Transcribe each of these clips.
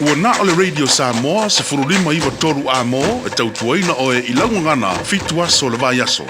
Ua na o le Radio Samoa 15 93 A-mo e tautuaina oe i lau gagana fitu aso o le vaiaso.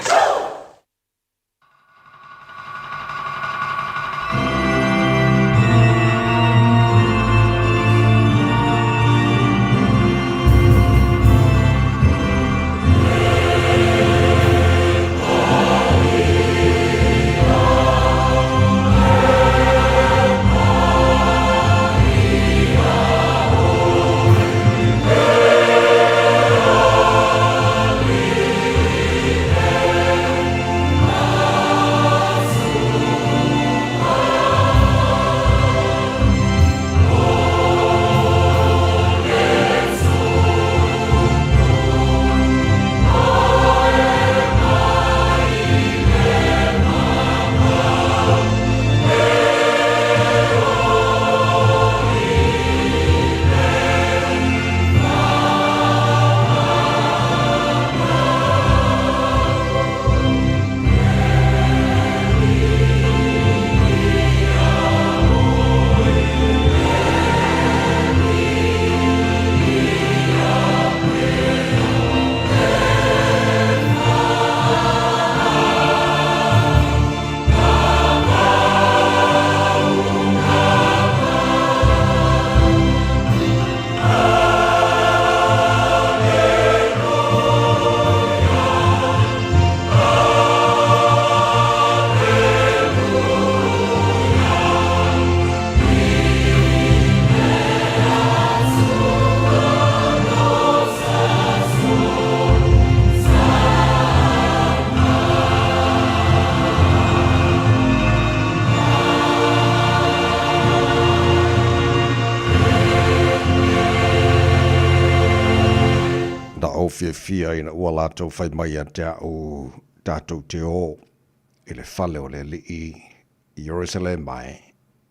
Na ou fiafia ina ua latou fai mai ia te a'u tatou te o i le fale o le Alii i Ierusalema e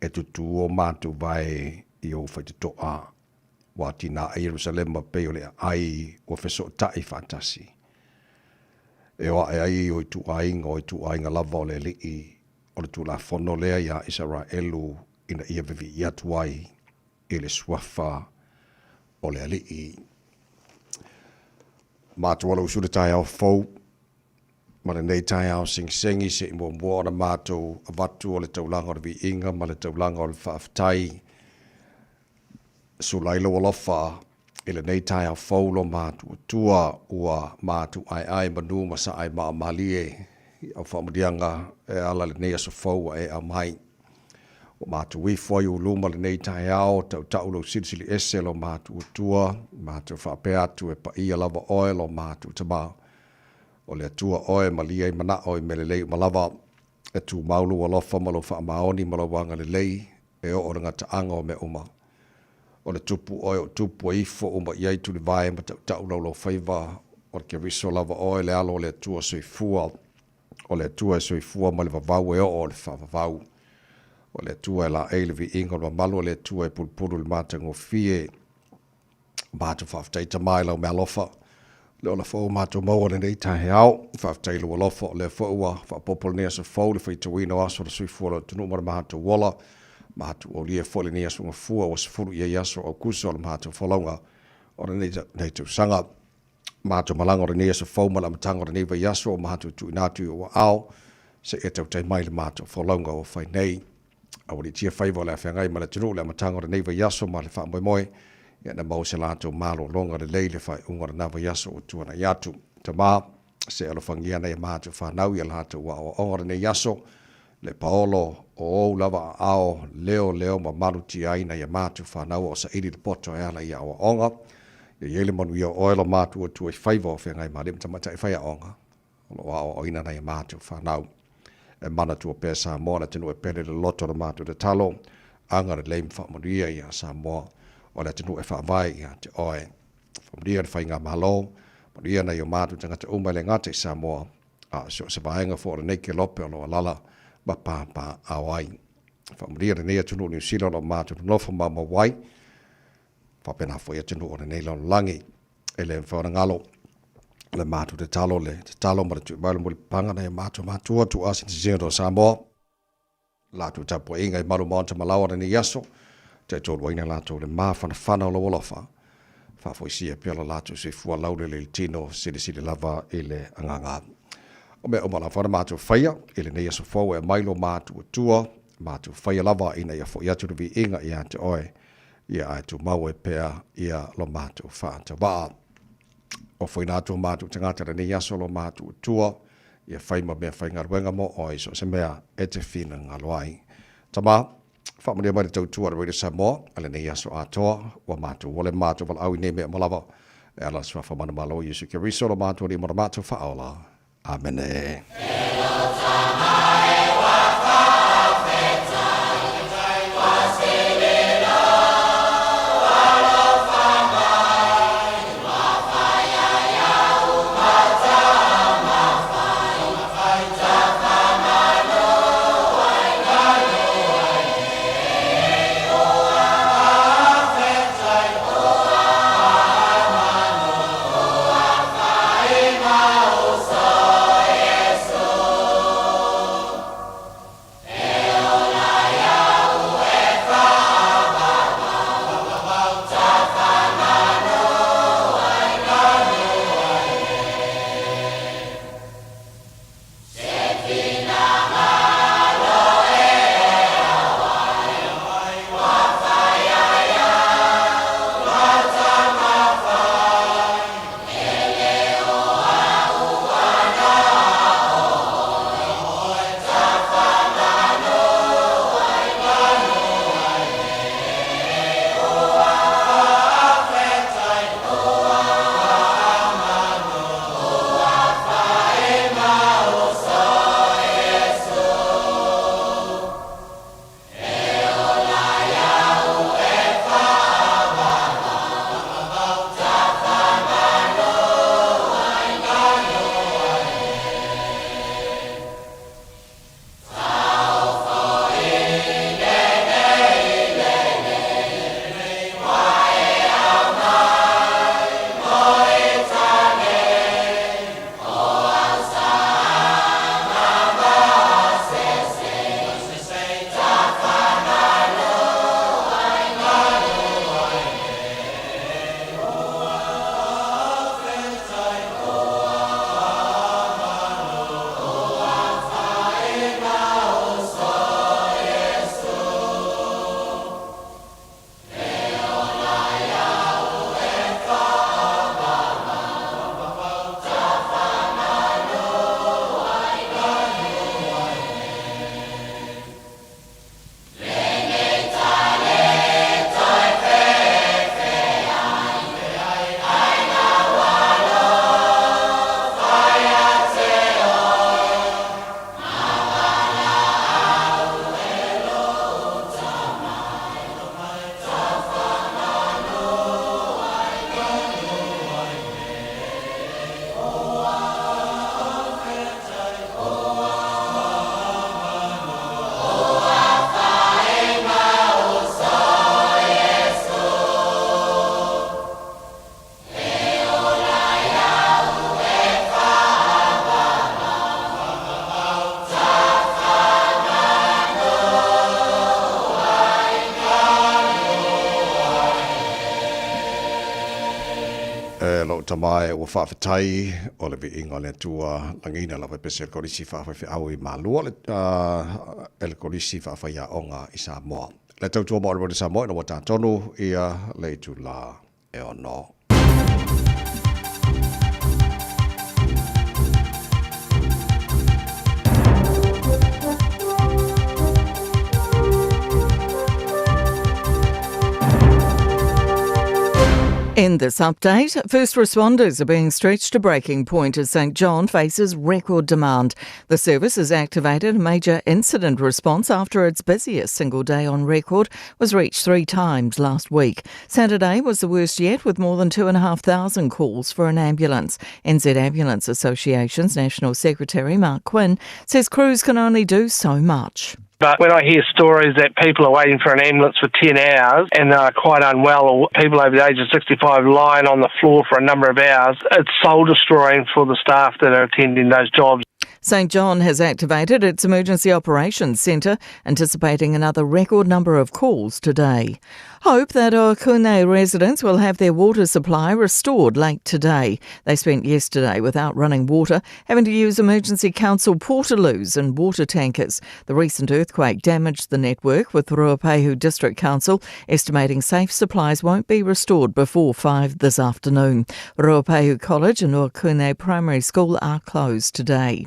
e tutū o matou vae i ou faitotoa ua atinae Ierusalema pei o le aai ua fesootai faatasi. E o ae ai o ituaiga o ituaiga lava o le Alii o le Tulafono lea iā Isaraelu ina ia vivii atu ai i le suafa o le Alii. Matou alo usu le taeao fou ma lenei taeao segisegi se i muamua ona matou avatu o le taulaga o le viiga ma le taulaga o le faafetai. Sula ai lou alofa i lenei taeao fou lo matou Atua ua matou aeae manu ma saai maa malie i au faamanuiaga e ala lenei aso fou ua e aumai. Ua matou ifo ai ou luma lenei taeao, tautau lou silisili ese lo matou Atua, matou faapea atu e paia lava oe lo matou Tama. O le Atua oe e malie ai manao i mea lelei uma lava. E tumau lou alofa ma lou faamaoni ma lou agalelei e oo i le gataaga o mea uma. O le Tupu oe o tupu e ifo uma i ai tulivae ma tautau laulaufaiva, o le Keriso lava oe le Alo o le Atua soifua. O le Atua e soifua mai le vavau e oo i le faavavau. O le Atua e laei le viiga o le mamalu, o le Atua e pulupulu i le matagofie. Matou faafetai Tama i lau meaalofa, le ola fou matou maua lenei taeao. Faafetai i lou alofa, o lea foi ua faaopoopo lenei aso fou, le faitauina o aso o le soifua o le atunuu ma le matou ola. Matou aulia foi lenei aso gafua ua 10 i ai aso o Aukuso o le matou folauga o lenei tausaga. Matou malaga o lenei aso fou ma le amataga o lenei vaiaso o matou tuuina atu i ou aao seia tautai mai le matou folauga ua fai nei. Aualiitia faiva o le a feagai ma le atunuu i le amataga o lenei vaiaso ma le faamoemoe ia na maua se latou malologa lelei i le faaiuga o lena vaiaso ua tuanai atu. Tama, se alofagia nai a matou fanau i a latou aoaoga o lenei aso, le paolo o ou lava aao leo leo ma malutia ai nai a matou fanau o saili le poto e ala i aoaoga. Ia i ai le manuia o oe lo matou Atua i faiva o feagai ma alii ma tamaitai faiaoga o lo o aoaoina nai a matou fanau. E manatua pea Samoa le atunuu e pele le loto o le matou tatalo, agalelei ma faamanuia ia Samoa o le atunuu e faavae ia te oe. Faamanuia le Faigamalo, manuia nai o matou tagata uma e le gata i Samoa, a o so o se vaega foi o lenei kelope o lo o alaala ma papaaao ai. Faamanuia lenei atunuu o Niu Sila o lo o matou nonofo maumau ai, faapena foi atunuu o lenei lalolagi. E le mafai ona galo le matou tatalo, le tatalo ma le tui mai o le mulipapaga nai o matou matua tuuasinasina o Samoa, latou tapuaiga i malu maota ma laoa lenei aso. Taitolu ai latou le mafanafana o lou alofa, faafoisia pea lo latou soifua laulele i le tino, silisili lava i le agaga. O mea uma lava na matou faia i lenei aso fou e aumai lo matuatua, matou faia lava ina ia fo'i atu le viiga ia te oe, ia ae tumau ai pea ia lo matou faatavaa. Ofoina atu o matou tagata lenei aso lo matuatua, ia fai ma mea faigaluega mo oe i so o se mea e te finagalo ai. Tama, faamanuia mai le tautua a le Radio Samoa i lenei aso atoa, ua matou ola ma matou valaau i nei mea uma lava, e ala i le Suafa manumalo o Iesu Keriso lo matou Alii ma lo matou Faaola. Amene. E lou tama e, ua faafetai o le viiga o le Atua lagiina lava e pese le Kolisi Faafaifeau i Malua le, e le Kolisi Faafaiaoga i Samoa. Le tautua mo le Samoa ina ua tatonu ia le itula e 6. In this update, first responders are being stretched to breaking point as St John faces record demand. The service has activated a major incident response after its busiest single day on record was reached 3 times last week. Saturday was the worst yet, with more than 2,500 calls for an ambulance. NZ Ambulance Association's National Secretary Mark Quinn says crews can only do so much. But when I hear stories that people are waiting for an ambulance for 10 hours and they're quite unwell, or people over the age of 65 lying on the floor for a number of hours, it's soul destroying for the staff that are attending those jobs. St John has activated its emergency operations centre, anticipating another record number of calls today. Hope that Ohakune residents will have their water supply restored late today. They spent yesterday without running water, having to use emergency council portaloos and water tankers. The recent earthquake damaged the network, with Ruapehu District Council estimating safe supplies won't be restored before 5 this afternoon. Ruapehu College and Ohakune Primary School are closed today.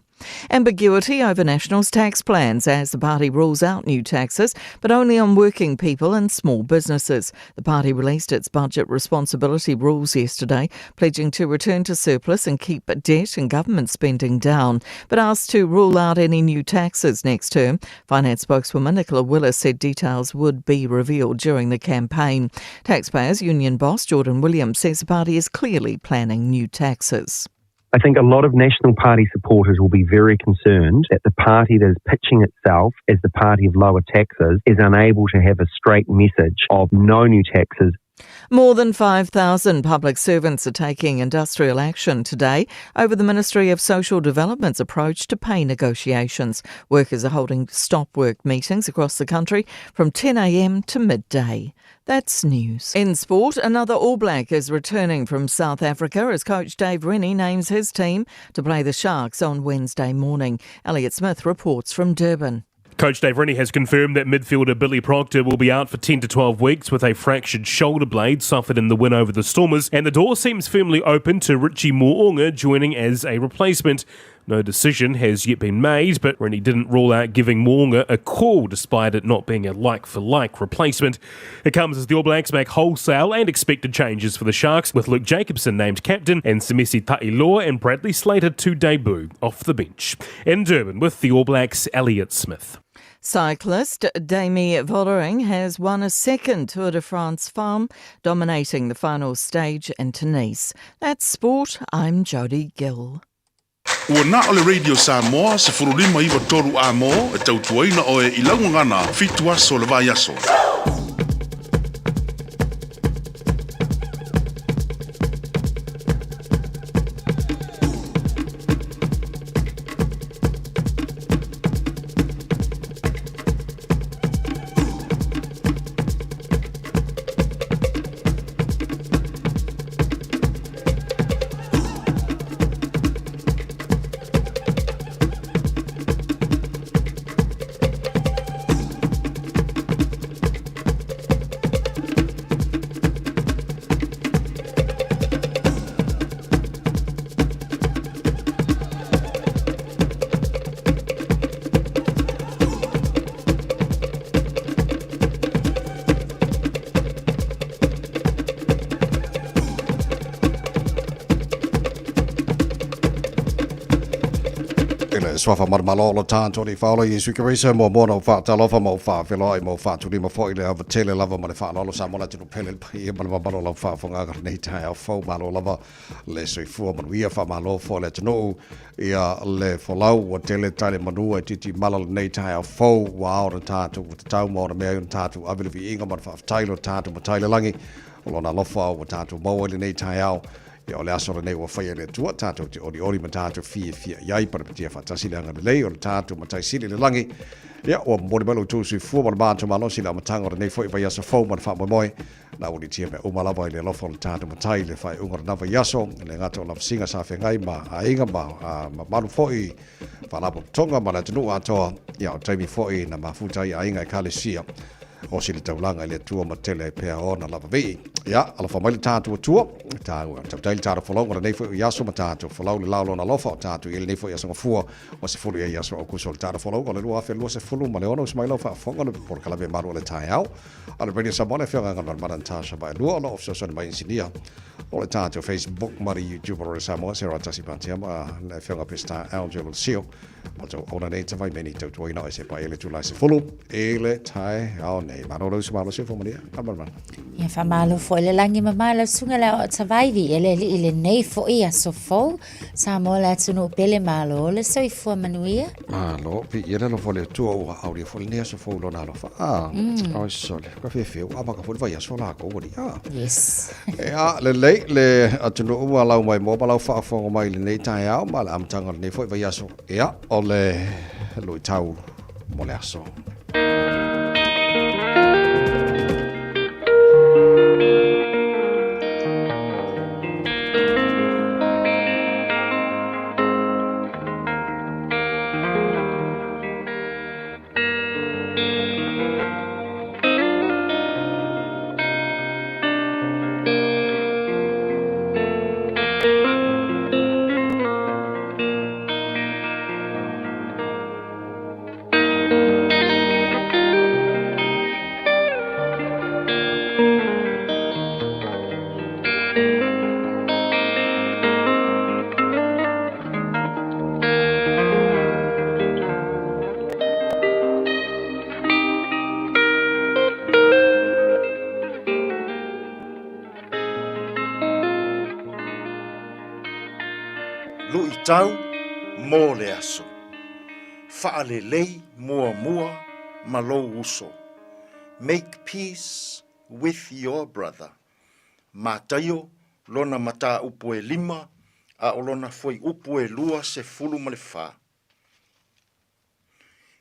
Ambiguity over National's tax plans as the party rules out new taxes, but only on working people and small businesses. The party released its budget responsibility rules yesterday, pledging to return to surplus and keep debt and government spending down, but asked to rule out any new taxes next term. Finance spokeswoman Nicola Willis said details would be revealed during the campaign. Taxpayers Union boss Jordan Williams says the party is clearly planning new taxes. I think a lot of National Party supporters will be very concerned that the party that is pitching itself as the party of lower taxes is unable to have a straight message of no new taxes. More than 5,000 public servants are taking industrial action today over the Ministry of Social Development's approach to pay negotiations. Workers are holding stop work meetings across the country from 10 a.m. to midday. That's news. In sport, another All Black is returning from South Africa as coach Dave Rennie names his team to play the Sharks on Wednesday morning. Elliot Smith reports from Durban. Coach Dave Rennie has confirmed that midfielder Billy Proctor will be out for 10 to 12 weeks with a fractured shoulder blade suffered in the win over the Stormers, and the door seems firmly open to Richie Mo'unga joining as a replacement. No decision has yet been made, but Rennie didn't rule out giving Mo'unga a call despite it not being a like-for-like replacement. It comes as the All Blacks make wholesale and expected changes for the Sharks, with Luke Jacobson named captain and Semisi Ta'iloa and Bradley Slater to debut off the bench. In Durban with the All Blacks, Elliot Smith. Cyclist Demi Vollering has won a second Tour de France Femmes, dominating the final stage in Nice. That's sport. I'm Jodie Gill. Ua na o le Radio Samoa, 15 93 A mo, e tautuaina oe i laugagana, 7 aso le vaiaso. I le suafa manumalo o lo tatou Alii Faaola Iesu Keriso, e muamua ona ou faatalofa ma ou faafeiloai ma ou faatulima foi i le ava tele lava ma le faaaloalo Samoa le atunuu pele, le paia ma le mamalu o lau faafofogaaga i lenei taeao fou. Malo lava le soifua manuia, faamalo foi le atunuu ia le folau ua tele tale manu e titi mala lenei taeao fou ua ao ona tatou ua tatau ma ona mea ai ona tatou ave le viiga ma le faafetai i lo tatou Matai i le lagi o lona alofa ua tatou maua i lenei taeao. Ia o le aso lenei ua faia e le Atua, tatou te olioli ma tatou fiafia i ai, panapatia faatasi le agalelei o le tatou Matai Sili i le lagi. Ia, ua momoli mai lo outou soifua ma le matou malosi i le amataga o lenei foi vaiaso fou ma le faamoemoe. Na ua litia mea uma lava i le alofa o le tatou Matai i le faaiuga o lena vaiaso, e le gata o lavasiga sa feagai ma aiga ma mamalu foi faalapotopotoga ma le atunuu atoa, ia o taimi foi na mafuta ai aiga Ekalesia. Osi le taulaga i le Atua ma tele ai pea ona lava vii. Ia, alofa mai le tatou Atua, tāua tautai le tatou folauga lenei foi i aso ma tatou folau le lao lona alofa o tatou i lenei foi aso gafua o se fulu i aso Aukuso le tatou folauga o le 2026 uso mai lau faafofoga le polokalame malu o le taeao a le Radio Samoa le afioga Galumalemana Natasha Vaelua o lo o fesoasoani mai inisinia o le tatou Facebook ma le YouTube o le Samoa se ratasi patea ma le afioga Pesita Algelo Sio ma tau ona nei tawai meni tautuaina o se pa ele tula se fulu ele tae ao nei. nei. Malo lau malosi fo malia. Malama. Ia faamalo foi le lagi mama lau susuga le Aoao Savaivi e le alii lenei foi aso fou. Samoa le atunuu pele malo le soifua manuia. Malo, viia le alofa o le Atua ua aulia foi lenei aso fou i lona alofa. Ah, oi sole, ka fefe ua amata foi le vaiaso lakou alii. Ah. Yes. Ea, lelei le atunuu ua lau mai moa ma lau faafofoga mai i lenei taeao ma le amataga o lenei foi vaiaso. Ea, o le luitau mo le aso. Luitau mo le aso. Faalelei muamua ma lou uso. Make peace with your brother. Mataio lona mataupu e lima a o lona fuaiupu e 24.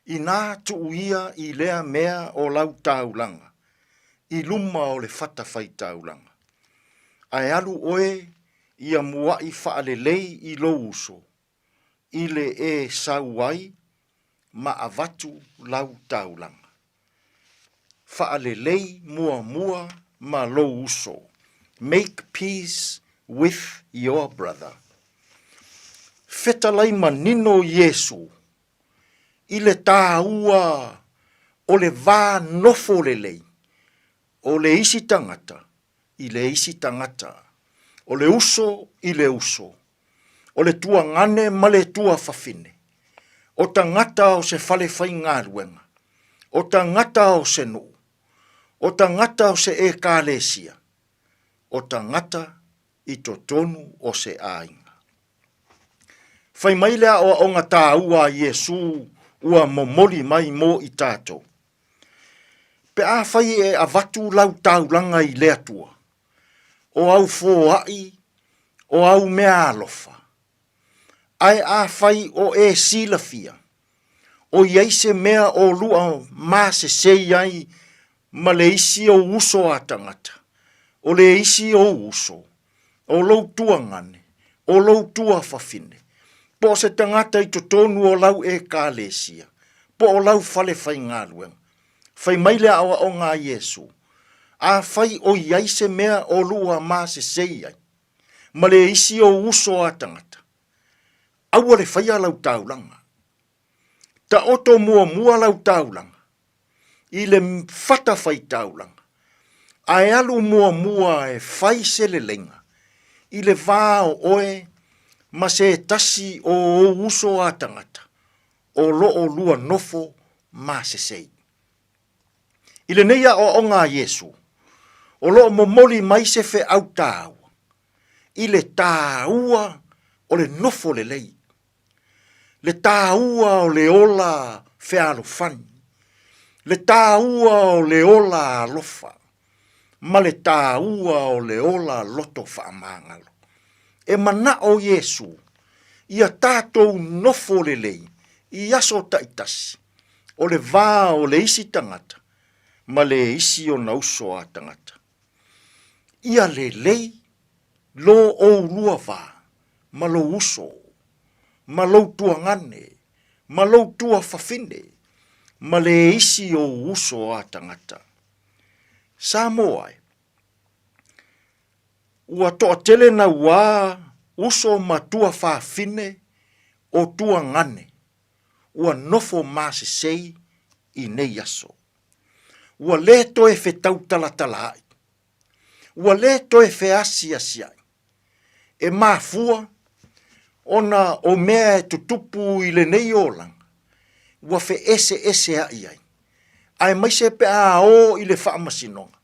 Inā tuu ia i lea mea o lau taulaga, i luma o le fatafaitaulaga. Ae alu oe ia muaʻi faalelei i lou uso, i le e sau ai ma avatu lau taulaga. Faalelei muamua ma lou uso. Make peace with your brother. Fetalai manino Iesu i le tāua o le va nofo lelei o le isi tagata i le isi tagata, o le uso i le uso, o le tuagane ma le tuafafine, o tagata o se fale faigaluega, o tagata o se nuu, o tagata o se Ekalesia, o tagata i totonu o se aiga. Fai mai le aoaoga tāua a Iesū ua momoli mai mo i tātou. Pe afai e avatu lau taulaga i le Atua, o au foai, o au meaalofa, ae afai o e silafia, o i ai se mea o lua masesei ai ma le isi ou uso a tagata, o le isi ou uso, o lou tuagane, o lou tuafafine, po o se tagata i totonu o lau Ekalesia, po o lau fale faigaluega. Fai mai le aoaoga a Iesu, Afai o i ai se mea o lua masesei ai, ma le isi ou uso a tagata, aua le faia lau taulaga. Taoto muamua lau taulaga i le fatafaitaulaga, ae alu muamua e fai se leleiga i le va o oe ma se tasi o ou uso a tagata o lo o lua nofo masesei. I lenei aoaoga a Iesu, o lo o momoli mai se feau tāua i le tāua o le nofo lelei, le tāua o le ola fealofani, le tāua o le ola alofa, ma le tāua o le ola loto faamagalo. E manao Iesu ia tātou nofo lelei i aso taitasi o le va o le isi tagata ma le isi ona uso a tagata. Ia lelei lo oulua va ma lou uso, ma lou tuagane, ma lou tuafafine, ma le isi ou uso a tagata. Samoa e, ua toatele nauā uso ma tuafafine o tuagane ua nofo masesei i nei aso. Ua le toe fetautalatalaai, ua le toe feasiasiai, e mafua ona o mea e tutupu i lenei olaga ua feeseeseai ai. Aemaise pe a o i le faamasinoga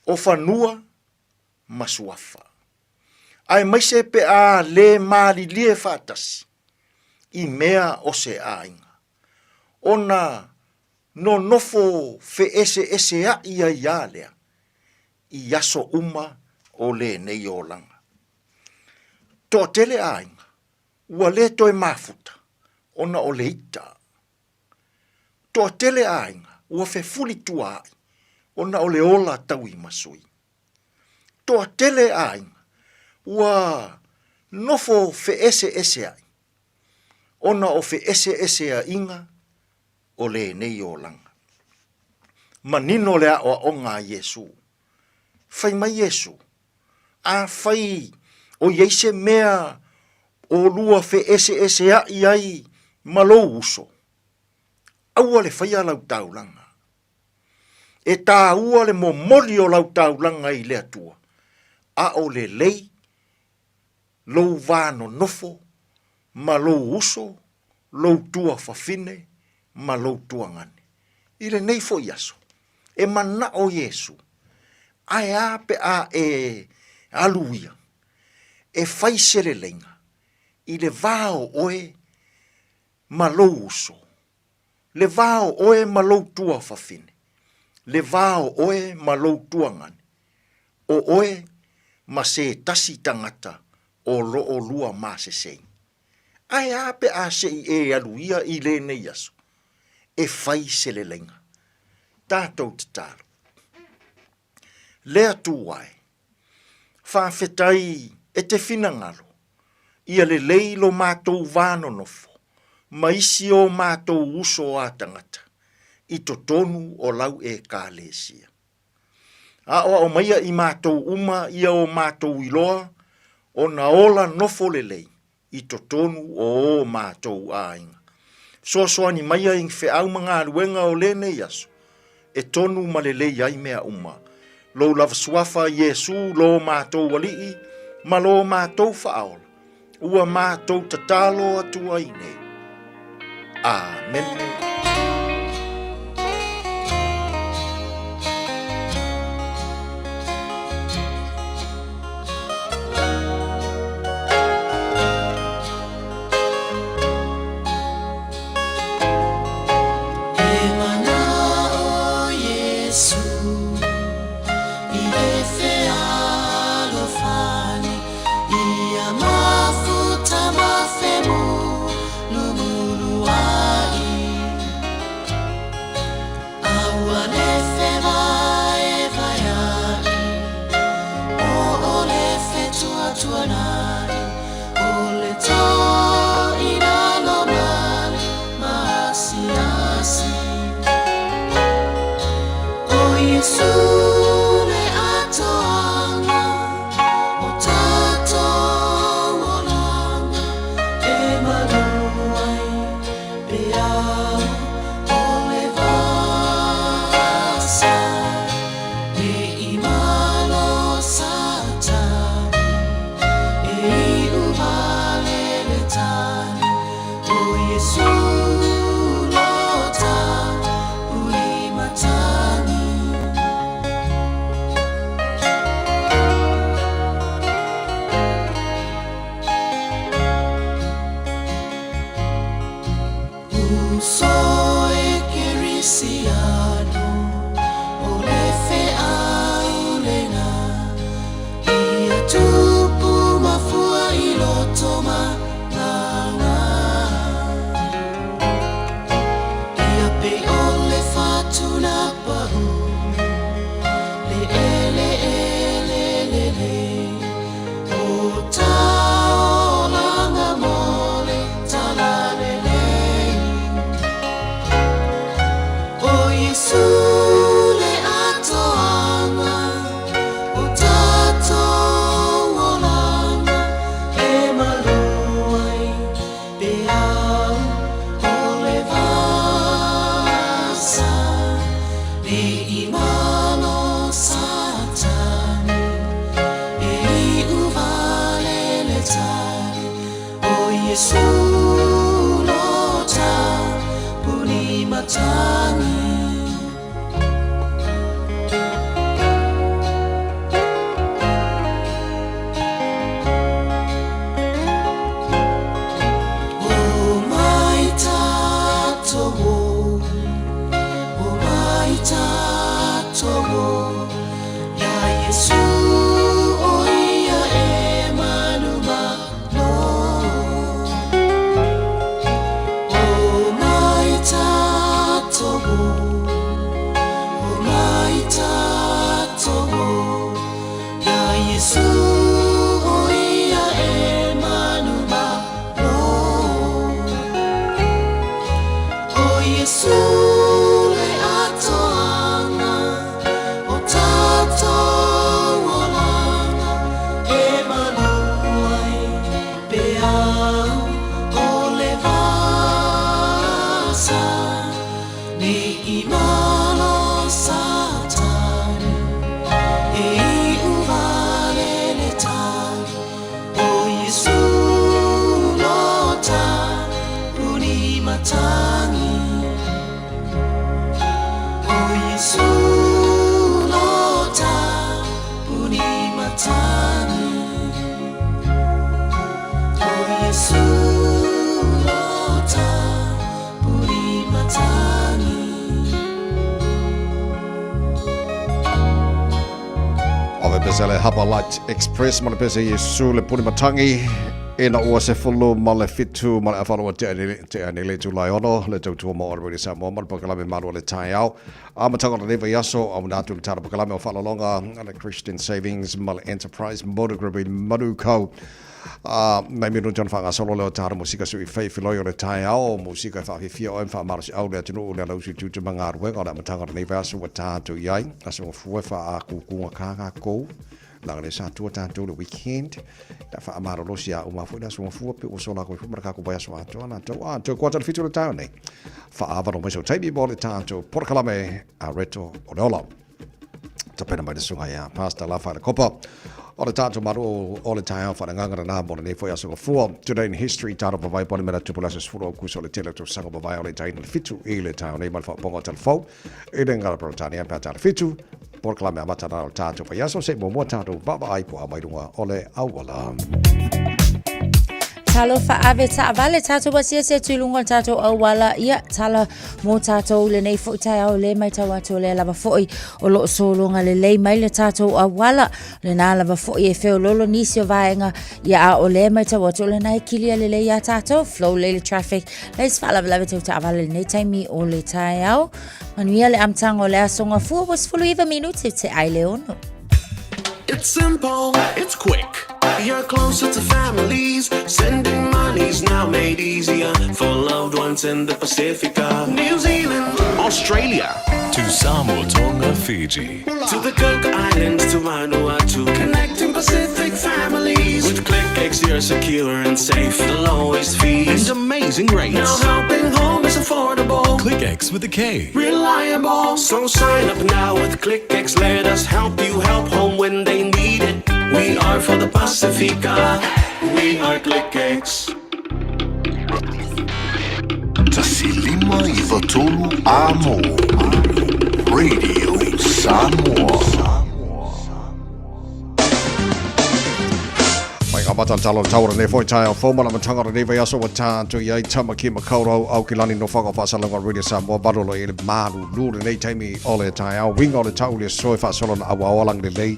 o fanua ma suafa. Aemaise pe a le malilie faatasi i mea o se aiga, ona nonofo feeseesea'i ai a lea i aso uma o lenei olaga. Toatele aiga ua le toe mafuta ona o le ita. Toatele aiga ua fefulituaai ona o le ola tauimasui. Toatele aiga ua nofo feeseeseai ona o feeseeseaiga o lenei olaga. Manino le aoaoga a Iesu. Fai mai Iesu, Afai o i ai se mea o lua feeseeseai ai ma lou uso, aua le faia lau taulaga. E tāua le momoli o lau taulaga i le Atua, a o lelei lou va nonofo ma lou uso, lou tuafafine ma lou tuagane. I lenei foi aso, e manao Iesu, ae a pe a e alu ia, e fai se leleiga i le va o oe ma lou uso, le va o oe ma lou tuafafine, le va o oe ma lou tuagane, o oe ma se tasi tagata o lo o lua masesei. Ae a pe a se i e alu ia i lenei aso e fai se leleiga. Tatou tatalo. Le Atua e, faafetai e te finagalo ia lelei lo matou va nonofo ma isi o matou uso a tagata i totonu o lau Ekalesia. Aoao maia i matou uma ia o matou iloa ona ola nofo lelei i totonu o o matou aiga. Fesoasoani maia i feau ma galuega o lenei aso, e tonu ma lelei ai mea uma. Lou lava suafa Iesu lo matou Alii ma lo matou Faaola, ua matou tatalo atu ai nei. Amene. Ave pese le Hapa Light Express ma le pese Iesu le puni matangi ina ua 17 ma le afa tea tea nei le itula e 6 le tautua mo o le Samoa ma le polokalame malu o le taeao. Amataga o lenei vaiaso auina atu le tala polokalame o faaaloaloga a le Christian Savings ma le Enterprise Motor Group i Manukau. A mai minute ona faagasolo lea o tala musika sui fai filoi o le taeao, musika e faafifia oe ma faamalosiau le atunuu le alausi tiute ma galuega o le amataga o lenei vaiaso ua tatou i ai. Aso gafua e faakūkūga kā kākou. Leaga lea sa tua tatou le weekend. Ia faamalolosi a uma foi le aso gafua pe ua sola koe foi ma le kākou vaiaso atoa na tau a toe kuata le 7 o le taeao nei. Faaavano mai sau taimi mo le tatou polokalame a Reto o le Ola. Tapena mai le susuga ia Pastor Lafa le Kopa o le tatou malu o le taeao faaleagaga lena mo lenei foi aso gafua. Today in History, tatou vavae poni me la tupu le aso 10 o Aukuso o le tele o tausaga mavae o le taina le 7 i le taeao nei ma le faaopoopoga o Talafou i le Ngala Peretania pe a tala 7 polokalame amata lana o le tatou vaiaso se i muamua tatou vaavaai po a mai luga o le auala. Talofa ave taavale tatou asiasi atu i luga o le tatou auala ia tala mo tatou lenei foi taeao le matau atu o lea lava foi o loo sologa lelei mai le tatou auala lena lava foi e feololo nisi o vaega ia a o lea matau atu o lena e kilia lelei iā tatou flow lelei le traffic leai se faalavelave tau taavale lenei taimi o le taeao manuia le amataga o le aso gafua ua 19 minute te ai le 6. It's simple, it's quick. You're closer to families. Sending money's now made easier for loved ones in the Pacifica, New Zealand, Australia, To Samoa, Tonga, Fiji. to the Cook Islands, to Vanuatu. Connecting Pacific families. With KlickEx, you're secure and safe. The lowest fees And amazing rates. Now helping home is affordable. KlickEx with a K. Reliable. So sign up now with KlickEx. Let us help you help home when they need it. We are for the Pacifica. We are KlickEx. 1593 Amo Radio Samoa. Mai ngā mata talo taura nei foi tae o fōma la matanga o nei vai aso wa tātou i ai tama ki makaurau au ki lani no whaka whaasalanga Radio Samoa varolo i le malu lū le nei taimi o le taeao winga o le tau le soe whaasolo na awa oalang le lei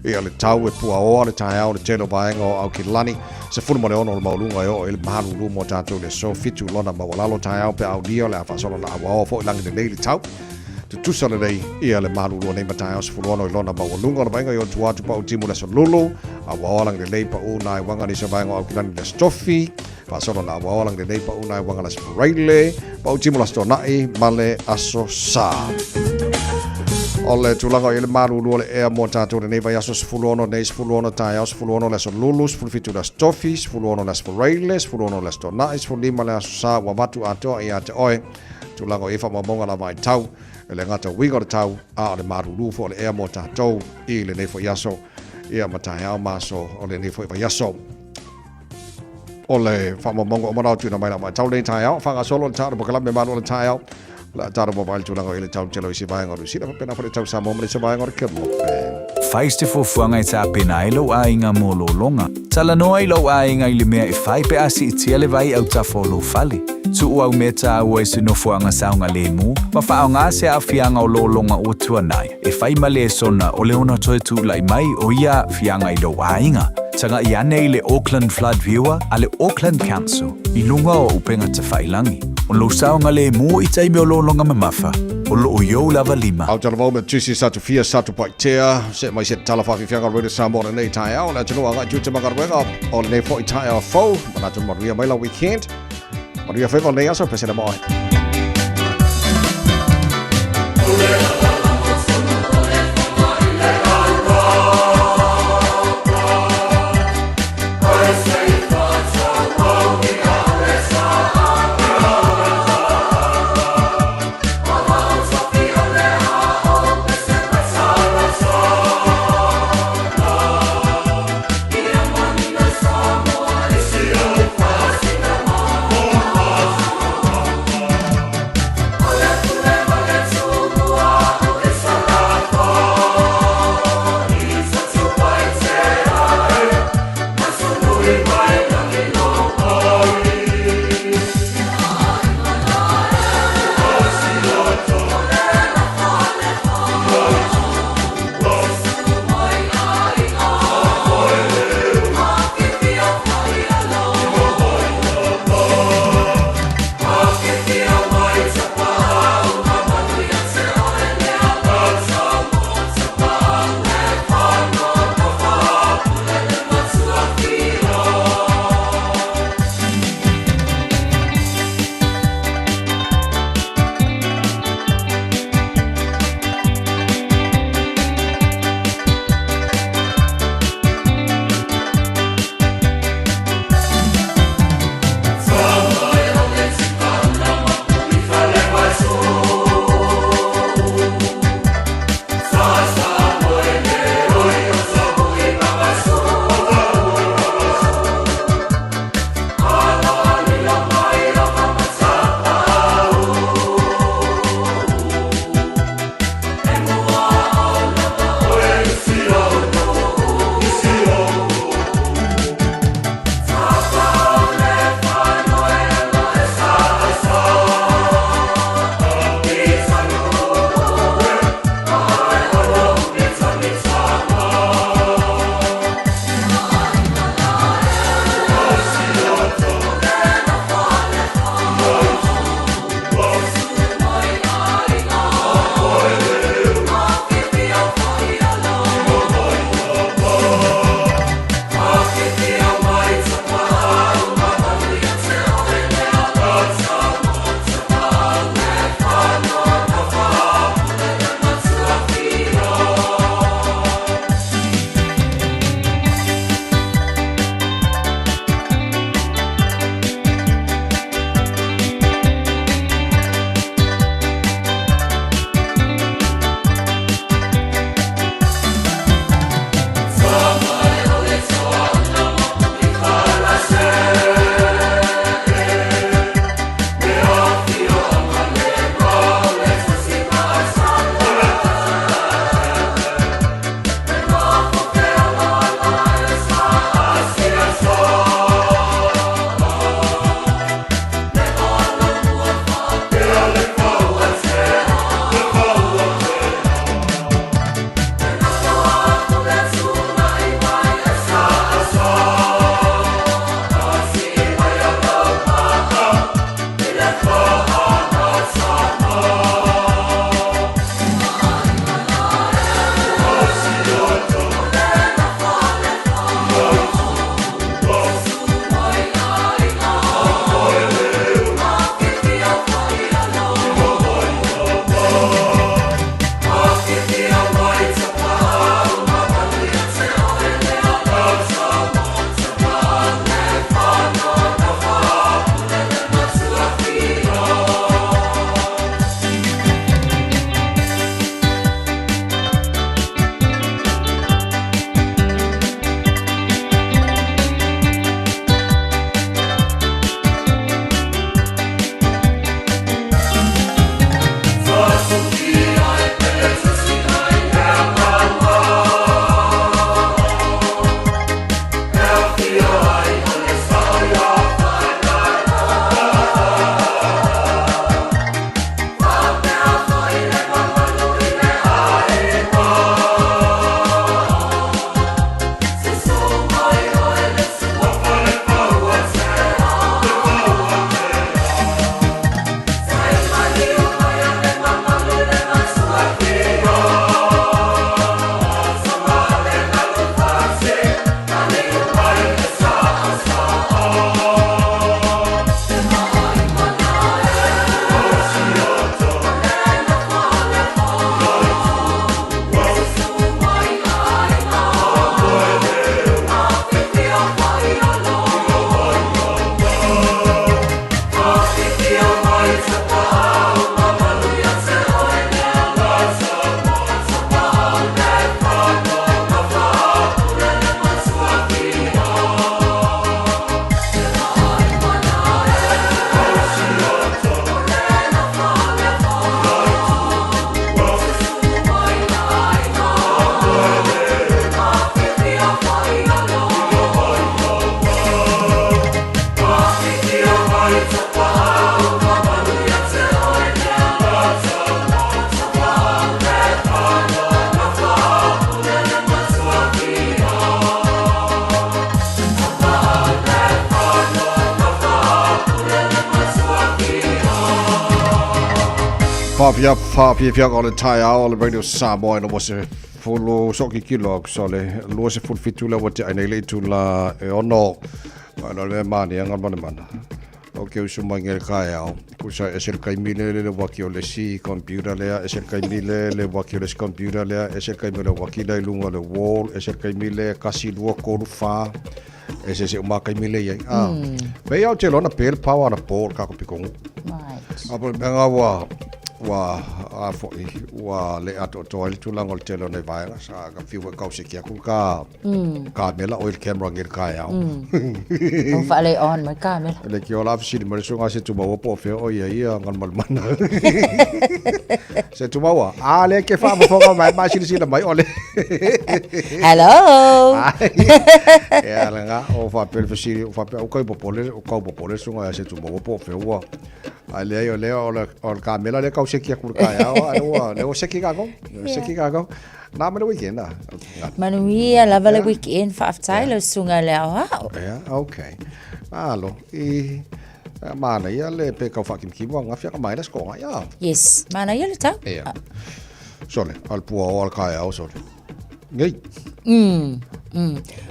ia le tau e puaoa le taeao le tele o vaega o Aukilani 16 o le maualuga e oo i le malulu mo tatou le aso 7 lona maualalo taeao pe aulia o le a faasolo na auaoa foi lagi lelei le tau tutusa lelei ia le malulu o nei mataeao 16 i lona maualuga o le vaega i o tua atu pau timu le aso Lulu auaoa lagi lelei pau nai waga nisi o vaega o Aukilani le aso Tofi faasolo na auaoa lagi lelei pau nai waga le aso Faraile pau timu le aso Toana'i ma le aso Sa. O le tulaga o i le malulu o le ea mo tatou lenei vaiaso 16 nei 16 taeao 16 le aso Lulu 17 le aso Tofi 16 le aso Faraile 16 le aso Toana'i 15 le aso Sa ua avatu atoa ia te oe tulaga o i faamaumauga lava i tau e le gata uiga o le tau a o le malulu foi o le ea mo tatou i lenei foi aso ia ma taeao ma aso o lenei foi vaiaso. O le faamaumauga o manao tuuina mai lau matau lenei taeao, faagasolo le taalo polokalame malu o le taeao. O le a taalo vavae le tulaga o i le tau tele o isi vaega o Niu Sila faapena foi le tau Samoa ma le isi vaega o le Kelope. Fai se fuafuaga e tapena ai lou aiga mo lologa. Talanoa i lou aiga i le mea e fai pe a siitia le vai autafa o lou fale. Tuu au mea tāua i se nofoaga saogalemu ma faaaoga se aafiaga o lologa ua tuanai e fai ma lesona o le ono toe tula'i mai o ia aafiaga i lou aiga. Taga'i ane i le Auckland Flood Viewer a le Auckland Council i luga o upega tafailangi. O lou saogalemu i taimi o lologa mamafa. o loo i ou lava lima. Aotearoa me Tusi Satufia Satupaitea, se mai se tala whawhiwhianga Radio Samoa lenei taeao, le atunuu agai tiute ma galuega o lenei foi taeao fou, manatu manuia mai la weekend, manuia faiva o lenei aso, pesena mo oe. Whawhia, whawhia o le taeao o le Radio Samoa ina se fulu so ki kilo aku so le lua se fulu fitu le wate ai nei le itu la e ono. Ma no le mani anga mana mana. O ke usu mai ngel kaeao. Ku sa e sel kai mile le le waki o le si computer lea, e sel kai mile le waki o le si computer lea, e sel kai mile waki la i lunga le wall, e sel kai mile kasi lua kolu wha, e se se uma kai mile iai. Ah. Me iau te lona pele power na pō le kako pikongu. Right. A po le mea ua ua a foi ua le ato to ai le tulaga o le tele o nei vaega sa ka fiu foi kau seki aku ka kamela o le camera ngel kaeao. Ua faalei on mai kamela. Le ki ola fesili mai le susuga se tumaua po o fea o ia ia Galumalemana. Se tumaua, a le ke faafofoga mai ma silasila mai o le. Hello. Ia le nga o faapea le fesili o faapea o kai popole o kau popole susuga ia se tumaua po o fea ua. Ai leai o lea o le o le kamela lea kau seki aku le kaeao ai ua lea ua seki kākou. Lea ua seki kākou. Nā ma le weekend a. Manuia lava le weekend faafetai lau susuga i le aoao. Yeah, okay. Malo, i manaia le pe kau whaakimkimu a ngawhia ka mai le skonga, ia. Yes, manaia le tau. Yeah. Sole, al pua o al kaeao, sole. Ngei.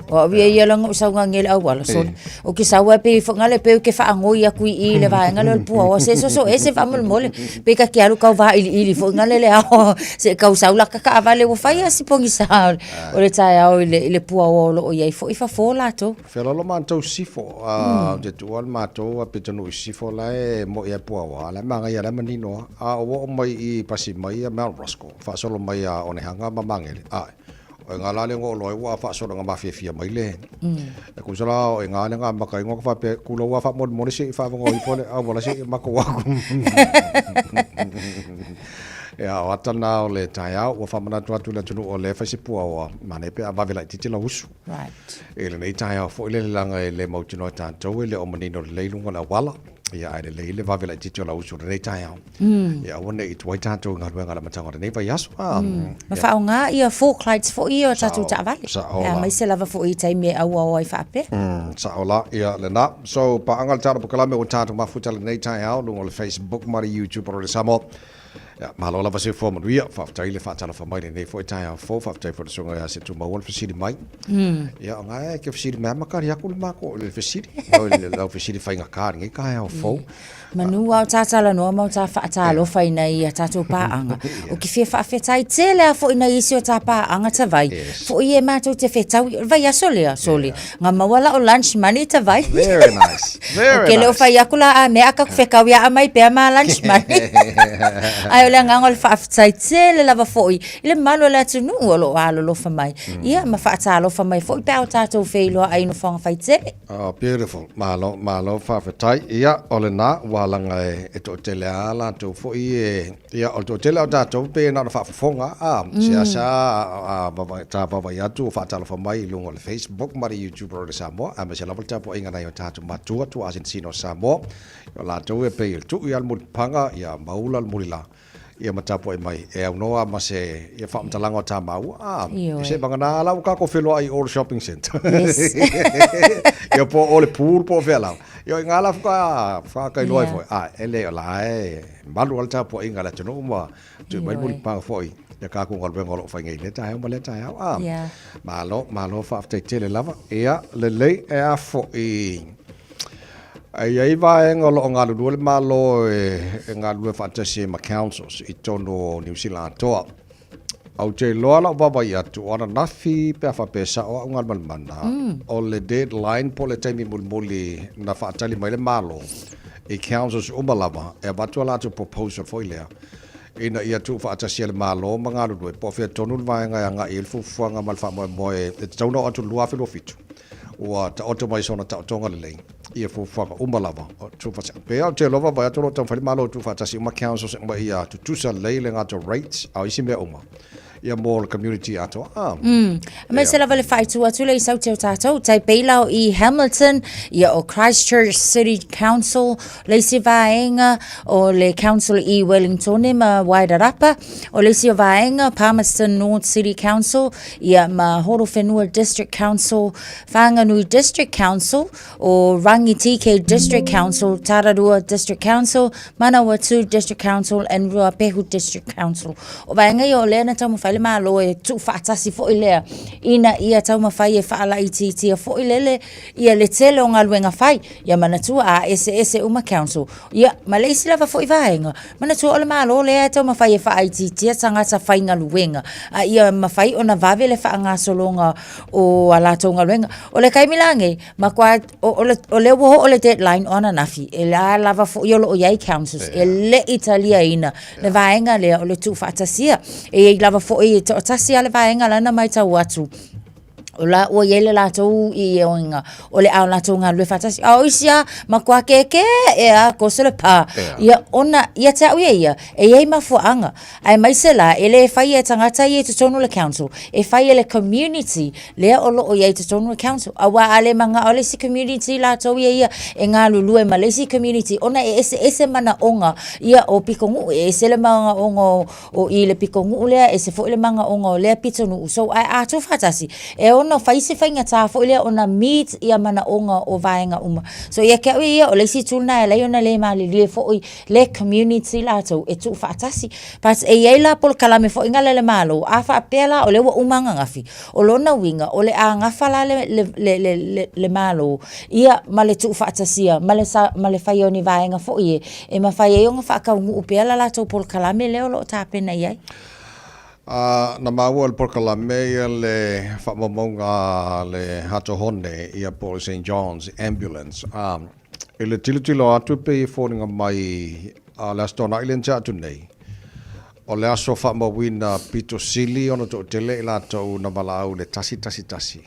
O au ia ia langa o sauga ngele auala sole. O ke saua pe whangale pe ke whaangoi aku i i le vaenga le o le pua o se soso e se whamolemole. Pe ka ke alu kau vā ili ili whangale le ao se kau saula ka ka avale o whai a si pongi sa o le tae ao i le, i le pua o lo o iai fo i whafo lātou. Whelalo mātou sifo, a te tua le mātou a petanu i sifo la e mo ia pua o ala manga ia la manino a o o mai i pasi mai a Mount Roskill whaasolo mai a Onehanga ma Mangere ai. O e ngā la le ngō loe ua whaasolo ngā mawhiawhia mai le. E kusa la o e ngā le ngā maka ingoa ka whape kula ua whamolemole se i whaavongo i pole au wala se i mako aku. Ia o ata nā o le taeao ua whamanatu atu le atunu o le whai se pua oa mane pe a wawe lai titi la usu. Right. E lenei taeao foi le lelanga e le mautinoa e tātou e le o manino lelei lunga le auala. Ia ai lelei le wawe laitiiti o la usu o lenei taeao. Ia aua ne i tuai tātou i galuega a le amataga o lenei vaiaso. Ah, Ma faaaoga ia fork lights foi ia o tatou taavale. Sao la. Aemaise lava foi i taimi e auao ai faapea. Sao la, ia lena. So, paaga le tatou polokalame ua tatou mafuta lenei taeao, luga o le Facebook ma le YouTube o le Samoa. Ia, malo lava se fua manuia. Faafetai le faatalofa mai lenei foi taeao fou. Faafetai foi le susuga ia Setumaua le fesili mai. Ia, o ngā e ke fesili mai ama kari aku le mako le fesili. O le lau fesili faigata lenei taeao fou. Manu a o tā talanoa ma o tā faatalofa ina ia tātou pāanga. O ke fia faafetai tele a foi nai isi o tā pāanga tawai. Foi e mātou te whetau i o le vaiaso lea, sole. Nga maua la o lunch money tawai. Very nice. Very O ke leo nice. whai aku la a mea ka whekau ia a mai pea ma lunch money. Ai o le anganga o le faafetai tele lava foi i le mamalu o le atunuu o lo o alolofa mai. Ia ma faatalofa mai foi pe a o tātou feiloa ai nofoaga faitele. Oh, beautiful. Malo, malo, faafetai. Ia, o lena, ua laga e, e toatele a latou foi e, ia, o le toatele o tatou pe na ona faafofoga, a, seasea a, a, ta vaavaai atu o faatalofa mai i luga o le Facebook ma le YouTube o le Samoa, aemaise lava le tapuaiga nai o tatou matua, tuaasinasina o Samoa, o latou e pei e tuu ia le mulipaga, ia maula le mulila. Ia ma tapuai mai e aunoa ma se ia faamatalaga o tā māua. Ah, Ioe. se vagana la ua kākou feloai i o le shopping centre. Yes. Ia po o le pool po o fea lava. Ia i ngā la whaka whakailoa ai Yeah. foi. Ah, e le o la e malu ala tapuaiga a le atunuu ma tui mai Ioe. mulipaga foi ia kākou galuega o lo o fai nei i lea taeao ma lea taeao. Ah, Yeah. malo, malo faafetai tele lava. Ia, lelei e a foi. E i ai vaega o lo o galulue le Malo e galulue faatasi ai ma councils i totonu o Niu Sila atoa. Ou te iloa lau vaavaai atu o ananafi pe a faapea sao au Galumalemana, o le deadline po o le taimi mulimuli na faatali mai le Malo i councils uma lava e avatu a latou proposal foi lea ina ia tuufaatasi e le Malo ma galulue po o fea tonu le vaega e agai i ai le fuafuaga ma le faamoemoe e tatau ona oo atu i le 2027. Ua taoto mai sona taotoga lelei ia fuafuaga uma lava o tuufaatasi. Pei lava ou te iloa vaavaai atu o lo o taumafai le Malo e tuufaatasi uma councils uma ia tutusa lelei le gatou rates a o isi mea uma ia mo le community atoa. Ah. Aemaise lava le faaitu atu lea i sauti o tatou, tai pei la o i Hamilton, ia o Christchurch City Council, le isi vaega o le Council i Wellingtone ma Wairarapa, o le isi o vaega Palmerston North City Council, ia ma Horowhenua District Council, Whanganui District Council, o Run. Rangitīkei District Council, Tararua District Council, Manawatū District Council and Ruapehu District Council. O vaega ia o lea na taumafai le Malo e tuufaatasi foi lea ina ia taumafai e faalaitiitia foi lele ia le tele o galuega fai. Ia manatua a eseese uma council. Ia, ma le isi lava foi vaega, manatua o le Malo lea e taumafai e faaitiitia tagata faigaluega a ia mafai ona vave le faagasologa o a latou galuega. O le taimi la nei, matua, o, o, le, o lea ua oo le deadline o ananafi, e la lava foi o lo o i ai councils e le i taliaina le vaega lea o le tuufaatasia. E i ai lava foi e toatasi lava le vaega la na matau atu, o la ua i ai le latou ioega o le a latou galulue faatasi. A o isi lava, matua kēkē ae lava koso le pā. Ia, ona, ia te au ia ia, e i ai mafuaaga. Aemaise la, e le fai e tagata ia i totonu o le council, e fai e le community lea o lo o i ai i totonu o le council. Aua a le manao le isi community latou ia ia e galulue ma le isi community ona e eseese manaoga ia o pitonuu, e ese le manaoga o O i le pitonuu lea, ese foi le manaoga o lea pitonuu. So, ae a tuufaatasi, e ono fai se faigatā foi lea ona meet ia manaoga o vaega uma. So, ia te au ia, o le isi itu lena e ala ai ona le malilie foi le community latou e tuufaatasi. But e i ai la polokalame foi na a le Malo, a faapea la o lea ua uma ananafi, O lona uiga, o le a gafa la le, le, le, le, le, le Malo, ia, ma le tuufaatasia, ma le, sa, ma le faia o ni vaega foi e, e mafai ai ona faataunuu pea la latou polokalame lea o lo o tapena i ai. A, na maua i le polokalame ia le faamaumauga a le Hato Hone ia po o le Saint John's Ambulance. A, i le tilotilo atu e pei e foliga mai a le Aso Toonai lea na tea atu nei, O le aso faamauina pito sili ona toatele i latou na valaau i le 111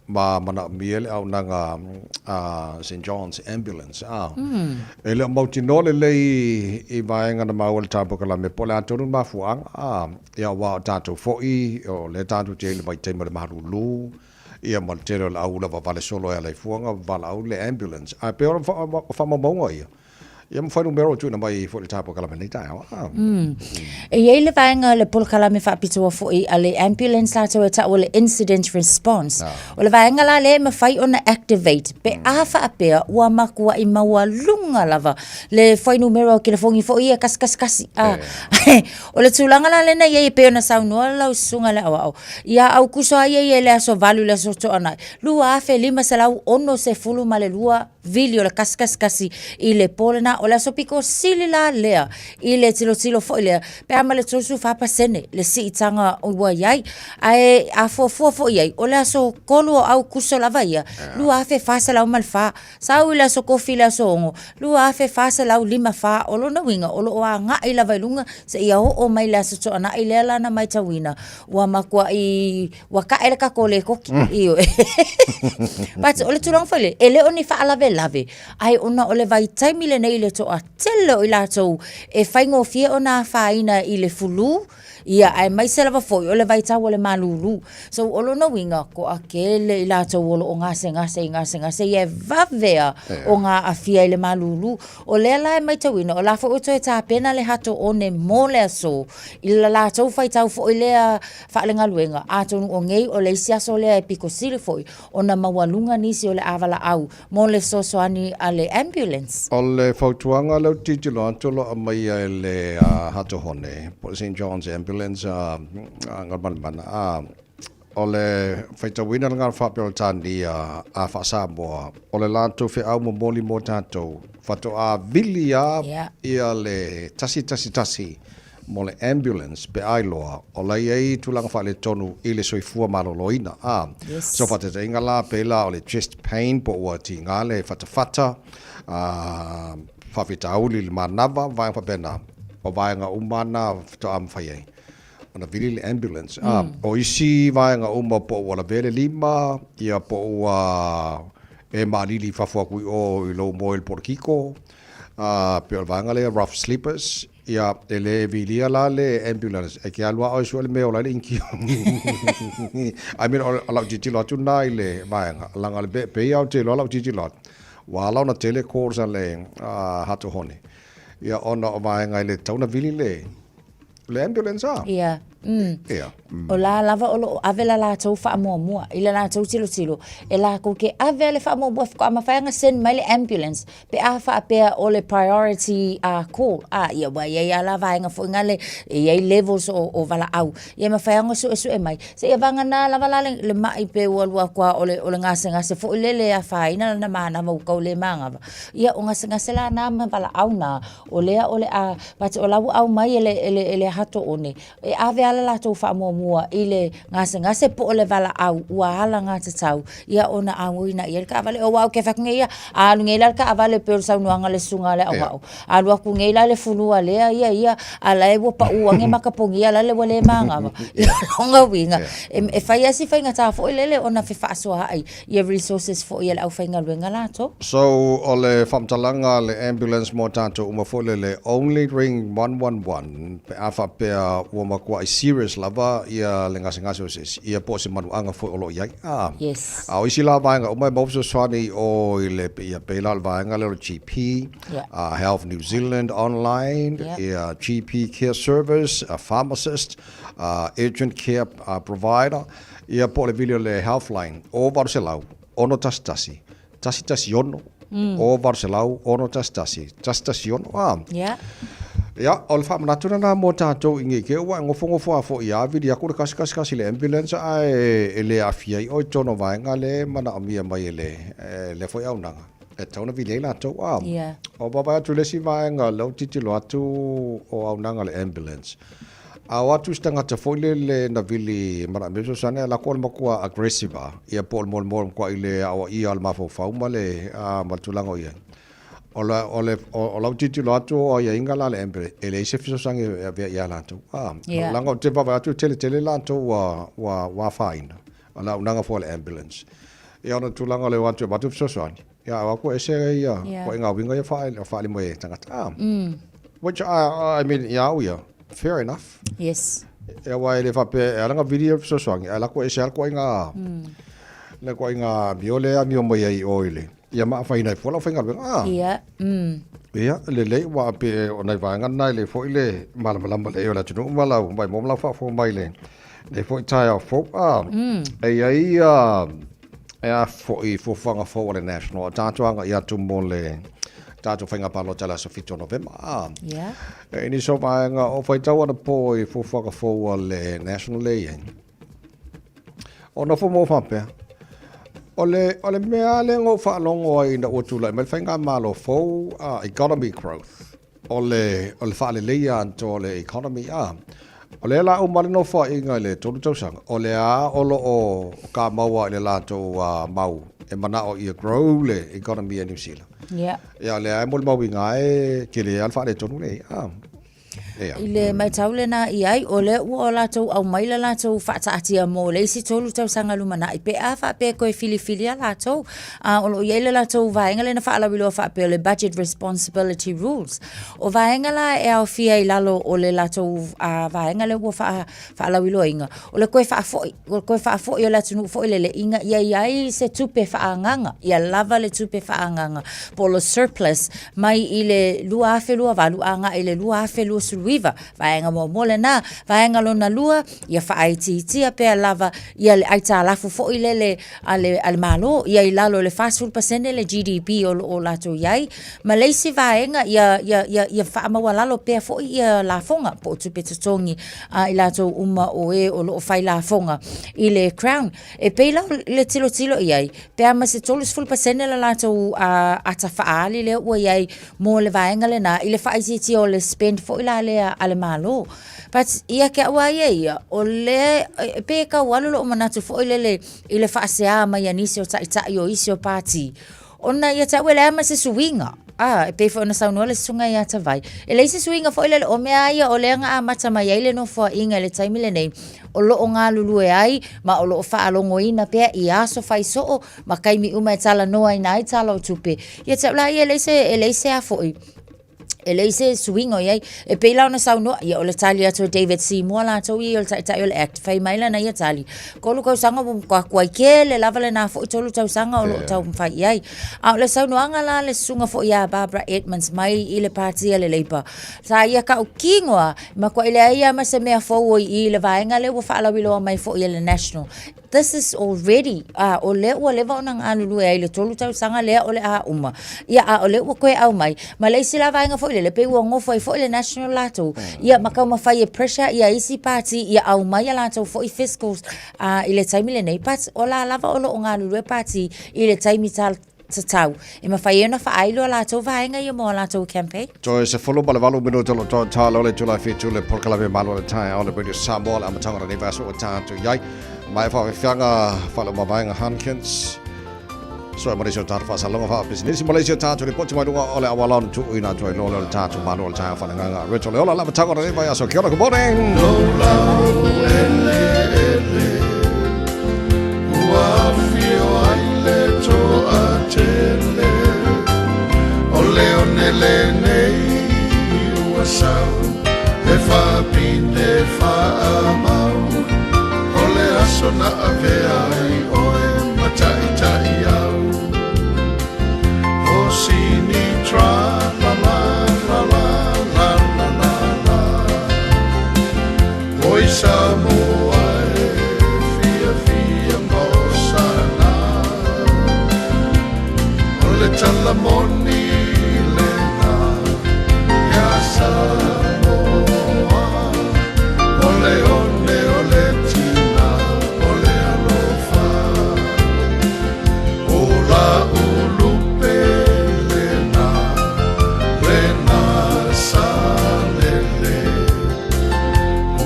ma manaomia le auaunaga a Saint John's Ambulance. A E le o mautinoa lelei i vaega na maua i le tapue kalame po o le a tonu le mafuaaga, a ia aua o tatou foi o lea tatou te i ai i le vaitaimi o le malulu ia ma le tele o le au ula vavale solo e ala i fuaga valaau le ambulance. Ae pei o faamaumauga ia Ia ma fuainumera ua tuuina mai foi i le polokalame i lenei taeao. E i ai le vaega o le polokalame faapitoa foi a le ambulance latou e tau o le incident response. O le vaega la lea e mafai ona activate pe a faapea ua matuai maualuga lava le fuainumera o telefoni foi ia 111. O le tulaga la lea na i ai e pei ona saunoa lau susuga i le aoao, ia Aukuso lava ia i le aso 8 i le aso Toonai, 2562 vili o le 111 i le po lena. O le aso pito sili la lea i le tilotilo foi lea pe a ma le 34% le siitaga ua i ai. Ae a fuafua foi i ai, o le aso 3 o Aukuso lava ia, 2404. Sau i le aso Kofi i le aso 6, 2454. O lona uiga, o lo o agai lava i luga seia oo mai i le aso Toonai lea la na matauina ua matuai Ua tae le tatou lekoti. Ioe. But o le tulaga foi lea, e le o ni faalavelave, ae ona o le vaitaimi lenei i le toatele o i latou e faigofie ona afaina i le flu, ia aemaise lava foi o le vaitau o le malulu. So o lona uiga, toatele i latou o lo o gasegase i gasegase ia e vave lava ona aafia i le malulu. O lea la e matauina, o la foi ua toe tapena le Hato One mo le aso i le latou faitau foi lea faalegaluega, atonu o nei o le isi aso lea e pito sili foi ona maualuga nisi o le a valaau mo le fesoasoani a le ambulance. O le fautuaga lea ou te tilotilo atu o lo o aumaia e le Hato Hone po o le Saint John's Ambulance a Galumalemana, a o le faitauina lena faa-Peretania a faa-Samoa, o le latou feau momoli mo tatou, faatoa vili lava ia le 111 mo le ambulance pe a iloa o la i ai tulaga faaletonu i le soifua maloloina. A, yes. So faataitaiga la, pei la o le chest pain po ua tiga le fatafata, a, faafitauli i le manava, vaega faapena. O vaega uma na faatoa mafai ai ona vili le ambulance. A, o isi vaega uma po ua lavea le lima, ia po ua e maalili i fafo atu i o i lou moe i le polokiko, a, pei o le vaega lea rough sleepers, Ia, e le vilia la le ambulance, e te alu lava oe e sue le mea e ola ai le inikioni. I mean, o lau tilotilo atu lena i le vaega, leaga o le mea, pei lava ou te iloa lau tilotilo atu, ua ala ona tele calls a le Hato Hone, ia, ona o vaega e le tatau ona vili le ambulance a. Ia. Ia. O la lava o lo o ave la latou faamuamua i le latou tilotilo, e latou te ave le faamuamua faatoa mafai ona send mai le ambulance pe a faapea o le priority call. A, ia ua i ai lava la vaega foi nale e i ai levels o valaau, ia e mafai lava ona suesue mai, seia vagana lava la le mai pe ua alu atu lava o le gasegase foi lele e afaina lana manava ua tau le manava. Ia o gasegase la na ma valaau na, o lea o le a, but o la ua aumai e le Aha Toone, e ave lava le latou faamuamua i le gasegase po o le valaau ua alagatatau ia ona auina i ai le taavale. Aua ou te fai atu nei ia, a alu nei la le taavale e pei o le saunoaga a le susuga a le aoao, alu atu nei la le fanua lea ia ia, a o la e ua pau ane makaponia la le ua le manava. Ia o lona uiga, e fai lava si faigata foi lele ona fefaasoaai ia resources foi a le aufaigaluega latou. So, o le faamatalaga a le ambulance mo tatou uma foi lele, only ring 111 pe a faapea ua matuai serious lava ia le gasegase o se isi, ia po o se manuaga foi o lo o i ai. A, Yes. a o isi la vaega uma e maua fesoasoani i o i le, ia pei la o le vaega lea o le GP, Yeah. Health New Zealand online, Yeah. ia GP Care Service, a pharmacist, urgent care provider, Ia po o le vili o le Healthline, 0800 611 116, 0800 611 116, a. Yeah. Ia, o le faamanatu lena mo tatou i nei te ua e nofonofo lava foi a vili atu le 111 i le ambulance ae e le aafia ai oe i totonu o vaega lea e manaomia mai e le, lea foi auaunaga e tatau ona vili ai latou. A, Yeah. o vaavaai atu i le isi vaega lea ou tilotilo atu o auaunaga a le ambulance. A o atu se tagata foi lele na vili manaomia fesoasoani ae lako o le matua aggressive a, ia po o le molimoli matuai le aoaia o le mafaufau ma le ma le tulaga o i ai. O le, o le, o lau tilotilo atu o aiaiga la a le ambulance, e leai se fesoasoani e avea ia latou. A, leaga ou te vaavaai atu e tele tele latou ua, ua, ua afaina, o le auaunaga foi a le ambulance. Ia ona o le tulaga o le o atu e avatu fesoasoani, ia ae o atu e ese ia ituaiga uiga ia faaali mai e tagata. A, Which I, I mean, ia au ia, fair enough. Yes. E aua e le faapea, e ala na vili e fesoasoani, ae lako ese lava le ituaiga, le ituaiga amio lea e amio mai ai i o i le, ia ma afaina ai fua lau faigaluega. Ah. Ia, Ia, lelei, aua pe o nai vaega na e le foi le malamalama lelei o le atunuu ma lau maimoa ma lau faafofoga mai i lenei foi taeao fou. Ah, e i ai ia, E a foi fuafuaga fou a le National a tatou agai atu mo le tatou faiga palota i le aso 7 o Novema. A, Yeah. e nisi o vaega o faitau anapo i fuafuaga fou a le National lea i ai. O nofo mo faapea, o le, o le mea lea na ou faalogo ai ina ua tulai mai le faigamalo fou, economy growth. O le, o le faaleleia atoa o le economy, a. O lea la uma le nofoaiga i le 3 tausaga, o lea a o lo o kamau a i le latou mau e manao ia grow le economy a New Zealand. Yeah. Ia, o lea e molimauina ai e tele a le faaletonu lea, a. Ia. I le matau lena i ai, o lea ua o latou aumai le latou faataatia mo le isi 3 tausaga lumanai pe a faapea e toe filifilia latou. A o lo o i ai le latou vaega lea na faalauiloa faapea o le Budget Responsibility Rules. O vaega la e aofia i lalo o le latou vaega lea ua faalauiloaina, o le toe faafoi, o le toe faafoi o le atunuu foi lele ina ia i ai se tupe faaagaaga, ia lava le tupe faaagaaga po o le surplus mai i le 2028 agai i le 2029. Vaega muamua lena. Vaega lona lua, ia faaitiitia pea lava ia le aitalafu foi lele a le, a le Malo, ia i lalo i le 40% le GDP o lo o latou i ai. Ma le isi vaega, ia, ia, ia, ia faamaualalo pea foi ia lafoga po o tupe totogi a i latou uma o e o lo o fai lafoga i le Crown. E pei la le tilotilo i ai, pe a ma se 30% le latou ata faaali lea ua i ai mo le vaega lena i le faaitiitia o le spend foi la lea a le Malo. But ia te au lava ia ia, o lea e pei e tau alu lou manatu foi lele i le faasea mai a nisi o taitai o isi o pati, ona ia te au e leai ma se suiga. A, e pei foi ona saunoa le susuga ia Tavai, e leai se suiga foi lele, o mea lava ia o lea na amata mai ai le Nofoaiga i le taimi lenei, o lo o galulue ai ma o lo o faalogoina pea i aso fai soo ma taimi uma e talanoaina ai tala o tupe. Ia te au la ia e leai se, e leai se a foi. E leai se suiga o i ai. E pei la ona saunoa, ia o le tali atu a David Seymour latou ia o le taitai o le Act, fai mai lana ia tali, tolu tausaga ua matua tuai tele lava lena foi tolu tausaga o lo o taumafai i ai. A o le saunoaga la a le susuga foi ia Barbara Edmonds mai i le Pati a le Labour, sa ia tautino lava, e matuai leai lava ma se mea fou o i i i le vaega lea ua faalauiloa mai foi e le National. This is already, a o lea ua leva ona galulue ai i le tolu tausaga lea o le a uma, ia a o lea ua toe aumai, ma le isi la vaega foi lele, pei ua nofo ai foi le National latou, ia ma taumafai e pressure ia isi pati ia aumai a latou foi fiscals a i le taimi lenei, but o la lava o lo o galulue pati i le taimi tatau e mafai ai ona faailo a latou vaega ia mo a latou campaign. Toe 18 minute o lo toe talo le tula fitu le polokalame malo le taeao le Radio Samoa le amataga o lenei vaiaso ua tatou i ai. Mai faafefiaga faalomavaega Hankins. Soe mo nisi o tatou faasalaga faapisinisi mo le isi o tatou lipoti mai luga o le auala ona tuuina atu ai loa lea o le tatou malo o le taeao faaleagaga. Rito Leola le amataga o lenei vaiaso. Kia ora, good morning. Ua afio ai le toatele O le one lenei ua sau E faapine faamau O le aso na avea ai oe ma taitai au O sini tra la la la la la la la la Oi Samoa e fiafia ma osana O le tala moni lena ia Samoa O le one o le tina o le alofa O la ulupe lena lena salele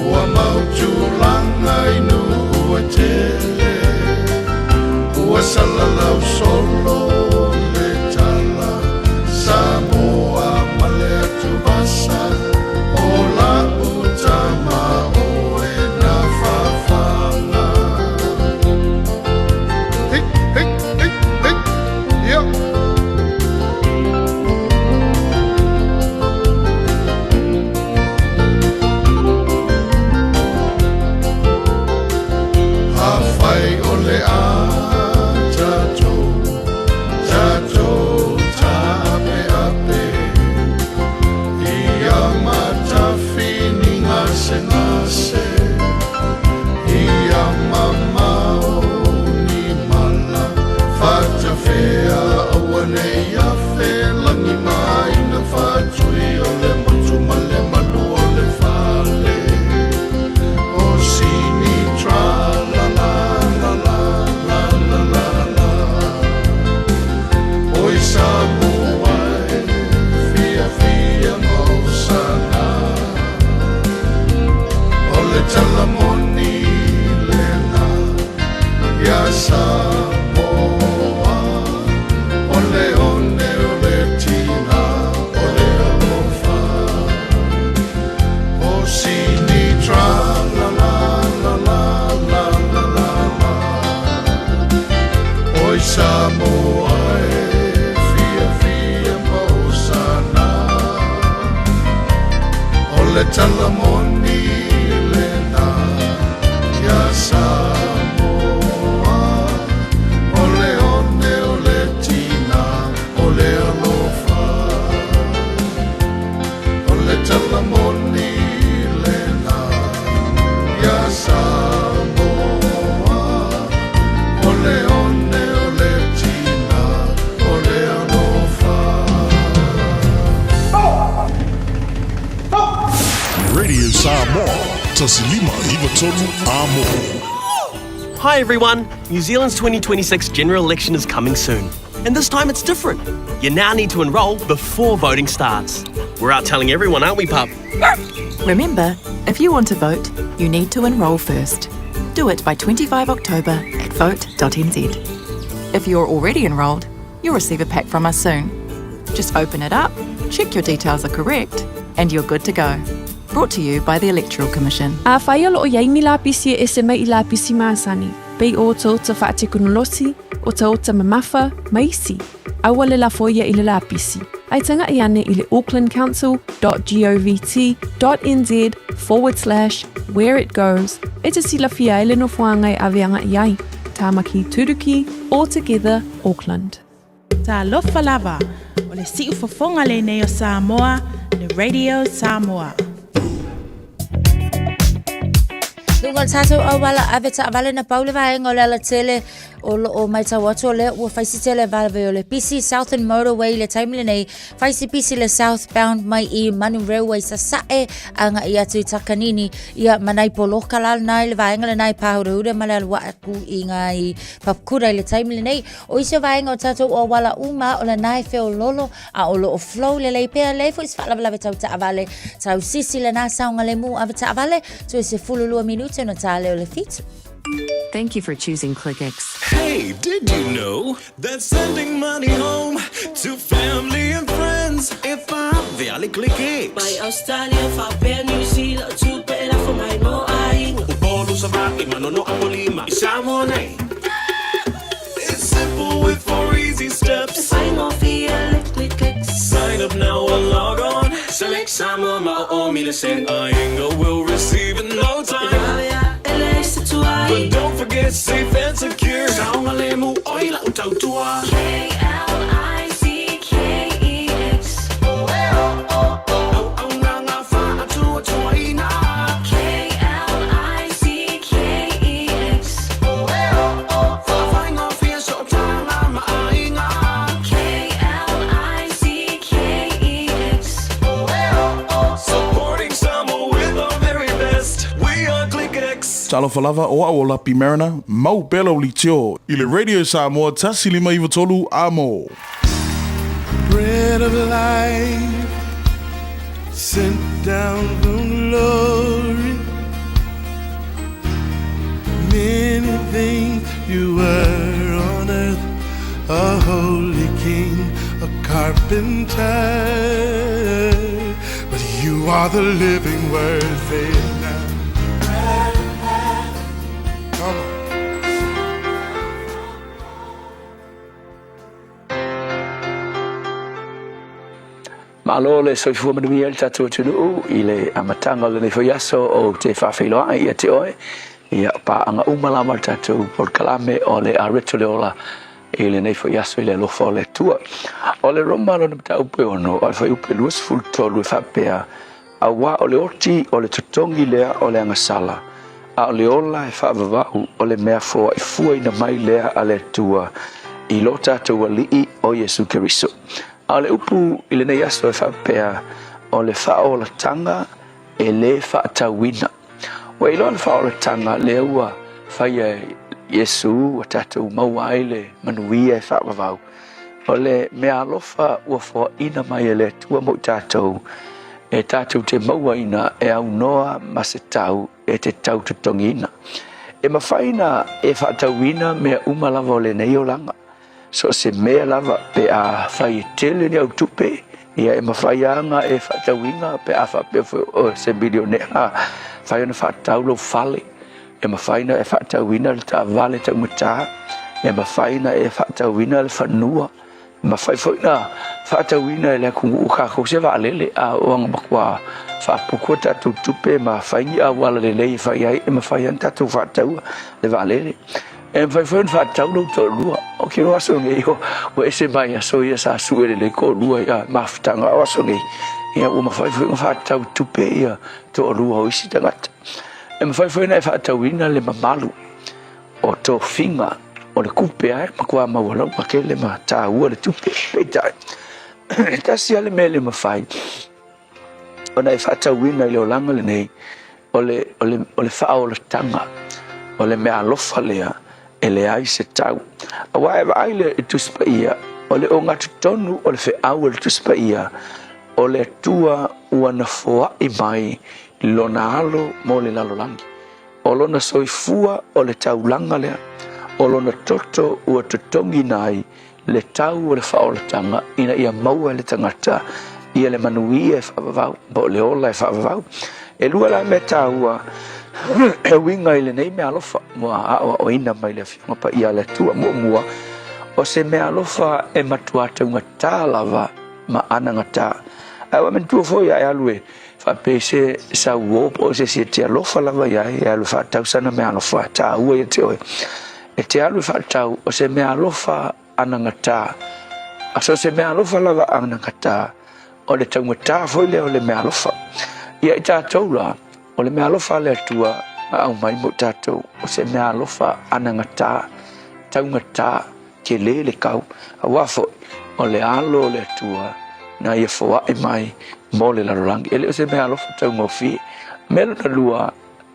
Ua mau tulaga i nuu e tele Ua salalau solo le tala Samoa ma le atuvasa O la'u tama oe na fafaga Hey, hey, hey, hey, yeah. Afai o le a tatou, tatou taapeape Ia matafi ni gasegase Ia mamao ni mala Fatafea aua ne i afe lagi ma aiga Faatui o le motu ma le malu o le fale O sini tra la la la la la la la la Oi Samoa e fiafia ma osana O le tala moni lena ia Samoa O le one o le tina o le alofa O sini tra la la la la la la la la Oi Samoa e fiafia ma osana O le tala moni lena ia Samoa O le one o le tina o le alofa O le tala moni lena ia Samoa O le one o le tina o le alofa Radio Samoa, 1993 Amo. Hi everyone! New Zealand's 2026 general election is coming soon. And this time it's different. You now need to enrol before voting starts. We're out telling everyone, aren't we, pup? Remember, if you want to vote, you need to enrol first. Do it by 25 October at vote.nz. If you're already enrolled, you'll receive a pack from us soon. Just open it up, check your details are correct, and you're good to go. Brought to you by the Electoral Commission. Afai o lo o i ai ni lapisi e ese mai i lapisi masani, pei o otaota faatekonolosi, otaota mamafa, ma isi, aua le lafo ia i le lapisi. Ae taga'i ane i le aucklandcouncil.govt.nz forward slash where it goes e te silafia ai le nofoaga e ave aga'i ai. Tāmaki Turuki, All Together, Auckland. Talofa lava, o le siufofoga lenei o Samoa, le Radio Samoa. Luga o le tatou auala ave taavale na pau le vaega o le alatele o lo o matau atu o lea ua fai si tele vave o le pisi Southern Motorway i le taimi lenei fai si pisi le southbound mai i Manu Railway sasae agai atu i Takanini ia ma nai poloka la lena i le vaega lena i Pāhurehura ma le alu aku i ngā i Papakura i le taimi lenei o isi o vaega o tatou auala uma o lena e feololo a o lo o flow lelei pea leai foi se faalavelave tau taavale tau sisi lena saogalemu ave taavale toe 12 minute ona tā lea o le 7. Thank you for choosing ClickX. Hey, did you know that sending money home to family and friends e vale ClickX? Mai Australia, faapea New Zealand, tupe e lafo mai mo aiga. Upolu, Savaii, Manono, Apolima, i Samoa nei. It's simple with four easy steps. E faigofie le ClickX. Sign up now or log on. Select Samoa ma o o mile send. Aiga will receive in no time. E vave a e leai se tuai. But don't forget safe and secure. Saogalemu oi lau tautua. K-L-I-C-K-E-X. Auaunaga faatuatuaina. K-L-I-C-K-E-X. Faafaigofie sootaga ma aiga. K-L-I-C-K-E-X. Supporting Samoa with our very best. We are ClickX. Talofa lava, o au o Lapi Mariner, mau pea lau litio i le Radio Samoa 1593 Amo. Bread of life sent down from glory. Many things you were on earth, a holy king, a carpenter. But you are the living word, say it now. Come on. Malo le soifua manuia i le tatou atunuu i le amataga o lenei foi aso ou te faafeiloai ia te oe. Ia, paaga uma lava le tatou polokalame o le Areto le Ola i lenei foi aso i le alofa o le Atua. O le Roma lona mataupu e ono, o le fuaiupu e 23 e faapea, Auā o le oti o le totogi lea o le agasala, a o le ola e faavavau o le mea foaifuaina mai lea a le Atua i lo tatou Alii o Iesu Keriso. A o le upu i lenei aso e faapea, o le faaolataga e lē faatauina. Ua iloa le faaolataga lea ua faia e Iesu ua tatou maua ai le manuia e faavavau. O le meaalofa ua foaina mai e le Atua mo i tatou, e tatou te mauaina e aunoa ma se tau e te tau totogiina. E mafai na e faatauina mea uma lava o lenei olaga. So o se mea lava pe a fai e tele ni au tupe, ia e mafai lava na e faatauina pe a faapea foi o se milionea, fai ona faatau lou fale, e mafai na e faatauina le taavale taugata, e mafai na e faatauina le fanua, e mafai foi na faatauina e le atunuu kākou se vaalele, a o aga matua faaputua tatou tupe ma fai ni auala lelei e fai ai, e mafai lava na tatou faataua le vaalele. E mafai foi ona faatatau lou toalua. O ke aso nei, ua ese mai aso ia sa sue lelei toalua ia mafutaga. O aso nei, ia ua mafai foi ona faatatau tupe ia toalua o isi tagata. E mafai foi ona e faatauina le mamalu o tofiga o le kupe ae matua maualauga tele ma taua le tupe. Peitai, e tasi lava le mea e le mafai ona e faatauina i le olaga lenei, o le, o le, o le faaolataga, o le meaalofa lea e leai se tau. Aua e vaai le Tusi Paia, o le ogatotonu o le feau a le Tusi Paia, o le Atua ua na foai mai lona alo mo le lalolagi. O lona soifua o le taulaga lea, o lona toto ua totogiina ai le tau o le faaolataga ina ia maua e le tagata ia le manuia e faavavau po o le ola e faavavau. E lua la mea taua e uiga i lenei meaalofa ua aoaoina mai le Afioga Paia a le Atua. Muamua, o se meaalofa e matua taugatā lava. ma anagatā. Ae ua manatua foi a e alu e faapea i se sauō po o se isi e te alofa lava i ai, e alu e faatau sana meaalofa e tāua ia te oe. E te alu e faatau o se meaalofa anagatā. A so se meaalofa lava anagatā, o le taugatā foi lea o le meaalofa. Ia i tātou la, o le meaalofa a le Atua na aumai mo i tātou, o se meaalofa anagatā, taugatā, Tele le kau, auā foi, o le alo o le Atua na ia foaʻi mai mo le lalolagi. E le o se meaalofa taugofie. Mea lona lua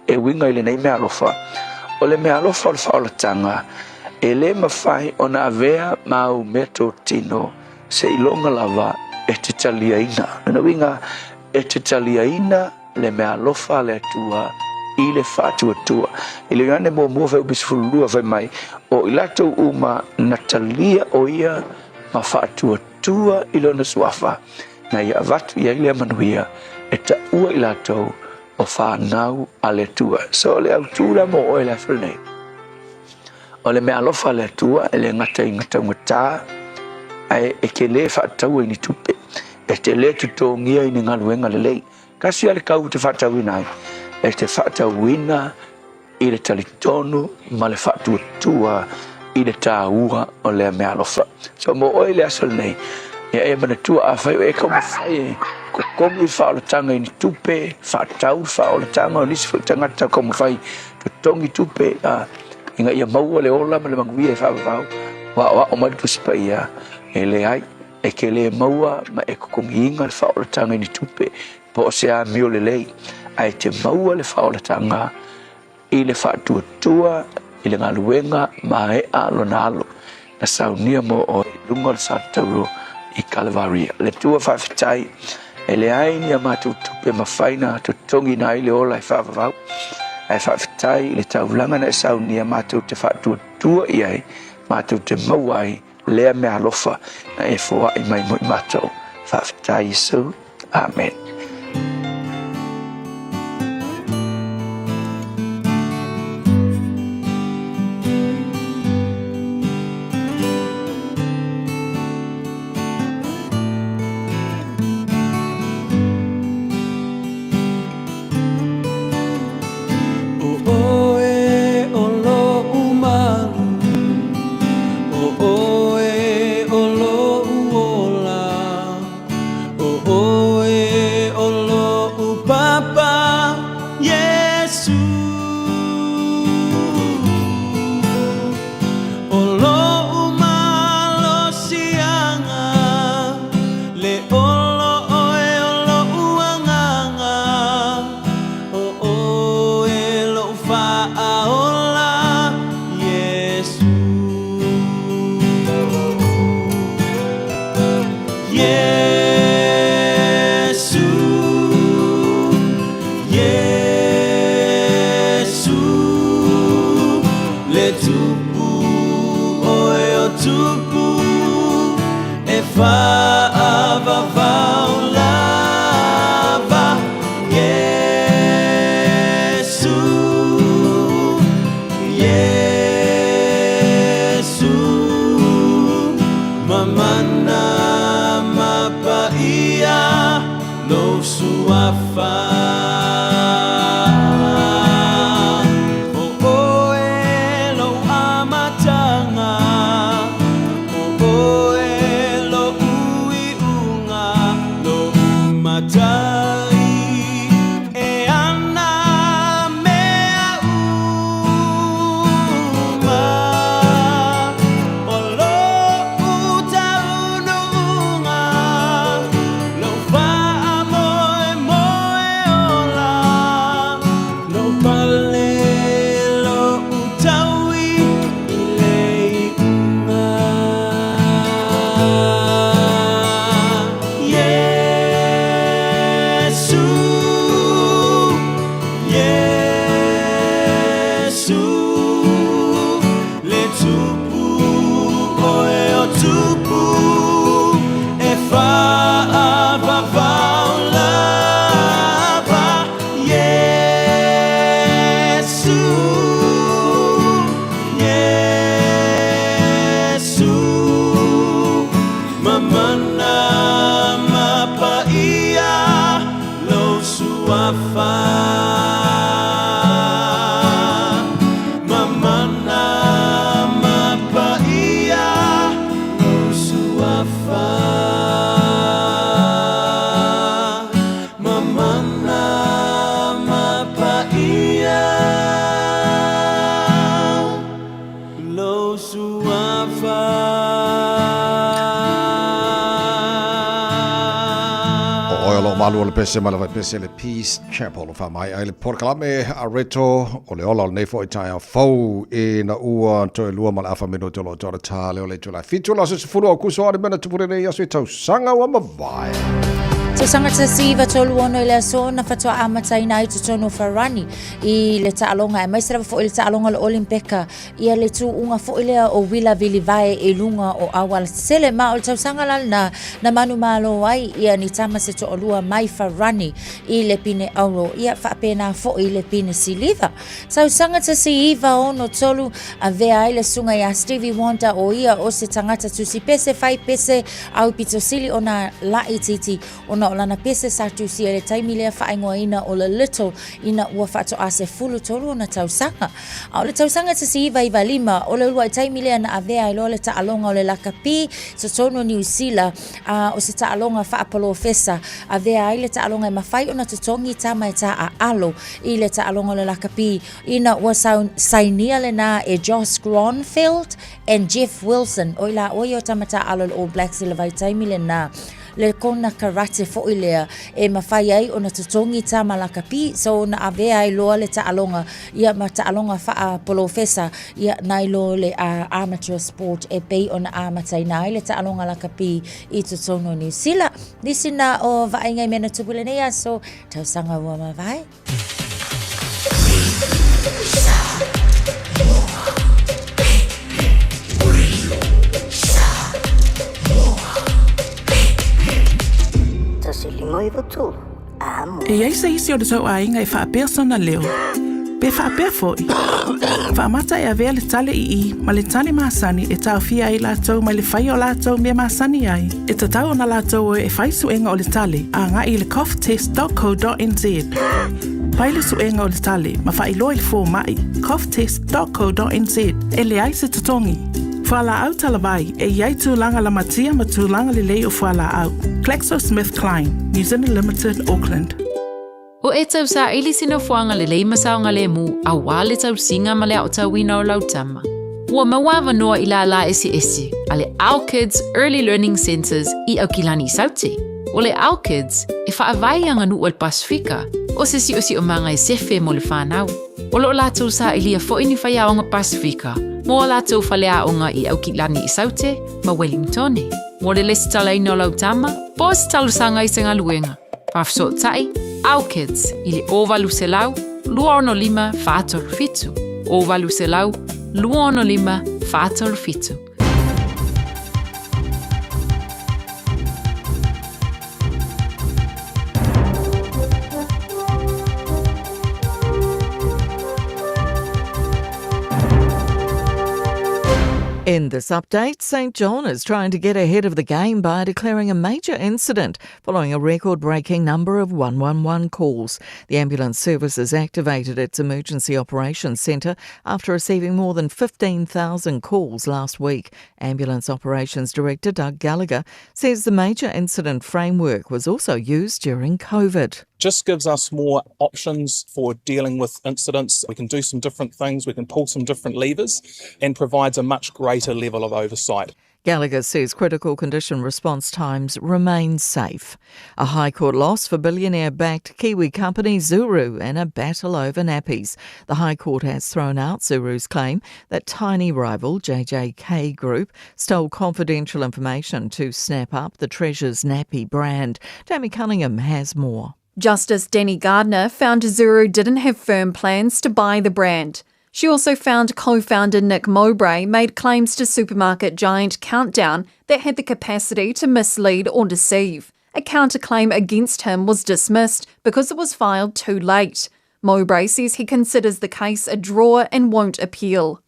e uiga i lenei meaalofa, o le meaalofa o le faaolataga, e le mafai ona avea ma au meatotino seiloga lava e te taliaina. Lona uiga, e te taliaina le meaalofa a le Atua i le faatuatua. I le Ioane muamua fuaiupu 12 fai mai, O i latou uma na talia o ia ma faatuatua i lona suafa, na ia avatu i ai lea manuia e taua i latou o fanau a le Atua. So o le autū la mo oe le aso lenei. O le meaalofa a le Atua e le gata i gataugata, ae e te lē faataua i ni tupe, e te lē totogia i ni galuega lelei. Tasi a le kau e te faatauina ai, e te faatauina i le talitonu ma le faatuatua i le tāua o lea meaalofa. So mo oe i le aso lenei, ia e manatua afai o e taumafai e totogi le faaolataga i ni tupe, faatau le faaolataga o nisi foi tagata taumafai totogi tupe a ina ia maua le ola ma le manuia e faavavau, ua aoao mai le Tusi Paia, e leai, e te lē maua ma e totogiina le faaolataga i ni tupe po o se amio lelei, ae te maua le faaolataga i le faatuatua i le galuega maea lona alo na saunia mo oe i luga o le satauro i Kalevaria. Le Atua faafetai, e leai ni a matou tupe e mafai na totogiina ai le ola e faavavau, ae faafetai i le taulaga na e saunia matou te faatuatua i ai, matou te maua ai lea meaalofa na e foai mai mo i matou. Faafetai Iesu. Amen. Suafa ma mana ma paia Lou Suafa. O oe o lo malu o le pese ma le vaipese le Peace Chapel o faamaea ai le polokalame a Reto o le ola o lenei foi taeao fou ina ua toe lua ma le afa minute o lo o toa le tā leo le itula e fitu o le aso 10 o Aukuso a le mea na tupu lenei aso i tausaga ua mavae. Tausaga 1936 i le aso na faatoa amataina ai totonu o Farani i le taaloga aemaise lava foi i le taaloga o le Olimpeka ia le tuuga foi lea o Uila Vilivae i luga o aualatetele ma o le tausaga la lena na manumalo ai ia ni tama se toalua mai Farani i le pine auro ia faapena foi i le pine siliva. Tausaga 1963 avea ai le susuga ia Stevie Wonder o ia o se tagata tusi pese fai pese aupito sili ona laitiiti ona o lana pese sa tusia i le taimi lea faaigoaina o le Little ina ua faatoa 13 ona tausaga. A o le tausaga 1995, o le uluai taimi lea na avea ai loa le taaloga o le lakapi i totonu o Niu Sila, a o se taaloga faapolofesa. Avea ai le taaloga e mafai ona totogi tama e taaalo i le taaloga o le lakapi ina ua sainia lena e Josh Gronfield and Jeff Wilson, o i laua ia o tama taaalo o le All Blacks i le vaitaimi lena. Le kona karate foi lea e mafai ai ona totogi tama lakapi, so na avea ai loa le taaloga ia ma taaloga faapolofesa ia nai lo le amateur sport e pei ona amataina ai le taaloga lakapi i totonu o Niu Sila. Nisi na o vaaiga i mea na tupu i lenei aso, tausaga ua mavae. E i ai se isi o le tou aiga e faapea sona leo, pe faapea foi, faamata e avea le tale ii ma le tale masani e taofia ai latou mai le faia o latou mea masani ai. E tatau ona latou o e fai suega o le tale agai i le coughtest.co.nz. Fai le suega o le tale ma faailoa i le fomai, coughtest.co.nz, e leai se totogi. Fualaau talavai, e i ai tulaga lamatia ma tulaga lelei o fualaau. GlaxoSmithKline, New Zealand Limited, Auckland. O e tausaili se nofoaga lelei ma saogalemu aua le tausiga ma le aotauina o lau tama. Ua maua avanoa i lālā eseese a le Our Kids Early Learning Centres i Aukilani i Saute. O le Our Kids e faavae i aganuu a le Pasifika o se siosiomaga e sefe mo le fanau. O lo o latou sailia foi ni faiaoga Pasifika mo a latou faleaoga i Aukilani i Saute ma Wellingtone. Mo le lesitalaina o lau tama, po o se talosaga i se galuega, faafesootai Our Kids i le 0800 265 437, 0800 265 437. In this update, St. John is trying to get ahead of the game by declaring a major incident following a record breaking number of 111 calls. The ambulance service has activated its emergency operations centre after receiving more than 15,000 calls last week. Ambulance Operations Director Doug Gallagher says the major incident framework was also used during COVID. Just gives us more options for dealing with incidents. We can do some different things, we can pull some different levers, and provides a much greater level of oversight. Gallagher says critical condition response times remain safe. A High Court loss for billionaire backed Kiwi company Zuru in a battle over nappies. The High Court has thrown out Zuru's claim that tiny rival JJK Group stole confidential information to snap up the Treasure's nappy brand. Tammy Cunningham has more. Justice Danny Gardner found Zuru didn't have firm plans to buy the brand. She also found co founder Nick Mowbray made claims to supermarket giant Countdown that had the capacity to mislead or deceive. A counterclaim against him was dismissed because it was filed too late. Mowbray says he considers the case a draw and won't appeal.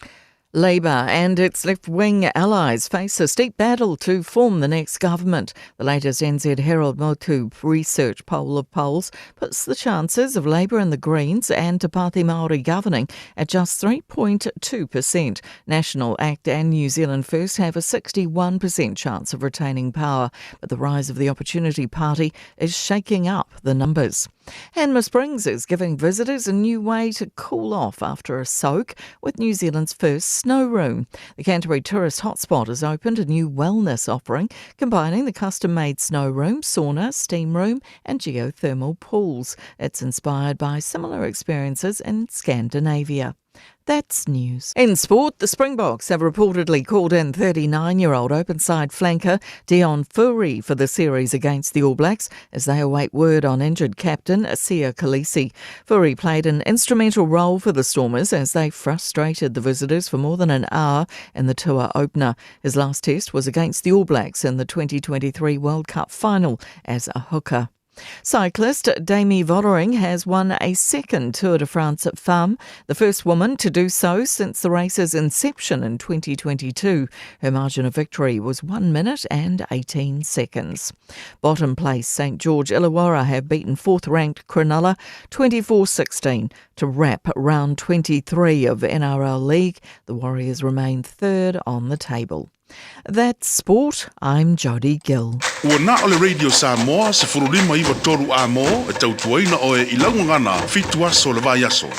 Labour and its left wing allies face a steep battle to form the next government. The latest NZ Herald Motu research poll of polls puts the chances of Labour and the Greens and Te Pāti Māori governing at just 3.2%. National Act and New Zealand First have a 61% chance of retaining power, but the rise of the Opportunity Party is shaking up the numbers. Hanmer Springs is giving visitors a new way to cool off after a soak with New Zealand's first snow room. The Canterbury tourist hotspot has opened a new wellness offering combining the custom made snow room, sauna, steam room, and geothermal pools. It's inspired by similar experiences in Scandinavia. That's news. In sport, the Springboks have reportedly called in 39 year old openside flanker Deon Fourie for the series against the All Blacks as they await word on injured captain Siya Kolisi. Fourie played an instrumental role for the Stormers as they frustrated the visitors for more than an hour in the tour opener. His last test was against the All Blacks in the 2023 World Cup final as a hooker. Cyclist Demi Vollering has won a second Tour de France at Femmes, the first woman to do so since the race's inception in 2022. Her margin of victory was 1 minute and 18 seconds. Bottom place St George Illawarra have beaten fourth ranked Cronulla 24 16 to wrap round 23 of NRL League. The Warriors remain third on the table. That's sport. I'm Jodie Gill. Ua na o le Radio Samoa 1593 A-mo e tautuaina oe i lau gagana fitu aso o le vaiaso.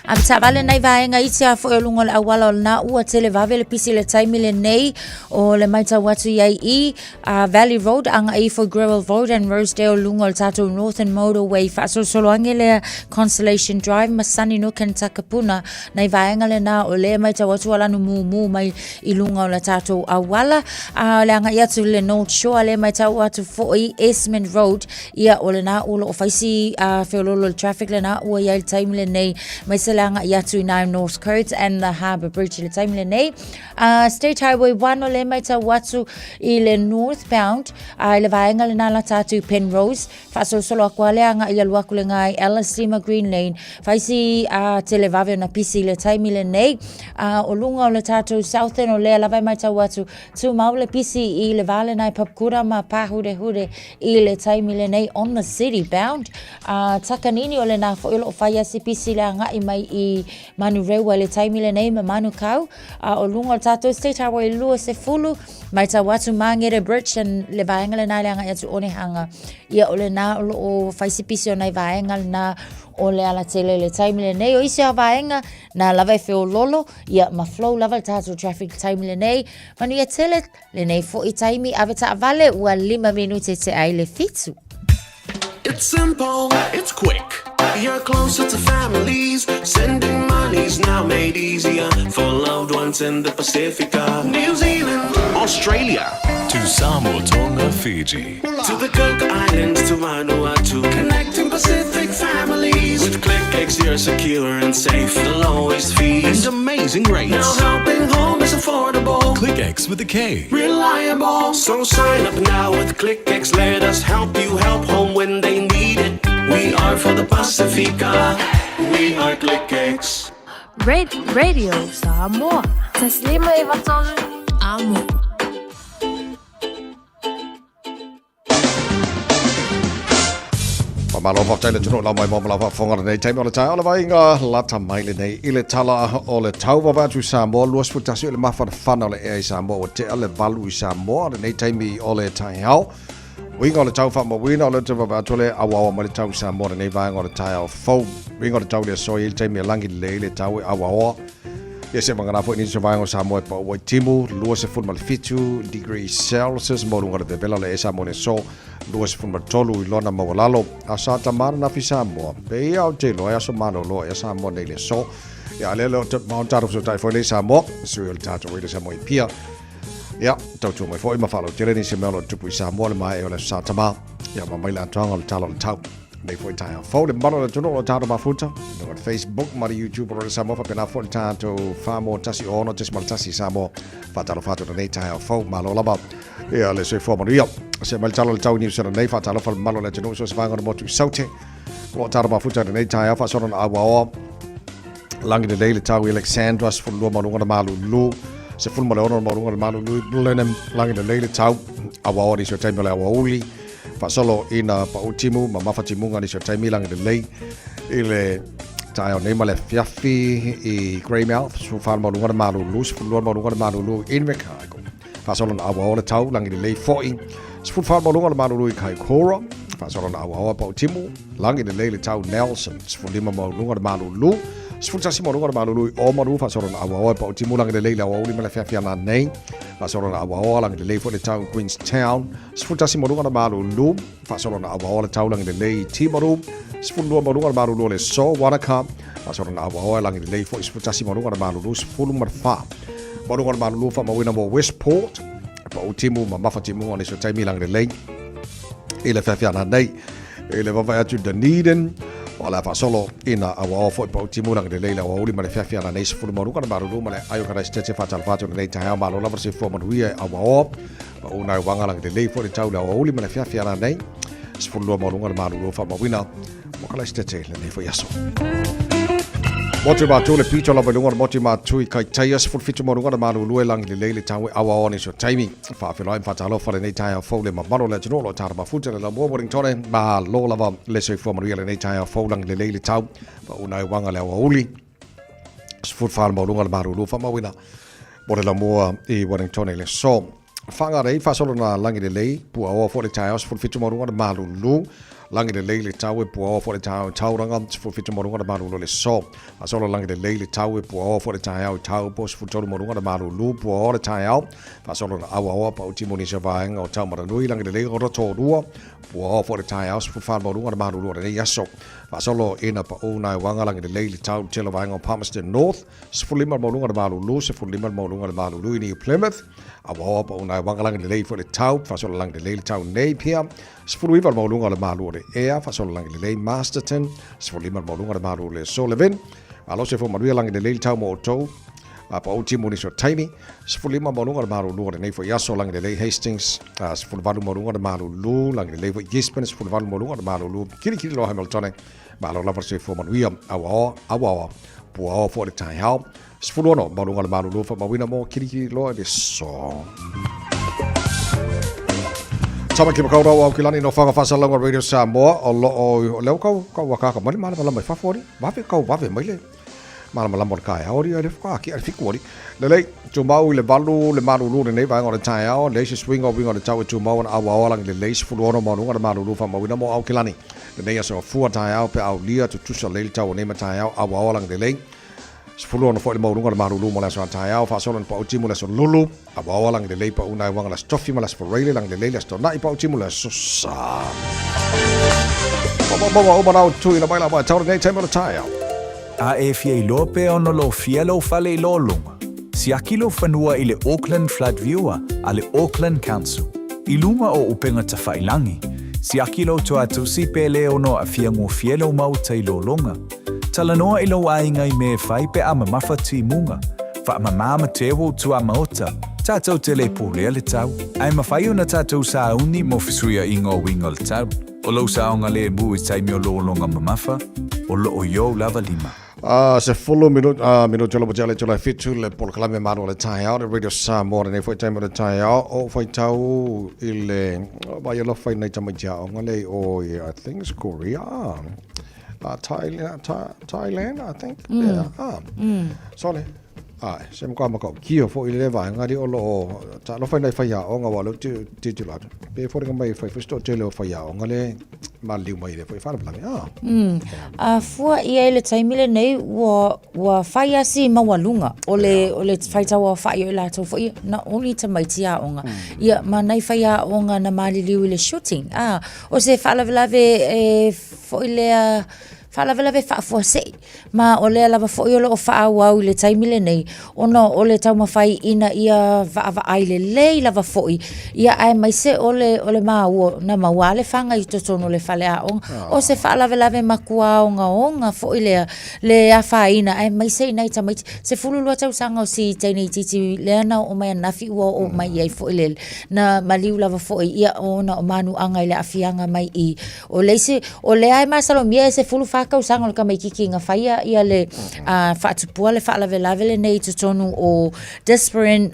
A taavale nai vaega iti a foi o luga o le auala o lena ua tele vave le pisi le taimi lenei o le maitau atu i ai i uh, Valley Road agai ifo Grewell Road and Rosedale luga o le tatou Northern Motorway faasolosolo age lea Constellation Drive ma Sunnysnook and Takapuna nai vaega lena o lea maitau atu ua lanu mumu mai i luga o le tatou auala a le agai atu i le North Shore lea maitau atu foi Esmond Road ia o lena ua loo faisi uh, feololo le traffic lena ua iai le taimi lenei mai se le agai atu i nai North Coast and the Harbour Bridge i le taimi lenei Uh, State Highway 1 o le maitau atu i le northbound uh, i le vaega lena lata atu i Penrose faasolosolo aku a le aga i alu aku le ngai Ellerslie ma Green Lane faisi uh, tele vave ona pisi i le taimi lenei uh, o luga o le tatou southern o lea lava e maitau atu tumau le pisi i le va lena i Papakura ma Pahurehure i le taimi lenei on the city bound uh, Takanini o lena foi o loo fai a se pisi le agai mai i Manurewa i le taimi lenei ma Manukau, a o luga o le tatou State Highway 20, maitau atu Mangere Bridge and le vaega lena i le agai atu Onehanga. Ia o lena o loo fai se pisi o nai vaega lena o le alatele i le taimi lenei. O isi a vaega, na lava e feololo, ia ma flow lava le tatou traffic i le taimi lenei. Manuia tele lenei foi taimi, ave taavale ua lima minute te ai le fitu. It's simple, it's quick. You're closer to families. Sending money's now made easier for loved ones in the Pacifica. New Zealand, Australia. To Samoa, Tonga, Fiji. To the Cook Islands, to Vanuatu. Connecting Pacific families. With ClickX, you're secure and safe. The lowest fees and amazing rates. Now helping home is affordable. ClickX with a K. Reliable. So sign up now with ClickX. Let us help you help home when they need it. We are for the Pacifica. We are ClickX. Radio Samoa. Taslima Ivatolu Amo. Malo faafetai le atunuu lau mai mo ma lau faafofoga lenei taimi o le taeao le vaaiga lata mai lenei i le tala o le tau vaavaai atu i Samoa 21 o le mafanafana o le ea i Samoa ua tea le valu i Samoa lenei taimi o le taeao uiga o le tau faamauina o le te vaavaai atu le auaoa mai le tau i Samoa lenei vaega o le taeao fou uiga o le tau i le aso i le taimi e lagi lelei le tau e auaoa Ia se vagana foi nisi o vaega o Samoa e pau ai timu, 27 degrees Celsius mo luga o le vevela o le ea Samoa i le aso, 23 i lona maualalo. A sa tamana na fi Samoa, pe ia o te iloa e aso malolo ea Samoa nei le aso. Ia a lea leo te maon tātou fesootai foi lei Samoa, sui o le tātou i le Samoa i Pia. Ia, tautua mai foi ma faalautele nisi mea o lo o tupu i Samoa le mae o le aso Sa Tama. Ia ma mai le atoaga o le tala o le tau. Nei foi taeao fou le mamalu o le atunuu o lo tatou mafuta. I luga o le Facebook ma le YouTube o le Samoa faapena foi le tatou Whāmoa 16.1 Samoa. Whātalofa atu lenei taeao fou. Malo lava. Ia le soifua manuia. Se mai le tala o le tau i Niu Sila nei. Whātalofa le mamalu o le atunuu so se vaega o le motu i Saute. O lo tatou mafuta i lenei taeao faasolo na auaoa. Lagi lelei le tau i Alexandra, 12 maualuga le malulu, 16 maualuga le malulu i Blenheim, lagi lelei le tau, auaoa nisi o taimi o le aoauli, faasolo ina pau timu ma mafa timuga nisi o taimi lagi lelei i le taeao nei ma le afiafi i Greymouth, 14 maualuga le malulu, 12 maualuga le malulu i Invercargill. Faasolo na auaoa le tau, lagi lelei foi, 14 maualuga le malulu i Kaikoura, faasolo na auaoa pau timu, Lagi lelei le tau Nelson, 15 maualuga le malulu, 11 maualuga le malulu i Oamaru, faasolo na auaoa e Pautimu, lagi lelei le aoauli ma le afiafi ananei, faasolo na auaoa, lagi lelei foi le tau i Queenstown, 11 maualuga le malulu, faasolo na auaoa le tau lagi lelei i Timaru, 12 maualuga le malulu o le aso Wanaka, faasolo na auaoa lagi lelei foi 11 maualuga le malulu, 14 maualuga le malulu faamauina mo Westport, Pautimu ma Mafatimuga o nisi o taimi lagi lelei i le afiafi ananei. I le vaavaai atu i Dunedin, o le a faasolo ina auaoa foi pau timu lagi lelei le aoauli ma le feafi ana nei sefulu maualuga le malulu ma le aio Karaisitete faatalofa atu lenei taeao malo lava le soifua manuia e auaoa pau nai uaga lagi lelei foi le tau le aoauli ma le feafi ana nei 12 maualuga le malulu faamauina mo Karaisitete lenei foi aso. Motu mātu le pito lava i luga o le motu mātu i Kaitaia, 17 maualuga le malulu e lagi lelei le tau e auaoa nisi o taimi. Faafeiloai ma faatalofa lenei taeao fou le mamalu o le atunuu o lo o tala mafuta le laumua Wellingtone. Malo lava le soifua manuia lenei taeao fou lagi lelei le tau pauna e uaga le aoauli. 14 maualuga le malulu faamauina mo le laumua i Wellingtone i le aso. Whangarei, faasolo na lagi lelei, puaoa foi le taeao, 17 maualuga le malulu. Lagi lelei le tau e puaoa foi le taeao i Tauranga, 17 maualuga le malulu o le aso. Faasolo lagi lelei le tau e puaoa foi le taeao i Taupo, 13 maualuga le malulu, puaoa le taeao. Faasolo na auaoa pau timu nisi o vaega o Taumaranui, lagi lelei Rotorua, puaoa foi le taeao, 14 maualuga le malulu o lenei aso. Faasolo ina pau nai uaga lagi lelei le tau i le tele o vaega o Palmerston North, 15 maualuga le malulu, 15 maualuga le malulu i New Plymouth. Auaoa pau nai uaga lagi lelei foi le tau, faasolo lagi lelei le tau Napier, 19 le maualuga o le malu o le ea, faasolo lagi lelei Masterton, 15 le maualuga o le malu o le Sullivan. Malo soifua manuia lagi lelei le tau mo outou. A pau timu nisi o taimi, 15 maualuga o le malulu o lenei foi aso lagi lelei Hastings, 18 maualuga o le malulu lagi lelei foi Gisborne, 18 maualuga o le malulu Kirikiri loa Hamiltone. Malo lava le soifua manuia, auaoa, auaoa, puaoa foi le taeao. 16 maualuga o le malulu faamauina mo Kirikiri loa i le aso. Tamaki Makaurau Aukilani no Whanga Whasalauga Radio Samoa o lo o leo kau kau akaka mai le malamalama i fafo ali vave kau vave mai le malamalama o le taeao ali le whakaaki ali fiku ali lelei tumau i le valu le malulu lenei vaega o le taeao leai se suiga o uiga o le tau e tumau ana auaoa lagi lelei 16 maualuga le malulu faamauina mo Aukilani lenei aso afua taeao pe aulia tutusa lelei le tau o nei ma taeao auaoa lagi lelei 16 foi le maualuga o le malulu mo le aso a taeao, faasolo ina pau timu le aso Lulu, auaoa lagi lelei pau nai uaga le aso Tofi ma le aso Foreile, lagi lelei le aso Tona'i pau timu le aso Sa. Maua uma rau tuina mai la mai tau lenei taimi o le taeao. A e fia iloa pea ona lofia lou fale i lologa, siaki lou fanua i le Auckland Flood Viewer a le Auckland Council. I luga o upega tafailangi, siaki lou toatusi pe le ono aafia gofie lou maota i lologa. Talanoa i lou aiga i mea e fai pe a mamafa timuga. Faamama ma teu ou tuamaota, tatou te le pulea le tau. Ae mafai ona tatou sauni mo fesuiaiga o uiga o le tau. O lou saogalemu i taimi o lologa mamafa, o loo i ou lava lima. A 10 minute, a minute lava te ale tula fitu le polokalame malu o le taeao le Radio Samoa lenei foi taimi o le taeao o faitau i le vai alofa i nai tamaiti aoga lea i o i I think it's Korea. Thailand, Thailand, I think. Yeah. Ah. Sorry. Ai, se mo ka maka kia fo i le vaega ri o lo ta lo fai nei fai aoga wa lo ti ti ti la. Pe fo mai fai fo sto tele o fai aoga le ma liu mai le fo i fara blangi. Ah. A fua ia i le taimi lenei ua ua fai asi maualuga o le o le faitau aofai o i latou foi na oli tamaiti aoga. Ia ma nai fai aoga na maliliu i le shooting. Ah, o se faalavelave e foi lea faalavelave faafuasei, ma o lea lava foi o lo o faaauau i le taimi lenei, ona o le taumafai ina ia vaavaai lelei lava foi, ia aemaise o le, o le maua, na maua lava le faga i totonu o le faleaoga. O se faalavelave matua ogaoga foi lea, le afaina, aemaise i nai tamaiti, 12 tausaga o si teine itiiti lea na oo mai ananafi ua oo mai i ai foi le, na maliu lava foi, ia ona o manuaga i le aafiaga mai i O le isi, o lea e masalomia e 14 tausaga o le tamaititi na faia ia le faatupua le faalavelave lenei i totonu o Disprin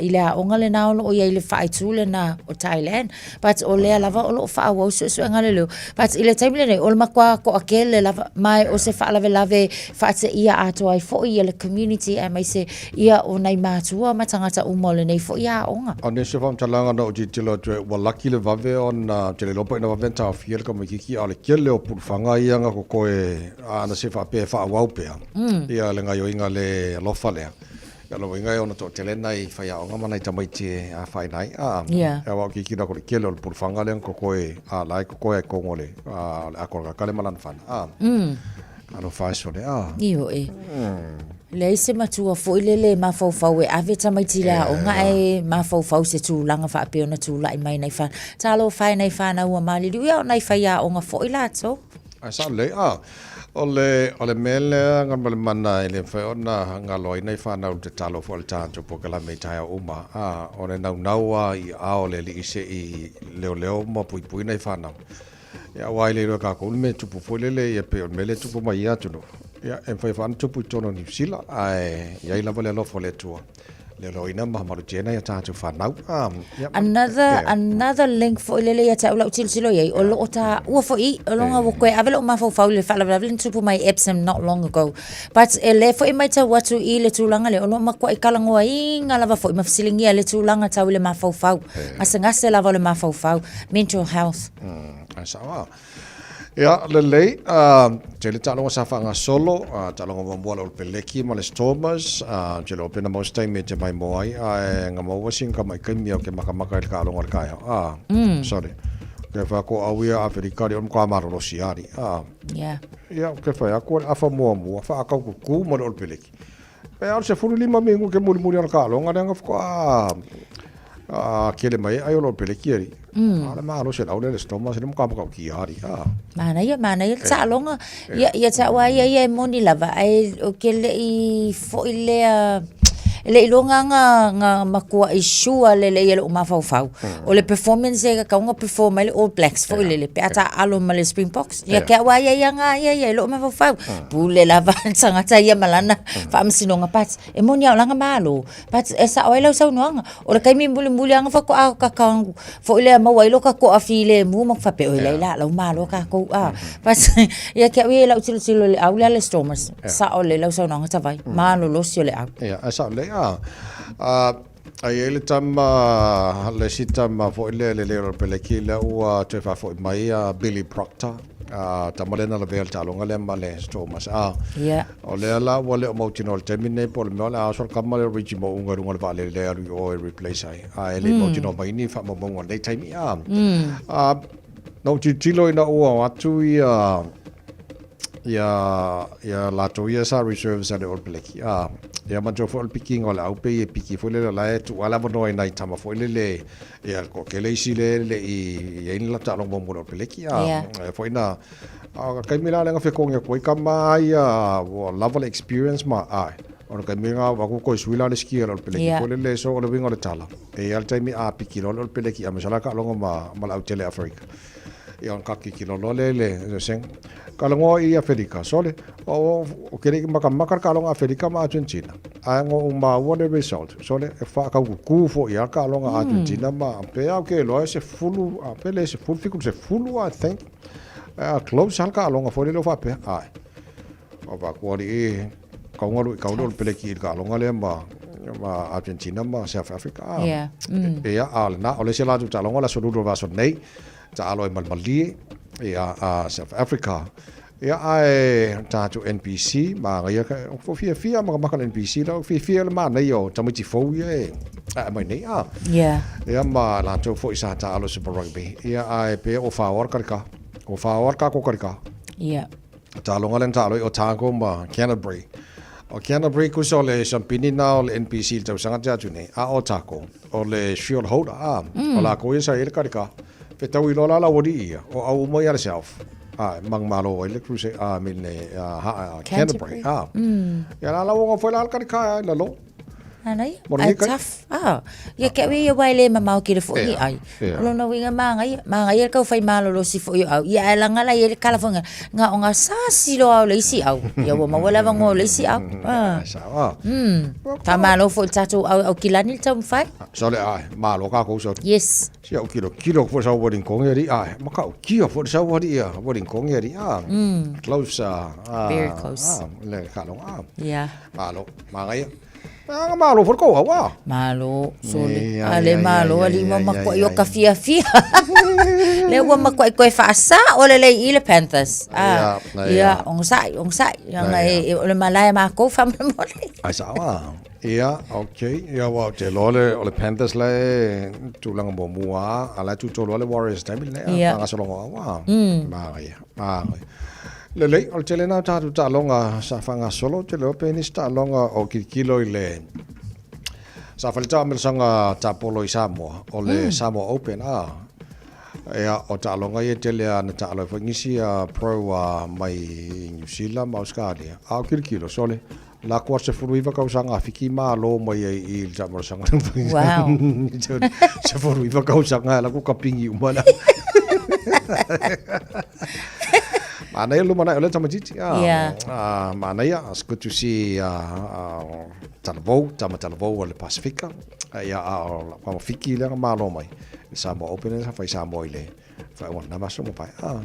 i le aoga lena o lo o i ai i le faaitu lena o Thailand. But o lea lava o lo o faaauau suesuega a leoleo. But i le taimi lenei, o le matua toatele lava, ma o se faalavelave faateia atoa ai foi ia le community aemaise ia o nai matua ma tagata uma o lenei foi aoga. O nisi o faamatalaga na ou tilotilo atu ai, ua laki le vave ona ou te le iloa pe ina vave ona taofia le tamaititi, a o le tele o pulufaga ia na totoe ana se faapea e faaauau pea ia le gaoioiga le alofa lea. Ia o lona uiga e ono toatele nai faiaoga ma nai tamaiti e afaina ai. A, Ia. aua ou te tilotilo atu i le tele o le pulufaga lea na totoe, a la e totoe lava i totonu o le, a, o le akolakaka lea ma lana fana. A, alofa e sole, a. Ioe. Leai se matua foi lele e mafaufau e ave tamaiti i le aoga ae mafaufau i se tulaga faapea ona tulai mai nai fanau. Talofa e nai fanau ua maliliu, ia o nai faiaoga foi latou. Ae sao lelei, a, o le, o le mea lea Galumalemana e le mafai ona galoaina i fanau i le tatalo foi a le tatou polokalame i taeao uma, a, o le naunau lava i aao o le Alii se i leoleo ma puipui nai fanau. Ia, aua e le iloa e tatou le mea e tupu foi lele, ia pei o le mea lea e tupu mai i ia atunuu, ia, e mafai foi ona tupu i totonu o Niu Sila, ae i ai lava le alofa o le Atua, leoleoina ma malutia ai a tatou fanau. Ia, Another, another link foi lele ia te au lau tilotilo i ai, o loo taua foi, o loga ua koe ave lou mafaufau i le faalavelave lea na tupu mai i Epsom not long ago. But e lea foi e matau atu i le tulaga lea, o loo matuai talanoaina lava foi ma fesiligia le tulaga tau i le mafaufau, gasegase lava o le mafaufau, mental health. Ae sao lava. Ia, lelei, uh, tele taaloga sa faagasolo, uh, taaloga muamua le Olepeleki ma le Stormers, uh, tele o pena mau se taimi e te mai mo ai, ae nga maua sin ka mai kaimi au ke makamaka i le kaaloga o le kaeao. Ah, sorry. Ke whai ko au ia Aferika ri o mkoa marolosi ari. Ah. Yeah. Ia, ke whai aku le afa muamua, wha akau kuku ma le Olepeleki. E ao se 15 mingu ke mulimuli o le kaaloga lea nga whakoa a kele mai ai o lo peleki ari. A le malo se lau le le stoma se le muka muka ki ari. A. Manaia, manaia le taaloga. Ia, ia te au a ia ia e moni lava, ae o ke le'i foi lea, e le'i iloa nga, nga makua'i sure lelei e lo'u mafaufau. O le performance e tatau ona perform ai le All Blacks foi lele, pe a taaalo ma le Springboks. Ia ke au a ia ia nga ia ia i lo'u mafaufau. Pule lava le tagata ia ma lana faamasinoga but e moni lava o lana malo. But e sao ai lau saunoaga, o le taimi mulimuli lava na faatoa tatau foi lea maua ai lota toafilemu ma faapea, oi laila lau malo tatou a. But ia te au ia i lau tilotilo i le au lea a le Stormers, sao lelei lau saunoaga Tavai, malolosi o le au. Ia, ae sao lelei a. A i ai le tama, le isi tama foi lea le leo o le peleki lea ua toe faafoi mai a Billy Proctor, a tama lea na lavea le taaloga lea ma le Stormers. A, yeah. o lea la ua le o mautinoa i le taimi lenei po o le mea o le a oso le kama lea o Reggie Mo'unga i luga o le vaalele lea e alu i o e replace ai. A e le mm. mautinoa mai ni faamaumauga o lenei taimi. A, a, na ou tilotilo ina ua o atu ia ia ia latou ia sa reserves a le All Black. A, ia manatua foi o le pikiga o le au pei e piki foi lele o la e tuu lava le avanoa i nai tama foi lele ia toatele isi lea e le i i ai ni latou taaloga muamua i le All Black. A, Yeah. foi na a o le taimi la lea na fetogi atu ai tama ia ua lava le experience ma ae o le taimi lena ua atu toe sui la le ski a le All Black Yeah. foi lele so o le uiga o le tala e i ai le taimi a piki loa le All Black aemaise la taaloga ma ma le autele Afrika. Ia ona tatilotilo loa lea i le sega. Talanoa i Aferika, sole, o, o ke le i makamaka le taaloga a Aferika ma Argentina. Ae na ou maua le result, sole, e whaakaukuku fo ia le taaloga a Argentina ma pe au ke loa e sefulu, a pe le sefulu, fiku sefulu, I think. A close lava le taaloga foi lele o faapea, ae. O vaku alii, kaunga lui kau le o le peleki i le taaloga lea ma, ma Argentina ma South Africa. A, Yeah. Ia, a o lena, o le isi latou taaloga o le aso lulu o le vaiaso nei, Taalo e malemalie ia a South Africa. Ia ae tatou NPC ma ia ka fo fiafia makamaka le NPC la fiafia le manaia o tamaiti fou ia e ae mai nei a. Yeah. Ia ma latou foi sa taalo Super Rugby. Ia ae pe o whaoa le karika. O whaoa le kako karika. Yeah. Taaloga lea na taalo ai Otago ma Canterbury. O Canterbury kusa o le siampini na o le NPC i le tausaga te atu nei, a Otago, o le shield holder, a, o lakou ia sa i ai le karika. Fetau iloa la la ua alii ia, o au uma ia le South. A, manumalo ai le Crusade, a, I mean le, a, Canterbury, a. Ia la la ua foi la le karika i lalo. Manaia. Mora Ai ni kai. tough. Ah, ia ke au ia wai le mamao ki le fo ni ai. Ia. O lona uiga magaia, magaia le taufai malolosi foi o au. Ia ae laga la i ai le kala foi nga o nga sasi loa o le isi au. Ia ua maua le avanoa o le isi au. Ah. Sao ah. Faamalo foi i le tatou au e Aukilani le taumafai. Sole ai, malo kākou sole. Yes. Si au kilo kilo foi sau wedding kong ia ai. Ma ka kia foi sau wedding ia wedding kong ia ah. Close ah. Very close. Ah, le ka long ah. Yeah. Malo, magaia. Anga malo foi ko au ah. Malo, sole. Ia, A le ia, malo ia, alii ia, ua ia, matuai ia, o ka fiafia. Lea ua matuai toe faasao lelei i le Panthers. Ah, Ia, ia, ia. onosai, onosai. Leaga Ia, e, o le malae a makou faamolemole. Ai sao ah. Ia, okay. Ia, ua ou te iloa le, o le Panthers la e tulaga muamua a, a la e tutolu lava le Warriors i le taimi lenei, a, faagasologa o au a. Manaia, manaia. Lelei, o le tele lena o tatou taaloga sa faagasolo, ou te iloa pe nisi taaloga o kilokilo i le sa fai le taamilosaga tapolo i Samoa, o le Samoa Open, a. Ia, o taaloga ia e tele lava na taalo ai foi nisi pro mai New Zealand ma Ausetalia, a o kilokilo, sole, Lako atu 19 tausaga a Fiti malo mai ai i le taamilosaga. Wow. 19 tausaga e laku kapigi uma la. Manaia le lumanai o lea tamaitiiti. Ah, Yeah. ah, manaia, it's good to see talavou, tama talavou o le Pasifika. Ia, a o lau tama Fiti lea na malo mai. I le Samoa Open lea sa fai i Samoa i le faaiuga o lena vaiaso ua mavae. Ah.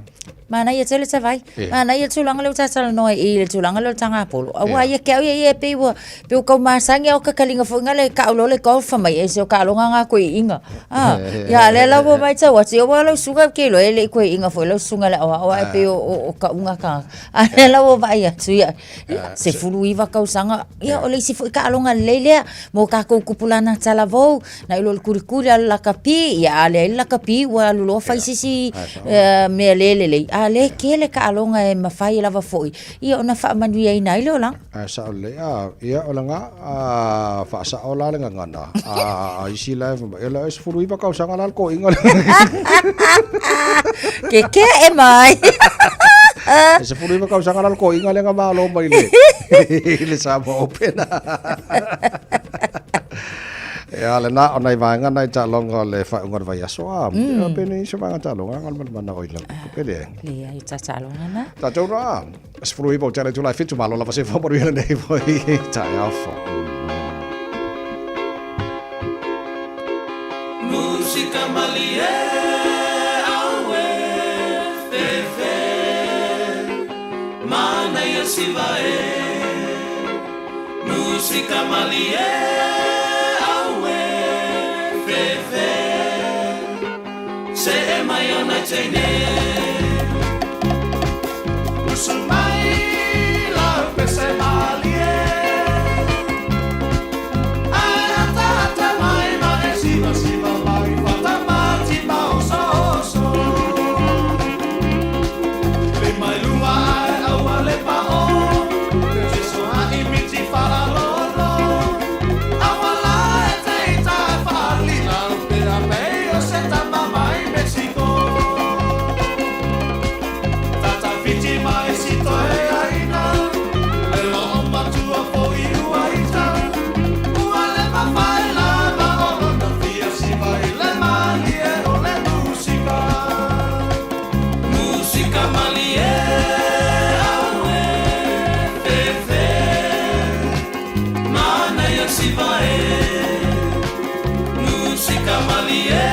Manaia tele Tavai. Yeah. Manaia le tulaga lea ua ta talanoa ai i le tulaga lea o le tagapolo. Aua ia ke au ia ia e pei ua pei ua kau masani a o kakaliga foi nga le kau loa le golf fai mai ese o kaaloga nga koiiga. Ah, ia lea la ua matau atu ia aua lau susuga ou te iloa e le i koiiga foi lau susuga i le aoao ae pei o o kauga tagata. A lea la ua vaai atu ia, ia 19 tausaga, ia o le isi foi kaaloga lelei lea mo kakou tupulaga talavou. Nai lo le kulikuli a le lakapi, ia a leai le lakapi ua alu loa fai se isi mea le lelei, a lea e tele taaloga e mafai lava foi ia ona faamanuiaina ai le olaga. Ae sao lelei, a, ia o lena, a, faasao la le gagana, a, a isi la e fai mai, e la e 19 tausaga la le toeaina lea. Keke'e mai. E 19 tausaga la le toeaina lea na malo mai le, i le Samoa Open. Ia, lena, o nai vaega na i taaloga o le faaiuga o le vaiaso, a, mm. pe nei se vaega taaloga, nga le malemana o i lau kupu pele. Leai, ta taaloga na. Tatou roa, 19 o tele itula e fitu, malo lava se whamaruia lenei foi taeao fou. Musika malie, aue, fefe, manaia siva e. Musika malie, aue, fefe, se'e mai ona teine. Usu mai lau pese malie, Ae ataata mai ma e sivasiva mai fatamati ma osooso. Lima i luma ae aua le pao, Jesu haʻi miti faalolo. Aua la e te ita e faalila, Pea pei o se tama mai Mexico. Tata fiti mai si toe aina, Le loo matua foi ua ita. Ua le mafai lava o lona fia siva i le malie o le musika. Musika malie, aue, fefe, manaia siva e. Musika malie.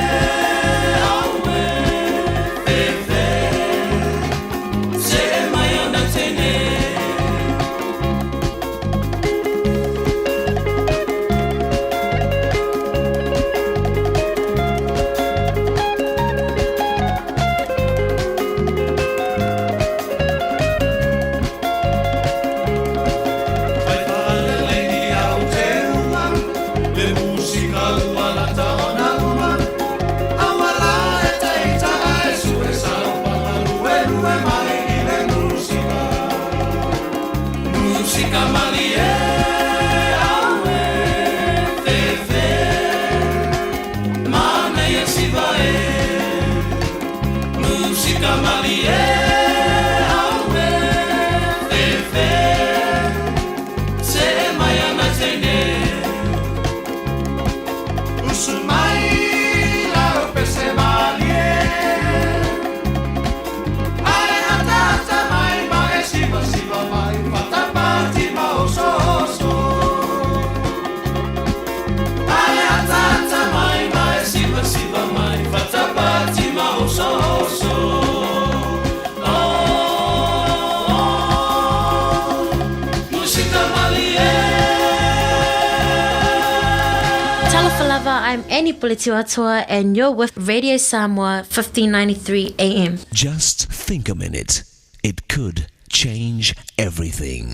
Annie Puletiuatoa and you're with Radio Samoa 1593 AM. Just think a minute. It could change everything.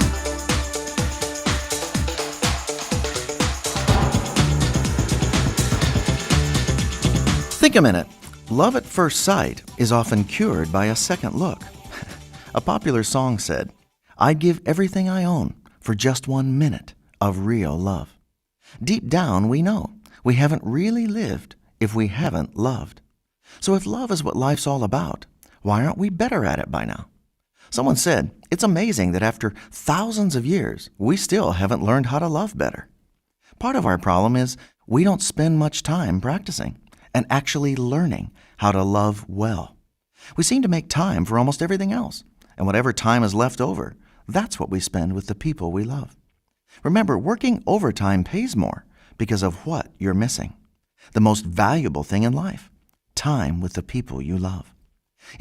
Think a minute. Love at first sight is often cured by a second look. A popular song said, I'd give everything I own for just one minute of real love. Deep down, we know we haven't really lived if we haven't loved. So if love is what life's all about, why aren't we better at it by now? Someone said, It's amazing that after thousands of years, we still haven't learned how to love better. Part of our problem is we don't spend much time practicing and actually learning how to love well. We seem to make time for almost everything else, and whatever time is left over, that's what we spend with the people we love. Remember, working overtime pays more because of what you're missing. The most valuable thing in life time with the people you love.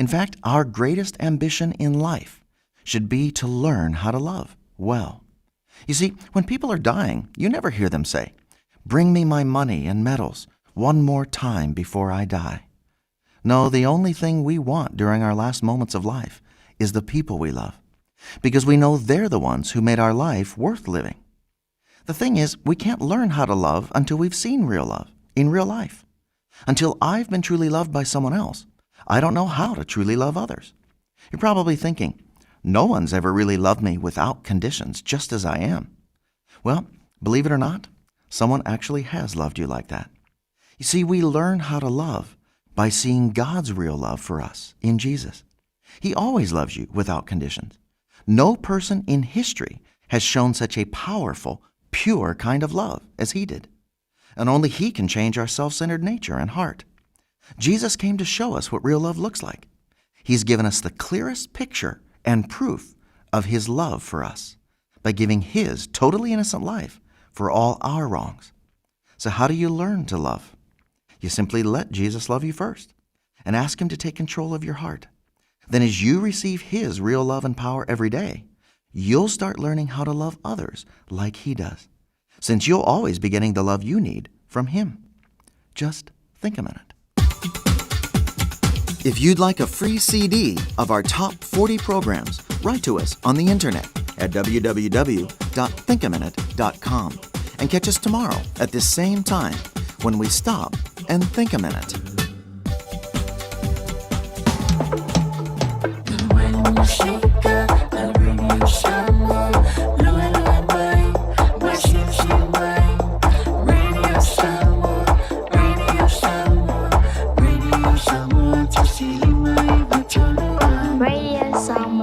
In fact, our greatest ambition in life should be to learn how to love well. You see, when people are dying, you never hear them say, Bring me my money and medals one more time before I die. No, the only thing we want during our last moments of life is the people we love, because we know they're the ones who made our life worth living. The thing is, we can't learn how to love until we've seen real love in real life. Until I've been truly loved by someone else, I don't know how to truly love others. You're probably thinking, no one's ever really loved me without conditions, just as I am. Well, believe it or not, someone actually has loved you like that. You see, we learn how to love by seeing God's real love for us in Jesus. He always loves you without conditions. No person in history has shown such a powerful, pure kind of love as he did. And only he can change our self centered nature and heart. Jesus came to show us what real love looks like. He's given us the clearest picture and proof of his love for us by giving his totally innocent life for all our wrongs. So, how do you learn to love? You simply let Jesus love you first and ask him to take control of your heart. Then, as you receive his real love and power every day, you'll start learning how to love others like he does, since you'll always be getting the love you need from him. Just think a minute. If you'd like a free CD of our top 40 programs, write to us on the internet at www.thinkaminute.com and catch us tomorrow at this same time when we stop and think a minute.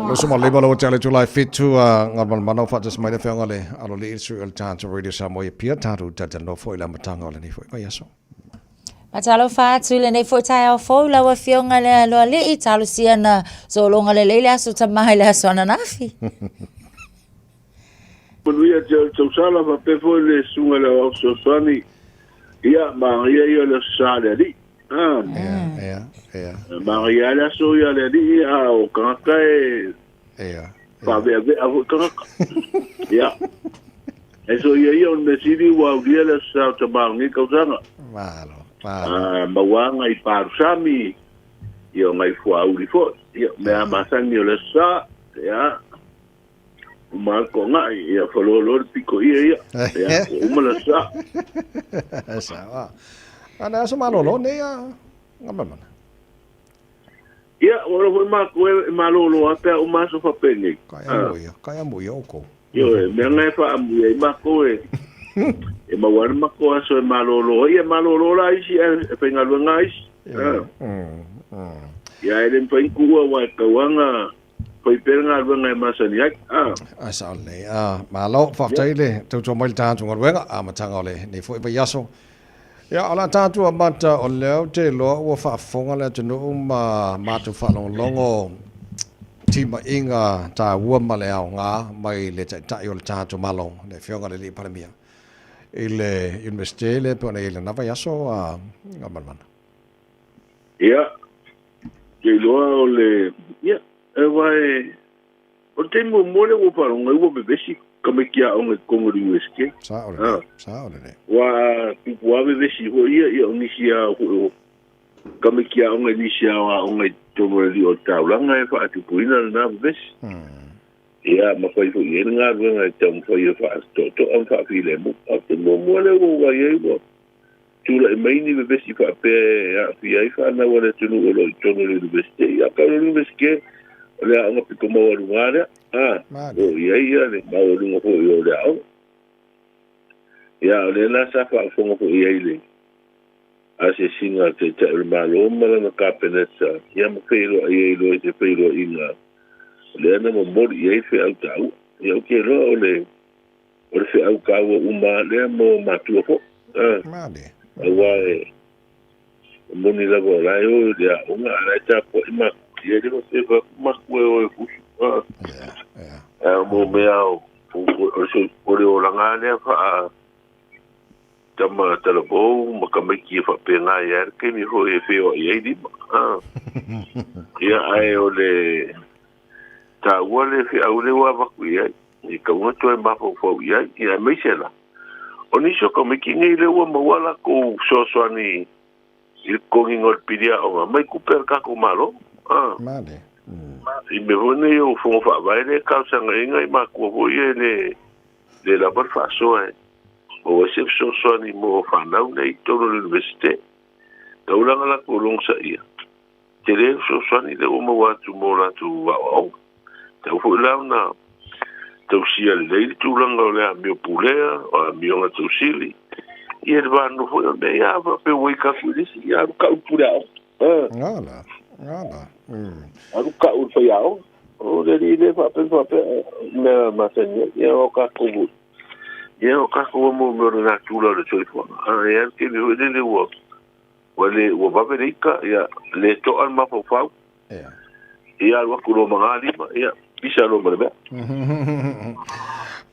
Loso maleba lau te ale tula e fitu a ngā manamana o whaatas mai le wheonga le alo le isu el tātou Radio Samoa i pia tātou tata nofo i la matanga o le nei foi vai aso. Matalofa atu i lenei foi taeao fou lau afioga le Aloalii, talosia na sologa lelei le aso tama i le aso ananafi. Manuia te au tausala faapea foi le susuga i le Aoao Fesoasoani, ia, manaia ia o le Aso Sa a le Alii. A. Ea, ea. Manaia lava le aso ia a le Alii, a o tagata e. Ea. Faaveavea foi tagata. Ia. E so ia ia o le mea sili ua aulia le Aso Sa o Tama o lenei tausaga. Malo, malo. A, maua ngai palusami, ia o ngai fuauli foi. Ia, o mea masani o le Aso Sa, ia, uma le toagai, ia faloa loa le pito ia ia. Ia, ua uma le Aso Sa. Sa. Ana aso malolo nei a Ngamamana. Ia, ua alofa foi matou e malolo lava pe a uma aso faapenei. Kai amuia, kai amuia oukou. Ioe, mea na e faaamuia ai matou e e maua ai le matou aso e malolo ai. Ia malolo la isi ae e faigaluega isi. Ia e le mafai ona tuua aua e tatau lava ona fai pea le galuega e masani ai. Ae sao lelei. Malo, faafetai le tautua mai le tatou galuega, amataga o lenei foi vaiaso. Ia, o le a tatou amata o lea ou te iloa ua faafofoga le atunuu ma matou faalogologo timaiga taua ma le aoga mai le Taitai o le tatou Malo, le Afioga i le Alii Palemia, i le Iunivesite lea e pei ona i ai i lena vaiaso a Gamalmana. Ia, ou te iloa o le, ia, aua e, o le taimi muamua lea ua ou faalogo ai ua vevesi tamaiti a'oga i totonu o le Iunivesite. Sa'o lelei, sa'o lelei. Ua tupu lava vevesi foi ia, ia o nisi lava foi o tamaiti a'oga i nisi lava o a'oga i totonu o le ali'i o le taulaga e fa'atupuina lenā vevesi. Ia ma fai foi i ai le galuega e taumafai e fa'ato'ato'a ma fa'afilemu. A o te muamua lea ua ou vaai ai ua tula'i mai ni vevesi fa'apea e a'afia ai fanau a le atunuu o lo'o i totonu o le Iunivesite. Ia ka o le Iunivesite o le a'oga pito maualugā lea, a o i ai ia le maualuga foi o le a'oga. Ia a o lea la sa fa'afofoga foi i ai le asiasiga a le Taitai o le Malo ma lana Kapeneta, ia ma feiloai ai loa i se feiloaiga lea na momoli i ai le feau taua. Ia ou te iloa o le o le feau taua uma lea mo matua foi. Aua e moni lava o la e o i le aoga, a o la e tapuai matua. Ia e le faapea fai atu matua e o e fusu. Ae o mea o o le olaga lea faa tama talavou ma tamaiti e faapena ai lava le taimi foi e feoai ai lima. Ia ae o le taua le feau lea ua avatu i ai, e tatau ona toe mafaufau i ai, ia aemaise la o nisi o tamaiti nei lea ua maua latou fesoasoani i le totogiina o le pili aoga mai tupe a le tatou Malo. I mea foi nei o fono faavae lea e talosagaina i matua foi ia e le lava le faasoa e maua ai se fesoasoani mo fanau nei i totonu o le Iunivesite. Taulaga latou logosaia, tele le fesoasoani lea ua maua atu mo latou aoaoga. Tatau foi la ona tausia lelei le tulaga o le amio pulea, o amioga tausili, ia le va nonofo foi o le mea ia faapea ua ita atu i le isi, ia alu ka'u i le pule aoga. Gala, gala. Alu ka'u i le faiaoga. O le alii lea faapea faapea mea masani ai, ia o tatou ia o tatou mo mea o le natura o le soifuaga. A e ai le taimi foi lele ua ua le ua vave le ita, ia le to'a le mafaufau. Ia alu atu loa ma na lima, ia pisa loa ma le mea.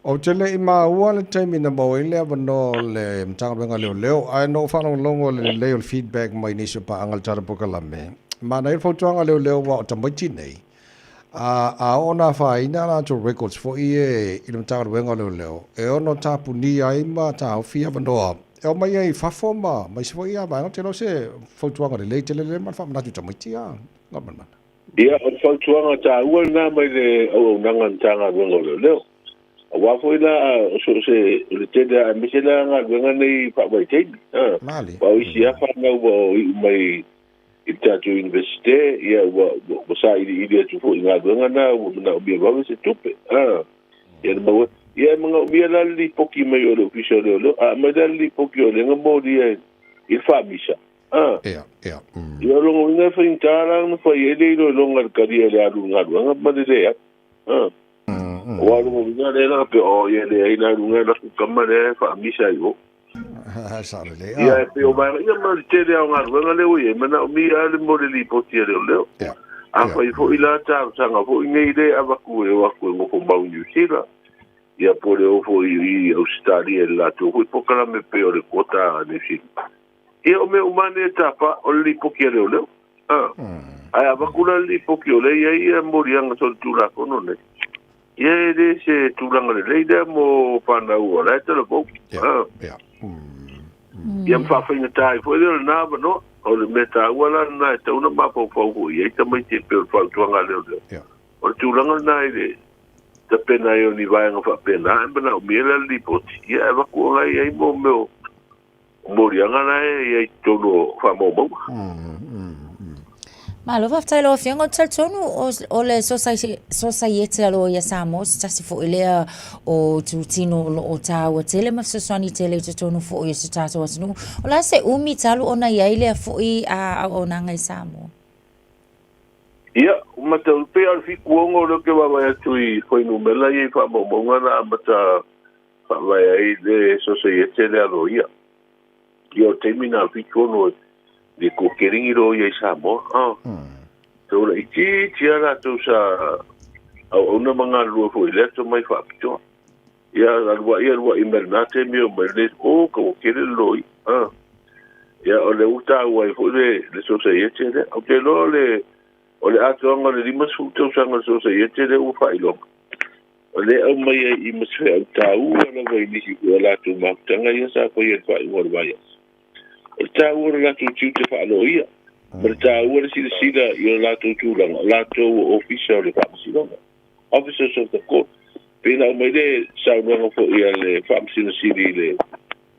Ou te le i maua le taimi na maua ai le avanoa o le Matagaluega o Leoleo, ae na ou faalogologo i le lelei o le feedback mai nisi o paaga i le tala polokalame. Manaia le fautuaga a Leoleo aua o tamaiti nei, a, a oo ona afaina a latou records foi e i le Matagaluega o Leoleo, e ono tapunia ai ma taofi avanoa e omai ai i fafo ma ma isi foi vaega. Ou te iloa o se fautuaga lelei tele lea ma le faamanatu i tamaiti a Gamalamala. Ia, o le fautuaga taua lena mai le auaunaga a le Matagaluega o Leoleo. Aua foi la, o so o se, o le tele lava, aemaise la galuega nei faavaitaimi, a. Malie. Aua o isi lava fanau ua o iu mai i le tatou Iunivesite, ia, ua, ua sailiili atu foi i galuega na ua manaomia vave se tupe, a. Ia na maua, ia e manaomia la le lipoti mai o le Ofisa o Leoleo. A aumai la le lipoti o lea na molia i le faamisa, A. Ia, ia. Ia, o lona uiga e faigata la ona fai ai le iloiloga i le talia e le alu i le galuega ma le le alu. A. Aua o lona uiga lea la faapea, oh, ia e leai la luga e alu atu tama lea e faamisa ai o. Sao lelei. Ia, e pei o vaega, ia ma le tele lava o galuega lea ua i ai, manaomia lava le mo le lipoti a leoleo. Ia. Afai foi la talosaga foi nei lea e avatu e o atu e nofo mau i Niu Sila, ia po o le o foi i Ausetalia i le latou foi polokalame pei o le quota a Niu Sila. Ia, o mea uma nei e tapa, o le lipoti a leoleo. A. Ae avatu la le lipoti o lea e i ai ia moliaga solitulafono nei, ia e le se tulaga lelei lea mo fanau o la e talavou. A. Ia ma faafaigata ai foi lea o lena avanoa. O le mea taua la lena e tatau ona mafaufau foi i ai tamaiti e pei o le fautuaga a leoleo. O le tulaga lena i le tapena ai o ni vaega faapena, e manaomia la le lipoti, ia e avatu o la e i ai mo mea o O moliaga la e i ai i totonu o faamaumauga. Malo faafetai lau Afioga. Ou te talitonu o le Sosaiete a Loia Samoa se tasi foi lea o itutino o lo o taua tele ma fesoasoani tele i totonu foi o si o tatou atunuu. O le a se umi talu ona i ai lea foi auaunaga i Samoa? Ia, matau, pei lava o le 76 lea ou te vaavaai atu i fuainumera ia i faamaumauga na amata faavae ai le Sosaiete lea a Loia. Ia o le taimi na 76 le toatelingi loia i Samoa. Ah. So laitiiti lava latou sa auauna ma galulue foi i lea tomai faapitoa. Ia aluai aluai mai lena taimi oo mai lenei, o ka ua tele le loia. Ah. Ia o lea ua taua ai foi le, le Sosaiete lea. Ou te iloa o le, o le atoaga o le 50 tausaga o le Sosaiete lea ua faailoga. O lea e aumai ai i i ma se feau taua lava i nisi foi o latou mafutaga ia sa faia i le faaiuga o le vaiaso. O le taua o le latou tiute faa-loia, ma le taua o le silasila i o latou tulaga, o latou o Ofisa o le Faamasinoga, Officers of the Court. E pei ona aumai le saunoaga foi a le Faamasino Sili i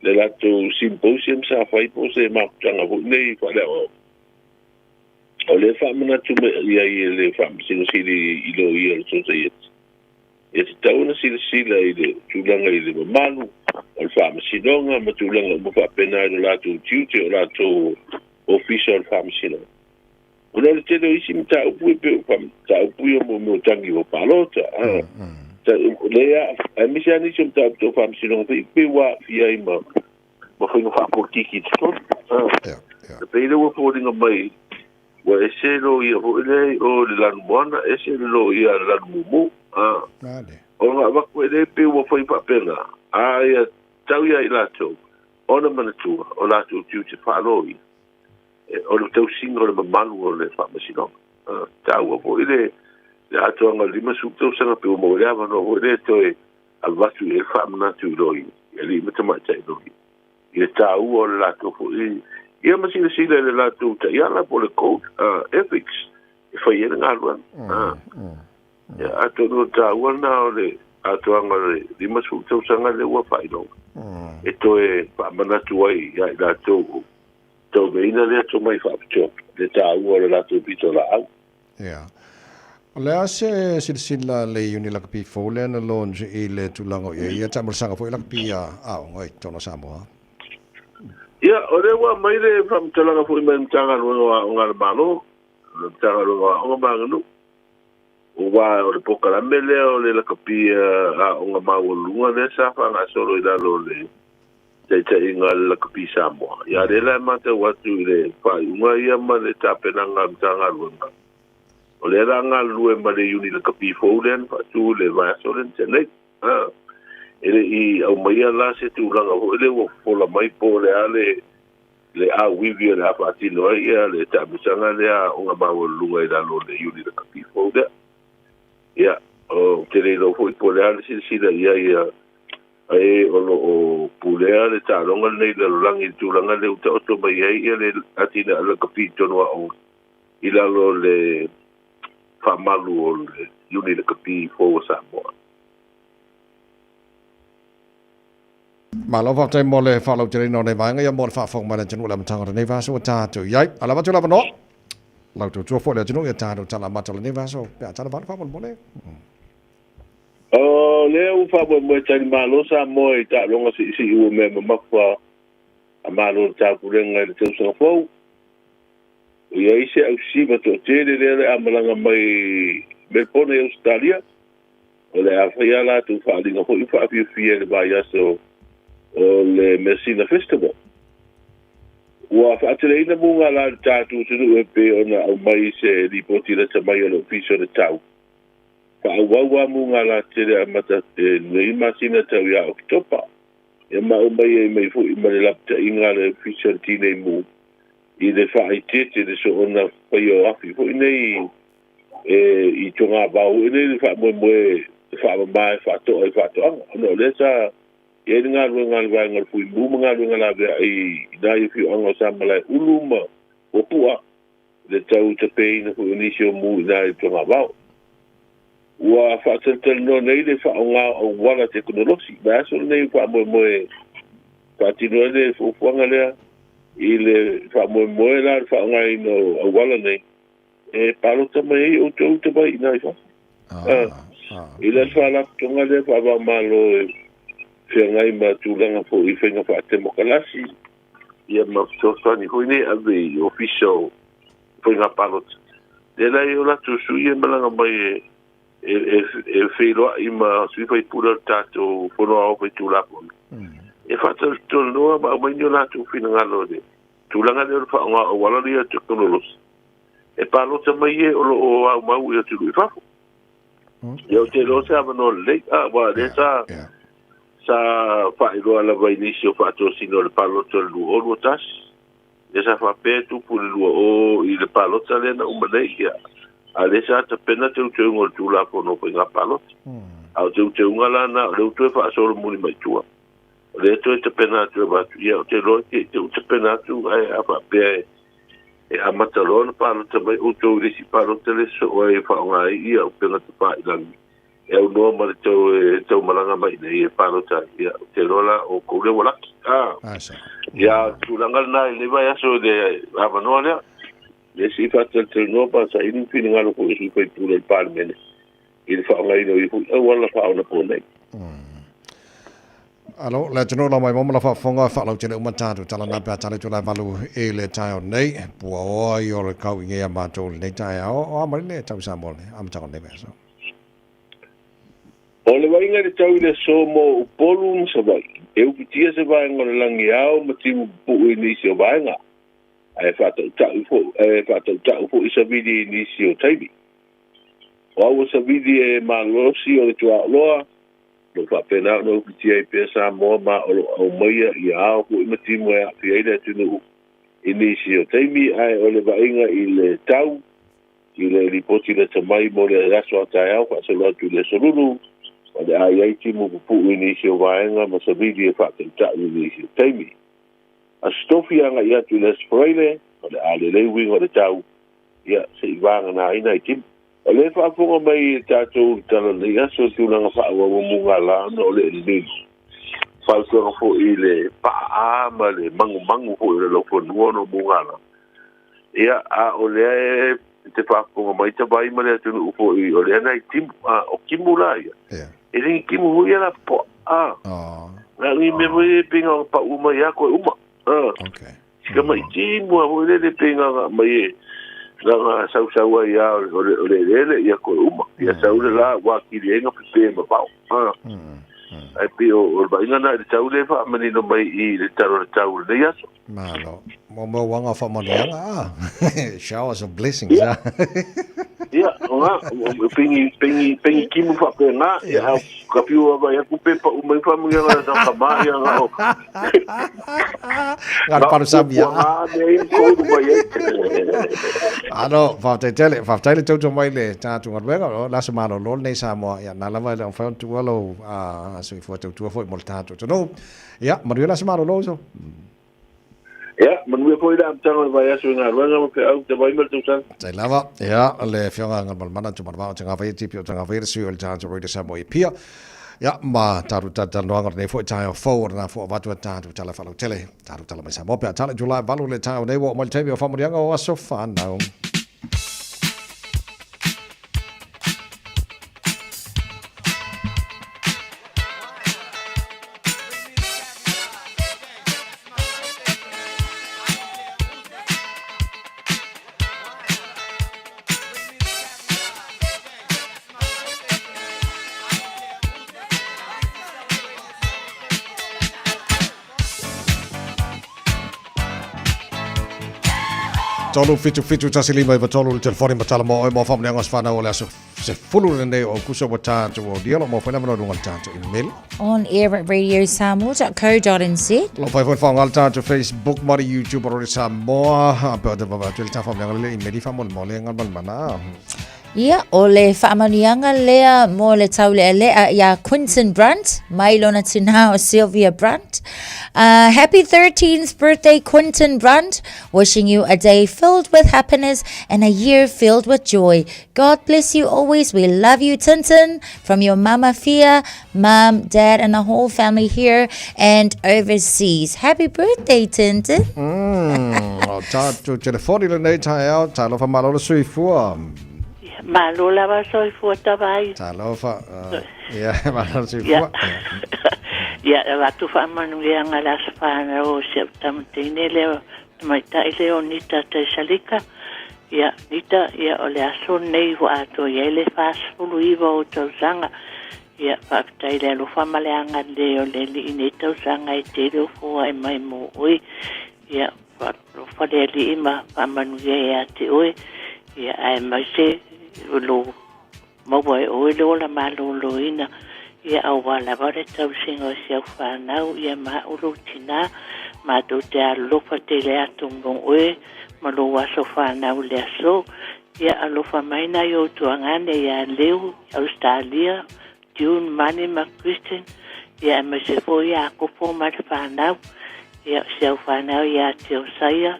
le latou symposium sa fai po o se mafutaga foi nei faale-aoao. O lea e faamanatu mai i ai e le Faamasino Sili i loia o le Sosaiete, e tatau ona silasila i le tulaga i le mamalu o le Faamasinoga ma tulaga uma faapena i lo latou tiute o latou Ofisa o le Faamasinoga. Ona o le tele o isi mataupu e pei o mataupu ia mo mea o tagi ua palota, lea aemaise lava nisi o mataupu tau Faamasinoga foi pei ua aafia ai ma faiga faapolokiki i totonu. E pei lea ua foliga mai ua ese loia foi lea i o i le lanumoana, ese le loia a le lanumumu. Ona avatu ai lea pei ua fai faapena, a ia tau ia i latou ona manatua o latou tiute faaloia, o le tausiga o le mamalu o le Faamasinoga. Taua foi le atoaga o le 50 tausaga pei ua maua ai le avanoa foi lea e toe avatu i ai le faamanatu i loia, i alii ma tamaitai loia, i le taua o le latou foi ia ma silasila i le latou taiala po o le code ethics e fai ai le galuega. Ia, atonu o le taua lena o le atoaga o le 50 tausaga lea ua faailoga e toe faamanatu ai ia i latou o tauaveina lea tomai faapitoa le taua o le latou pitolaau. Ia. O le a se silasila a le Iuni Lakapi fou lea na launch i le tulaga o i ai ia taamilosaga foi lakapi a aoga i totonu o Samoa? Ia, o lea ua aumai le faamatalaga foi mai le Matagaluega o Aoga a le Malo, le Matagaluega o Aoga ma Aganuu, aua o le polokalame lea o le lakapi a aoga maualuluga lea sa faagasolo i lalo o le taitaiga a le Lakapi Samoa. Ia, lea la e matau atu i le faaiuga ia ma le tapenaga a le Matagaluega, o lea la a galulue ma le Iuni Lakapi fou lea na faatu i le vaiaso lea na tea nei. E le i aumaia la se tulaga foi lea ua fofola mai po o le a le auivi o le a faatino ai ia le taamilosaga lea a aoga maualuluga i lalo o le Iuni Lakapi fou lea. Ia, ou te le iloa foi po o le a le silasila i ai a Ae o lo o pulea le taaloga lenei i le lalolagi i le tulaga lea ua taoto mai ai ia le atinae o le lakapi i totonu o aoga i lalo o le faamalu o le Iuni Lakapi fou a Samoa. Malo faafetai mo le faalauteleina o nei vaega ia mo le faafofoga mai le atunuu i le amataga o lenei vaiaso ua tatou i ai. A lava atu le avanoa, lau tautua foi le atunuu ia tatou tala amata o lenei vaiaso pe a tala valu faamolemole. O lea ua faamoemoe talimalo Samoa i taaloga siisii ua mea mamafa a Malo o le Taupulega i le tausaga fou. Ua i ai se ausiva toatele lea o le a malaga mai Melbourne i Ausetalia, o le a fai a latou faaaliga foi faafiafia i le vaiaso o le Measina Festival. Ua faateleina mugala i le tatou atunuu e pei ona aumai se lipoti lata mai a le Ofisa o le Tau. Faaauau a mugala tele amata i lenei masina tau ia Oketopa. Ia ma aumai ai mai foi ma le lapataiga a le Ofisa o le Tinei Mu i le faaeteete le soona faia o afi foi nei e i togavao foi nei le faamoemoe e faamama e faatoa i faatoaga ona o lea sa i ai le galuega a le vaega o le Fui Mu ma galuega laveai i nai afioaga o Samalaeulu ma Puapua le tau tapeina foi o nisi o mu i ina i le togavao. Ua faatalatalanoa nei le faaaoga o auala tekonolosi. Vaiaso lenei ua faamoemoe faatino ai le fuafuaga lea i le faamoemoe la le faaaogaina o auala nei e palota mai ai outou tamai i ina i fafo. I le faalapotopotoga lea faava-o-Malo e feagai ma tulaga foi i faiga faatemokalasi, ia ma fesoasoani foi nei ave i ofisa o faiga palota. Lea la e i o latou sui e malaga mai e feiloai ma sui faipule o le tatou Fono Aoao Faitulafono e faatalatalanoa ma aumai ni o latou finagalo i le tulaga lea o le faaaoga o auala ia o tekonolosi e palota mai e o lo o aumau i atunuu i fafo. Ia ou te iloa se avanoa lelei, aua lea sa sa faailoa lava i nisi o faatosina o le palota o le 2021. Lea sa faapea e tupu i le 20 i le palota lea na uma nei, ia, a lea sa tapena teuteuga o le Tulafono o Faiga Palota. A o teuteuga la na o lea ua toe faasolomuli mai tua. O lea e toe tapena atu e avatu, ia ou te iloa te te ua tapena atu ae a faapea e e amata loa ona palota mai outou i le isi palota lea e sosoo ai e faaaoga ai ia upega tafailagi e aunoa ma le tau e taumalaga mai iinei e palota ai, ia ou te iloa la o outou lea ua laki. A, ia o le tulaga lena i lenei vaiaso i le avanoa lea. Le isi faatalatalanoa pa saili ni finagalo foi o sui faipule o le Palemene i le faaaogaina o ia foi auala faaonaponei. Alo, le atunuu la mai momo la faafofoga faalautele uma tatou tala na pe a tala tula valu i le taeao nei pua oa i o le kau i ngea matou lenei taeao o a mai le tau Samoa le amataga o lenei vaiaso. O le vaaiga i le tau i le aso mo Upolu ma Savaii, e upitia se vaega o le lagi ao ma timu pupuu i nisi o vaega, ae faatautau foi, ae faatautau foi savili i nisi o taimi. O aua savili e malosi o le tuaoloa, o lo o faapena ona ufitia ai pea Samoa ma o lo o aumaia ia ao foi ma timu e aafia ai le atunuu i nisi o taimi, ae o le vaaiga i le tau i le lipoti lata mai mo le aso a taeao faasolo atu i le aso Lulu, o le a i ai timu pupuu i nisi o vaega ma savili e faatautau i nisi o taimi. Aso Tofi agai atu i le Aso Faraile, o le a lelei uiga o le tau, ia, se i vagana ai nai timu. O lea e faafofoga mai i le tatou tala o lenei aso i tulaga faaauau o mugala ona o le El Nino. Fautuaga foi i le paa ma le magumagu foi o le laufanua ona o mugala. Ia, a o lea e te faafofoga mai Tavai ma le atunuu foi o lea nai timu, a o timu la ia. E le ni timu foi ia lapopoa. A. Na o ni mea foi ia pei na ona pau mai lava toe uma. A. Si tamaiti timu lava foi lele pei na ona aumai e na ona sausau ai lava o le o le eleele ia toe uma. Ia sau le la ua atili ai ona pepe mamao. A. Ae pei o le vaaiga lena i le tau lea e faamanino mai i le tala o le tau o lenei aso. Malo. Mo mo wanga whamanianga, ah. Showers of blessings, ah. Ia, o ngā, pengi, pengi, pengi kimu whape ngā, ia, hau, ka piu awa ia kupe pa umai whamuianga na tau ka ia ngā o. Ngā paru samia. Ngā mea i kouru mai ai. Ano, whaftai tele, whaftai le tauto mai le tātu ngaluega, o, lasa malo lol nei Samoa, ia, nā lava le omwhai on tualo, a, soifua tautua foi mo le tātu tonu. Ia, manuia la se malolo uso. Ia, manuia foi le amataga o le vaiaso i galuega ma feau te vai ma le tausaga. Tai lava, ia, le Afioga Galumalemana Tumanavao o Tagavaia, Tipi o Tagavaia, le sui o le Taata Raider Samoa i Apia. Ia, ma tatou talatalanoaga o lenei foi taeao fou o lena fua avatu a tatou tala faalautele, tatou tala mai Samoa pe a tala i July 8 le taeao nei ua oo mai le taimi o faamanuiaga o aso fanau. Tolu fitu fitu tasi lima iva tolu le telefoni ma tala mo oe mo whamanianga o se whanau o le aso se fulu lenei o Aukuso ua tātou o dia lo mo whaina mano runga le tātou email. On air at radiosamoa.co.nz. Lo whai whai whaonga le tātou Facebook, mari YouTube, o Samoa. A pe o te wawa atu le tā whamanianga le email i whamole mo le ngalmal mana. Ia, o le faamanuiaga lea mo le taulealea iā Quinton Brunt, mai lona tinā o Sylvia Brunt. Happy 13th birthday, Quinton Brunt. Wishing you a day filled with happiness and a year filled with joy. God bless you always. We love you, Tintin. From your mama Fia, mom, dad, and the whole family here and overseas. Happy birthday, Tintin. O tātou telefoni lenei taeao, talofa malo le soifua. Malo lava soifua tavai. Talofa, ia, malo le soifua. Ia, avatu faamanuiaga le aso fanau o si au tamateine lea tamaitai lea o Nita Taisalika. Ia, Nita, ia o le aso lenei ua atoa i ai le 49 o ou tausaga. Ia, faafetai i le alofa ma le agalelei o le Alii i nei tausaga e tele o foai mai mo oe. Ia, faalofa le Alii ma faamanuia ia te oe. Ia, aemaise o lo maua e oe le ola malōlōina, ia auā lava le tausiga o si au fanau, ia ma au lou tinā, matou te alolofa tele atu mo oe ma lou aso fanau i le aso. Ia alofa mai nai ou tuagane iā Leu i Ausetalia, June, Mani ma Christian, ia aemaise foi ia Kopo ma le fanau, ia o si au fanau ia Tiosaia,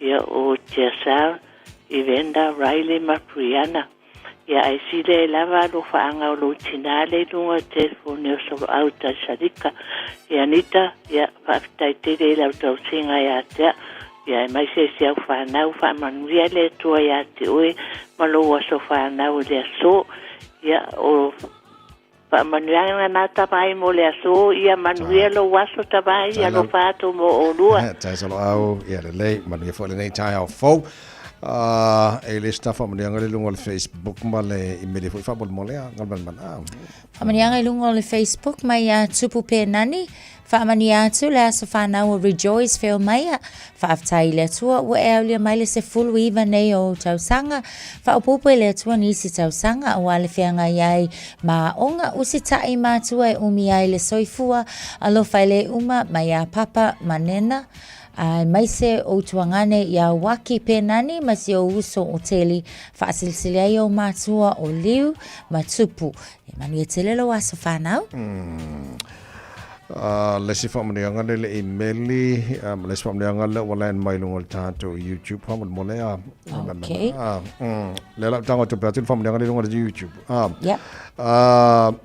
ia o Tiasal, Evander, Riley ma Brianna. Ia ae sili ai lava alofaaga o lou tinā le i luga o le telefoni o Soloau Taisalika. Ia Anita, ia faafetai tele i lau tausiga ia te au, ia aemaise si au fanau, faamanuia le Atua ia te oe ma lou aso fanau i le aso. Ia o faamanuiaga na tama ai mo le aso, ia manuia lou aso tama ai, alofa atu mo oulua. Tai Soloau, ia lelei, manuia foi lenei taeao fou. E le se faamanuiaga le luga o le Facebook ma le imeli foi faamolemole a Galumalemana. Faamanuiaga i luga o le Facebook mai ia Tupu Penani, Faamanuia atu le aso fanau o Rejoice Feomaia. Faafetai i le Atua ua e aulia mai le 19 nei o ou tausaga. Faaopoopo e le Atua nisi tausaga aua le feagai ai ma aoga usitai matua e umi ai le soifua. Alofa e le uma mai ia Papa ma Nena aemaise ou tuagane ia Waki Penani ma si ou uso o Teli. Faasilisili ai ou matua o Liu ma Tupu. E manuia tele lou aso fanau. Le isi faamanuiaga lea le imeli ma le isi faamanuiaga lea ua land mai luga o le tatou YouTube faamolemole a. Okay. Lea la tago atu pea atu le faamanuiaga lea i luga o le YouTube. Yep.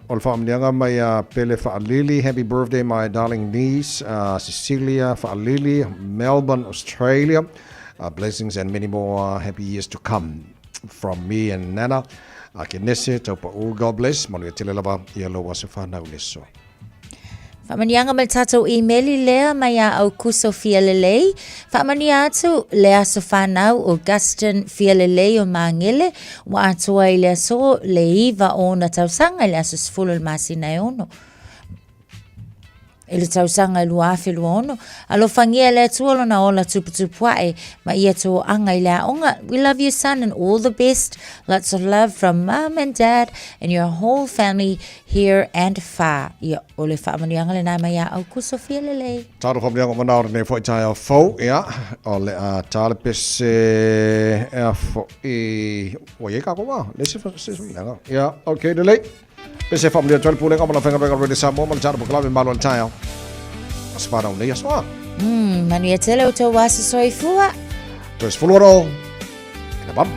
O le faamanuiaga mai ia Pele Faalili, happy birthday my darling niece Cecilia Faalili, Melbourne, Australia. Blessings and many more happy years to come from me and Nana. Akenese, Taupa'u, God bless, manuia tele lava ia lou aso fanau le aso. Faamanuiaga mai le tatou imeli lea mai ia Aukuso Fialelei. Faamanuia atu le aso fanau o Gustin Fialelei o Magele ua atoa i le aso le 9 o ona tausaga i le aso 10 o le masina e 6 i le tausaga e 2026. Alofagia e le Atua lona ola tuputupu ae ma ia toaga i le aoga. We love you son and all the best. Lots of love from mum and dad and your whole family here and far. Ia, o le faamanuiaga lena mai ia Aukuso Fialelei. Talo faamanuiaga o manao lenei foi taeao fou, ia, o le a tā le pese ea fo'i, ua i ai kākou a, le se se faamanuiaga. Ia, ok, lelei. Pese faamanuia atu ai le Pulega ma le Aufaigaluega o Radio Samoa ma le Talo Pokalame malo le taeao. Aso fanau nei aso a. Manuia tele o tau aso soifua. Toe sefulu oro. Ina bam.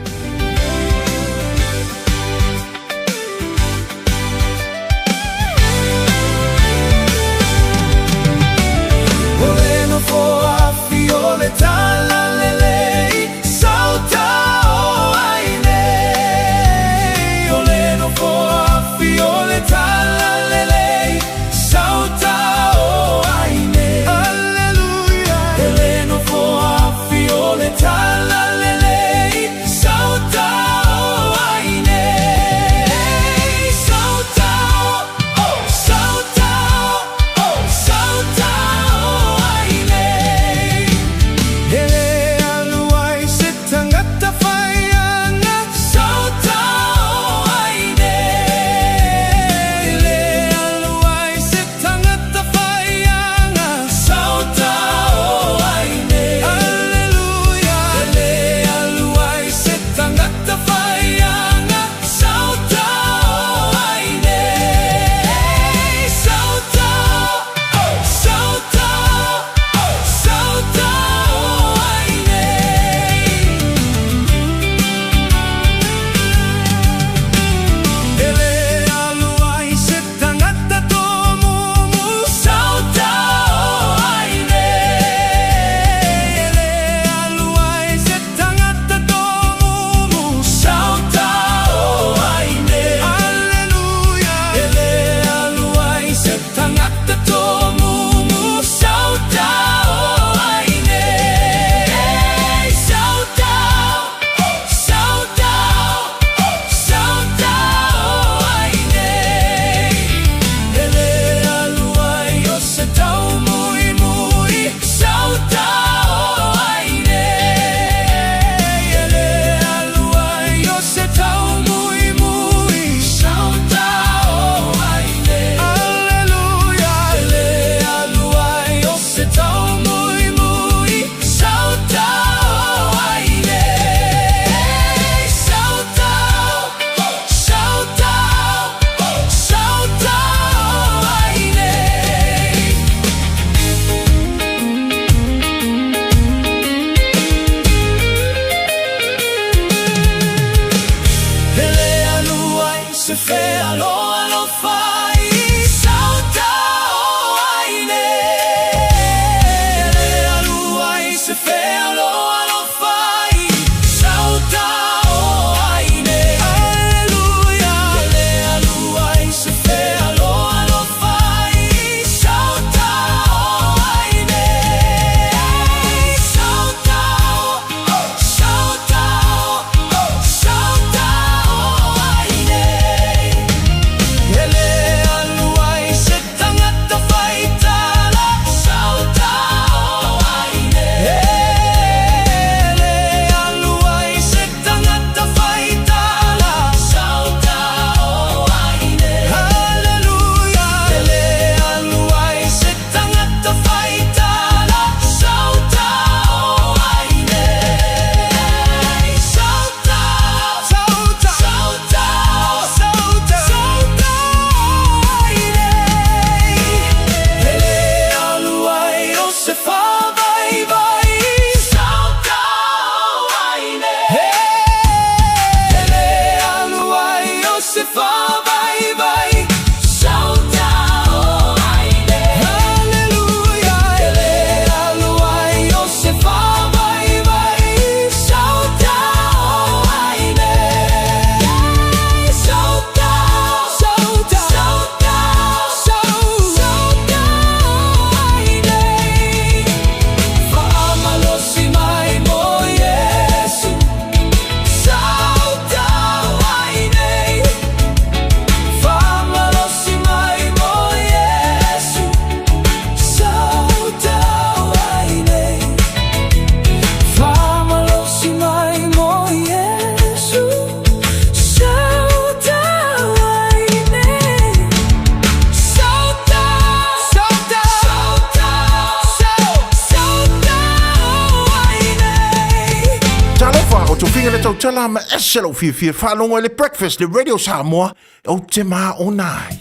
Tofiga le tautala ma ese lou fiafia faalogo ai le Breakfast le Radio Samoa ou te maona ai.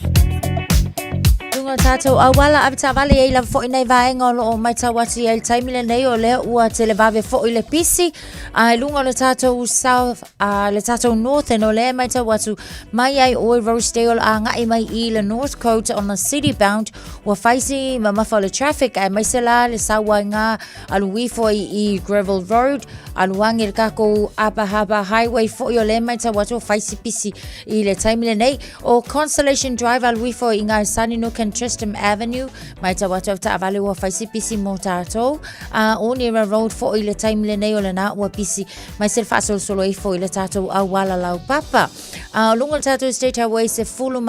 Luga o tātou auala avetaavale i ai lava fo'i nei vaega o loo matau atu i ai le taimi lenei o lea ua televave fo'i le pisi a i luga o le tātou south a le tātou northern o lea e matau atu mai ai oi Rosedale a nga'i mai i le North Coast on the city bound ua fai si mamafa o le traffic aemaise la le sau ai ngā alu ifo i, i Gravel Road alu age le kākou Upper Harbour Highway fo'i o lea e matau atu ua fai si pisi i le taimi lenei o Constellation Drive alu ifo i ngā Sunnynook and Tristram Avenue matau atu au taavale ua fai si pisi mō tātou a o Nera Road fo'i le taimi lenei o lena ua pisi mai se le faasolosolo ifo i le tātou auala laupapa a o luga o le tātou State Highway 16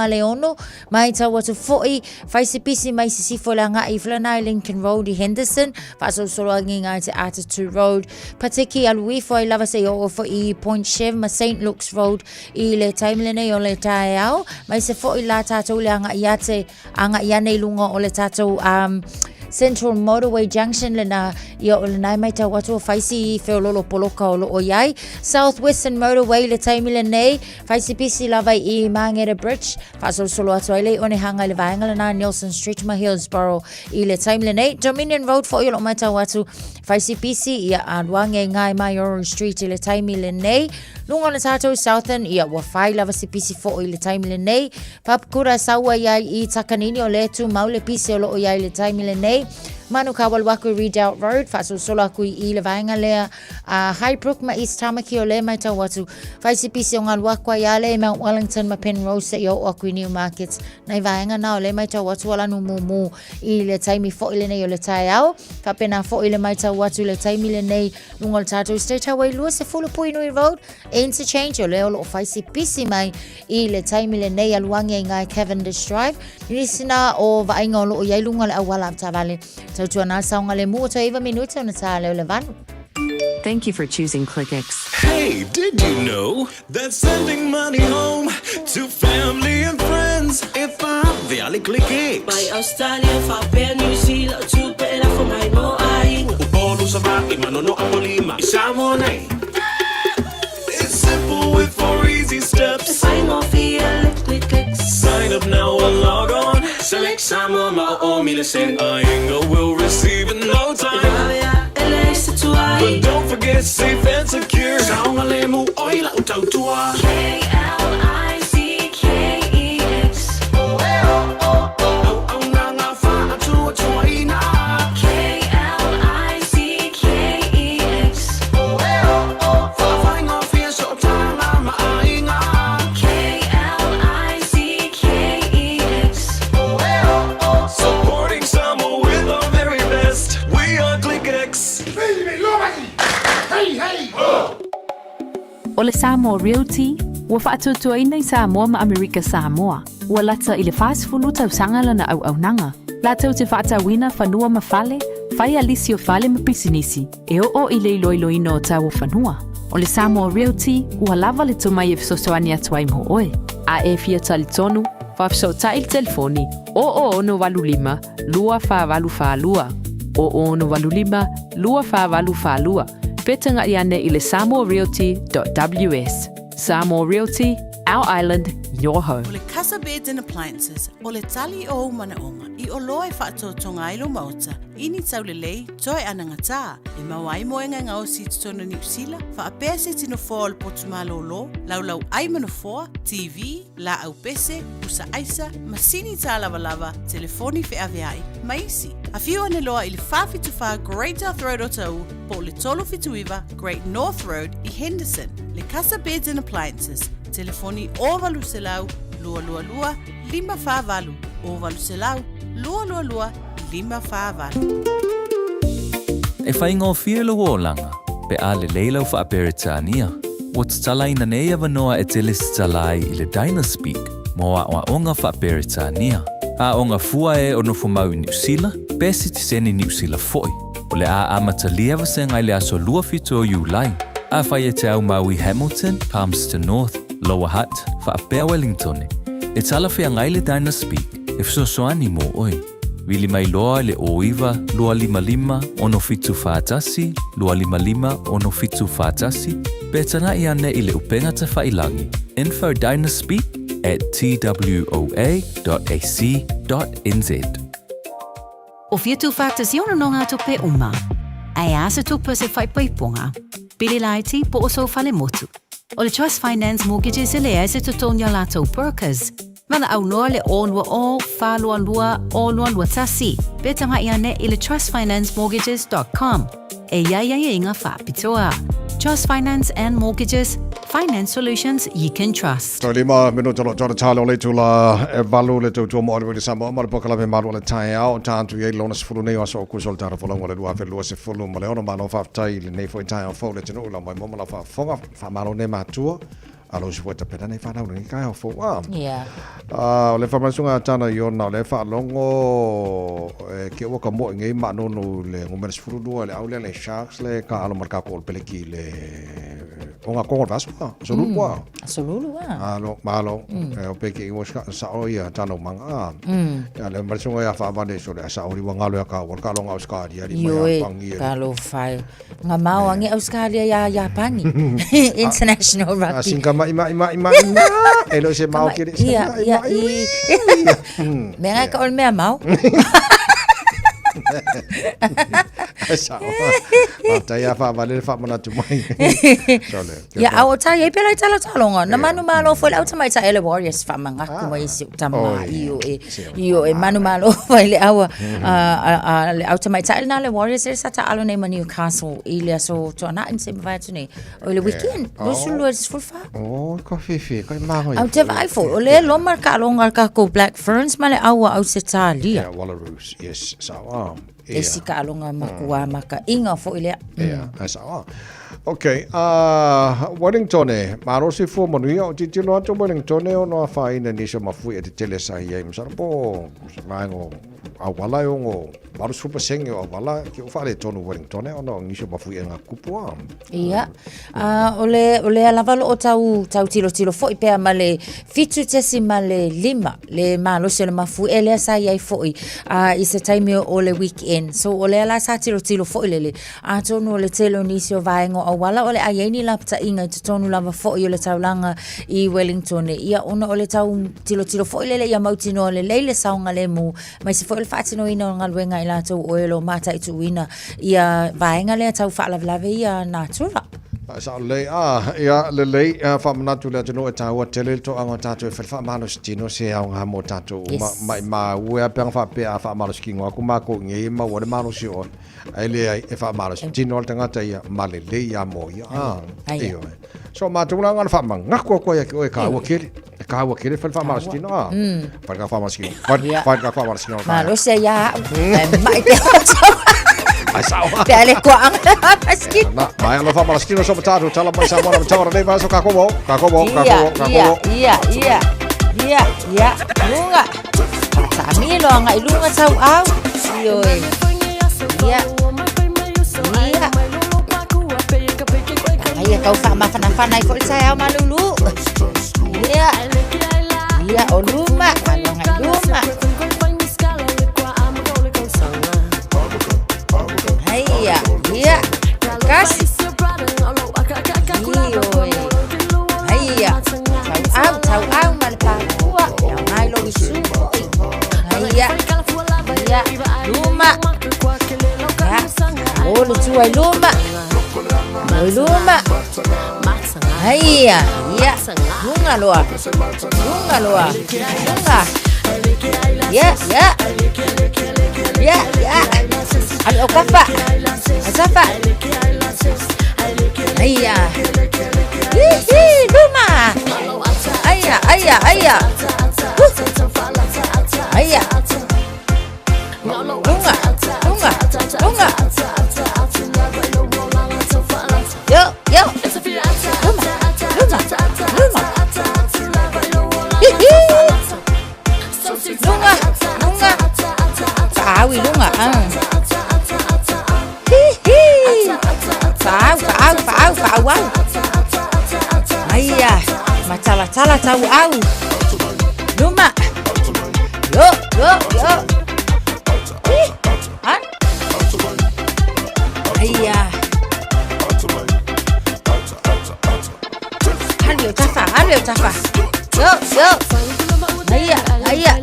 Matau atu foʻi, fai se pisi mai sisifo le agaʻi i Flanai Lincoln Road i Henderson, faasolosolo agiga i te Atatu Road, Pateki alu ifo ai lava seia oo foʻi i Point Chev ma St Luke's Road i le taimi lenei o le taeao, mai se foʻi la tatou le agaʻi ate, agaʻi ane i luga o le tatou um, Central Motorway Junction lena ia o lena e matau atu o fai si feololo poloka o loo iai. South Western Motorway le taimi lenei, fai si pisi lava i Mangere Bridge, Faasolosolo atu ai le onehanga i le vaega lena Nelson Street ma Hillsborough i le taimi lenei. Dominion Road foʻi o loo matau atu fai si pisi ia aluage i ngai Maioru Street i le taimi lenei. Luga o le tātou Southern ia ua fai lava si pisi foʻi i le taimi lenei. Papakura saua iai i Takanini o le tumau le pisi o loo iai le taimi lenei. Manukau alu aku i Redoubt Road, faasolosolo aku i le vaega lea a Highbrook ma East Tamaki o le matau atu. Fai si pisi o ngalu aku ai ale i Mount Wellington ma Penrose seia oo aku i Newmarket. Nai vaega na o le matau atu ala nu mumu i le taimi foʻi lenei o le taeao. Faapena foʻi le matau atu i le taimi lenei luga o le tātou State Highway 20 Puhinui Road Interchange o lea o loo fai si pisi mai i le taimi lenei alu age i ngai Cavendish Drive. Nisi na o vaaiga o loo iai luga o le auala avetaavale. Tautuana saogalemu o toe 9 minute ona tā leo le 8. Thank you for choosing ClickX. Hey, did you know that sending money home to family and friends e faave ClickX? Mai Australia, faapea New Zealand, tupe e lafo mai mo aiga. Upolu, Savaii, Manono, Apolima, i Samoa nei. It's simple with four easy steps. E faigofie le ClickX. Sign up now or log on. Select Samoa ma o o mi le send. Aiga will receive in no time. E vave a e leai se tuai. But don't forget safe and secure. Saogalemu oi lau tautua. K-L-I-C-K-E-X. Auaunaga faatuatuaina. K-L-I-C-K-E-X. Faafaigofie sootaga ma aiga. K-L-I-C-K-E-X. Supporting Samoa with our very best. We are ClickX. O le Samoa Realty, ua faatuatuaina i Samoa ma Amerika Samoa. Ua lata i le 40 tausaga lana auaunaga, latou te faatauina fanua ma fale, fai a lisi o fale ma pisinisi, e oo i le iloiloina o tau o fanua. O le Samoa Realty, ua lava le tomai e fesoasoani atu ai mo oe. A e fia talitonu, faafesootai i le telefoni 0085 2482, 0085 2482, Fetagaʻi ane i le samoarealty.ws. Samoa Realty, our island, your home. O le Casa Beds and Appliances, o le tali o ou manaoga i oloa e faatotoga ai lou maota i ni taulelei toe anagatā, e maua ai moega e gaosi i totonu o Niu Sila, faapea se tino foa o le potu malōlō, laulau ai ma nofoa, TV, laau pese, pusa aisa, masini tālavalava, telefoni feaveai, ma isi. Afio ane loa i le 474 Great South Road o Taʻu po o le 379 Great North Road i Henderson. Le Casa Beds and Appliances, telefoni 0800 222 548, 0800 222 548. E faigofie lou olaga pe a lelei lau Faa-Peretania. Ua tatalaina nei avanoa e te lesitala ai i le Dynaspeak mo aoaoga Faa-Peretania. Aoga fua e o nofomau i Niu Sila, pe sitiseni Niu Sila foi. O le a amatalia vasega i le aso 27 o Iulai. Afai e te aumau i Hamilton, Palmerston North, Lower Hutt, faapea Wellingtone, e talafeagai le Dynaspeak e fesoasoani mo oe. Vili mai loa i le 09 255 6741 255 6741 Pe tagai ane i le upega tafailagi infodynasty at twoa.ac.nz. O fia tuufaatasi o nonogatupe uma? A e a se tupe o se faaipoipoga, pili laiti po o sou falemotu? O le Trust Finance Mortgages e leai se totogi a latou brokers. Valaau loa le 020 422 0221 pe tagai ane i le trustfinancemortgages.com e i ai aiaiga faapitoa. Trust Finance and Mortgages, finance solutions you can trust. Toe lima minuta lo tōna tāle o le itula e valu le tautua mo le Samoa ma le polokalame malu o le taeao ta atu i ai lona sefulu nei o aso o Okuso o le tatou folauga o le 2026. Malo faafetai i lenei foi taeao fou le atunuu lau mai mo ma lau faafofoga. Faamalo nei matua. Alo si foi tapena nei whanau nei kai au fou a. Yeah. O le whamanasunga a tana i ona o le whaalongo e ke ua ka moe ngei ma nono le ngumera sefulu lua le au le le Sharks le ka alo ma le kako o le peleki le o ngā kongo le vaso a. So lulu a. So lulu a. Alo, malo. E o peke i o sa o ia tana o manga a. Ia le manasunga ia whaavane so le asa o riwa ngalo ia ka o le ka longa o skari ali mai a pangi. Ka lo whai. Nga mao ange Australia ia Japani. International rugby. Singa mai mai mai mai ma. E lo se mao kere. Ia ia i. Me ngai ka ol mea mao. Sa. Tai a fa vale fa mana tu mai. Sole. Ia au tai e pela tala talonga. Na manu malo fo le au tamai ta ele Warriors fa manga ku mai si tama i o e. I o e manu malo fo le au a le au tamaitai lena le Warriors lea sa taaalo nei ma Newcastle i le aso Tuanai ma se i mavae atu nei. O le weekend, 22 i le 14. Oh, ka whiwhi, kai māngoi. Au te vaai foi, o le loma le kaaloga a le kakou Black Ferns ma le au a Ausetalia. Yeah, Wallaroos, yes, sa ah. E si kaaloga makua maka'iga foi lea. Yeah, sa ah. Okay, Wellington e, malo se fua manuia o titilo atu Wellington e ono afaina nisi o mafui e tetele sa i ai masalo po se vaega o auala e ono 80% o auala ke o faaletonu Wellington e ona o nisi o mafuiʻega kupu a. Ia, o le, o lea lava o loo tau, tau tilotilo foi pea ma le 7.5 le malosi o le mafuie lea sa i ai foi i se taimi o le weekend. So o lea la sa tilotilo foi lele Atonu o le tele o nisi o vaega o auala o le a i ai ni lapataiga i totonu lava foi o le taulaga i Wellington. Ia ona o le tau tilotilo foi lele ia mautinoa lelei le saogalemu aemaise foi o le faatinoina o galuega a i latou o e o lo o mataituina ia vaega lea tau faalavelave ia natura. Sao lelei, ah, ia lelei, faamanatu i le atunuu e taua tele le toaga o tatou e fai le faamalosi tino se aoga mo tatou uma. Yes. Maimau e a peaga faapea a faamalosi kino atu matou i nei e maua le malosi o oe. Ae leai, e faamalosi tino le tagata ia, ma lelei ia mo ia. Ah, ioe. So matou la ngana faamagaku atu ai ia ki oe e kāua kele. E kāua kele fai le faamalosi tino, ah. Fai le ka faamalosi tino. Fai, fai le ka faamalosi tino. Malosi ai ia au. Ae mai te oto. Ai sao. Pe ale kua anga maski. Na, mai alo faamalosi tino so tātou tala mai sa mona tawara nei vaso ka komo, ka komo, ka komo, ka komo. Ia, ia, ia, ia, lunga. Taamilo anga i lunga tau au. Ioe. Ia. Ia. Ai kau faamafanafana ai foi le taeao malulu. Ia. Ia o luma, aloga i luma. Ia, ia. Kasi. Ioe. Ia. Tau au, tau au ma le papua. Ia ngai lo isu foi. Ia. Ia. Luma. Ia. O le tua i luma. O i luma. Ia. Ia. Lunga loa. Lunga loa. Lunga. Ia, ia. Ia, ia. Alu au kafa. Au kafa. Ia. Hihi, luma. Aia, aia, aia. Aia. Lunga, lunga, lunga. Yo, yo. Luma, luma, luma. Hihi. Lunga, lunga. Faaau i luga. Hihi. Faaau, faaau, faaau, faaauau. Aia, matalatala tauau. Luma. Yo, yo, yo. Hi. Ha. Aia. le tafa. Yo, yo. Aia, aia.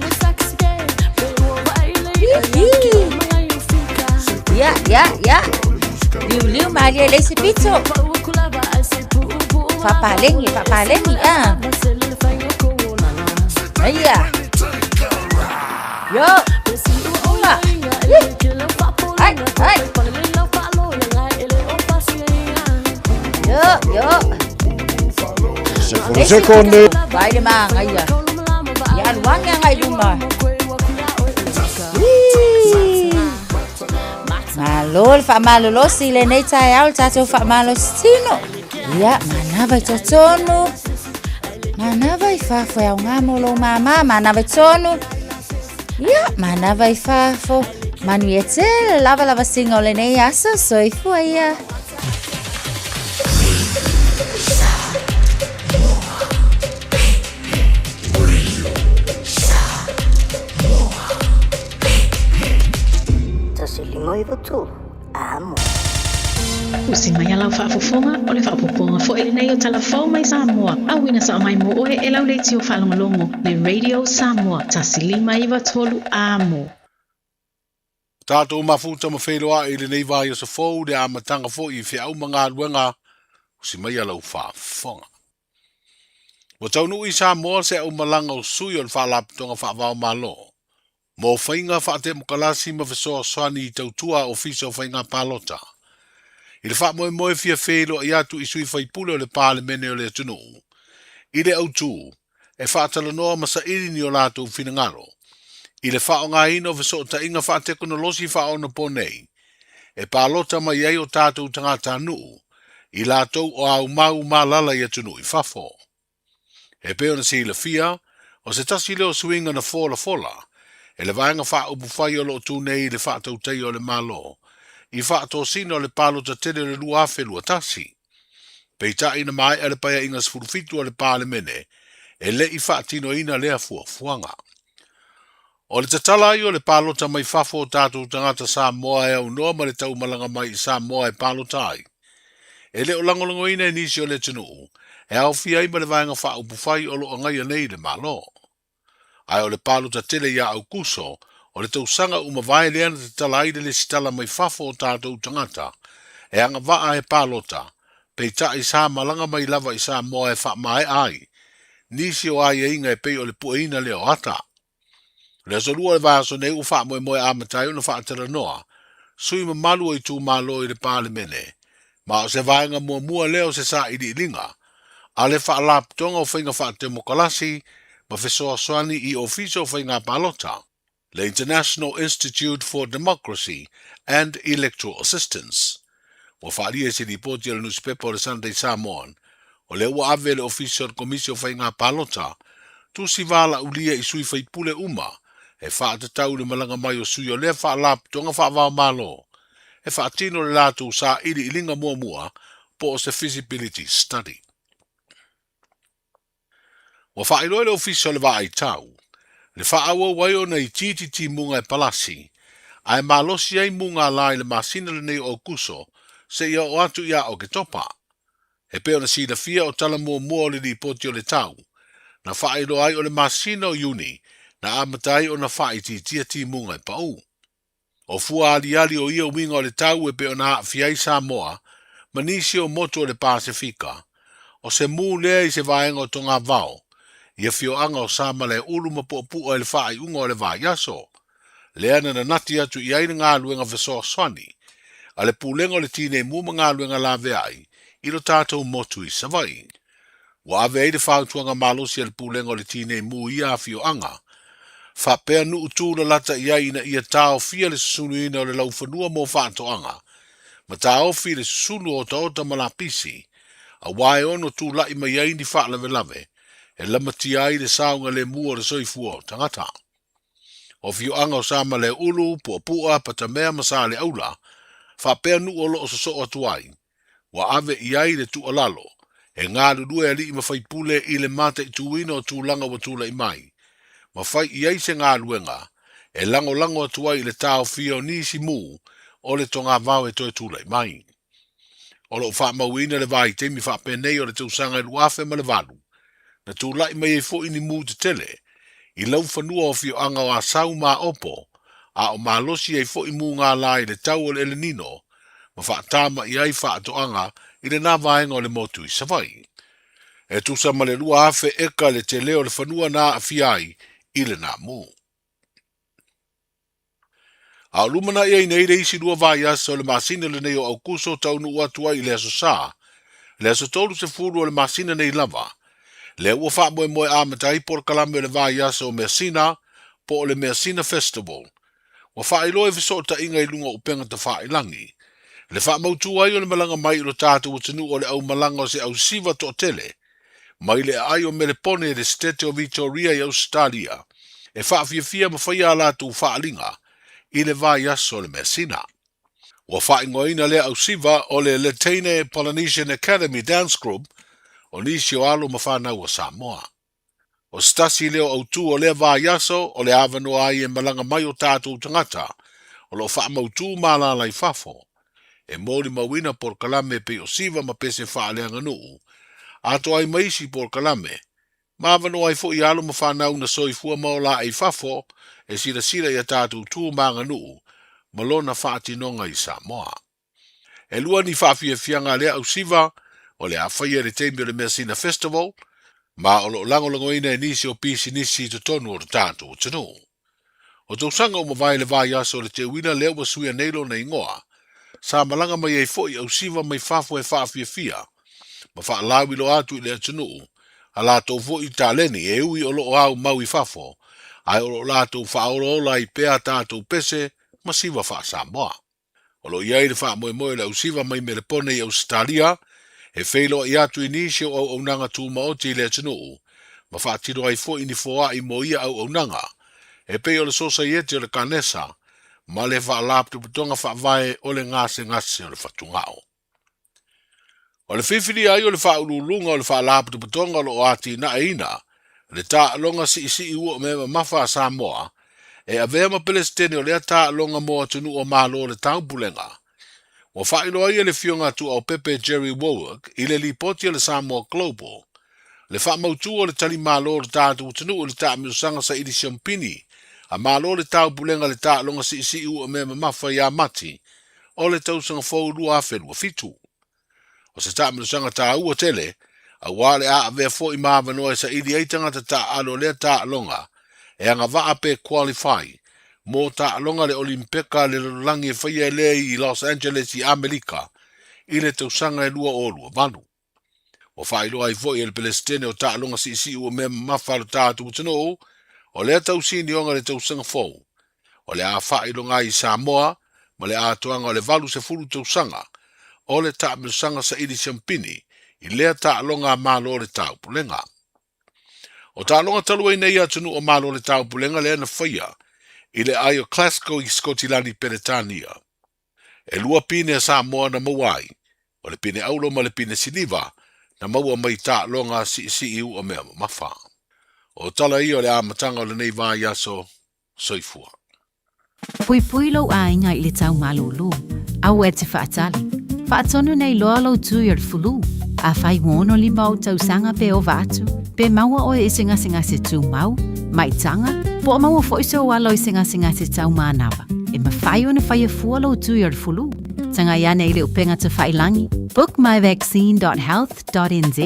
Ia, ia, ia. Liuliu malie le isi pito. Faapalegi, faapalegi, a. Aia. Yo. Uma. Ai, ai. Yo, yo. Sefulu sekone. Vai le magaia. Ia alu ane agai i luma. Malo le faamalolosi i lenei taeao le tatou faamalositino. Ia, manava i totonu. Manava i fafo e aoga mo lou māmā, manava i tonu. Ia, manava i fafo. Manuia tele lava lava singa o lenei aso, soifua ia. Amo. Usi mai a lau faafofoga, o le faaopoopoga foi lenei o Tala Fou mai Samoa, auina sao mai mo oe e lau leitio faalogologo le Radio Samoa 1 5 93 Amo. Tatou mafuta ma feiloai i lenei vaiaso fou le amataga foi i feau ma galuega usi mai a lau faafofoga. Ua taunuu i Samoa se aumalaga o sui o le Faalapotopotoga Faava-o-Malo mo faiga faatemokalasi ma fesoasoani i tautua Ofisa o Faiga Palota i le faamoemoe fia feiloai atu i sui faipule o le Palemene o le atunuu i le autū e faatalanoa ma saili ni o latou finagalo i le faaaogaina o fesootaiga faatekonolosi faaonaponei e palota mai ai o tatou tagatanuu i latou o aumau malala i atunuu i fafo. E pei ona silafia, o se tasi lea o suiga na folafola e le Vaega Faaupufai o lo o tu nei i le faatautaia o le Malo i faatosina o le palota tele o le 2021. Peitai na maea le Paeaiga 17 a le Palemene e le i faatinoina lea fuafuaga. O le tatala ai o le palota mai fafo o tatou tagata Samoa e aunoa ma le taumalaga mai i Samoa e palota ai, e le o lagolagoina e nisi o le atunuu e aofia ai ma le Vaega Faaupufai o lo o agaia nei le Malo. Ae o le palota tele ia Aukuso o le tausaga ua mavae lea na tatala ai le lesitala mai fafo o tatou tagata e agavaa e palota, peitai sa malaga mai lava i Samoa e faamaea ai nisi o aiaiga e pei o le pueina lea o ata. O le aso Lua o le vaiaso nei ua faamoemoe amata ai ona faatalanoa sui mamalu o itumalo i le Palemene, ma o se vaega muamua lea o se sailiiliga a le Faalapotopotoga o Faiga Faatemokalasi ma Fesoasoani i Ofisa o Faiga Palota, le International Institute for Democracy and Electoral Assistance. Ua faaalia i se lipoti a le nusipepa o le Sunday Samoan, o lea ua ave e le Ofisa o le Komisi o Faiga Palota tusi valaulia i sui faipule uma e faatatau i le malaga mai o sui o lea Faalapotopotoga Faava-o-Malo e faatino le latou sailiiliga muamua po o se feasibility study. Ua faailoa e le Ofisa o le Vaai Tau le faaauau ai ona itiiti timuga e palasi ae malosi ai mugala i le masina lenei o Aokuso seia oo atu ia Oketopa. E pei ona silafia o tala muamua o le lipoti o le tau na faailoa ai o le masina o Iuni na amata ai ona faaitiitia timuga e pau. O fua aliali o ia uiga o le tau e pei ona aafia ai Samoa ma nisi o motu o le Pasefika, o se mū lea i se vaega o togavao i afioaga o Samalaeulu ma Puapua i le faaiuga o le vaiaso lea na nanati atu i ai le galuega fesoasoani a le Pulega o le Tinei Mu ma Galuega Laveai i lo tatou motu i Savaii. Ua ave ai le fautuaga malosi a le Pulega o le Tinei Mu i ia afioaga, faapea nuu tūlalata i ai ina ia taofia le susunuina o le laufanua mo faatoaga, ma taofi le susunu o otaota ma lapisi, auā e ono tula'i mai ai ni faalavelave e lamatia ai le saogalemu o le soifua o tagata. O afioaga o Samalaeulu, Puapua, Patamea ma Saleaula, faapea nuu o lo o sosoo atu ai, ua ave i ai le tuualalo e galulue alii ma faipule i le mataituina o tulaga ua tulai mai, ma fai i ai se galuega e lagolago atu ai i le taofia o nisi mū o le togavao e toe tulai mai. O lo o faamauina le vaitaimi faapenei o le tausaga e 2008, na tulaʻi mai ai foʻi ni mū tetele i laufanua o afioaga o Asau ma Aopo, a o malosi ai foʻi mūgālā i le tau o le Elenino ma faatamaʻi ai faatoaga i lenā vaega o le motu i Savaii. E tusa ma le 2,000 eka le tele o le fanua na aafia ai i lenā mū. A o lumanaʻi ai nei le isi lua vaiaso o le masina lenei o Aukuso taunuu atu ai i le Aso Sa, le aso 30 o le masina nei lava, lea ua faamoemoe amata ai polokalame o le vaiaso o Measina po o le Measina Festival. Ua faailoa i fesootaiga i luga o upega tafailangi le faamautu ai o le malaga mai i lo tatou atunuu o le aumalaga o se ausiva toatele mai le aai o Melepone i le Setete o Vitoria i Ausetalia e faafiafia ma faia a latou faaaliga i le vaiaso o le Measina. Ua faaigoaina lea ausiva o le Letaine Polynesian Academy Dance Group o nisi o alo ma fanau a Samoa. O se tasi lea o autū o lea vaiaso o le avanoa ai e malaga mai o tatou tagata o lo o faamautū ma alaala i fafo e molimauina polokalame e pei o siva ma pese faaleaganuu, atoa ai ma isi polokalame, ma avanoa ai foʻi alo ma fanau na soifua ma ola ae i fafo e silasila i a tatou tu ma aganuu ma lona faatinoga i Samoa. E lua ni faafiafiaga a lea ausiva o le a faia i le taimi o le Measina Festival, ma o lo o lagolagoina e nisi o pisinisi i totonu o lo tatou atunuu. O tausaga ua mavae le vaiaso o le teuina lea ua suia nei lona igoa, sa malaga mai ai foʻi ausiva mai fafo e faafiafia ma faalauiloa atu i le atunuu a latou foʻi taleni e ui o lo o aumau i fafo ae o lo o latou faaolaola ai pea a tatou pese ma siva faa-Samoa. O lo o i ai le faamoemoe o le ausiva mai Melepone i Ausetalia e feiloai atu i nisi o auaunaga tumaoti i le atunuu ma faatino ai foi ni foai mo ia auaunaga e pei o le Sosaiete o le Kanesa ma le Faalapotopotoga Faavae o le Gasegase o le Fatugao. O le fifilia ai o le faauluuluga o le Faalapotopotoga o lo o atinaeina le taaloga siisii ua mea mamafa a Samoa e avea ma Pelesitene o lea taaloga mo atunuu o Malo o le Taupulega. Ua faailoa ai e le Afioga a Tuaopepe Jerry Wallwork i le lipoti a le Samoa Global le faamautu o le tali malo o le tatou atunuu i le taamiosaga saili siompini a Malo o le Taupulega le taaloga siisii ua mea mamafa ia Mati o le tausaga fou 2027. O se taamilosaga tāua tele, auā le a avea foʻi ma avanoa e saili ai tagata taaalo o lea taaloga e agavaa pe qualify mo taaloga le Olimpeka a le lalolagi e faia e lea i Los Angeles i Amelika i le tausaga e 2028. Ua faailoa ai foʻi e le Pelesitene o taaloga siisii ua mea mamafa a lo tatou atunuu o lea tausinioga i le tausaga fou o le a faailoga ai i Samoa ma le atoaga o le 80 tausaga o le taamilosaga saili siampini i lea taaloga a Malo o le Taupulega. O taaloga talu ai nei atunuu o Malo o le Taupulega lea na faia i le aai o Glasgow i Sikotilani Peretania. E lua pine a Samoa na maua ai, o le pine auro ma le pine siliva na maua mai taaloga siisii ua mea mamafa. O tala ia o le amataga o lenei vaiaso soifua. Puipui lou aiga i le tau malūlū. Aua e te faatali. Faatonu nei loa lou tui o le fulu. Afai ua 65 ou tausaga pe ova atu, pe maua oe i se gasegase tumau, maitaga, po o maua foi sou alo i se gasegase tau manava, e mafai ona faia fua lou tui o le fulu. Tagai ane i le upega tafailangi, bookmyvaccine.health.nz,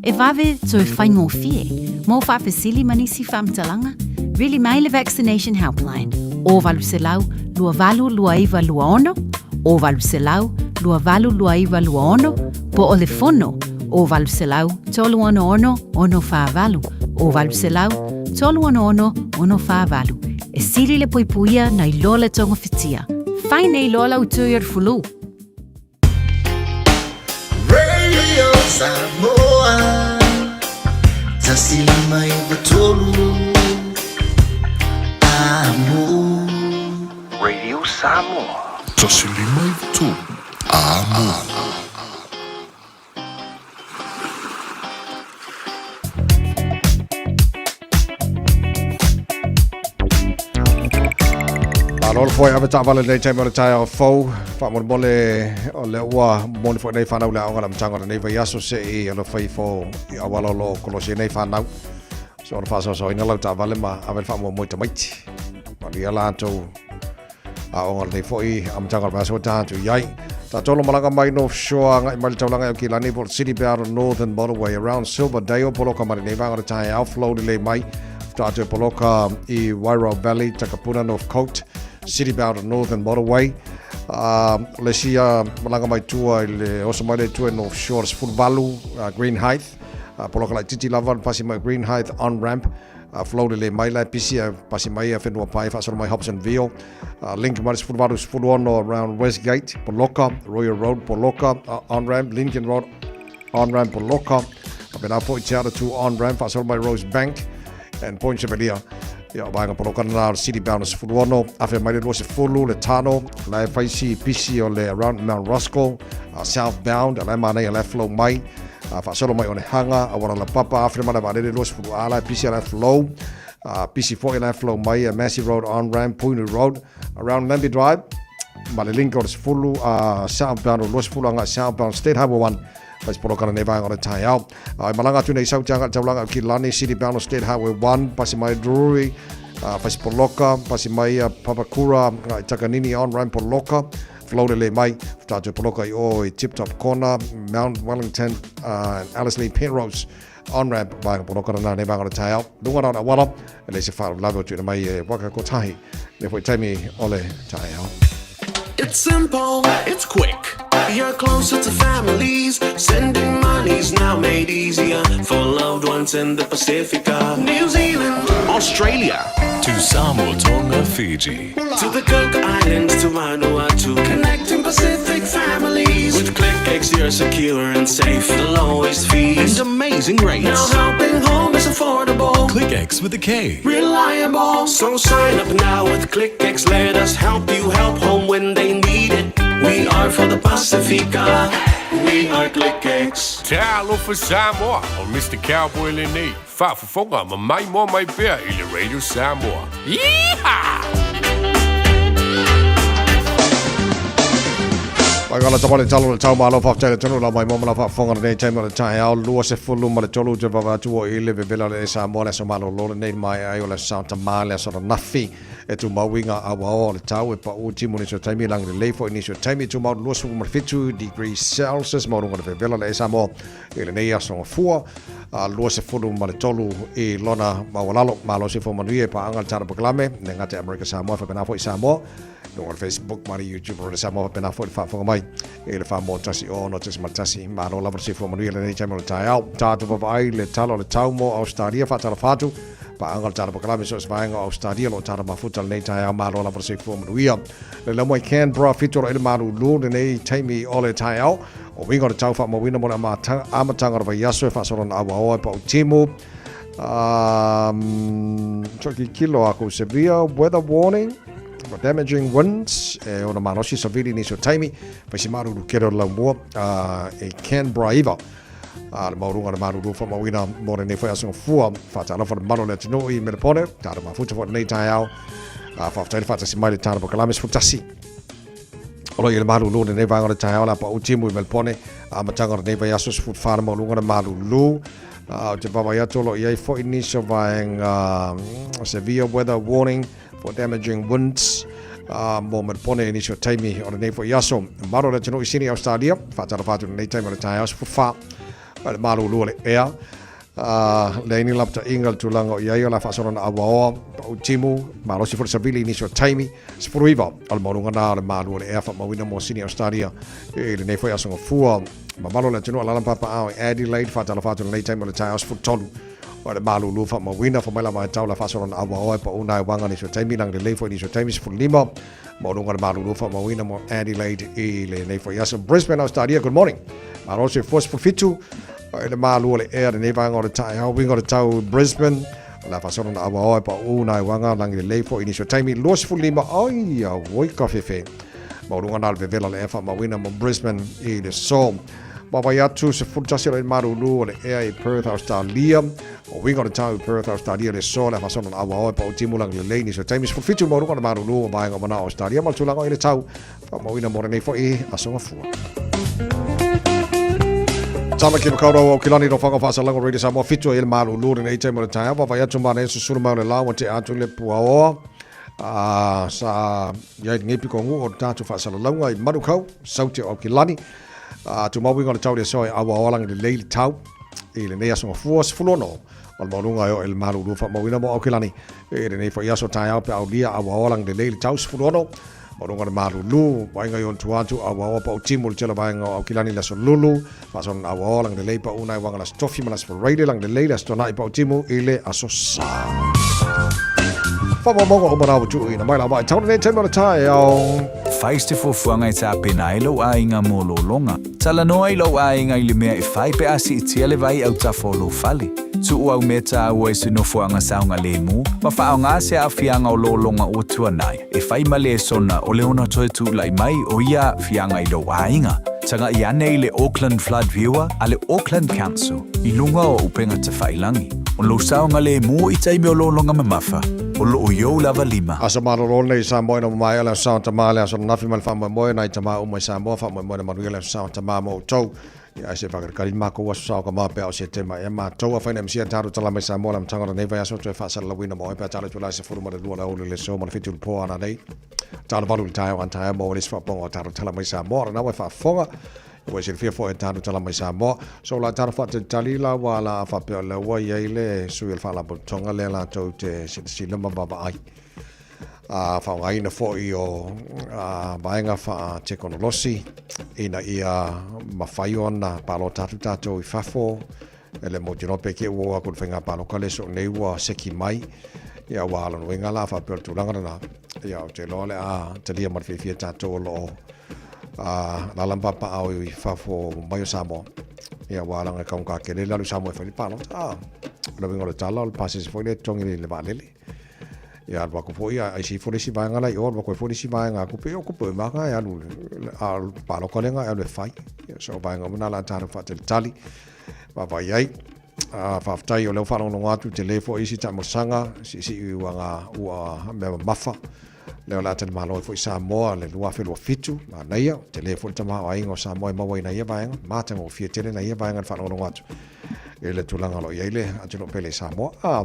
e vave toe faigofie. Mo faafesili ma nisi faamatalaga, vili mai le Vaccination Helpline, o 800 282926, o 800 282926, po o le fono, o 800 366 648, o 800 366 648. E sili le puipuia nai lo le togafitia. Fai nei loa lau tui o le fulu. Radio Samoa 153 Amo. Radio Samoa. 153 Amo. Malo le foe ave taavale lenei taimi o le taeao fou. Faamolemole o lea ua momoli foi nei fanau le aoga le amataga o lenei vaiaso se i alofa ifo i auala o lo o kolosi ai nei fanau. So ona faasoasoaina lau taavale ma ave le faamuamua i tamaiti. Manuia latou aoga lenei foi amataga o le vaiaso ua tatou i ai. Tatou lo malaga mai North Shore agai mai le taulaga e Aukilani po o le City Bound Northern Motorway around Silverdale poloka mai lenei vaega o le taeao flow lelei mai faatoa toe poloka i Wairau Valley, Takapuna North Coast, City Bound Northern Motorway. Le isi malaga mai tua i le oso mai le tua i North Shore, 18 Greenhithe, poloka laitiiti lava pasi mai Greenhithe on ramp. Flow lelei mai la e pisi a pasi mai a whenua pai whaasoro mai Hobsonville. Link mai 18 16 around Westgate, Poloka, Royal Road, Poloka, on ramp, Lincoln Road, on ramp, Poloka. A pena foi te ara tu on ramp, whaasoro mai Rosebank and Point Chevalier. Ia, vaega poloka na o City Bound 16, awhe mai le 20, le Tano, la e whaisi pisi o le around Mount Roskill, southbound, a la e mānei a la e flow mai. A faasolo mai o le hanga, a wara la papa, awhina mana vaalele 20 ala, pisi ala flow, pisi foi ala flow mai, a Massey Road on ramp, Puinu Road, around Lambie Drive, ma le link o le sefulu, southbound o 20 anga southbound State Highway 1, Fais polo kana nei vaega o le taeao. Ai malanga atu nei sau te anga taulanga ki Lani City bound o State Highway 1, pasi mai Drury, fais poloka, pasi mai Papakura, ngai Takanini on ramp poloka, Flow lelei mai, tātou poloka i o i Tip Top Corner, Mount Wellington, Alice Lee Penrose, on-ramp, vaega poloka rana nei vaega o le taeao. Lunga rā o le awala, e lei se whaalavelave o tuina mai e waka kotahi, le foi taimi o le taeao. It's simple, it's quick. You're closer to families. Sending money's now made easier for loved ones in the Pacifica, New Zealand, Australia. To Samoa, Tonga, Fiji. To the Cook Islands, to Vanuatu. Connecting Pacific families. With KlickEx, you're secure and safe. The lowest fees and amazing rates. Now helping home is affordable. KlickEx with a K. Reliable. So sign up now with KlickEx. Let us help you help home when they need it. We are for the Pacifica. We are KlickEx. Talofa Samoa, o Mr. Cowboy lenei, faafofoga ma maimoa mai pea i le Radio Samoa. Yeehaw! Mai kala tama le talo le tau malo whaftai le tonu la mai mo mala whaafonga le nei taimi o le taeao lua se fulu ma le tolu te vava atu o i le vevela le e Samoa le aso malo lo lenei mai ai o le aso Tama le aso nafi e tumau i ngā awaoa o le tau e paʻū timu nisi o taimi langi lelei foi nisi o taimi tumau 27 degrees Celsius maualuga le vevela le e Samoa i lenei aso gafua a 23 i lona maualalo. Malo se fua manuia e paaga le Tala Pakalame le gata i Amerika Samoa faapena foi Samoa luga o le Facebook ma le YouTube o le Samoa faapena foi le faafofoga mai i le 4.1 6.1. Malo lava le soifua manuia lenei taimi o le taeao. Tatou vaavaai le tala o le tau mo Australia faatalofa atu. Paaga le Tala Pakalame so o se vaega o Australia o lo o tala mafuta lenei taeao. Malo lava le soifua manuia. Le lau mai Canberra 7 o le malulu lenei taimi o le taeao. O uiga o le tau faamauina mo le amataga o le vaiaso e faasolo na auaoa e pau timu. So kilo aku severe weather warning for damaging winds e ona malosi savili nisi o taimi faisi maruru kere o le laumua e Canberra iva a le mauruga le maruru whamauina mo lenei foi aso fua whaatalofa le malo le atunuu i Melepone tāra mafuta fo lenei taeao whaafetai le whaatasi mai le tāra pakalame sefutasi o lo i le malulu lenei vaega o le taeao la pau timu i Melepone amataga o lenei vaiaso 14 le maualuga le malulu o te vaavaai atu o lo o i ai foi nisi o vaega severe weather warning for damaging winds mo Melepone i nisi o taimi o lenei foi aso. Malo le atunuu i Sini Australia, faatalofa atu lenei taimi o le taeao 14 le malulu o le ea. Leai ni lapataiga le tulaga o i ai o le a faasolo na auaoa pau timu malosi foi le savili i nisi o taimi 19 o le maualuga na o le malu o le ea faamauina mo Sini Australia i lenei foi aso gafua. Mamalo le atunuu alaala ma papaao i Adelaide faatalofa atu lenei taimi o le taeao 13 o le malulu faamauina fai mai la vaitau la faasolo na auaoa e pau na e waga nisi o taimi lagi lelei foi nisi o taimi 15 maualuga le malulu faamauina mo Adelaide i lenei foi aso. Brisbane Australia, good morning. Malo se 47 i le malu o le ea lenei vaega o le taeao uiga o le tau Brisbane la faasolo na auaoa e pau na e waga lagi lelei foi nisi o taimi 25 ai a woi ka fefe maualuga na le vevela le ea faamauina mo Brisbane i le so. Vaavaai atu, 11 o le malulu o le ea i Perth, Australia. O uiga o le tau i Perth, Australia, le aso le faasolo na auaoa e pautimu lagi lelei nisi o taimi. 17 le maualuga o le malulu o vaega o manao o Australia ma le tulaga o i le tau faamauina mo lenei foi aso gafua. Tāmaki Makaurau o Kilani no whanga whaasalango Radio Samoa 7 i le malulu lenei taimi o le taeao. Vaavaai atu manaia susulu mai o le la ua tea atu le puaoa. A sa iai lenei pikogu o le tatou faasalalauga i Manukau, Saute o Aukilani. A tumau uiga o le tau i le aso e auaoa lagi lelei le tau i lenei aso gafua 16 o le maualuga e oo i le malulu faamauina mo Aukilani i lenei foi aso taeao pe aulia auaoa lagi lelei le tau 16 maualuga o le malulu vaaiga i ona tua atu auaoa pautimu le tele vaega o Aukilani i le aso Lulu faasolo na auaoa lagi lelei pau nai uaga le aso Tofi ma le aso Faraile lagi lelei le aso Tona'i pautimu i le aso Sa. Faamaumauga uma na ua tuuina mai la mai tau lenei taimi o le taeao. Fai se fuafuaga e tapena ai lou aiga mo lologa. Talanoa i lou aiga i le mea e fai pe a siitia le vai autafa o lou fale. Tuu au mea taua i se nofoaga saogalemu ma faaaoga se aafiaga o lologa ua tuanai e fai ma lesona o le ono toe tulai mai o ia aafiaga i lou aiga. Tagai ane i le Auckland Flood Viewer a le Auckland Council i luga o upega tafailangi. O lou saogalemu i taimi o lologa mamafa, o loo i ou lava lima. Aso malolo lenei i Samoa ina ua maea le Aso Sa o Tama, le aso ananafi ma le faamoemoe nai tama uma i Samoa, faamoemoe na manuia le Aso Sa o Tama mo outou. Ia ae se whakarekari mākou aso sa o ka mā pea o se tema ea mātou a whaina msia tāro tala mai Samoa la matanga o lenei vai aso toe whaasalalauina mo oe pea tālo tu lai se furu ma le lua la ulu le so ma le fitu le pō ana nei. Tālo valu le taeo an taeo mo le swaponga o tāro tala mai Samoa rana wai whaafonga. Ua silafia foi e tāro tala mai Samoa. So la tāro whaatalitali la ua la a whapea le ua iai le sui o le whaalapotopotoga lea latou te silasila ma vaavaai. A faaaogaina foi o vaega faatekonolosi ina ia mafai ona palota atu tatou i fafo. E le mautinoa pe ke ua oo atu i le faiga palota le soo nei ua seki mai. Ia ua alanoega la faapea o le tulaga lena. Ia ou te iloa o le a talia ma le fiafia tatou o lo o alaala ma papaaao i fafo mai o Samoa. Ia ua alaga e kaugata tele le alu i Samoa e fai le palota. O le uiga o le tala o le pasese foi lea e totogi i le vaalele. Ia alu atu foi ai sifo le isi vaega la i o, alu atu ai foi le isi vaega atu pei o tupe maga e alu a o le palota lea e alu e fai. Ia so o vaega uma na o le a tatou faatalitali vaavaai ai. A faafetai o lea ua faalogologo atu tele foi isi taamolosaga siisii ua ua mea mamafa lea o le a talimalo ai foi Samoa le 2027 manaia tele foi le tamaoaiga o Samoa e maua ai na ia vaega matagofie tele na ia vaega le faalogologo atu i le tulaga o lo o i ai le atunuu pele i Samoa. A,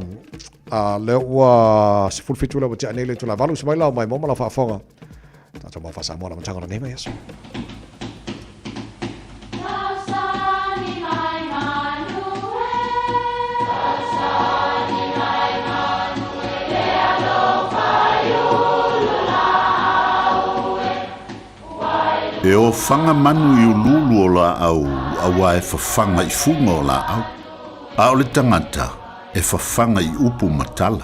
a lea ua 17 lea ua tea nei le itula valu, se mai lau mai mo ma lau faafofoga. Tatou mau faa-Samoa la amataga o lenei vaiaso. E ofaga manu i uluulu o laau auā e fafaga i fuga o laau, a o le tagata e fafaga i upu ma tala.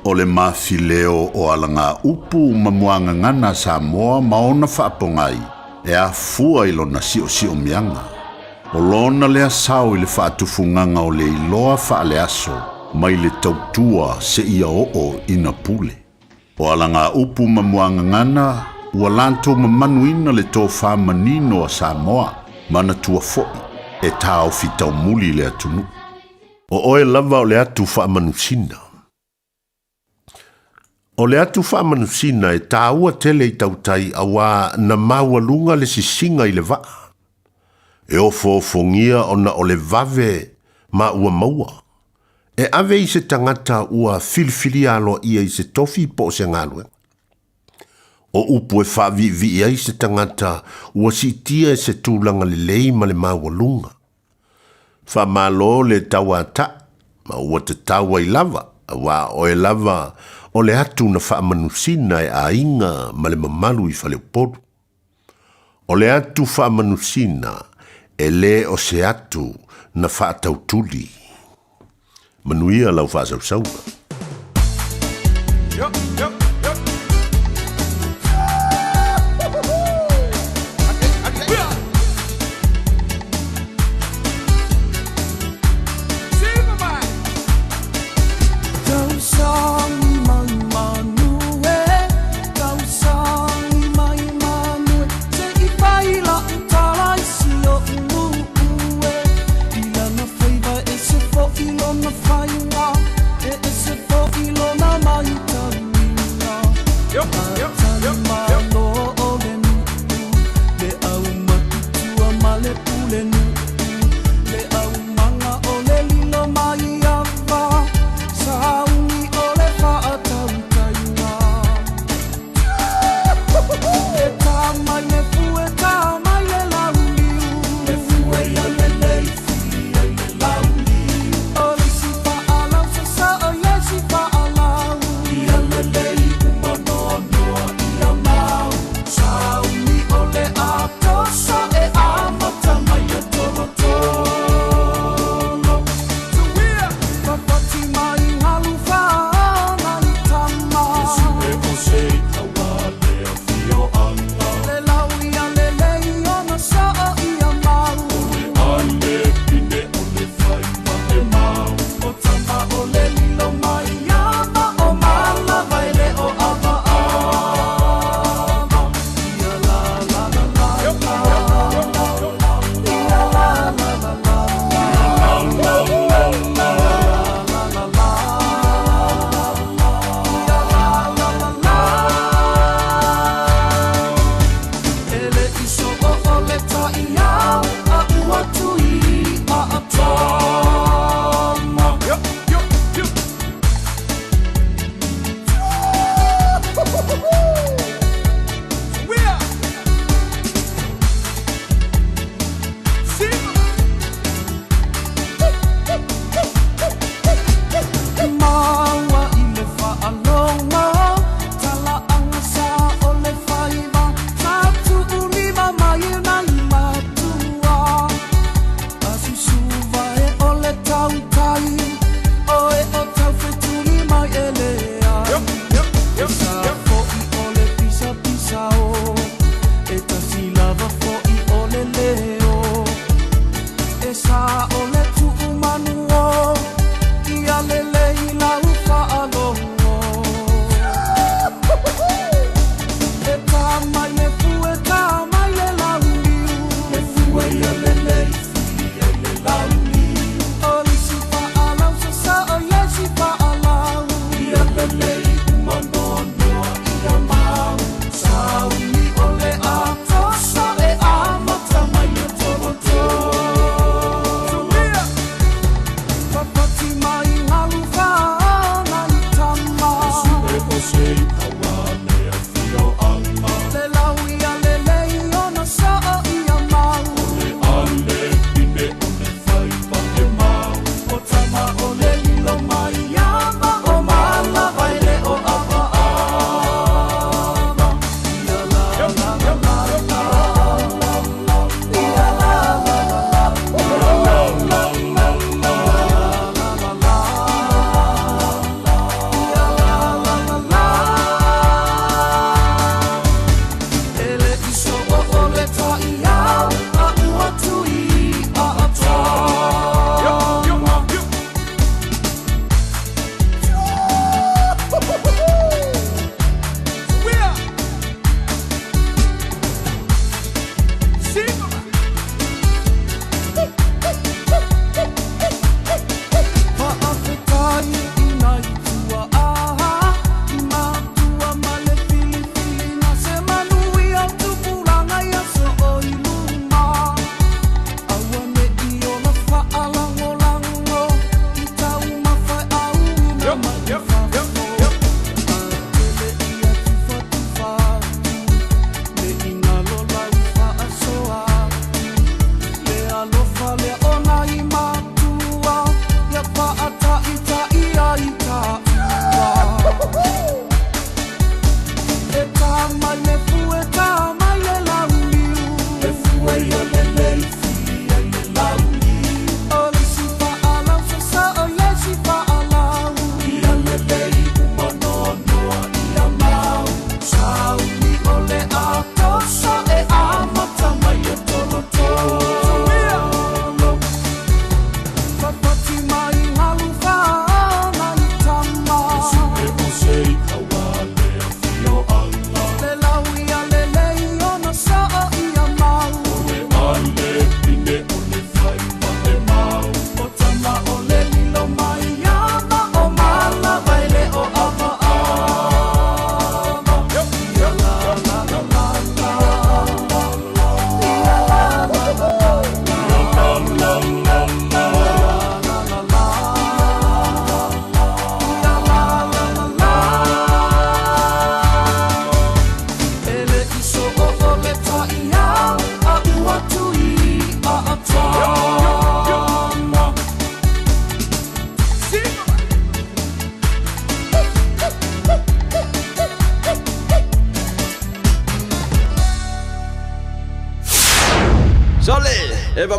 O le mafileo o alagaupu ma muagagana a Samoa ma ona faapogai e afua i lona si'osi'omiaga. O lona lea sao i le faatufugaga o le iloa faaleaso mai le tautua seia oo ina pule. O alagaupu ma muagagana ua latou mamanuina le tofa manino a Samoa, manatua foi e taofi taumuli le atunuu. O oe lava o le atu faamanusina. O le atu faamanusina e taua tele i tautai auā na maualuga le sisiga i le vaa. E ofoofogia ona o le vave ma ua maua. E ave i se tagata ua filifilia aloaia i se tofi po o se galuega. O upu e faaviivii ai se tagata ua siitia i se tulaga lelei ma le maualuga. Faamalo le tauataʻi ma ua tatau ai lava, auā oe lava o le atu na faamanusina e aiga ma le mamalu i Faleupolu. O le atu faamanusina e le o se atu na faatautuli. Manuia lau faasausauga.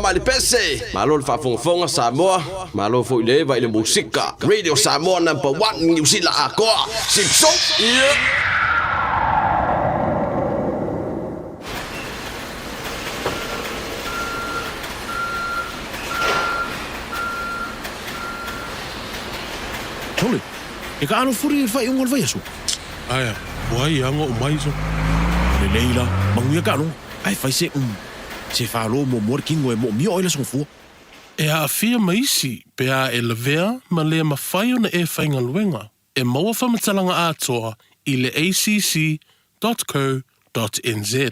Tama i le pese. Malo le faafogafoga Samoa, malo foi le eva i le musika. Radio Samoa number 1 Niu Sila atoa. Simpson. Yeah. Sole, e ka alofuri i le faaiuga o le vaiaso. Aea, ua ai aga o mai so. Lelei la, manuia ka aloga, ae fai se um, se falo muamua le kino e moomia oe le aso gafua. E aafia ma isi pe a e lavea ma le mafai ona e faigaluega, e maua faamatalaga atoa i le acc.co.nz.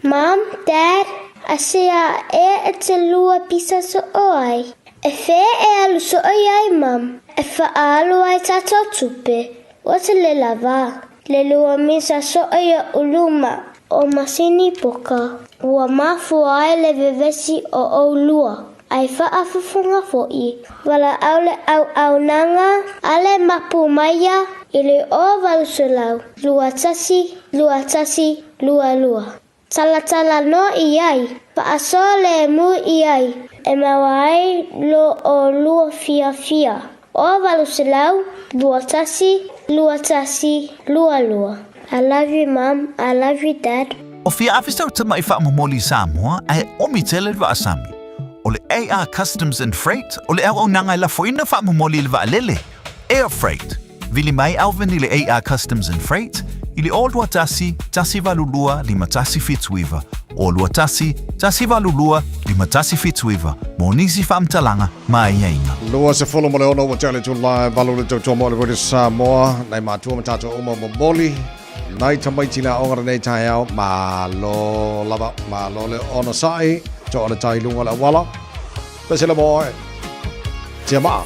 Mum, Dad, asea ea e te lua pisa so'o ai? E fea e alu so'o i ai, Mum? E fa'aalu ai tatou tupe? Ua te le lava. Le lua misa so'o i luma o masini poka. Ua mafua ai le vevesi o ʻolua. Ai faafofoga foʻi. Valaau le auaunaga a le mapu maia i le 0800 21 21 22. Talatala noa i ai, faasoa lemu i ai, e maua ai lo ʻolua fiafia. 0800 21 21 22. I love you mum, I love you dad. O fia afe sau tamaʻi faamomoli i Samoa ae omi tele le vaasami. O le AR Customs and Freight o le auaunaga e lafoina faamomoli i le vaalele, Air Freight. Vili mai Alvin i le AR Customs and Freight i le 0 21 182 5179, 0 21 182 5179 mo nisi faamatalaga ma aiaiga. 26 ua tea le itula e valu le tautua mo le Radio Samoa, nai matua ma tatou uma momoli, nai tamaiti le aoga lenei taeao, malo lava, malo le onosai, toa le tai i luga o le auala, pese le moe, tia maa.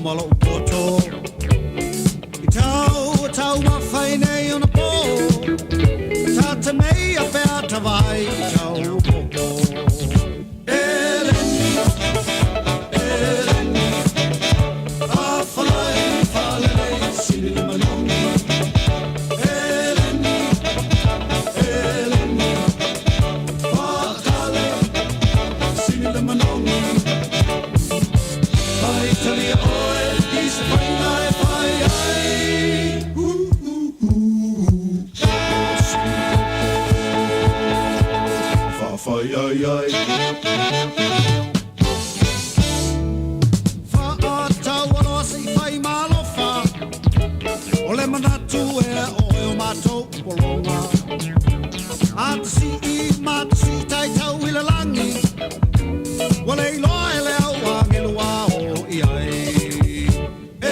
ma lou poto. I tau, tau mawhai nei ona pō. Tā te mei a pea tawai i tau popo. Eleni, Eleni, a whalai whalele sili le manogi. Eleni, Eleni, whakale sili le manogi. Pai talia oe i se whainga e whai ai. Whawhai ai ai. Whaatau aloa se i whai malofa. O le manatu e oe o mātou polonga. A te si i ma te si tai tau i le langi. Wa le iloa e le au angelu a o i ai.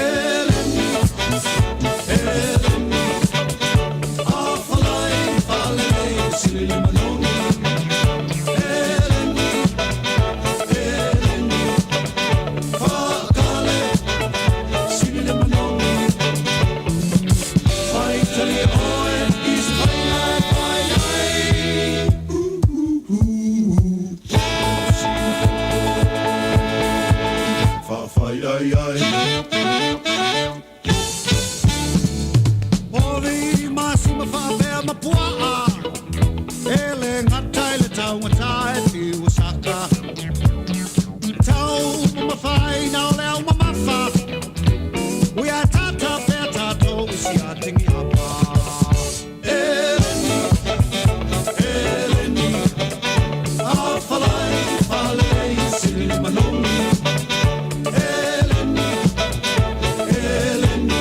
Eleni, Eleni, a whalai whalele sili le manogi. Eleni, Eleni, whakale sili le manogi. Pai tali oe i se whainga e whai ai. Whawhai ai ai. Pori masi ma whaapea ma puaa. E le ngata i le taungata e whiu saka. Tau ma mawhai na o le au mamafa. Ui a tata pea tātou i si a tingi apa. Eleni, Eleni, a whalai whalei sili le manogi. Eleni, Eleni,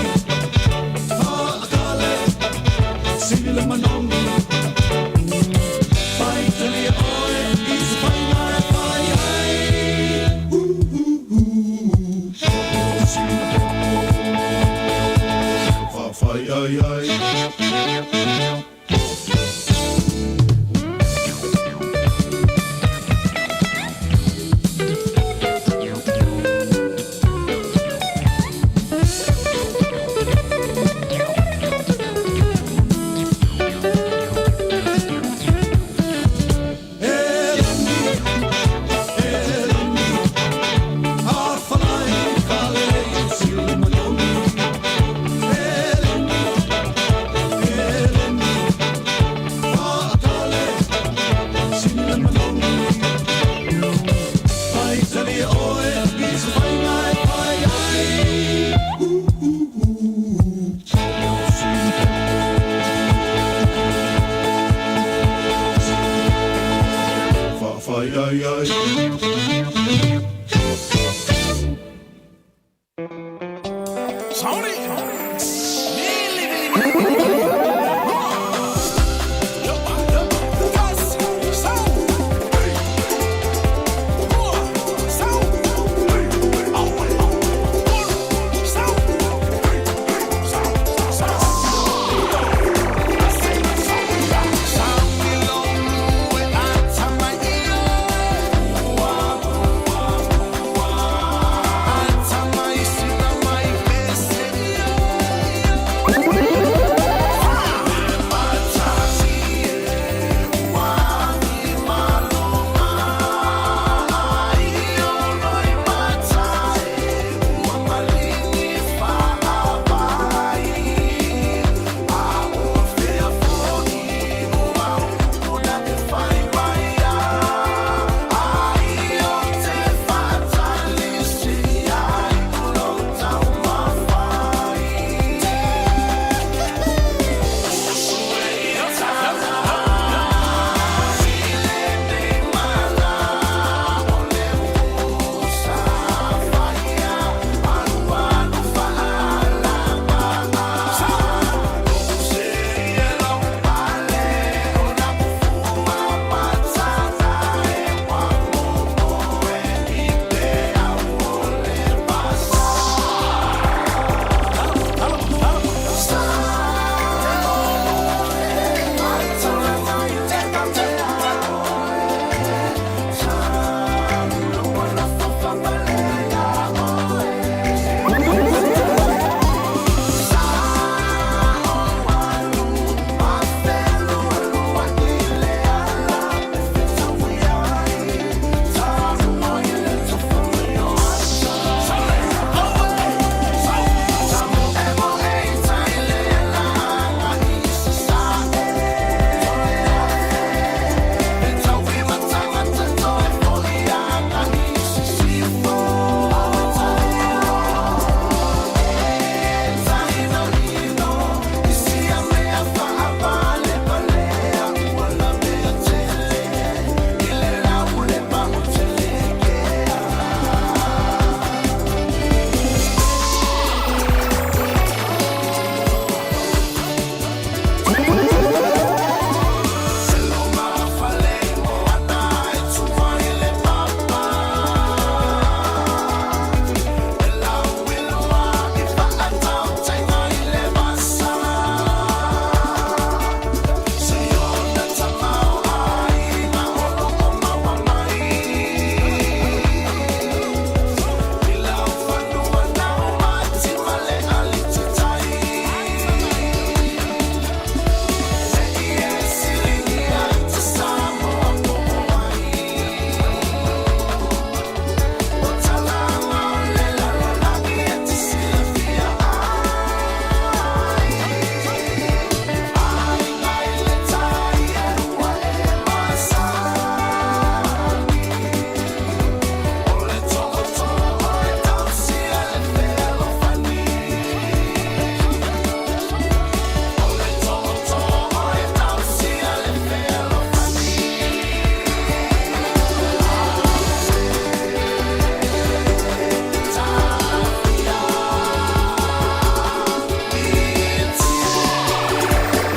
whaakale sili le manogi. Pai talia oe i se whainga e whai ai. Whawhai ai ai. Whawhai ai ai.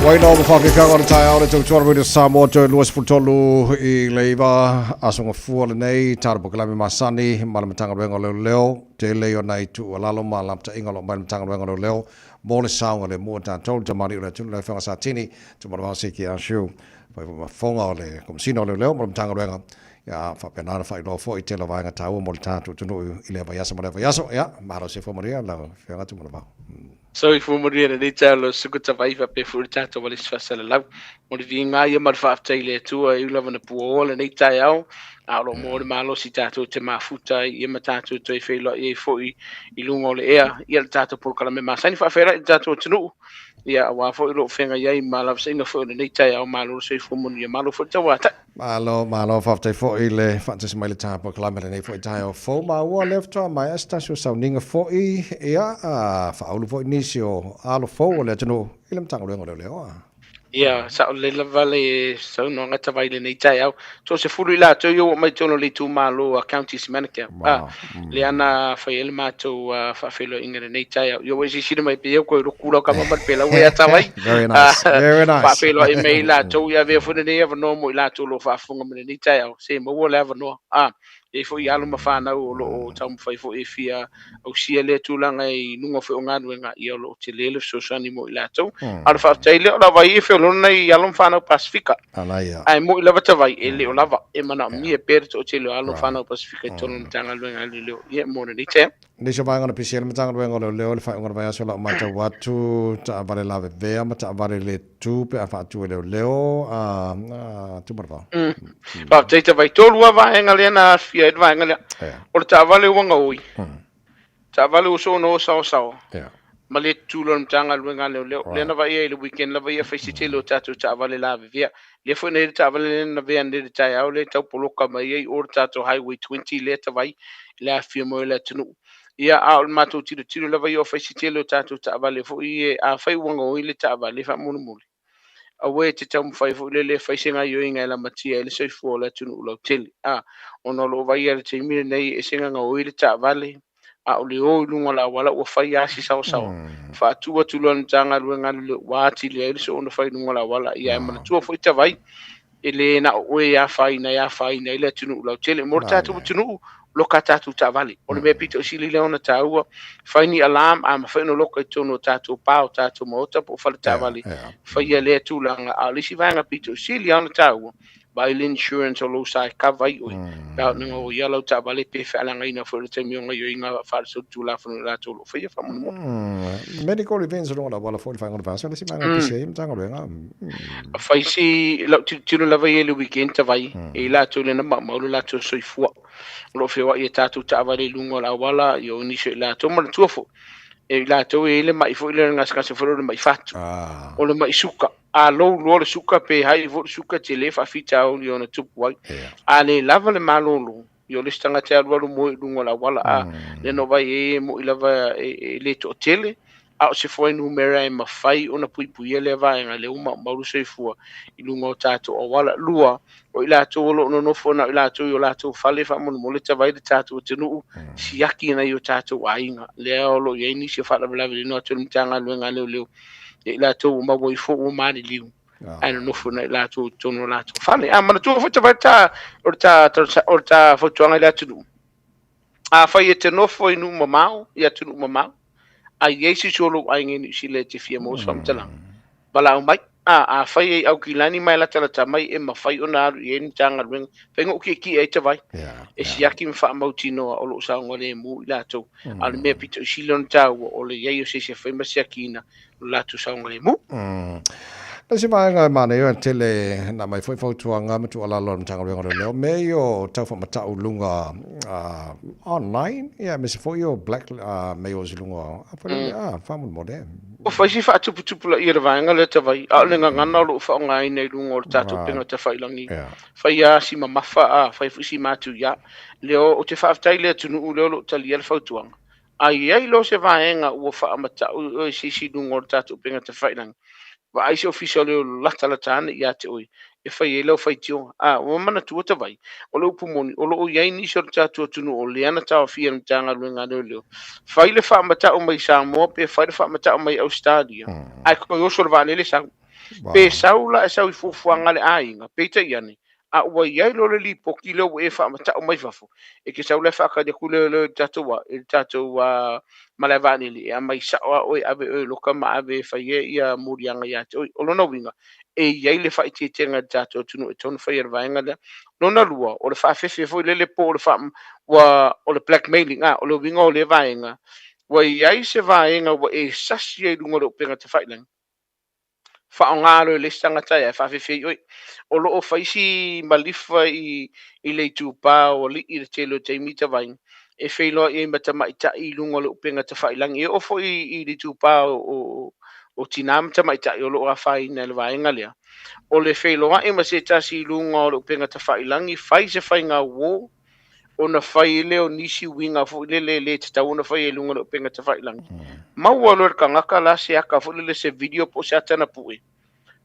Ua ina o mawhawhiwhianga o le taeao le tautua Radio Samoa toe 23 i le iva aso gafua lenei tala polokalame masani ma le Matagaluega o Leoleo tele i ona i tuualalo ma lapataiga o lo o mai le Matagaluega o Leoleo mo le saogalemu o tatou le tamalii o le atunuu le Afioga Satini Tumanavao Siki Ashu fai foi ma fofoga o le Komesina o Leoleo ma le Matagaluega ia faapena ona faailoa foi tele o vaega taua mo le tatou atunuu i lea vaiaso ma lea vaiaso. Ia malo soifua manuia lau Afioga Tumanavao. Soifua manuia lenei taeao lau susuga Tavai faapea foi le tatou alisi faasalalau. Mo le viiga ia ma le faafetai i le Atua e ui lava ina puaoa lenei taeao, a o lo o maua le malosi tatou te mafuta ai ia ma tatou toe feiloai ai foi i luga o le ea ia le tatou polokalame masani faafeiloai i le tatou atunuu ia aua foi o lo o feagai ai ma lavasaiga foi o lenei taeao. Malo le soifua manuia, malo foi le tauatai. Malo, malo, faafetai foi le faatasi mai le ta polokalame lenei foi taeao fou. Maua lea faatoa maea se tasi o sauniga foi, ia, faaulu foi nisi o alo fou o le atunuu i le Matagaluega o Leoleo. Ia, sao lelei lava le saunoaga tavai i lenei taeao. Toasefulu i latou ia ua aumai totonu o le itumalo a Counties Manukau. Wow. Lea na fai ai le matou faafeiloaiga i lenei taeao. Ia ua e silasila mai pei ua toe loku lau kama ma le pelau ia tavai. Very nice. Very nice. Faafeiloai mai i latou, ia avea foi lenei avanoa mo i latou o lo o faafofoga mai lenei taeao. Se maua le avanoa. E i ai foi alo ma fanau o lo o taumafai foi e fia ausia lea tulaga i luga foi o galuega, ia o lo o tele le fesoasoani mo i latou. A o le faafetai lea o la vai e feoloolo nai alo ma fanau Pasifika. Ae moi lava tavai e le o lava, e manaomia pea le toatele o alo ma fanau Pasifika i totonu o le Matagaluega a Leoleo ia mo lenei taeao. Nisi o vaega na pisi ai le Matagaluega o Leoleo i le faaiuga o le vaiaso o lau matau atu, taavale lavevea ma taavale le tu pe a faatu e leoleo, a Tumanavao. Faafetai tavai. Tolu lava vaega lea na aafia ai le vaega lea. O le taavale ua gaoi, taavale ua soona o saoasaoa, ma le tutulo o le Matagaluega a Leoleo. Lea na vaai ai i le weekend lava ia fai se tele o tatou taavale lavevea. Lea foi na i ai le taavale lea na lavea nei i le taeao lea e tau poloka mai ai o le tatou Highway 20 lea tavai i le afifio mai o le atunuu. Ia, a o le matou tilotilo lava ia o fai se tele o tatou taavale foi ia, afai ua gaoi le taavale faamolemole, aua e te taumafai foi lele e fai se gaioiga e lamatia ai le soifua o le atunuu lautele. A, ona o lo o vaai i le taimi lenei e ese gaoi le taavale, a o le o i luga o le auala ua fai lava si saoasaoa. Faatu atu loa e le Matagaluega a Leoleo ua atili ai le soona fai i luga o le auala. Ia ae manatua foi Tavai, e le na o oe e afaina e afaina ai le atunuu lautele. Mo le tatou atunuu, loka a tatou taavale. O le mea pito i sili lea ona taua, fai ni alarm, a mafai ona loka i totonu o tatou pa o tatou maota po o fale taavale, faia lea tulaga. A o le isi vaega pito i sili lava ona taua, vaai le insurance o lou sa e cover ai oe, pe a oo ina gaoia lau taavale pe fealagaina foi i le taimi o gaoioiga faale-solitulafono i latou o lo o faia faamolemole. Medical events o luga o le auala foi i le faaiuga o le vaiaso, le isi vaega e pisi ai le Matagaluega. Fai si lau tilotilo lava ia i le weekend tavai, e i latou lea na maumau lo latou soifua. O lo o feoai e tatou taavale i luga o le auala, ia o nisi o i latou, manatua foi, e i latou e i ai le mai foi lea, le gasegase foi lea o le mai fatu, o le mai suka. A lou loa le suka pe hai foi le suka, tele faafitauli ona tupu ai. A le lava le malolo, ia o le isi tagata e alualu moe i luga o le auala, a lea na vaai ai e moi lava e le toatele, a o se fuainumera e mafai ona puipuia lea vaega lea ua maumau le soifua i luga o tatou auala. Lua, o i latou o lo o nonofo na o i latou i o latou fale faamolemole tavai le tatou atunuu, siaki nai o tatou aiga. Lea o lo o i ai nisi o faalavelave i lena atu o le Matagaluega a Leoleo, ia i latou ua maua ifo ua maliliu, ae nonofo nai latou i totonu o latou fale. A manatua foi tavai ta, o le ta, o le ta fautuaga i le atunuu. Afai e te nofo i nuu mamao, i atunuu mamao, a i ai se isi o lou aiga i Niu Sila e te fia maua se faamatalaga, valaau mai. A, afai e i Aukilani ma e latalata mai, e mafai ona alu i ai le Matagaluega. Fai na ou kiekie ai tavai, e siaki ma faamautinoa o lo o saogalemu i latou. A o le mea pito i sili ona taua, o le i ai o se isi e fai ma siakiina lo latou saogalemu. Le isi vaega e manaia e tele na aumai foi fautuaga ma tuualalo a le Matagaluega o Leoleo, mea ia o tau faamatau i luga online, ia aemaise foi o black mails i luga o, foi lele, faamolemole. Ua fai si faatuputupulaia i le vaega lea tavai, a o le gagana o lo o faaaogaina i luga o le tatou upega tafailagi. Fai lava si mamafa, a fai foi si matuia. Lea ou te faafetai i le atunuu lea o lo o talia le fautuaga. A i ai loa se vaega ua faamatau i oe se isi i luga o le tatou upega tafailagi, vaai se ofisa o le latalata ane ia te oe e fai ai lau faitioga. A ua manatua tavai, o le upu moni, o lo o i ai nisi o le tatou atunuu o lea na taofia e le Matagaluega a Leoleo, fai le faamatau mai Samoa pe fai le faamatau mai Ausetalia, ae toe oso le vaalele sau. Pe sau la e sau i fuafuaga a le aiga, peitai ane, a ua i ai loa le lipoti lea ua e faamata'u mai fafo, e te sau la e faatali atu leoleo i le tatou a, i le tatou malae vaalele e aumai sa'o lava oe e ave oe i loka ma ave e fai ai ia moliaga ia te oe. O lona uiga, e i ai le faaeteetega i le tatou atunuu e tatau ona faia le vaega lea. Lona lua, o le faafefe foi lele po o le faa, ua, o le blackmailing, a, o le uiga o lea vaega, ua i ai se vaega ua e sasi ai i luga o le upega tafailagi, faaaoga loa e le isi tagata ae faafefe ai oe. O lo o fai si malifa i i le itupa o alii i le tele o taimi tavai, e feiloai ai ma tamaitai i luga o le upega tafailagi. E oo foi i le itupa o tinā ma tamaitai o lo o afaina i le vaega lea. O le feiloai ma se tasi i luga o le upega tafailagi, fai se faiga uō, ona fai lea o nisi uiga foi lele e le tatau ona faia i luga o le upega tafailagi. Maua loa e le tagata la se ata foi lele, se video po o se ata na pue,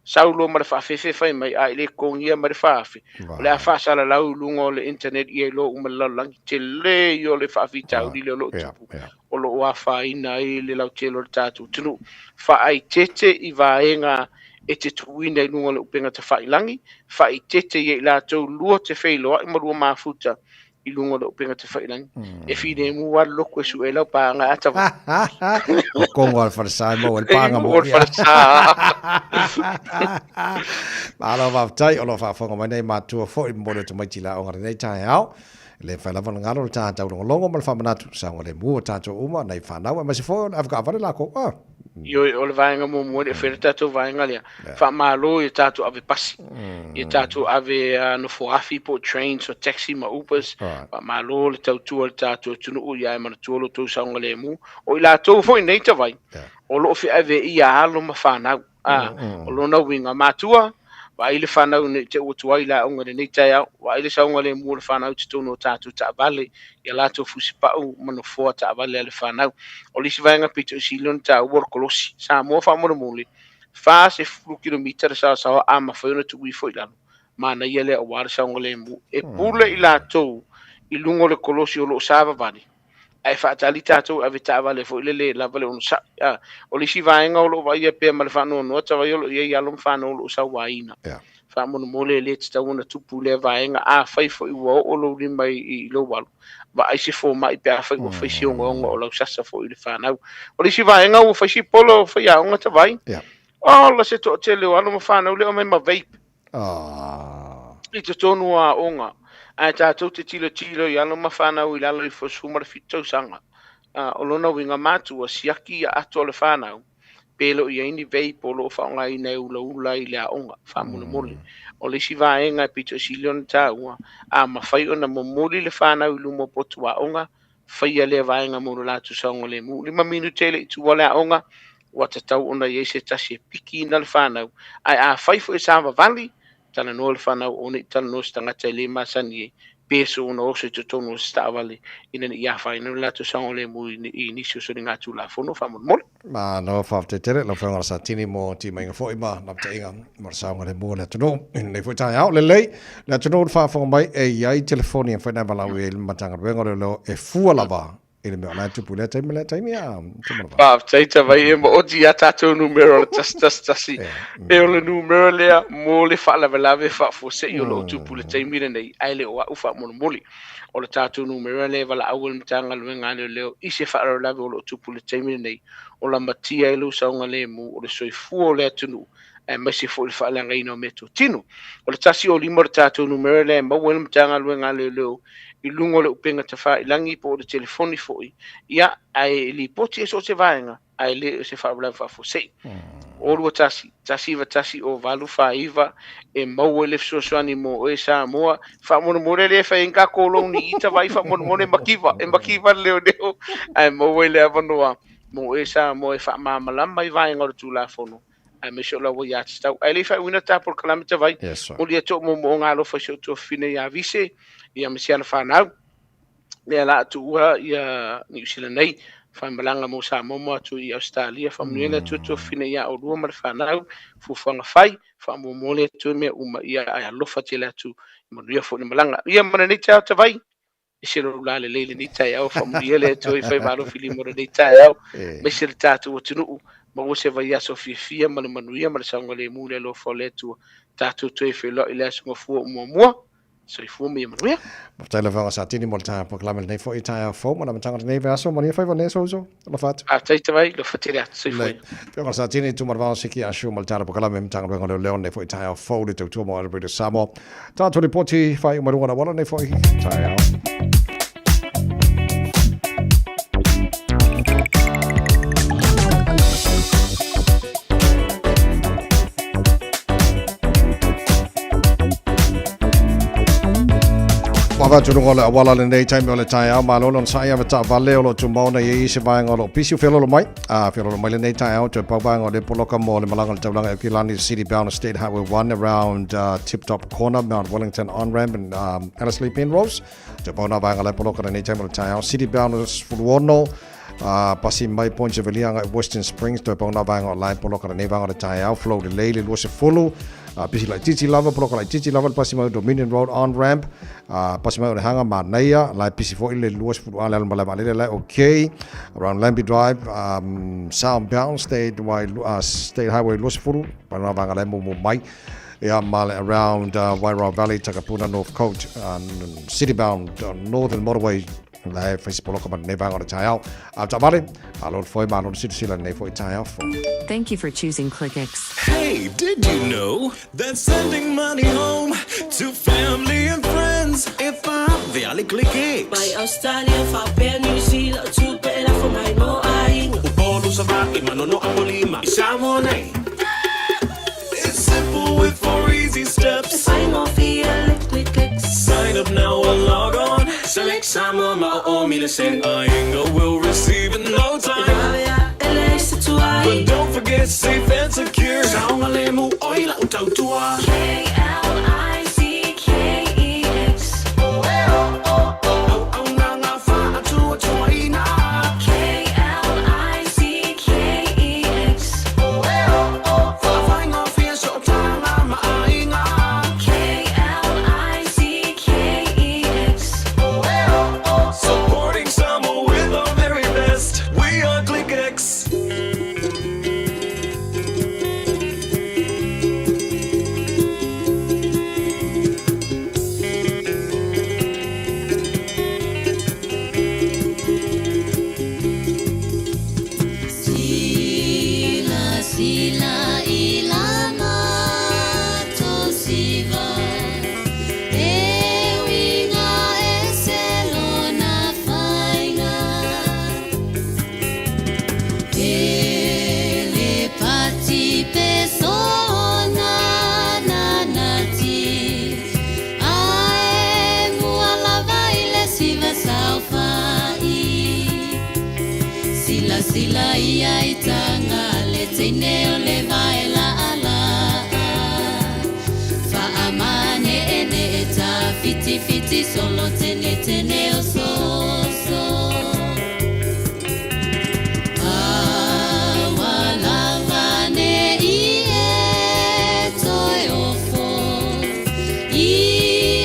sau loa ma le faafefe fai mai, a e le totogia mai le 4,000, o le a faasalalau i luga o le internet ia iloa uma e le lalolagi. Tele ia o le faafitauli lea o lo o tupu, o lo o afaina ai le lautele o le tatou atunuu. Faaeteete i vaega e te tuuina i luga o le upega tafailagi, faaeteete ia i latou lua te feiloai ma lua mafuta i luga o le upega tafailagi. E filemu lava le loto e sue ai lau paaga ata vai. O kongo a le falesa e maua ai le paaga mo. O le falesa. Malo faafetai o lo o faafofoga mai nei matua foi momoli atu mai tilaoga lenei taeao. E le mafai lava ona galo le ta taulogologo ma le faamanatu saogalemu o tatou uma, nai fanau aemaise foi o le avekaavale lakou. Ah. Ioe, o le vaega muamua e le o faia le tatou vaega lea. Faamalo i a tatou ave pasi, i a tatou ave nofoafi po o trains o taxi ma Ubers. Faamalo le tautua i le tatou atunuu, ia e manatua lo outou saogalemu. O i latou foi nei tavai, o lo o feaveai ia alo ma fanau. A, o lona uiga, matua, vaai le fanau ne i te i ua tuai le aoga i lenei taeao, vaai le saogalemu o le fanau i totonu o tatou taavale, i a latou fusipau ma nofoa taavale a le fanau. O le isi vaega pito i sili ona taua o le kolosi. Samoa faamolemole, 40 kilomita le saosaoa a mafai ona tuu ifo i lalo, manaia lea aua le saogalemu. E pule i latou i luga o le kolosi o lo o savavali, ae faatali tatou e ave taavale foi lele e lava le onosai. A, o le isi vaega o lo o vaaia pea ma le faanoanoa tavai o lo o i ai alo ma fanau o lo o sauaina. Yeah. Faamolemole e le tatau ona tupu lea vaega. Afai foi ua oo lou lima i lou alo, vaai se fomai pe afai ua fai si ogaoga o lau sasa foi i le fanau. O le isi vaega ua fai si polo o faiaoga tavai. Yeah. Ola se toatele o alo ma fanau lea omai ma vape. Ah. I totonu o aoga, ae tatou te tilotilo i alo ma fanau i lalo ifo o le 17 tausaga. O lona uiga matua, siaki ia ato a le fanau, pe le o i ai ni vape o lo o faaaogaina e ulaula i le aoga, faamolemole. O le isi vaega e pito i sili ona taua, a mafai ona momoli le fanau i luma o potu aoga, faia lea vaega mo lo latou saogalemu. 5 minute e le i tuua le aoga, ua tatau ona i ai se tasi e pikiina le fanau. Ae afai foi e savavali, talanoa le fanau aua ne i talanoa se tagata e le masani ai, pe soona oso i totonu o se taavale ina ne i afaina lo latou saogalemu i nisi o soligatulafono faamolemole. Malo faafetai tele lau Afioga Satini mo timaiga foi ma lapataiga mo le saogalemu o le atunuu i lenei foi taeao. Lelei le atunuu le faafofoga mai e i ai telefoni e mafai ona valaau i ai le Matagaluega o Leoleo e fua lava i le mea o la e tupu i lea taimi ma lea taimi a Tumalava. Faafetai Tavai e maoti ia tatou numera o le 111. E o le numera lea mo le faalavelave faafuasei o lo o tupu i le taimi lenei ae le o au faamolemole. O le tatou numera lea e valaau ai le Matagaluega a Leoleo i se faalavelave o lo o tupu i le taimi lenei, o lamatia ai lou saogalemu o le soifua o le atunuu aemaise foi le faaleagaina o meatotino. O le 105 o le tatou numera lea e maua ai le Matagaluega a Leoleo i luga o le upega tafailagi po o le telefoni foi, ia, ae lipoti ai so o se vaega ae le o se faalavelave faafuasei. O 21 191 o 849 e maua ai le fesoasoani mo oe Samoa. Faamolemole lea e fai ai ni tatou loan i Tavaii faamolemole e makiva, e makiva le leoleo ae maua ai le avanoa mo oe Samoa e faamalamalama i vaega o le Tulafono aemaise o lau aiatatau. Ae le i faaiuina ta polokalame Tavaii, Yes, sir. moli atu ou moomooga alofa i si ou tuafafine ia Vise, ia ma si ana fanau. Lea la a tuua ia Niu Sila nei, faimalaga mo Samoa mo atu i Ausetalia, faamanuia le Atua tuafafine ia oulua ma le fanau, fuafuaga fai, faamuamua le Atua i mea uma, ia ae alofa tele atu, manuia foi le malaga. Ia ma lenei taeao Tavaii, ese lou lalelei i lenei taeao, faamanuia le Atua i faiva alofilima o lenei taeao, aemaise le tatou atunuu, Maua se vaiaso fiafia ma le manuia ma le saogalemu i le alofa o le Atua. Tatou toe feiloai i le Aso Gafua o muamua. Soifua ma ia manuia. Faafetai lau Afioga Satini mo le taeao polokalame lenei foi taeao fou ma le amataga o lenei vaiaso. Manuia faiva nei aso uso. Alofa atu. Faafetai Tavai, alofa tele atu. Soifua ia. Afioga Satini Tuumanavao Siki Ashu ma le tala polokalame Matagaluega o Leoleo lenei foi taeao fou le tautua mo Radio Samoa. Tatou lipoti faaiu mai luga o le auala lenei foi taeao. Ua avatu luga o le auala lenei taimi o le taeao, malo le onosai ave taavale o lo o tumau na i ai se vaega o lo o pisi o feololo mai. A feololo mai lenei taeao, toe pau vaega o le poloka mo le malaga o le taulaga e Aukilani City bound State Highway 1 around Tip Top Corner, Mount Wellington on-ramp and Ellerslie Penrose. Toe pau nā vaega la e poloka lenei taimi o le taeao. City bound 16, pasi mai Point Chevalier agai Western Springs, toe pau nā vaega o la e poloka lenei vaega o le taeao. Flow lelei le 20, pisi laitiiti lava, poloka laitiiti lava le pasi mai o Dominion Road on-ramp, pasi mai o Lehanga manaia, la e pisi foi le 20 a le alu malae vaalele la e okay. Around Lambie Drive, southbound State, State Highway 20, pau nā vaega la e mumu mai. Ia ma le around Wairau Valley, Takapuna, North Coast, City bound Northern Motorway, la e fai se poloka ma lenei vaega o le taeao. A taavale, malo le foe, malo le silasila lenei foi taeao fou. Thank you for choosing Clickx. Hey, did you know that sending money home to family and friends e vave a le Clickx? Mai Australia faapea New Zealand o tupe e lafo mai mo aiga. Upolu, Savaii, Manono, Apolima i Samoa nei. It's simple with four easy steps. E faigofie le Clickx. Sign up now or log on. Select Samoa ma o o mi le send. Aiga will receive in no time. E vave a e leai se tuai. But don't forget safe and secure. Saogalemu oi lau tautua. K-L-I-C-K-E-X. Auaunaga faatuatuaina. K-L-I-C-K-E-X. Faafaigofie sootaga ma aiga. K-L-I-C-K-E-X. Supporting Samoa with our very best. We are ClickX. Sila sila i la matou siva E uiga ese lona faiga E le pati pe sona nanati Ae mua lava i le siva saofai Silasila ia i taga le teine o le vae laalaa Faamaneenee tafitifiti solo tenetene o soso Aua lava ne i e toe ofo I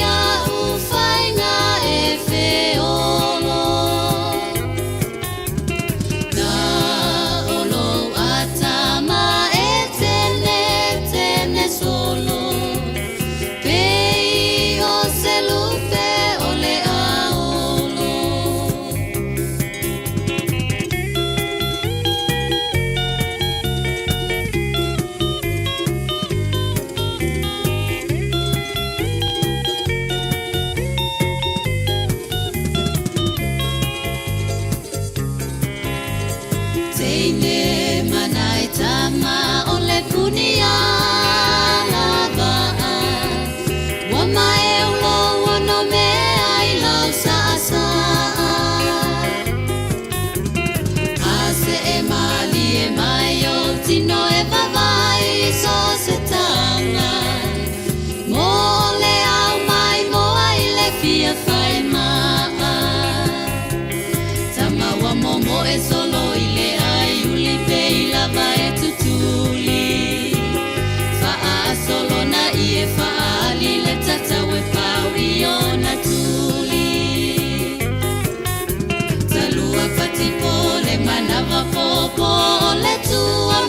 a'u faiga e feolo Na o lou atama e tenetene solo Pei o se lupe o le aolo. Teine manai tama o le puni a lavaa Ua maeu lou ono mea i lau saasaa A see malie mai ou tino e vavai i so se taga Mo le au mai moa i le fia fai maa Tama ua momoe solo i le ai uli pe i lava e tutuli Faaasolo na ie faaali le tatau e pau i ona tuli Talua patipo le manawa popo o le tua.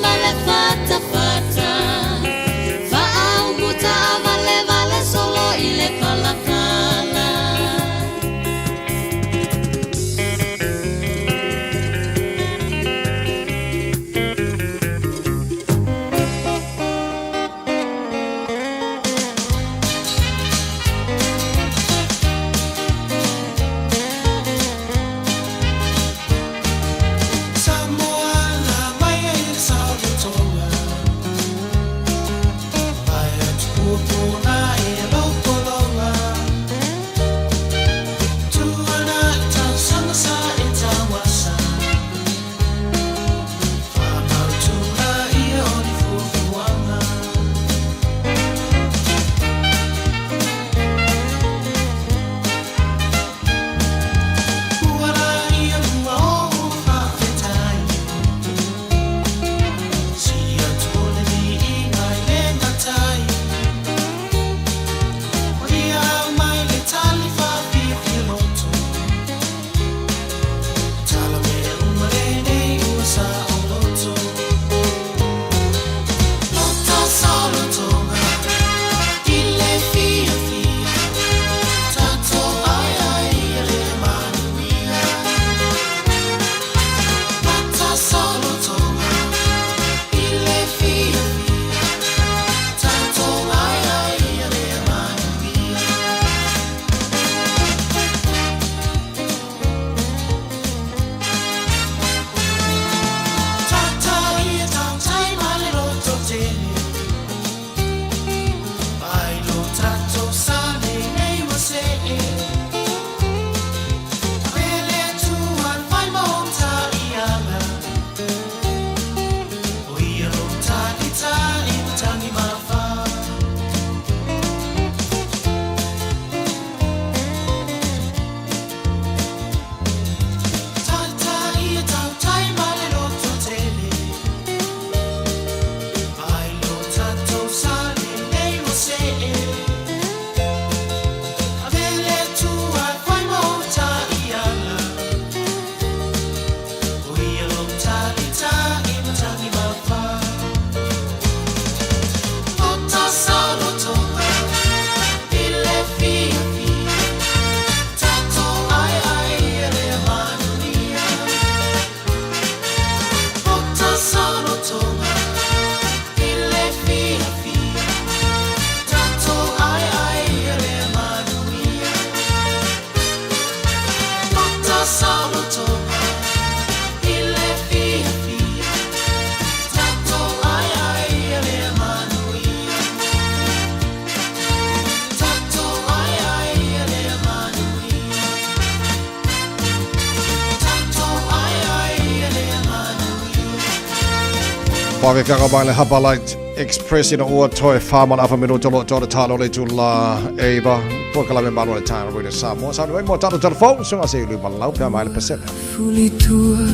O afiafiaga mai le Harbourlight Express ina ua toe wha mana afa minuta lo tō te tālo le tūla eiva. Pōkalame malo le tāna Radio Samoa. Sauni mai mo tātou telefone, sunga se ilu malau pea mai le pesele. Fulitua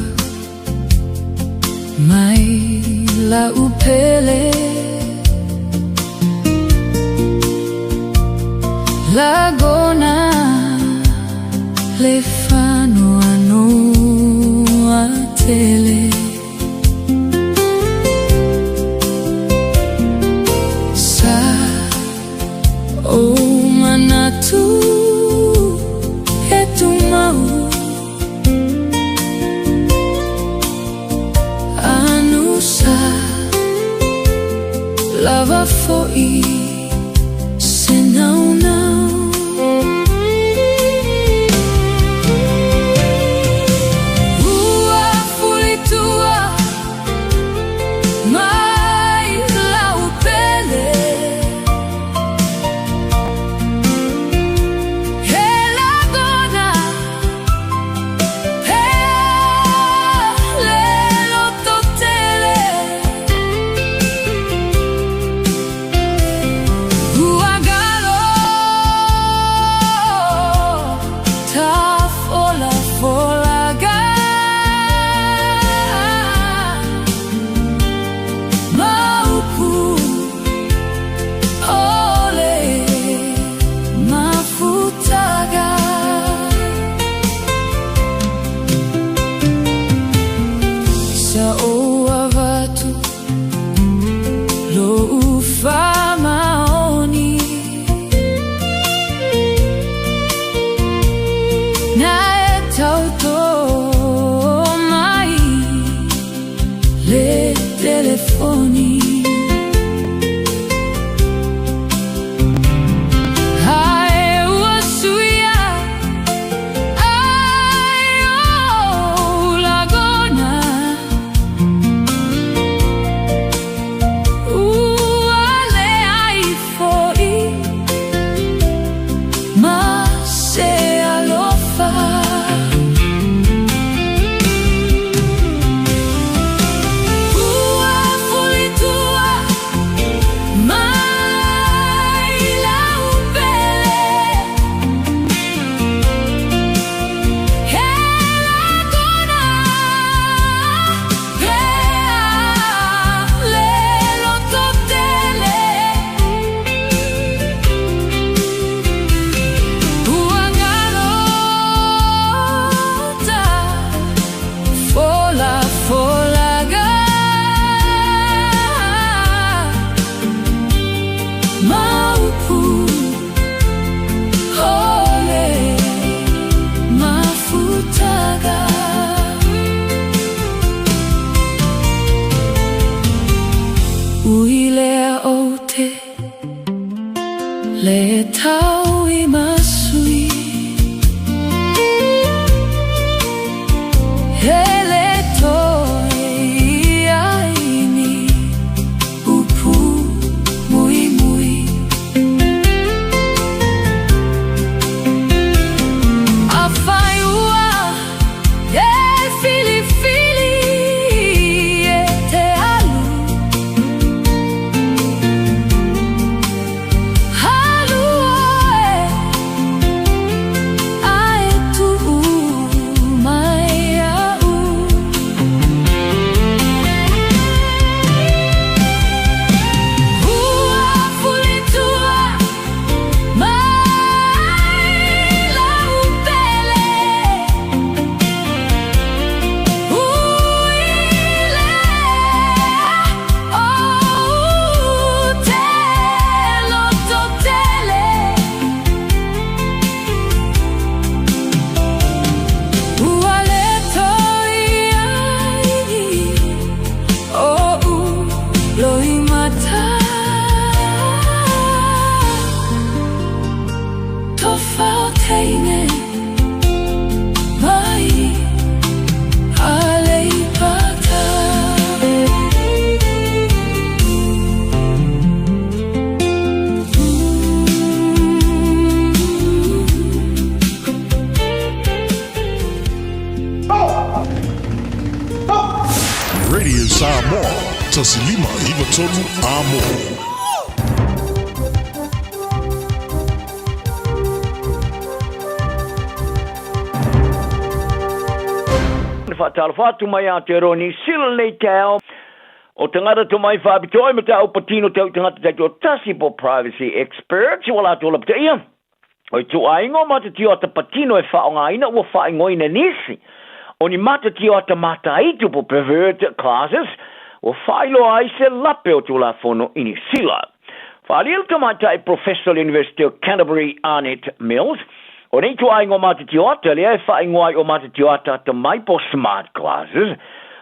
mai la upele Lagona le fano tele Sa o manatu e tumau Anusa lava foi se não não Ua fulitua mai lau pele He lagona he le loto tele Ua galo ta fola fola ga Maupu ole mafutaga Sa o avatu lo ufa maoni Na e tauto mai le telefoni Ae ua suia ai o lagona Ua le ai foi ma se alofa Ua fulitua mai lau pele He lagona pea le loto tele Ua galota fola fola ga Maupu ole mafutaga Uilea o te le tau i masui Hele toi aini upu mui mui A whai ua e fili fili e te alu Halu oe ae tuu mai au Ua fulitua mai lau pele Uile o te loto tele Ua le toi ai o u loi mata Tofauteine mai Aleipata Radio Samoa. 1593 Amo. Faatalofa atu mai Aotearoa Niu Sila lenei taeao. O tagata tomai faapitoa i mataupu patino tau i tagata taitoatasi po privacy experts ua latou lapataia. O ituaiga o matatio ata patino e faaaogaina ua faaigoaina e nisi o ni matatio ata mataitu po pervert classes ua faailoa ai se lape o Tulafono i Niu Sila. Faaalia le tamaitai Professor o le University o Canterbury Arnett Mills, o nei ituaiga o matatio ata lea e faaigoa ai o matatio ata atamai po smart glasses,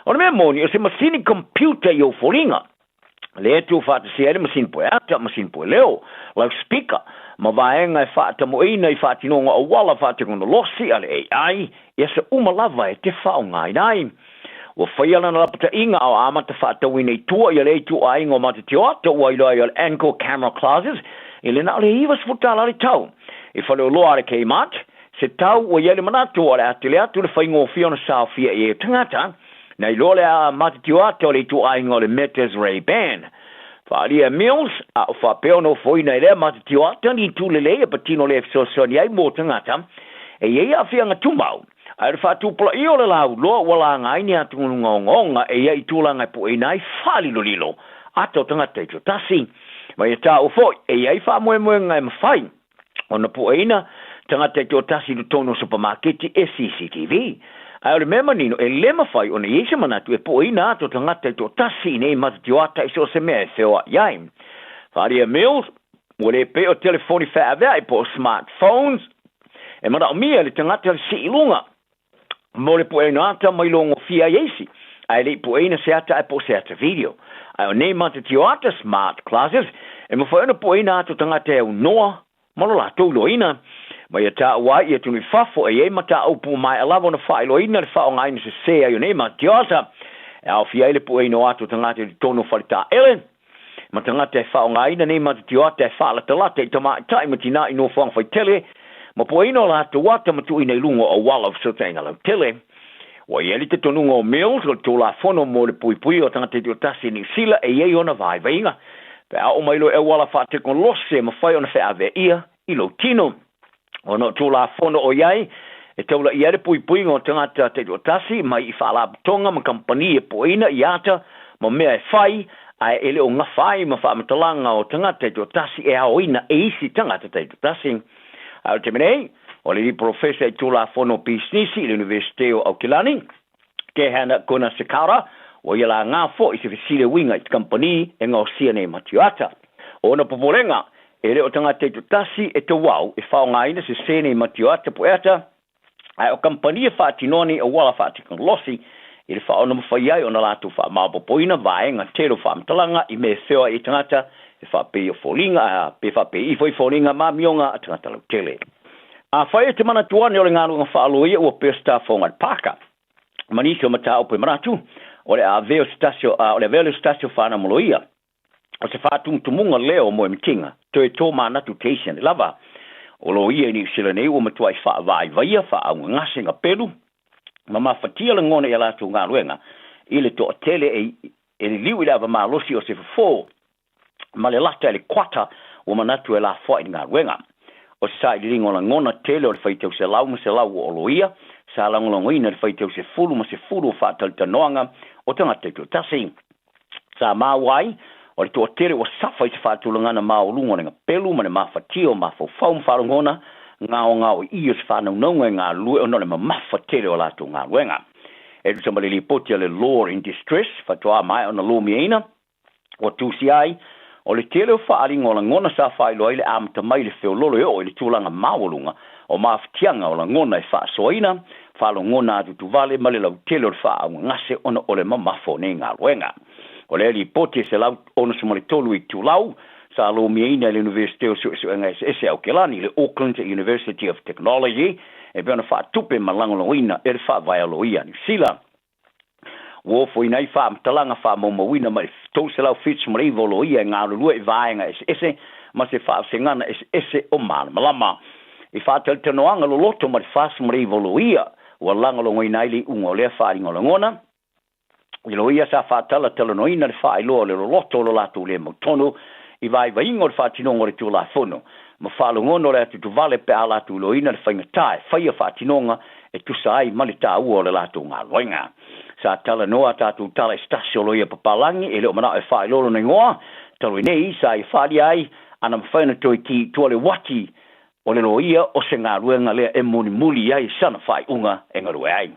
o le mea moni o se masini computer i ou foliga. Lea e tuufaatasia ai le masini pueata, masini pueleo, loudspeaker, ma vaega e faatamoeina i faatinoga auala faatekonolosi a le AI i aso uma lava e te faaaogaina ai. Ua faia lana lapataiga a o amata faatauina i tua ia lea ituaiga o matatioata ua iloa ai o le Anchor Camera Classes i le na o le $90 le tau. I faleoloa a le Kmart, se tau ua i ai le manatu o le a tele atu le faigofie ona saofia i ai o tagata, na iloa le a matatioata o le ituaiga o le Meta's Ray-Ban. Faaalia e Mills, a o faapea ona ofoina e lea matatioata ni itu lelei e patino lea e fesoasoani ai mo tagata e i ai aafiaga tumau, ae o le faatupulaia o le lauloa ua laga ai ni atugaluga ogaoga e i ai i tulaga e pueina ai faalilolilo ata o tagata taitoatasi. Ma ia taua foi, e i ai faamoemoega e mafai ona pueina tagata taitoatasi i totonu o supamaketi e CCTV. Ae o le mea manino, e le mafai ona i ai se manatu e pueina atu o tagata taitoatasi i nei matatioata i so o se mea e feoai ai. Faaalia Mills, ua le pei o telefoni feaveai po o smart phones e manaomia e le tagata le sii i luga mo le pueina ata ma ilogofia ai e isi, ae le i pueina se ata ae po o se ata video. Ae o nei matatioata smart classes e mafai ona pueina atu tagata e aunoa ma lo latou iloaina. Ma ia taua ai i atunuu i fafo e i ai mataupu maea lava ona faailoaina le faaaogaina sese ai o nei matatioata e aofia ai le pueina o ata o tagata i totonu o faletaele ma tagata e faaaogaina nei matatioata e faalatalata i tamaitai ma tinā i nofoaga faitele ma pueina o latou ata ma tuuina i luga o auala o fesootaiga lautele. Ua i ai le talitonuga o Mills o le Tulafono mo le Puipuia o Tagata Taitoatasi i Niu Sila e i ai ona vaivaiga pe a oo mai loa i auala faatekonolosi e mafai ona feaveaia i lou tino. Ona o Tulafono o i ai e taulaia ai le puipuiga o tagata taitoatasi mai i faalapotoga ma kamupani e pueina i ata ma mea e fai ae e le o gafa ai ma faamatalaga o tagata taitoatasi e aoina e isi tagata taitoatasi. Ae o le taimi nei, o le alii polofesa i Tulafono Pisinisi i le Iunivesite o Aukilani, Kehana Gunasekara, ua ia laga foi i se fesili e uiga i te kamupani e gaosia nei matioata. O ona popolega, e le o tagata taitoatasi e tauau e faaaogaina sese nei matioata pueata, ae o kamupani e faatinoa nei auala faatekonolosi i le faaonamafai ai ona latou faamaopoopoina vaega tele o faamatalaga i mea e feoai ai tagata e faapei o foliga pe faapei ifo i foliga ma amioga a tagata lautele. Afai e te manatu ane o le galuega faaloia ua pei o se tafoga i le pāka ma nisi o mataupu e manatu o le avea o se tasi o o le avea lea o se tasi o fanau ma loia o se faatumutumuga lea o moemitiga toe tō manatu te isi ane lava. O loia i Niu Sila nei ua matuai faavaivaiia faaugagase gapelu ma mafatia lagona i a latou galuega i le toatele e e liliu i le avamalosi o se fofo ma le lata i le kuata ua manatu e lafoai i le galuega. O se sailiiliga o lagona tele o le faitau 100 ma 100 ua oloia sa lagolagoina i le faitau 10 ma 10 o faatalitanoaga o tagata taitoatasi. Sa maua ai o le toatele ua safa i se faatulagana maualuga o le gapelu ma le mafatia o mafaufau ma faalogona gaogaoi'i o se faanaunauga e galulue ona o le mamafa tele o latou galuega. E tusa ma le lipoti a le Law in Distress faatoa maea ona lomiaina, ua tusia ai o le tele o faaaliga o lagona sa faailoa ai le amata mai le feololo e oo i le tulaga maualuga o mafatiaga o lagona e faasoaina, faalogona atutuvale ma le lautele o le faaaugagase ona o le mamafa o nei galuega. O lea lipoti e 163 itulau sa lomiaina e le Iunivesite o Suesuega Eseese a Aokelani, le Auckland University of Technology, e pei ona faatupe ma lagolagoina e le Faavae a Loia a Niu Sila. Ua ofoina ai faamatalaga faamaumauina mai le 379 o loia e galulue i vaega eseese ma se faavasegana eseese o malamalama. I faatalitanoaga loloto ma le 49 o loia ua lagolagoina ai le iuga o lea faaaliga o lagona. I loia sa faatalatalanoaina le faailoa o le loloto o lo latou le mautonu i vaivaiga o le faatinoga o le Tulafono ma faalogono o le atutuvale pe a latou iloaina le faigatā e faia faatinoga e tusa ai ma le taua o le latou galuega. Sa talanoa a tatou tala i se tasi o loia papalagi e le o manao e faailoa lona igoa, talu ai nei sa ia faaalia ai ana mafai ona toe ki i tua le uati o le loia o se galuega lea e mulimuli ai sana faaiuga e galue ai.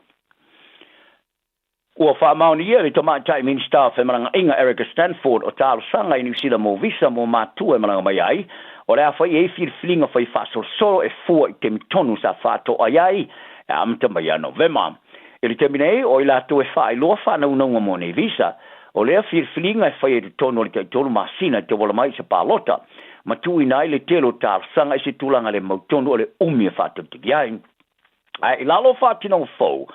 Ua faamaonia e le Tamaitai Minisita o Femalagaaiga Erica Stanford o talosaga i Niu Sila mo visa mo matua e malaga mai ai, o le a fai i ai filifiliga fai faasolosolo e fua i taimi tonu sa faatoai ai e amata mai ia Novema. I le taimi nei, o i latou e faailoa faanaunauga mo nei visa, o lea filifiliga e faia i totonu o le taitolu masina e tauala mai i se palota, ma tuuina ai le tele o talosaga i se tulaga le mautonu o le umi e faatalitali ai. Ae i lalo o faatinoga fou,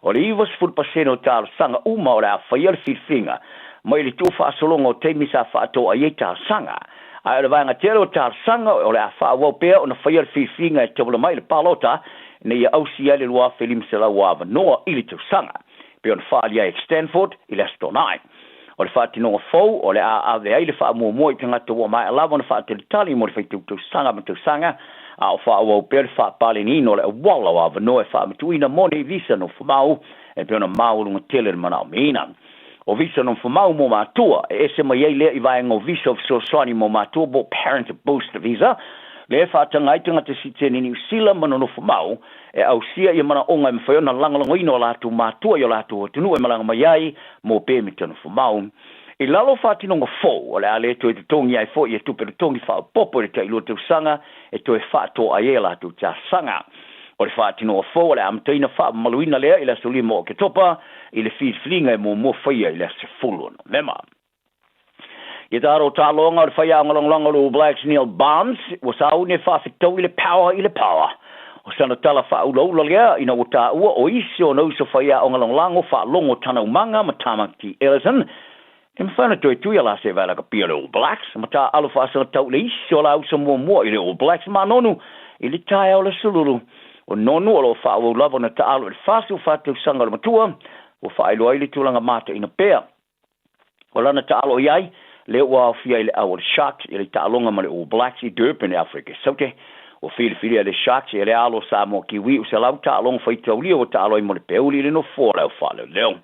o le 90% o talosaga uma o le a faia le filifiliga mai le tuufaasologa o taimi sa faatoai ai talosaga. Ae o le vaega tele o talosaga o le a faaauau pea ona faia le filifiliga e tauala mai i le palota ina ia ausia ai le 2,500 o avanoa i le tausaga, pei ona faaalia ai e Stanford i le Aso Toonai. O le faatinoga fou o le a ave ai le faamuamua i tagata ua maea lava ona faatalitali mo le faitau tausaga ma tausaga, a o faaauau pea le faapaleniina o le auala o avanoa e faamatuuina mo nei visa nofomau e pei ona maualuga tele le manaomiaina. O visa nofomau mo matua, e ese mai ai lea i vaega o visa o fesoasoani mo matua po o Parent Boost Visa, lea e faataga ai tagata sitiseni Niu Sila ma nonofomau e ausia ia manaoga e mafai ona lagolagoina o latou matua i o latou atunuu e malaga mai ai mo pemita nofomau. I lalo o faatinoga fou, o le a le toe totogi ai foi ia tupe totogi faaopoopo i le tailua tausaga e toe faatoa ai e latou talosaga. O le faatinoga fou o le a amataina faamamaluina lea i le aso 5 o Oketopa i le filifiliga e muamua faia i le aso 10 o Novema. Ia taro taaloga o le faiaoga lagolago o le All Blacks Neil Barnes ua sauni e faafetaui le power i le power. O sana tala faaulaula lea ina ua taua o isi ona uso faiaoga lagolago faalogo Tanaumaga ma Tamaki Ellison e mafai ona toe tui a la se vaelakapia o le All Blacks ma taaalo faasagatau i le isi o la uso muamua i le All Blacks ma Nonu i le taeao o le Aso Lulu. O Nonu o lo o faaauau lava ona taaalo i le 44 tausaga o le matua ua faailoa ai le tulaga mataina pea O lana taalo i ai, lea ua aofia i le au o le Sharks i le taaloga ma le All Blacks i Durban i Afrika Saute. Ua filifilia e le Sharks e le alo o Samoa Kiwi o 100 taaloga faitaulia ua taalo ai mo le peuli i le nofoa o le au faaleoleo.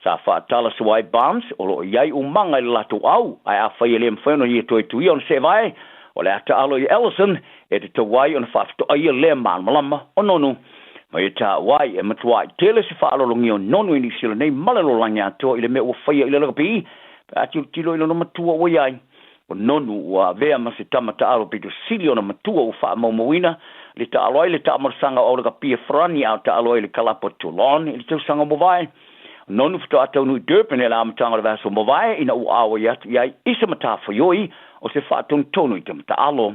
Sa faatala sua ai Barnes, o lo o i ai umaga i le latou au, ae afai e le mafai ona ia toe tuia ona seevae, o le a taalo i Ellison e tatau ai ona faafetoaia lea malamalama o Nonu. Ma ia taua ai, e matuaʻi tele se faaaloalogia o Nonu i Niu Sila nei ma le lalolagi atoa i le mea ua faia i le lakapi, pe a tilotilo i lona matua ua i ai. O Nonu ua avea ma se tama taalo pito sili ona matua ua faamaumauina le taalo ai le taamalosaga o aulakapi e Farani a o taalo ai le kalapu a Toulon i le tausaga ua mavae. O Nonu faatoa taunuu i Durban i le amataga o le vaiaso ua mavae ina ua auai atu i ai i se matafaioi o se faatonutonu i tama taalo.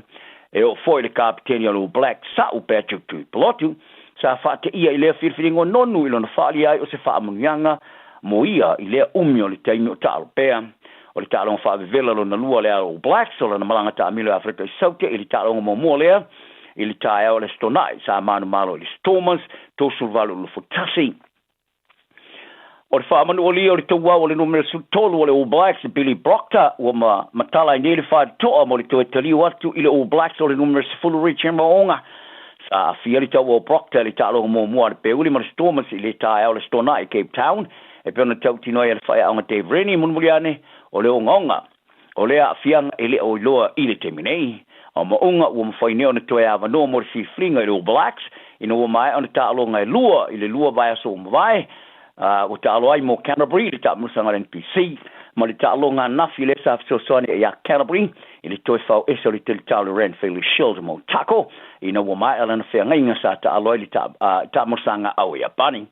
E oo foi i le kapeteni o le All Blacks, Sa'u Patrick Tuipulotu, sa faateia i lea filifiliga o Nonu i lona faalia ai o se faamanuiaga mo ia i lea umi o le taimi o taalo pea. O le taaloga faavevela lona lua lea a All Blacks o lana malaga taamilo i Afrika i Saute i le taaloga muamua lea i le taeao o le Aso Toonai sa manumalo i le Stormers 38-21. O le faamanualia o le tauau o le numera 13 o le All Blacks, Billy Proctor, ua ma matala ai nei le faitotoa mo le toe taliu atu i le All Blacks o le numera 10 Richie Mo'unga. Sa aafia le tauau o Proctor i le taaloga muamua a le Peuli ma le Stormers i le taeao o le Aso Toonai i Cape Town, e pei ona tautino ai e le faiaoga Dave Rennie mulimuli ane o le ogaoga o lea aafiaga e le o iloa i le taimi nei. O Mo'unga ua mafai nei ona toe avanoa mo le filifiliga i le All Blacks ina ua maea ona taaloga e lua i le lua vaiaso ua mavae, a ua taalo ai mo Canterbury i le taamilosaga o le NPC ma le taaloga ananafi lea sa fesoasoani ai ia Canterbury i le toe fao ese o le teletā o le Ranfurly Shield mo Otago ina ua maea lana feagaiga sa taalo ai i le taamilosaga ao Iapani.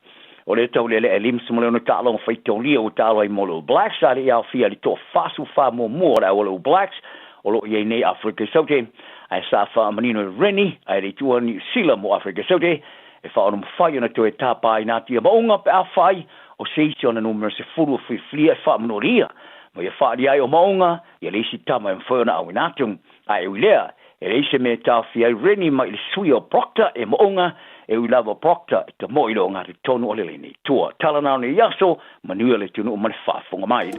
O lea taulealea e 56 taaloga faitaulia ua taalo ai mo le All Blacks, a le i aofia i le toa-44 muamua o le au a le All Blacks o lo o i ai nei Afrika i Saute, ae sa faamanino e Rennie ae le i tuua Niu Sila mo Afrika i Saute e faaonomafai ona toe tapaina atu ia Maunga pe afai o se isi ona numera 10 o filifilia e faamanualia ma ia faaalia ai o Maunga ia le isi tama e mafai ona auina atu. Ae ui lea, e leai se mea e taofia ai Rennie mai i le suia o Proctor e Maunga E ui lava Proctor e tamo'i le ogatotonu o le lenei tua. Tala na o nei aso, manuia le atunuu ma le faafofoga mai.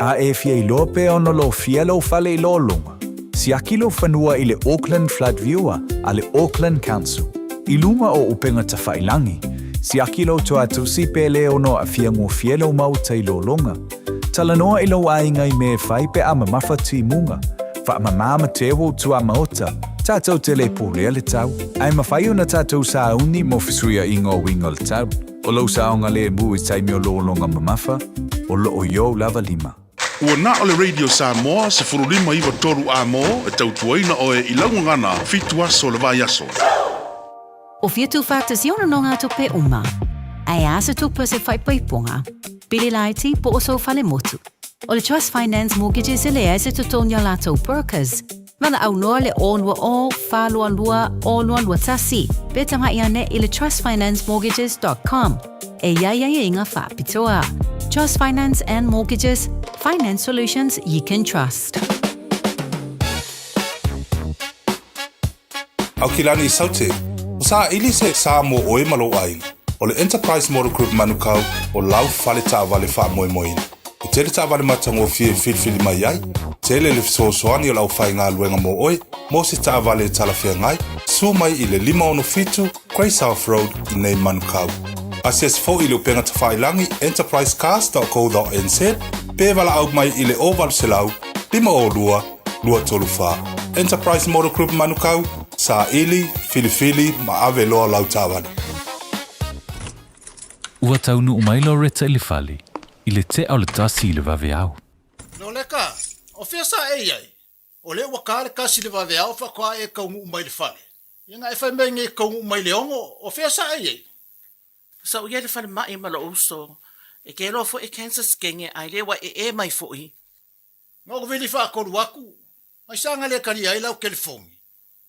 A e fia iloa pe ono lofia lou fale i lologa, siaki lou fanua i le Auckland Flood Viewer a le Auckland Council. I luga o upega tafailagi, siaki lou toatusi pe le ono aafia gofie lou maota i lologa. Talanoa i lou aiga i mea e fai pe a mamafa timuga. Faamamā ma teu ou tuamaota, tatou te le pulea le tau, ae mafai ona tatou sauni mo fesuiaiga o uiga o le tau. O lou saogalemu i taimi o lologa mamafa, o loo i ou lava lima. Ua na o le Radio Samoa 15 93 A-mo e tautuaina oe i lau gagana fitu aso o le vaiaso. O fia tuufaatasi ona nogatupe uma? Ae a se tupe se faipaipoga, pili laiti po o sou fale motu? O le Trust Finance Mortgages e leai se totogi o latou brokers. Valaau loa le 020 422 0221 pe tagai ane i le trustfinancemortgages.com e i ai aiaiga faapitoa. Trust Finance and Mortgages, finance solutions you can trust. Aukilani Saute, o saili se sa mo oe ma lou aiga. O le Enterprise Motor Group Manukau o lau fale taavale faamoemoeina. E tele taavale matagofie e filifili mai ai, tele le fesoasoani o le aufaigaluega mo oe mo se taavale e talafeagai, susu mai i le 567 Grey South Road i nei Manukau. Asiasi foi i le upega tafailagi enterprisecars.co.nz pe valaau mai i le 0800 502 234. Enterprise Motor Group Manukau, saili, filifili ma ave loa lau taavale. Ua taunuu mai Loretta i le fale i le tea o le 1 i le vaveao. Loleka, o fea sa e i ai? O lea ua ka le 1 i le vaveao faatoa e taunuu mai i le fale. Ia na e fai mai nei e taunuu mai i le 6, o fea sa e i ai? Sa ou i ai i le falemai ma lou uso, e ke loa foi e cancer skenge ae le ua ee mai foi. Na ou vili faatolu atu, ai sa na le talia ai lau telefoni.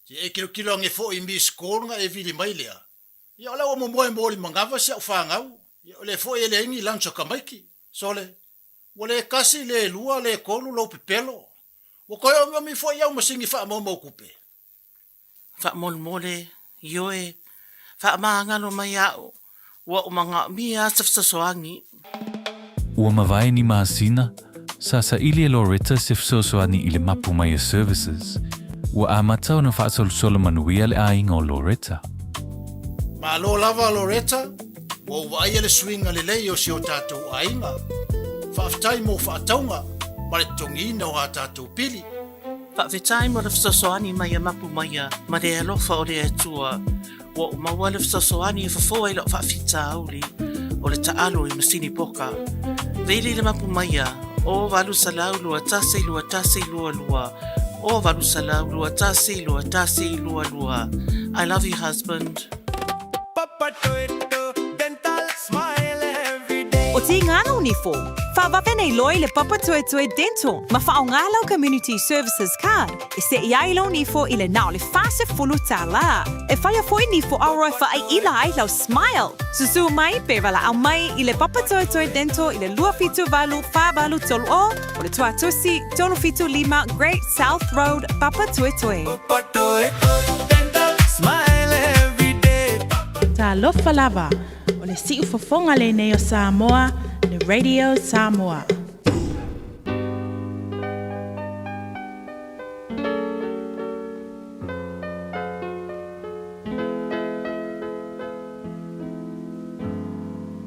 Se e tilotilo ane foi i miss call na e vili mai lea. Ia o la ua momoe mo le manava si au fanau, ia o lea foi e leai ni lunch a tamaiti. Sole, ua le tasi, le lua, le tolu lou pepelo. Ua toe omiomi foi au masini faamaumau tupe. Faamolemole, ioe, faamagalo mai a'u, ua ou manaomia a se fesoasoani. Ua mavae ni masina, sa saili e Loretta se fesoasoani i le Mapu Maia Services. Ua amata ona faasolosolo manuia le aiga o Loretta. Malo lava Loretta, ua ou vaaia le suiga lelei o si o tatou aiga. Faafetai mo faatauga ma le totogiina o a tatou pili. Faafetai mo le fesoasoani mai a Mapu Maia ma le alofa o le Atua. Ua ou maua le fesoasoani e fofo ai la'u faafitauli o le taalo i masini poka. Vili le Mapu Maia, o 800 21 21 22, o 800 21 21 22. I love you husband. O Tīngana o Nifo, whawawe nei loa i le Papatoetoe Dental ma whaonga lau Community Services Card e seʻi ai lou nifo i le na o le 40 tālā. E whaia foi nifo aroa e whaaiila ai lau smile. Susu mai pe valaau mai i le Papatoetoe Dental i le 278 483 o o le Tuatusi 375 Great South Road, Papatoetoe. Talofa lava, o le siufofoga lenei o Samoa, le Radio Samoa.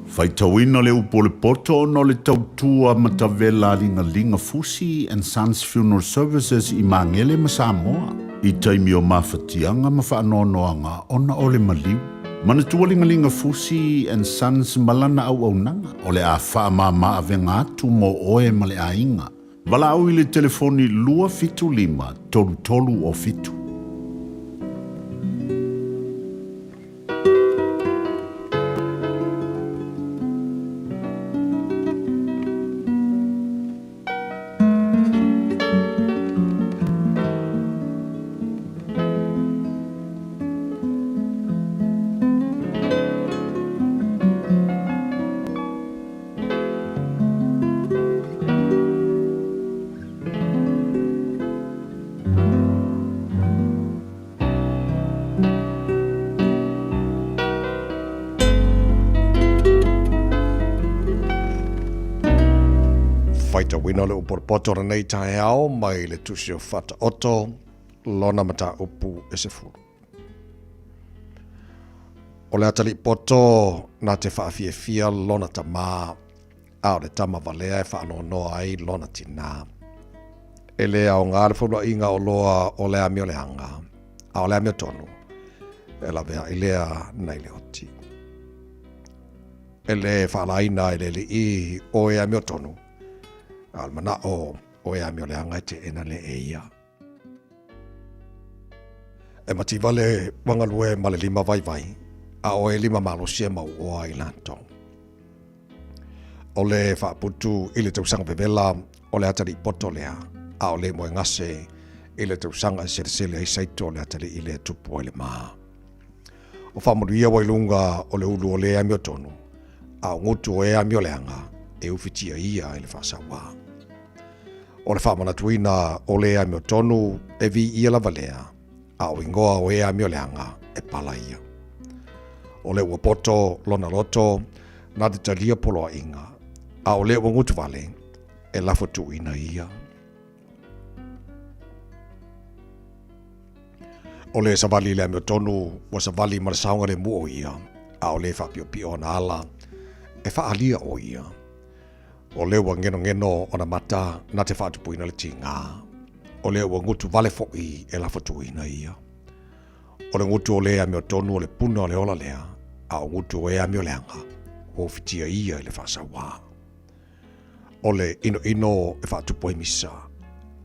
Faitauina le upu o le poto ona o le tautua matavela a Ligaliga Fusi and Sons Funeral Services i Magele ma Samoa i taimi o mafatiaga ma faanoanoaga ona o le maliu. Manatua Ligaliga Fusi and Sons ma lana auaunaga o le a faamama avega atu mo oe ma le aiga. Valaau i le telefoni 275 33 o 7. Uina o le upu o le poto o lenei taeao mai le tusi o Faataoto, lona mataupu e 10. O le atalii poto na te faafiafia lona tamā, a o le tama valea e faanoanoa ai lona tinā. E le aoga le fauluaiga o loa o le amioleaga, a o le amiotonu, e laveai lea nai le oti. E le faalaina e le alii o e amiotonu, a o le manao o e amioleaga e teena le e ia. E mativa le ua galue ma le lima vaivai, a o e lima malosi e mauoa ai latou. O le faaputu i le tausaga vevela o le atalii poto lea, a o le moegase i le tausaga e selesele ai saito o le atalii lea e tupu ai le ma. O faamanuia ua i luga o le ulu o le amiotonu, a o gutu o e amioleaga e ufitia ia i le faasauā. O le faamanatuina o le amiotonu e viia lava lea, a o igoa o e amioleaga e pala ia. O le ua poto lona loto na te talia poloaiga, a o le ua gutuvale e lafo tuuina ia. O le savali i le amiotonu ua savali ma le saogalemu o ia, a o le faapiopio ona ala e faaalia o ia. O lea ua genogeno ona mata na te faatupuina le tiga. O lea ua gutu vale foi e lafotuina ia. O le gutu o le amiotonu o le puna o le ola lea, a o gutu o e amioleaga, ua ufitia ia i le faasauā. O le inoino e faatupu ai misa,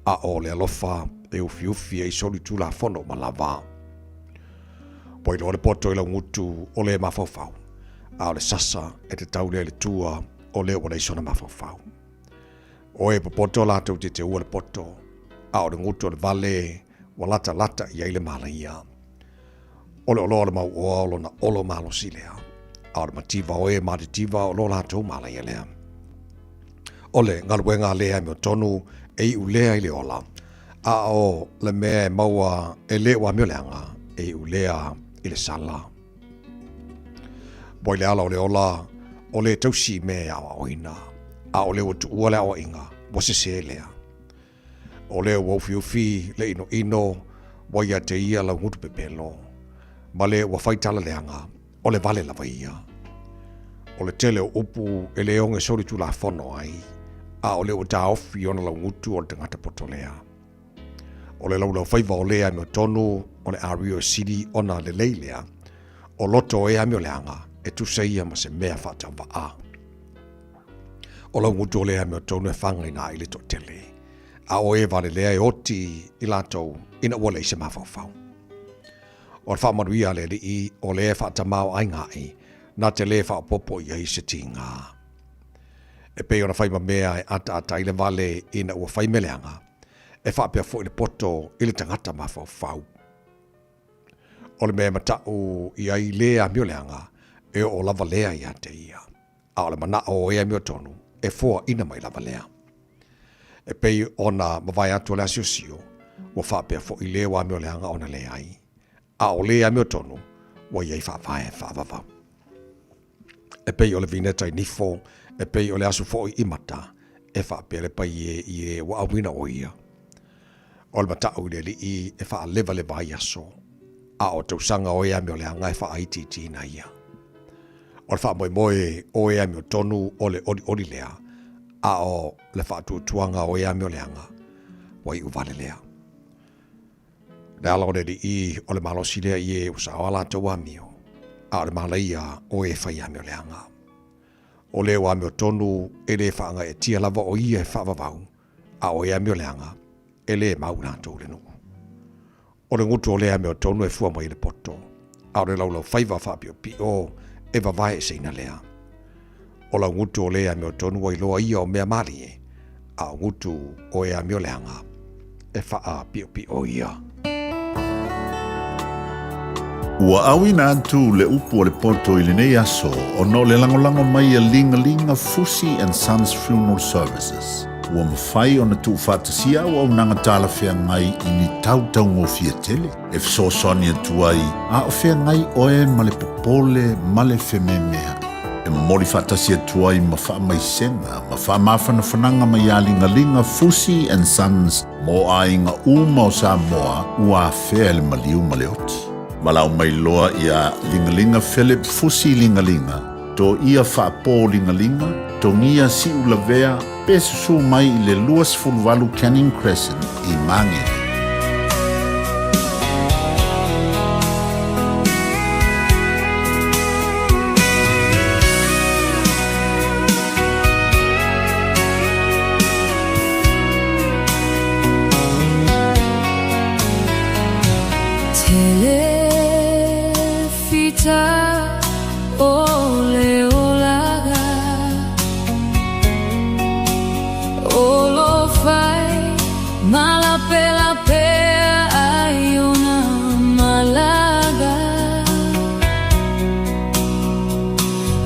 a o le alofa e ufiufi ai solitulafono ma lava. Ua iloa le poto i lau gutu o le mafaufau, a o le sasa e tatau lea i le tua o lea ua leai sona mafaufau. O e popoto latou te teua le poto, a o le gutu o le vale ua latalata i ai le malaia. O le oloa o le mauoa o lona olo malosi lea, a o le mativa o e matitiva o lo latou malaia lea. O le galuega a le amiotonu e iu lea i le ola, a o le mea e maua e le ua amioleaga e iu lea i le sala. Ua i le ala o le ola, o le tausi i mea e aoaoina, a o le ua tuua le aoaiga, ua sesē lea. O lea ua ufiufi le inoino, ua ia te ia lau gutu pepelo, ma le ua fai tala leaga, o le vale lava ia. O le tele o upu e le oge solitulafono ai, a o le ua taofi ona laugutu o le tagata poto lea. O le laulaufaiva o le amiotonu o le ario e sili ona lelei lea, o loto e amioleaga e tusa ia ma se mea faatauvaa. O laugutu o le amiotonu e fagaina ai le toatele, a o e valelea e oti i latou ina ua leai se mafaufau. O le faamanuia a le Alii o lea e faatamao-aiga ai, na te le faaopoopo i ai se tiga. E pei ona fai ma mea e ataata ai le vale ina ua fai mea leaga, e faapea foi le poto i le tagata mafaufau. O le mea e mataʻu i ai le amioleaga, e oo lava lea ia te ia, a o le manaʻo o e amiotonu, e foaina mai lava lea. E pei ona mavae atu o le asiosio, ua faapea foi le ua amioleaga ona leai, a o le amiotonu ua i ai faavae faavavau. E pei o le vineta i nifo, e pei o le asu foi i mata, e faapea le paie i e ua auina o ia. O le mataʻu i le alii e faalevaleva ai aso, a o tausaga o e amioleaga e faaitiitiina ia. O le faamoemoe o e amiotonu o le olioli lea, a o le faatuatuaga o e amioleaga, ua iu vale lea. Le ala o le alii o le malosi lea i e ua sao a latou amio, a o le malaia o e fai amioleaga. O le ua amiotonu e le faagaeetia lava o ia e faavavau, a o e amioleaga, e le mau latou le nuu. O le gutu o le amiotonu e fua mai i le poto, a o le laulaufaiva faapiopio e vavae eseina lea. O lau gutu o le amiotonu ua iloa ia o mea malie, a o gutu o e amioleaga e faapiopio ia. Ua auina atu le upu o le poto i lenei aso ona o le lagolago mai a Ligalinga Fusi and Sons Funeral Services. Ua mafai ona tuufaatasia auaunaga talafeagai i ni tau taugofie tele e fesoasoani atu ai a o feagai oe ma le popole ma le fememeai. E momoli faatasi atu ai ma faamaisega ma faamafanafanaga mai iā Ligalinga Fusi and Sons mo aiga uma o Samoa ua afea i le maliu ma le oti. Valaau mai loa iā Ligalinga Philip Fusi Ligalinga, Toia Faapō Ligalinga, Togia Siulavea pe susū mai i le 28 Canning Crescent i Magere. Telefita o le olaga O lo fai malapelapea ai ona malaga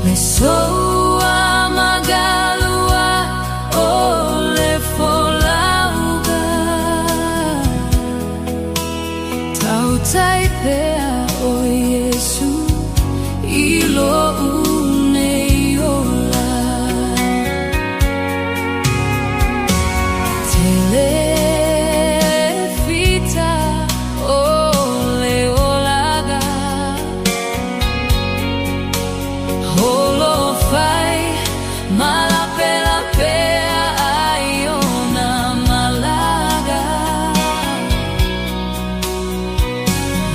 Le soa magalua o le folauga Tautai pea o Iesu i lo'u nei ola Telefita o le olaga Holofai malapelapea ai ona malaga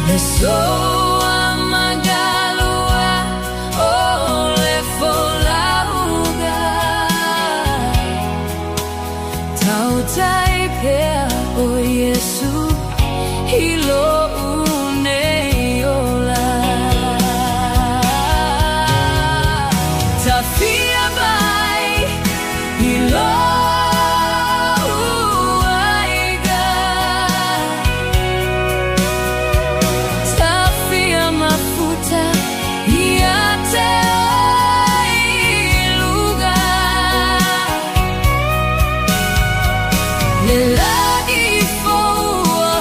Le soa magalua o le folauga Tautai pea o Iesu i lo'u nei ola Tafia mai i lo'u aiga Tafia mafuta ia te oe i luga Le lagi fou ua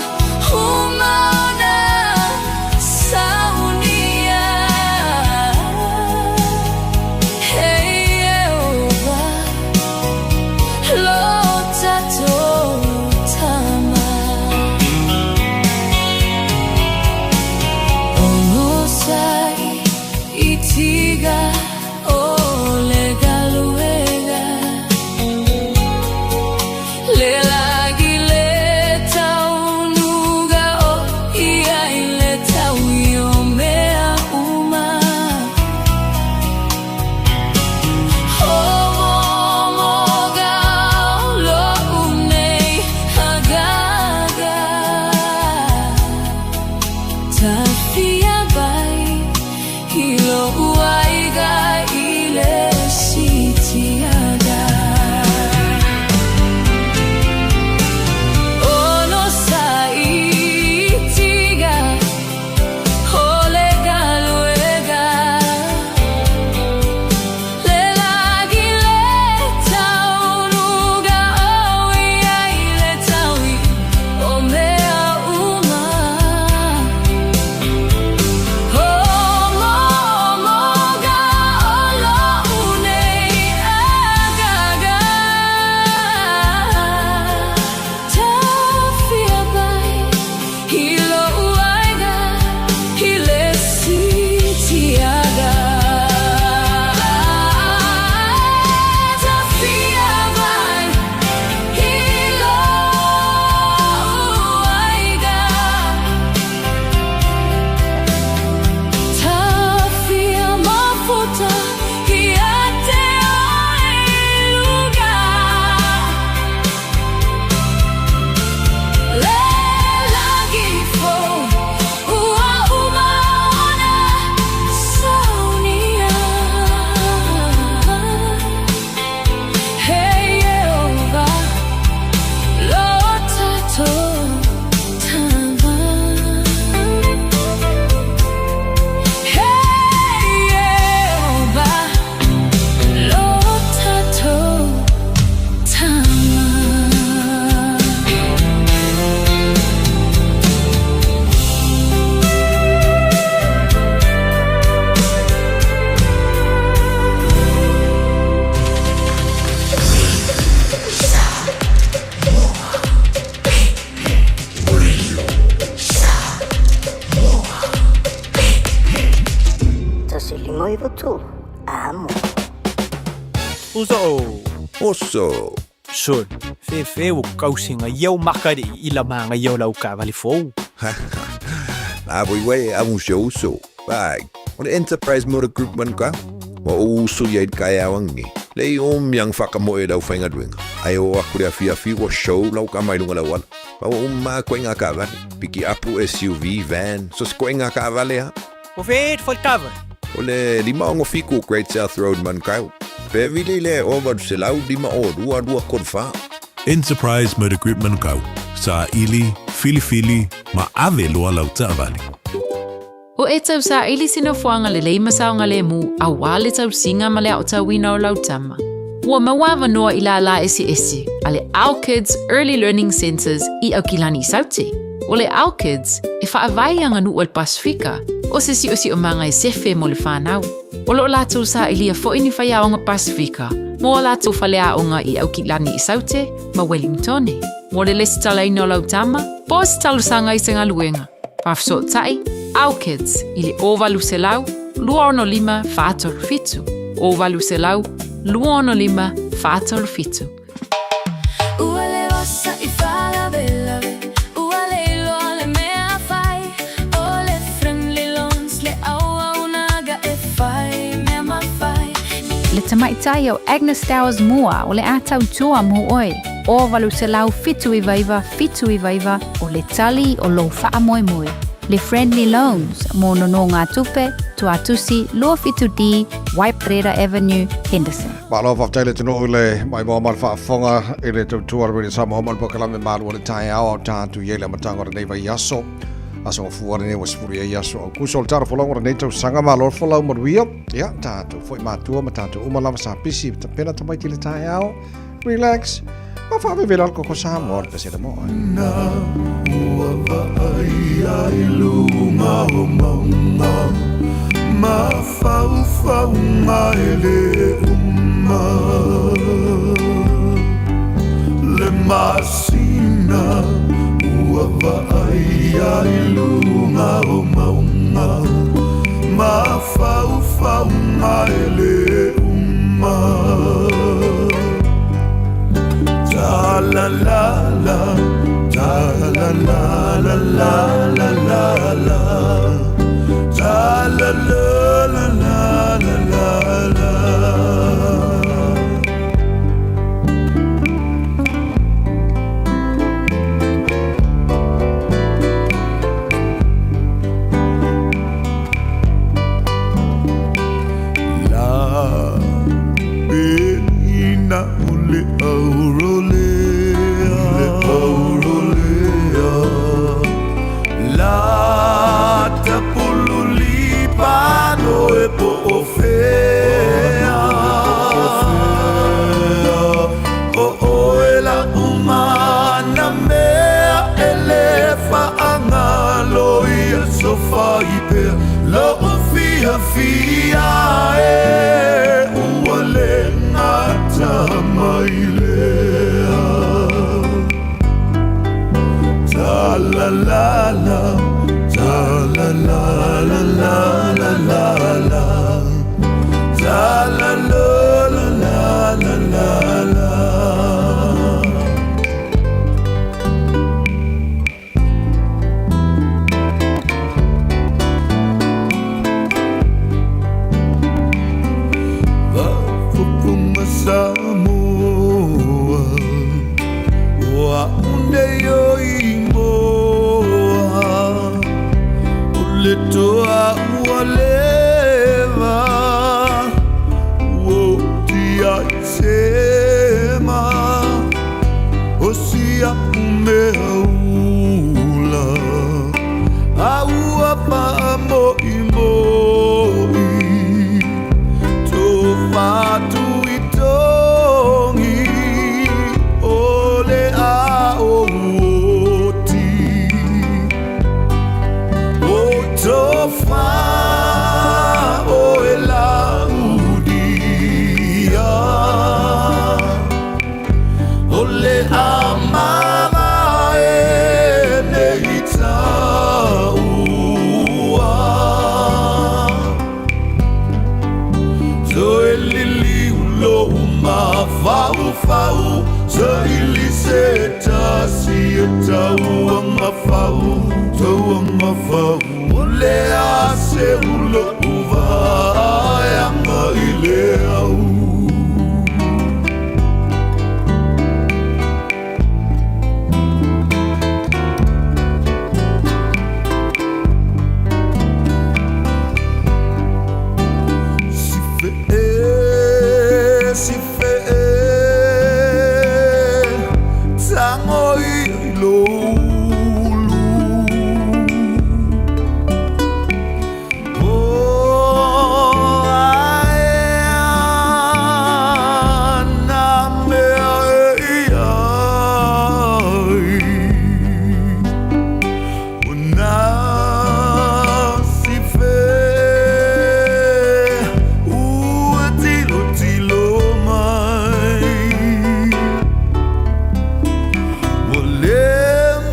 uma ona saunia E Ieova lo tatou Tama Onosai i tiga o le galuega Le lagi 93 Amo. Uso. Oso. Sol, fefe o kausinga iau makari i la manga iau lau kavali fou. La voi wei a un show so. Vai. O le Enterprise Motor Group man ka. Wa o uso ia i kai awangi. Le i o miang whakamoe lau whainga duenga. Ai o aku le awhi awhi wa show lau ka mai lunga lau wala. Wa o ma koe ngā kavale. Piki apu SUV, van. So se koe ngā kavale ha. O fe fo kava. O le lima ongo fiku Great South Road man kau. Pe vili le o valu se lau lima o lua lua kolu wha. Enterprise Motor Group Manukau. Sa ili, filifili, ma ave loa lau taavale. O e tau saili se nofoaga lelei ma saogalemu auā le tausiga ma le aotauina o lau tama. Ua maua avanoa i lālā eseese a le Our Kids Early Learning Centres i Aukilani i Saute. O le Our Kids e faavae i aganuu a le Pasefika, o se siosiomaga e sefe mo le fanau. O lo o latou sailia foi ni faiaoga Pasefika mo a latou faleaoga i Aukilani i Saute ma Wellingtone. Mo le lesitalaina o lau tama, po o se talosaga i se galuega. Faafesootai, Our Kids i le 0800 265 437, 0800 265 437. Ua le osa i faalavelave, ua le iloa le mea fai, o le Friendly Loans le auaunaga e fai mea mafai. Le tamaitai o Agnes Towers Moore o le a tautua mo oe. O 800 79 79 o le tali o lou faamoemoe. Le Friendly Loans mo nonogatupe, Tuatusi, 27D, Waiparera Avenue, Henderson. Malo faafetai le atunuu i le maimoa ma le faafofoga i le tautua a le Radio Samoa ma le polokalame malu o le taeao ao tatou i ai le amataga o lenei vaiaso. Aso gafua lenei ua sefulu i ai aso Aukuso o le tala folauga o lenei tausaga. Malo le folau manuia. Ia, tatou foi matua ma tatou uma lava sa pisi tapena tamaiti i le taeao. Relax. Ma faavevela le koko Samoa le pesela mo oe. Na ua vaai ai luga o mauga Mafaufauga e lē uma Le masina ua vaai ai luga o mauga Mafaufauga e lē uma Ta la la la ta la la la la la la la Ta la la la la la la la La peina o le aurolea Le aurolea La tapululi pano e po o fea O oe la umana mea e le faagalo i aso fai pea Lou fiafia e ua le gata mai lea Ta la la la ta la la la la la la la Ta la la la la la la la Faafofoga Samoa O a'u nei o imoa O le toa ua leva Ua oti ai sema O si a'u mea ula A ua faamo'imo'i Tofa Tuitogi O le ao oti O tofa oe Laudia O le a mavae nei taua. Tauanga fau, tauanga fau O le a se ulo uvaeanga i le au. Si fe'e, si fe'e, tago ia i lou ulu. O aea nā mea e i ai. O nā si fe'e ua tilotilo mai. Ua le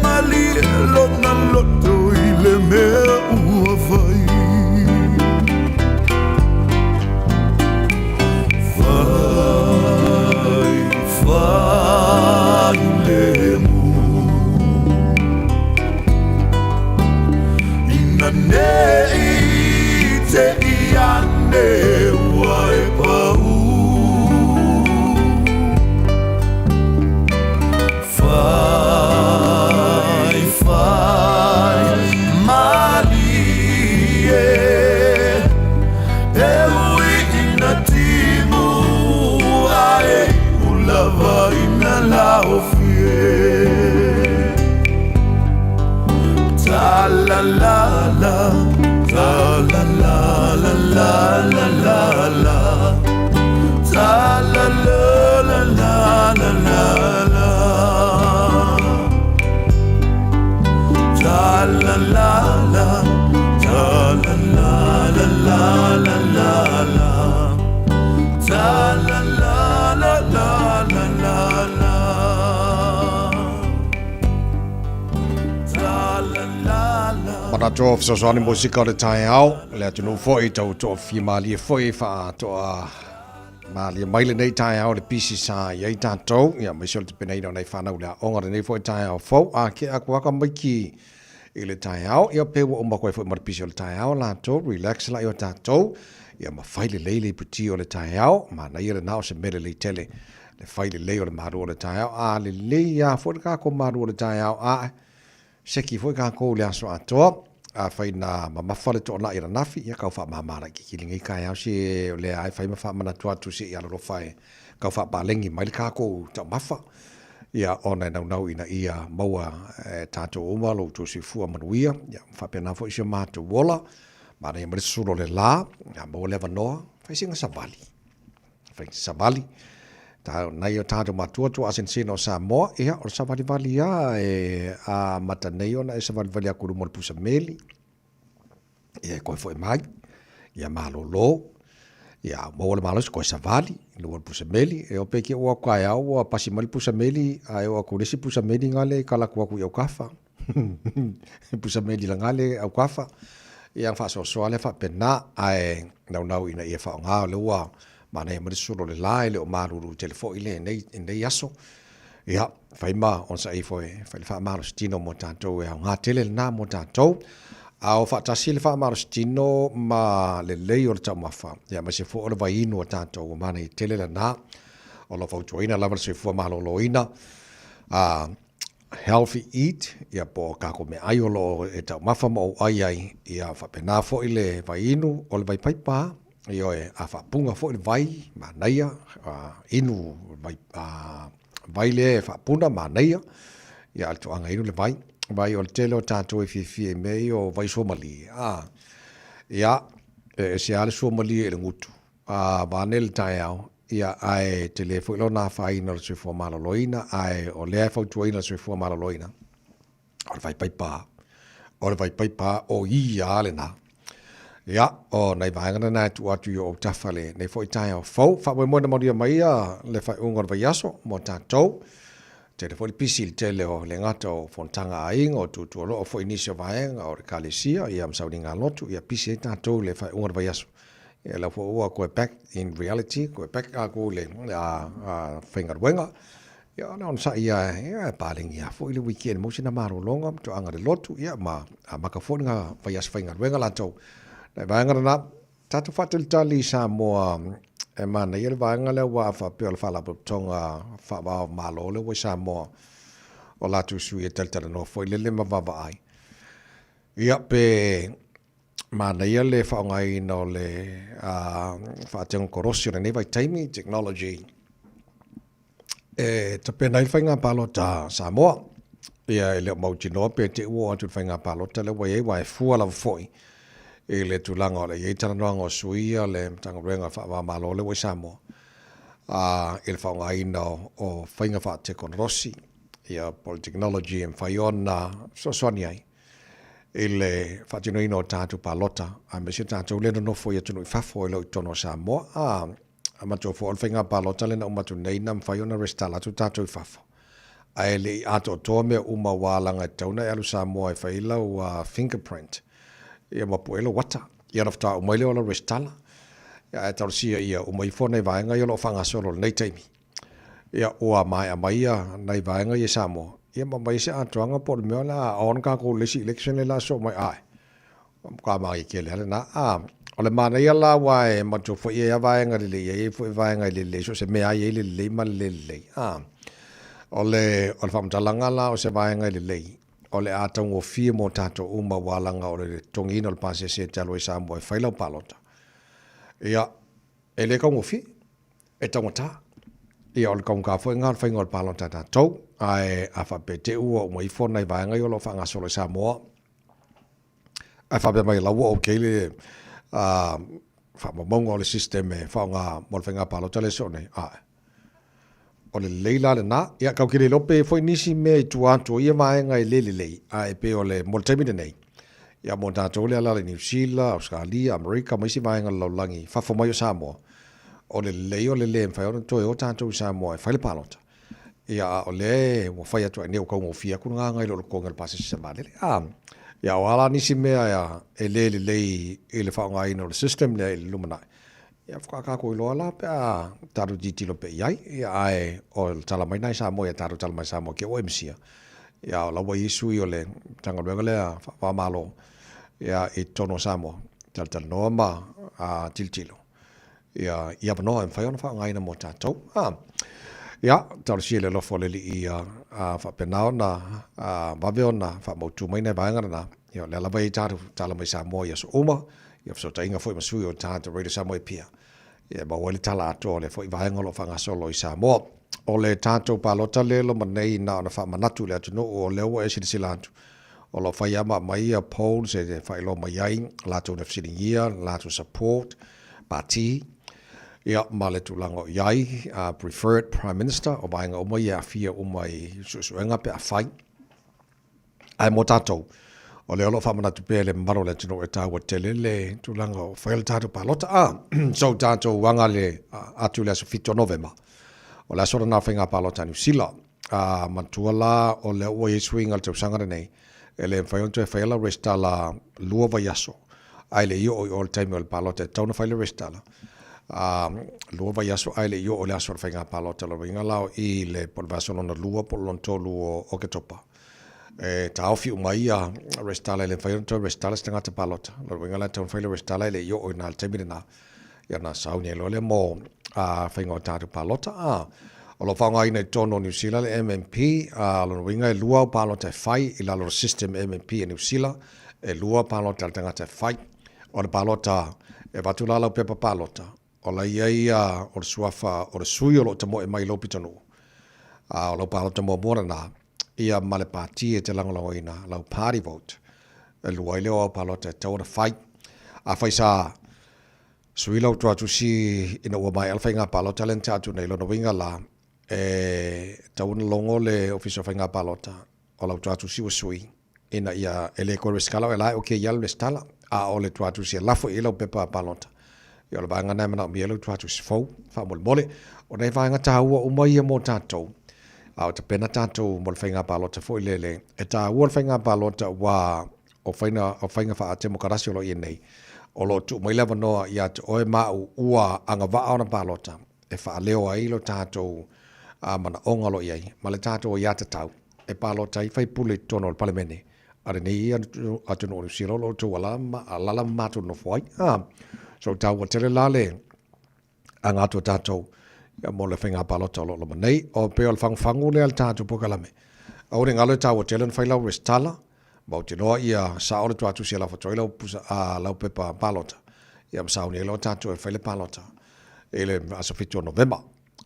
malie lona loto i le mea ua fai. Fai, fai le mu. Ina nei te i ane ua e pau. Fai, fai, malie. E ui ina timu ae ulava ina laofie. Ta la la la, ta la la la la la la la. Ta la la la la la la la. Ta la la la, ta la la la la la la la. Ta la la la la la la la. Ta la la la. Manatu o fesoasoani musika o le taeao, le atunuu foi tau toafia malie foi faatoa malie mai lenei taeao le pisi sa i ai tatou, ia aemaise o le tapenaina o nai fanau i le aoga lenei foi taeao fou, a ke aku aka maiki i le taeao, ia pe ua uma koe foi ma le pisi o le taeao latou, relax la i o tatou, ia ma fai lelei le iputi o le taeao, manaia lena o se mea lelei tele, le fai lelei o le malu o le taeao, a lelei lava foi le kākou malu o le taeao, a seki foi kākou i le aso atoa, afai na mamafa le toonai ananafi, ia kau faamama laitiiti lenei taeao se o lea e fai ma faamanatu atu se i alolofa e kau faapalegi mai le kākou taumafa, ia ona e naunau ina ia maua e tātou uma lo outou soifua manuia, ia faapena foi si o matou ola, manaia mai le susulu o le la, ia maua le avanoa, fai sina savali. Fai savali. Ta, nai o tātou matua tua asenesena o Samoa, ia, o le savalivali a e amata nei ona e savalivali aku i luma o le pusa meli, ia e koe foi mai, ia malolo, ia maua le malosi koe savali i luma o le pusa meli, e ope ki ua kaeao ua pasi mai le pusa meli, a e o aku le isi pusa meli ngale i kala aku aku i aukafa. Pusa meli lagale aukafa, ia faasoasoa lea faapena, ae naunau ina ia faaaoga o lea ua manaia mai le sulu o le la e le o malulu tele foi lenei lenei aso. Ia, fai ma onosai ifo e fai le faamalositino mo tatou e aoga tele lena mo tatou. A o faatasi le faamalositino ma lelei o le taumafa, ia aemaise foi o le vaiinu a tatou ua manaia tele lena. O lo o fautuaina lava le soifua maloloina, a healthy eat, ia po o kākou meaai o lo o e taumafa ma ou ʻai ai, ia faapena foi le vaiinu o le vaipaipa, ioe, a faapuga foi le vai, manaia, inu vai, vai lea e faapuna, manaia, ia a o le tulaga inu le vai, vai o le tele o tatou e fiafia i mea ia o vai suamalie, a, ia, e ese lava le suamalie i le gutu, A vaeane le taeao, ia, ae tele foi lona afaina o le soifua maloloina, ae o lea e fautuaina le soifua maloloina, o le vaipaipa, o le vaipaipa o ia lava lena. Ia, o nai vaega na e tuu atu i ou autafa lenei foi taeao fou. Faamoemoe na manuia mai ia le faaiuga o le vaiaso mo tatou. Tele foi le pisi i le tele o le gata o fonotaga a aiga, o tuatuanoa foi nisi o vaega o le Ekalesia, ia ma sauniga lotu, ia pisi ai tatou i le faaiuga o le vaiaso. Ia lau foi ua koe back in reality, koe back aku i le faigaluega. Ia, ona onosai ia, ia e paleni lava foi le weekend mo sina malologa ma toaga le lotu, ia ma amata foi le vaiaso faigaluega latou. Nai vaega lena, tatou faatalitali i Samoa e manaia le vaega lea aua a faapea o le Faalapotopotoga Faavao Malo lea ua i Samoa, o latou sui e talatalanoa foi lele ma vaavaai. Ia, pe manaia le faaaogaina o le faatekonolosi o lenei vaitaimi, technology, e tapena ai le faiga palota a Samoa. Ia, e le o mautinoa pe te i ua oo atu i le faiga palota lea ua i ai, aua e fua lava foi i le tulaga o le i ai talanoaga o sui ia le Matagaluega Faava-o-Malo lea ua i Samoa, i le faaaogaina o faiga faatekonolosi, ia, po o le technology e mafai ona fesoasoani ai i le faatinoina o tatou palota, aemaise tatou lea e nonofo i atunuu i fafo e le o i totonu o Samoa. A matou foi o le faiga palota lea na uma atu nei na mafai ona resitala atu tatou i fafo. Ae le i atoatoa mea uma aua leaga e tatau ona e alu i Samoa e fai lau fingerprint ia ma pue lou ata. Ia ona faatoa uma ai lea o lau resitala. Ia ae talosia ia uma ifo nai vaega ia o lo o faagasolo i lenei taimi. Ia ua maea mai ia nai vaega ia i Samoa, ia ma aumai se atoaga po o le mea o le a on tatou i le isi election lea o le a sosoo mai ae. Ua matua manaia tele lava lena. A, o le manaia la aua e manatua foi e i ai lava vaega lelei e i ai foi vaega e le lelei, so o se mea lava e i ai le lelei ma le le lelei. A, o le, o le faamatalaga la o se vaega e lelei, o le a taugofie mo tatou uma aua leaga o le totogiina o le pasese e te alu ai i Samoa e fai lau palota. Ia, e le taugofie, e taugata. Ia, o le taugata foi lena o le faiga o le palota a tatou, ae a faapea te i ua uma ifo nai vaega ia o lo o faagasolo i Samoa, Ae faapea mai la ua okay le faamaumauga o le system e faaaoga mo le faiga palota lea e sosoo nei. Ae. O le lelei la lena. Ia tatou te le iloa pe i ai foi nisi mea i tua atu o ia vaega e le lelei, ae pei o le mo le taimi lenei, ia mo tatou lea e alaala i Niu Sila, Ausetalia, Amerika ma isi vaega o le lalolagi i fafo mai o Samoa, o le lelei o le le mafai ona toe o tatou i Samoa e fai le palota. Ia, a o lea ua fai atu ai nei ua taugofie atu le gaga i lo le totogi o le pasese sa vaalele. A, ia, o a la nisi mea e le lelei i le faaaogaina o le system lea i le lumanai, ia faatoa tatou iloa la pe a tatou tilotilo pea i ai. Ia, ae o le tala mai lena i Samoa ia tatou tala mai Samoa ke ua e misia. Ia, o la ua i ai sui o le Matagaluega lea faava-o-Malo, ia, i totonu o Samoa, talatalanoa ma tilotilo. Ia, i avanoa e mafai ona faaaogaina mo tatou. A, ia, talosia i le alofa o le Alii ia faapena ona vave ona faamautu mai nai vaega lena. Ia, o lea lava e i ai tatou tala mai Samoa i aso uma, ia fesootaiga foi ma sui o tatou Radio Samoa i Apia, ia e maua ai le tala atoa o lea foi vaega o lo o faagasolo i Samoa. O le tatou palota lea e loma nei na ona faamanatu i le atunuu o lea ua e silasila atu, o lo o fai lava ma aumai ia polls e faailoa mai ai latou na fesiligia, latou support, Pati, ia, ma le tulaga o i ai, preferred Prime Minister, o vaega uma ia e aafia uma i suesuega pe a fai. Ae mo tatou, o lea o lo o faamanatu pea i le mamalu o le atunuu e taua tele le tulaga o fai o le tatou palota. A, so tatou aga le atu i le aso 7 o Novema, o le aso lena o faiga palota a Niu Sila. A, manatua la o lea ua i ai suiga i le tausaga lenei, e le mafai ona toe faia lau resitala lua vaiaso ae le i oo i o le taimi o le palota e tatau ona fai le resitala lua vaiaso ae le i oo i le aso o le faiga palota. O lona uiga la o i le po o le vaiaso lona lua po o le lona tolu o Oketopa e taofi uma ai ia resitala e le mafai ona toe resitala se tagata palota. O lona uiga la e tatau ona fai le resitala ae le i oo i ina i le taimi lena. Ia ona sauni ai loa lea mo faiga o tatou palota. O lo o faaaogaina i totonu o Niu Sila le MMP, o lona uiga e lua au palota e fai i lalo o le system MMP a Niu Sila, e lua palota a le tagata e fai. O le palota e avatu la lau pepa palota, o la i ai o le suafa o le sui o lo o tamoe mai i lou pitonuu, a o lau palota muamua lena, ia ma le pati e te lagolagoina, lau party vote, e lua ai lea o au palota e tatau ona fai. Afai sa sui lau tuatusi ina ua maea le faiga palota lea na tea atu nei, lona uiga la, e tatau ona logo le Ofisa o Faiga Palota o lau tuatusi ua sui ina ia e le toe resitala oe la e okay ia le resitala, a o le tuatusi e lafo i ai lau pepa palota. Ia o le vaega lena e manaomia ai lau tuatusi fou, faamolemole. O nai vaega taua uma ia mo tatou, a o tapena tatou mo le faiga palota foi lele. E taua le faiga palota aua o faiga, o faiga faatemokarasi o lo o i ai nei, o lo o tuu mai le avanoa ia te oe ma au ua agavaa ona palota e faaleo ai lo tatou manaoga o lo o i ai ma le tatou aiatatau e palota ai faipule i totonu o le Palemene a lenei atunuu o Niu Sila o lo o outou alaala ma matou nonofo ai. So taua tele la le aga atu a tatou mo le faiga palota o lo o loma nei. O pei o le fagufagu lea o le tatou polokalame. Aua ne i galo e taua tele ona fai lau resitala, ma ou te iloa ia sao le tuatusi e lafo atu ai lau pusa, lau pepa palota, ia ma sauni ai loa tatou e fai le palota i le aso 7 o Novema.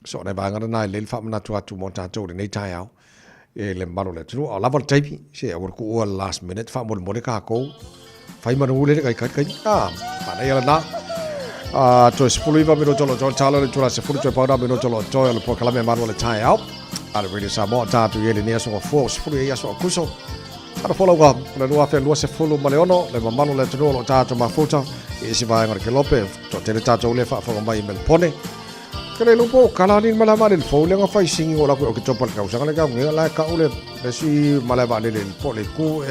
So o nai vaega na e lelei le faamanatu atu mo tatou i lenei taeao i le mamalu o le atunuu. A o lava le taimi, se aua le tuua le last minute, faamolemole tatou, fai manu lele kai kai kai. Ah, manaia lena. Ah, toe 19 minuto o lo o toe talo le itula 10 toe pauna minuto o lo o toe o le polokalame malu o le taeao. A le Radio Samoa tatou i ai lenei aso gafua o 10 i aso Akuso. Ana folauga o le 2026, le mamalu o le atunuu o lo o tatou mafuta i isi vaega o le kelope, toatele tatou le faafofoga mai i Melpone. Ke le lupo kala ni mala vale le fou le nga fai singi o la ku o ke topa le kausaga le kau nge la ka ule le si mala vale le po le ku e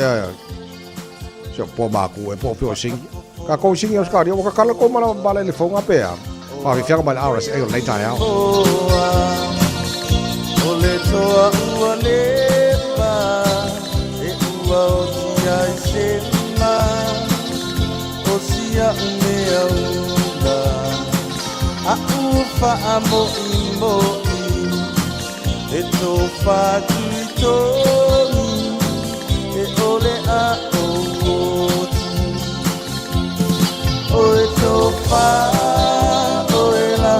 se po ma ku e po fio singi ka kou singi o skari o ka kala ko mala vale le fou nga pe a fa fi fianga mai RSA o le tai ao. O le toa ua lepa e ua o tia i se ma o sia mea ula a u whaamoʻimoʻi e tō whātui tonu e ole a o oti o e tō whā o e la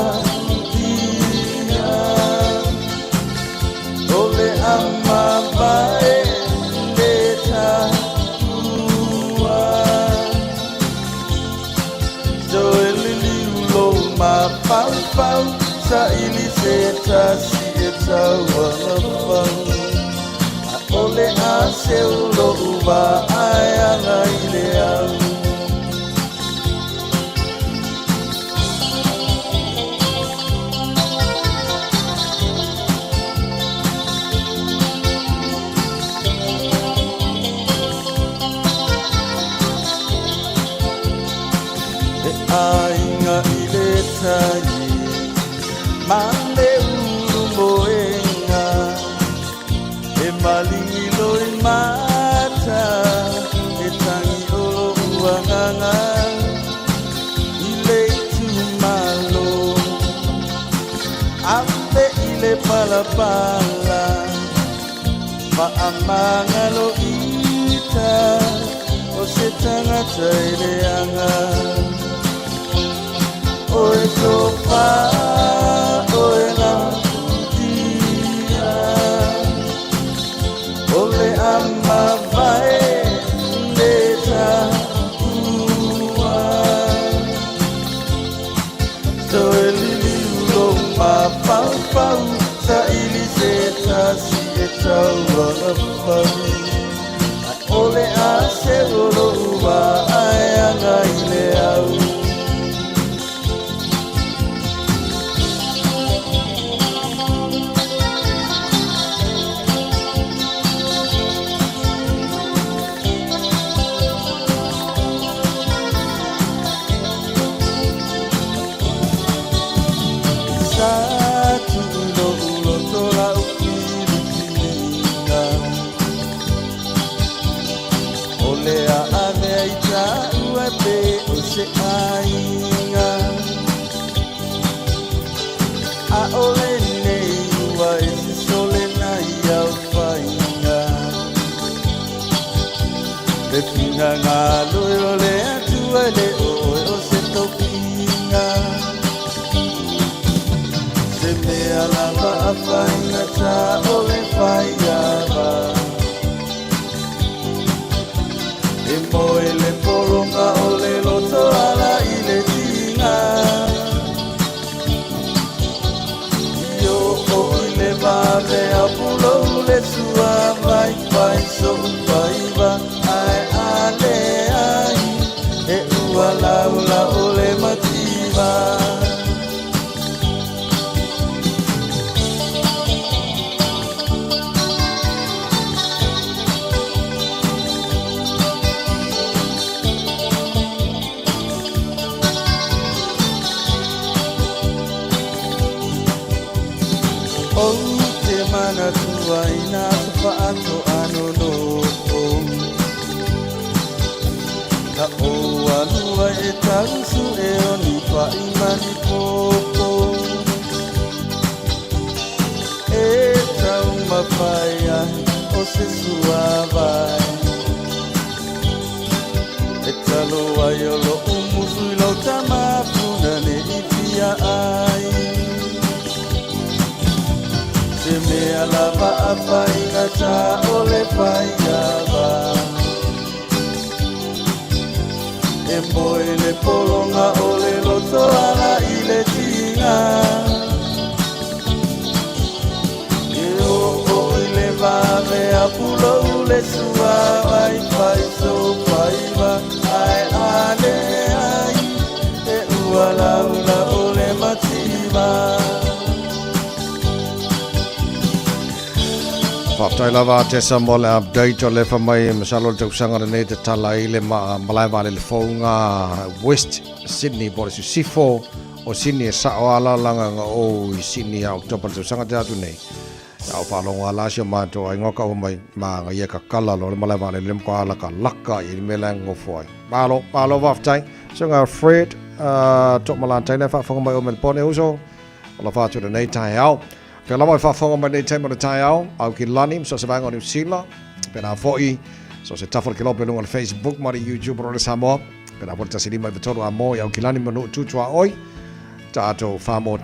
tia o le a mavae le ta ua Toe liliu lou mafaufau Saili se tasi e tauagafau ʻAʻole a seu loʻu vaai ʻana i le au. E aiga i le tai ma le ulu moenga E malingi loi mata e tangi o loʻu agaga I le itumalo ave i le palapala Faamagalo ita o se tagata e leaga O e tofa o e lautia O le a mavae le taua Toe liliu lou mafaufau Saili se tasi e tauagafau ʻAʻole a seu o loʻu vaai ʻana i le au. Sa tuʻu loʻu loto lau filifiliga O le a ave ai taua pe o se aiga ʻAʻole nei ua e sisole na ia faiga Le finagalo o le Atua e le ʻoe o se tofiga Se mea lava a faigata o le faiava E moe le pologa o le loto ala i le tiga I oo i le vave a pulou le sua vaivai soʻu faiva ae a leai e ua laula o le mativa. Ou tau suʻe o ni faʻi ma ni popo. E taumafai ai o se suavai. E talo ai o loʻu musu i lau tamafuna neʻi fia ai. Se mea lava a faigata o le faiava. E moe le pologa o le loto ala i le tiga. E oo i le vave a pulou le suavai fai sou faiva ae a leai e ua laula o le mativa. Faafetai lava Tessa mo le update o lefa mai masalo le tausaga lenei tatala ai le malae vaalele fouga West Sydney po o le sisifo o Sydney e sao lava lalaga nga ou i Sydney ia October le tausaga te atu nei. Ia o faalogo lava la si o matou aiga o kau mai ma ia kakala loa le malae vaalele le matua lakalaka i le mea la e gogofo ai. Malo, malo faafetai. So nga Fred uh, To'omalataina e faafofoga mai o Melbourne e uso. O la fatu lenei taeao. Pea lava e faafofoga mai nei taimi o le taeao, au ki lani ma so o se vaega o Niu Sila, pēnā foi so o se tafa o le kelope i luga o le Facebook ma le YouTube o Rore Samoa, pēnā foi le 153 a mō i Aukilani ma Nuu Tuaoi, tatou 4 1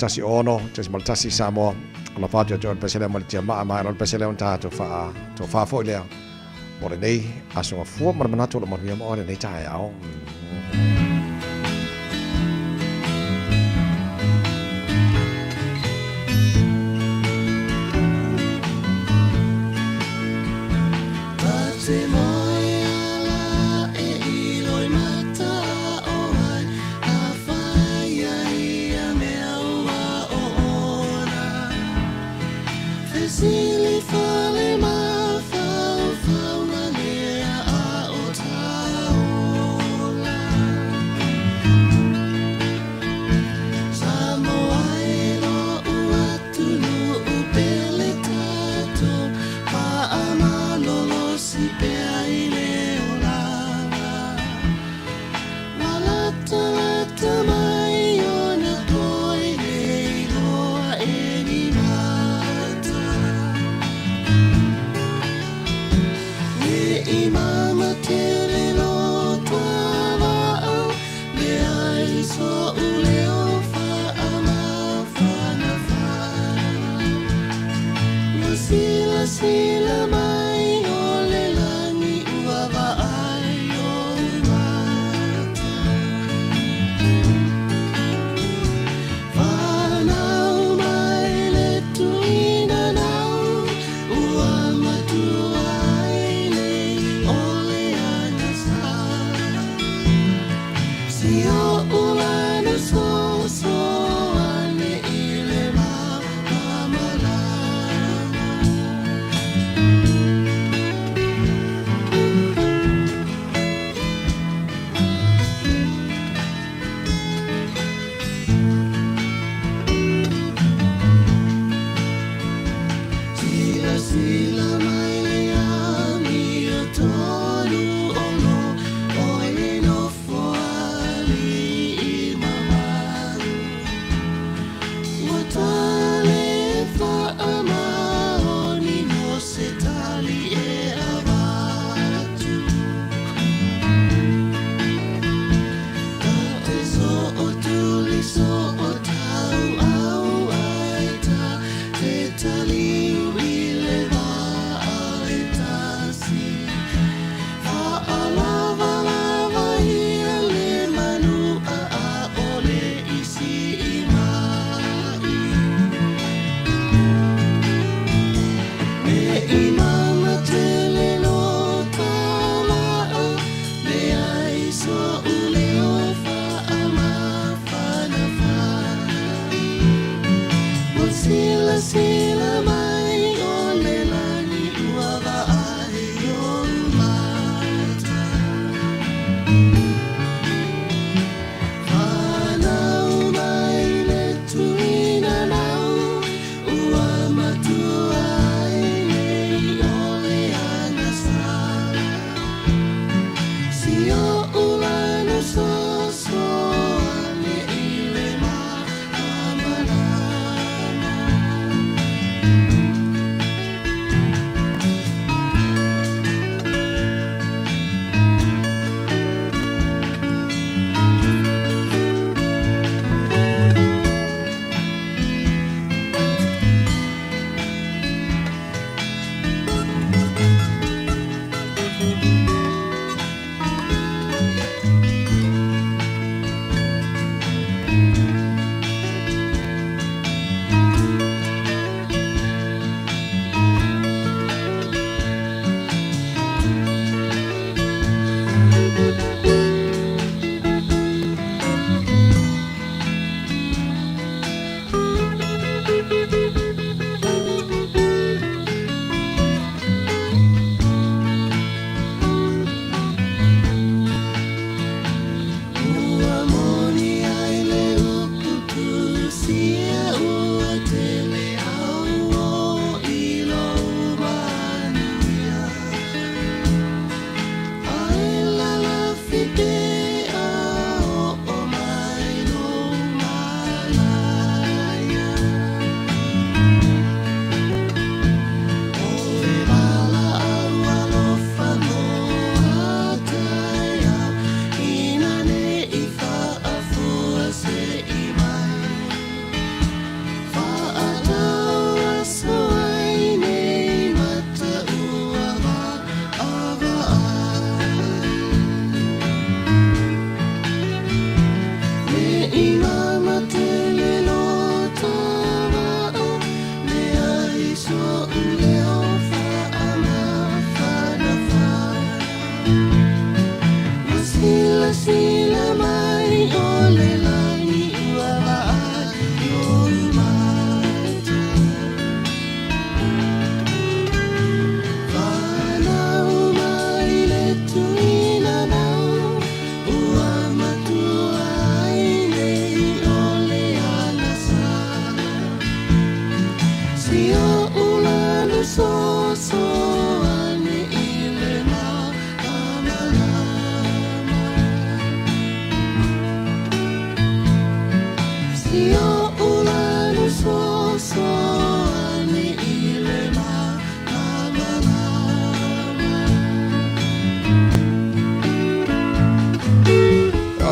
6.1 Samoa. O la fatu ia te oe le pese lea ma le tiamaa ma le pese lea ona tatou faa tofā foi lea mo lenei aso gafua ma le manatu o lo manuia ma oe lenei taeao. Te moe ala e iloi mata o ai a whaia ia mea ua o ona. Fesili fale mafaufau na lea a o taola. Samoa e loʻu atunuu pele tatou faamalolosi pea i le olaga. Ua latalata mai ona po e le iloa e ni mata. Neʻi mama tele lo tua vaa, leai soʻu leo faamafanafana. Ua silasila mai o le lagi ua vaai ou mata. Fanau mai le tuinanau, ua matua ai nei o le agasa. Si o ulana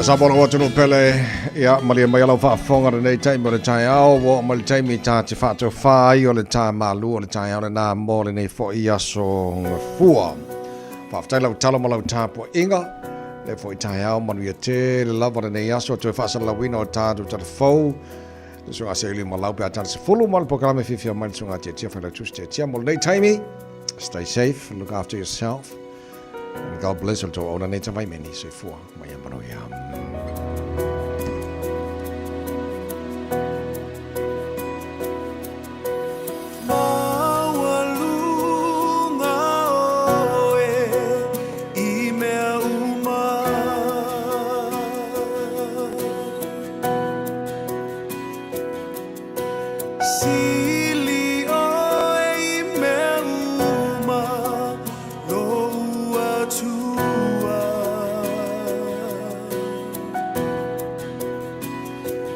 Sa mo lau atunuu pele, ia malie mai lau faafofoga lenei taimi o le taeao, ua oo mai le taimi ta te faatofā ai o le ta malu o le taeao lenā mo lenei foi aso Gafua. Faafetai lau talo ma lau tapuaiga, le foi taeao manuia tele lava lenei aso toe faasalalauina o tatou talafou. Le susuga Seuli Malau pe a tala 10 ma le polokalame fiafia mai le susuga Tiatia Failautusi Tiatia mo lenei taimi. Stay safe, look after yourself. And God bless o le tou auna nei tavaimeni. Soifua ma ia manuia. Maualuga oe i mea uma. Sili oe i mea uma lou Atua.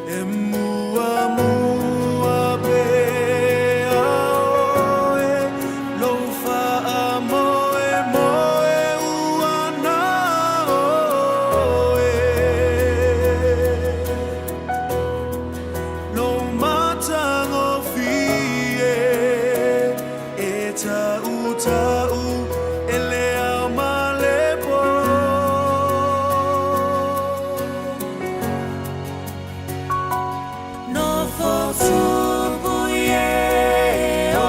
E muamua pea oe lou faamoemoe ua na oe. Lou matagofie e tautau e le ao ma le po. Nofo tupu Ieova,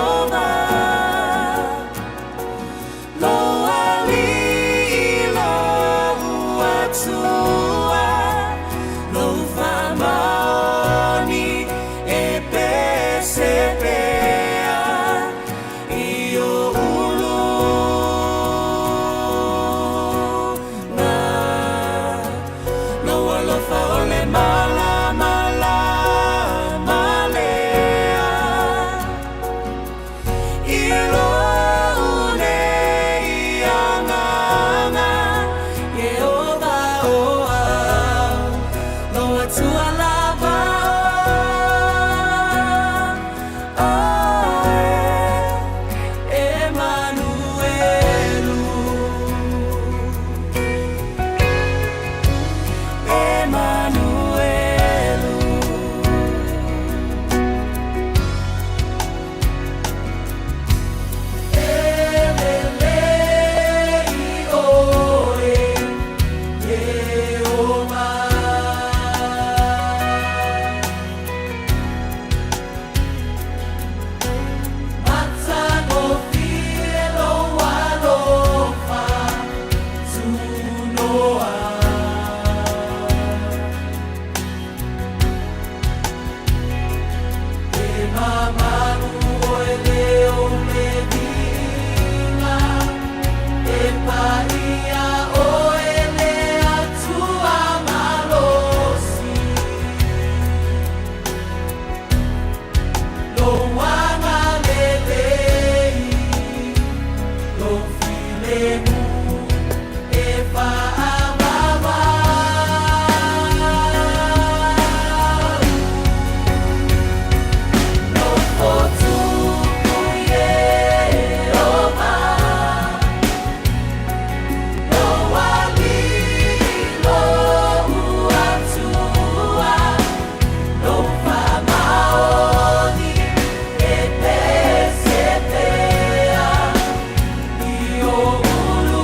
lou Alii lou Atua, lou faamaoni e pese pea i ou uluga. Lou alofa o le malamalama lea i lou nei agaga, Ieova o au, lou Atua lava oe, Emanuelu. Emanuelu. E lelei oe, Ieova. Matagofie lou alofa tunoa. E mamalu oe le o le viiga, e paia oe le Atua malosi. Lou agalelei, lou filemu e faavavau. Nofo tupu Ieova, lou Alii lou Atua, lou faamaoni e pese pea i ou uluga.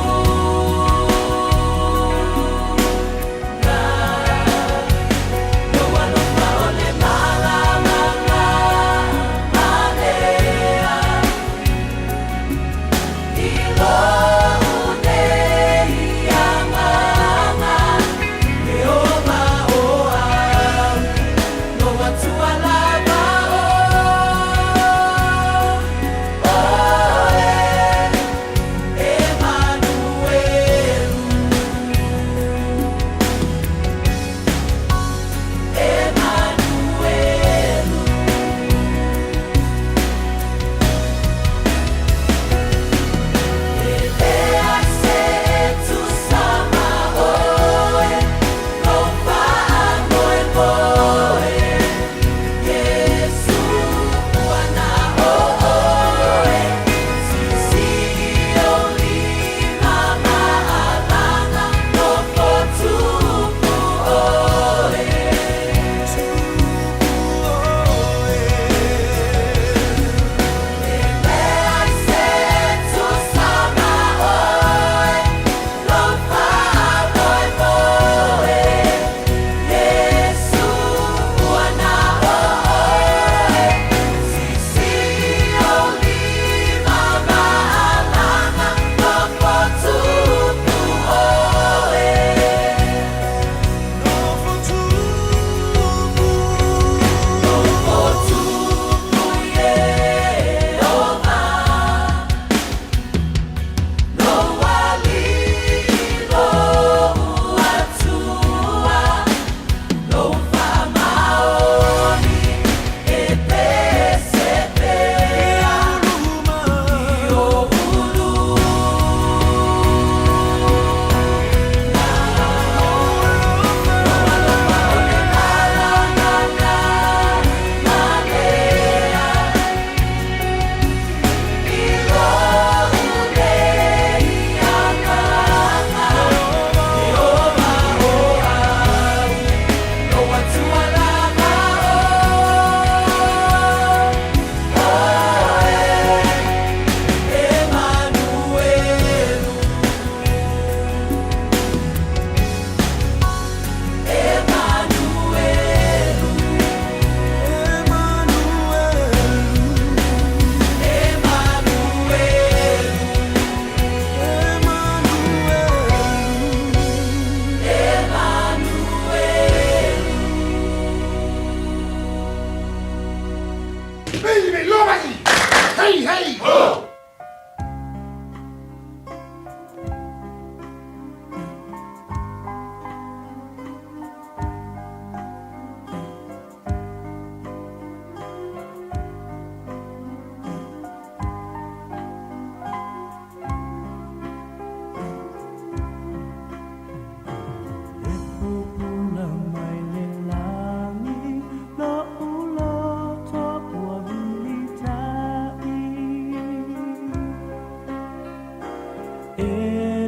E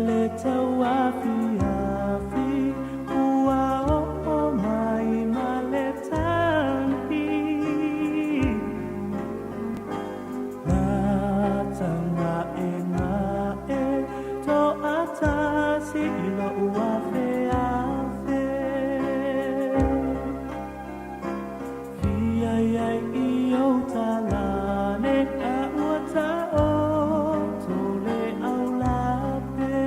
le tauafiafi ua oo mai ma le tagi. Matagaegae toatasi i lou afeafe. Fia i ai i ou talane a ua taoto le aulape.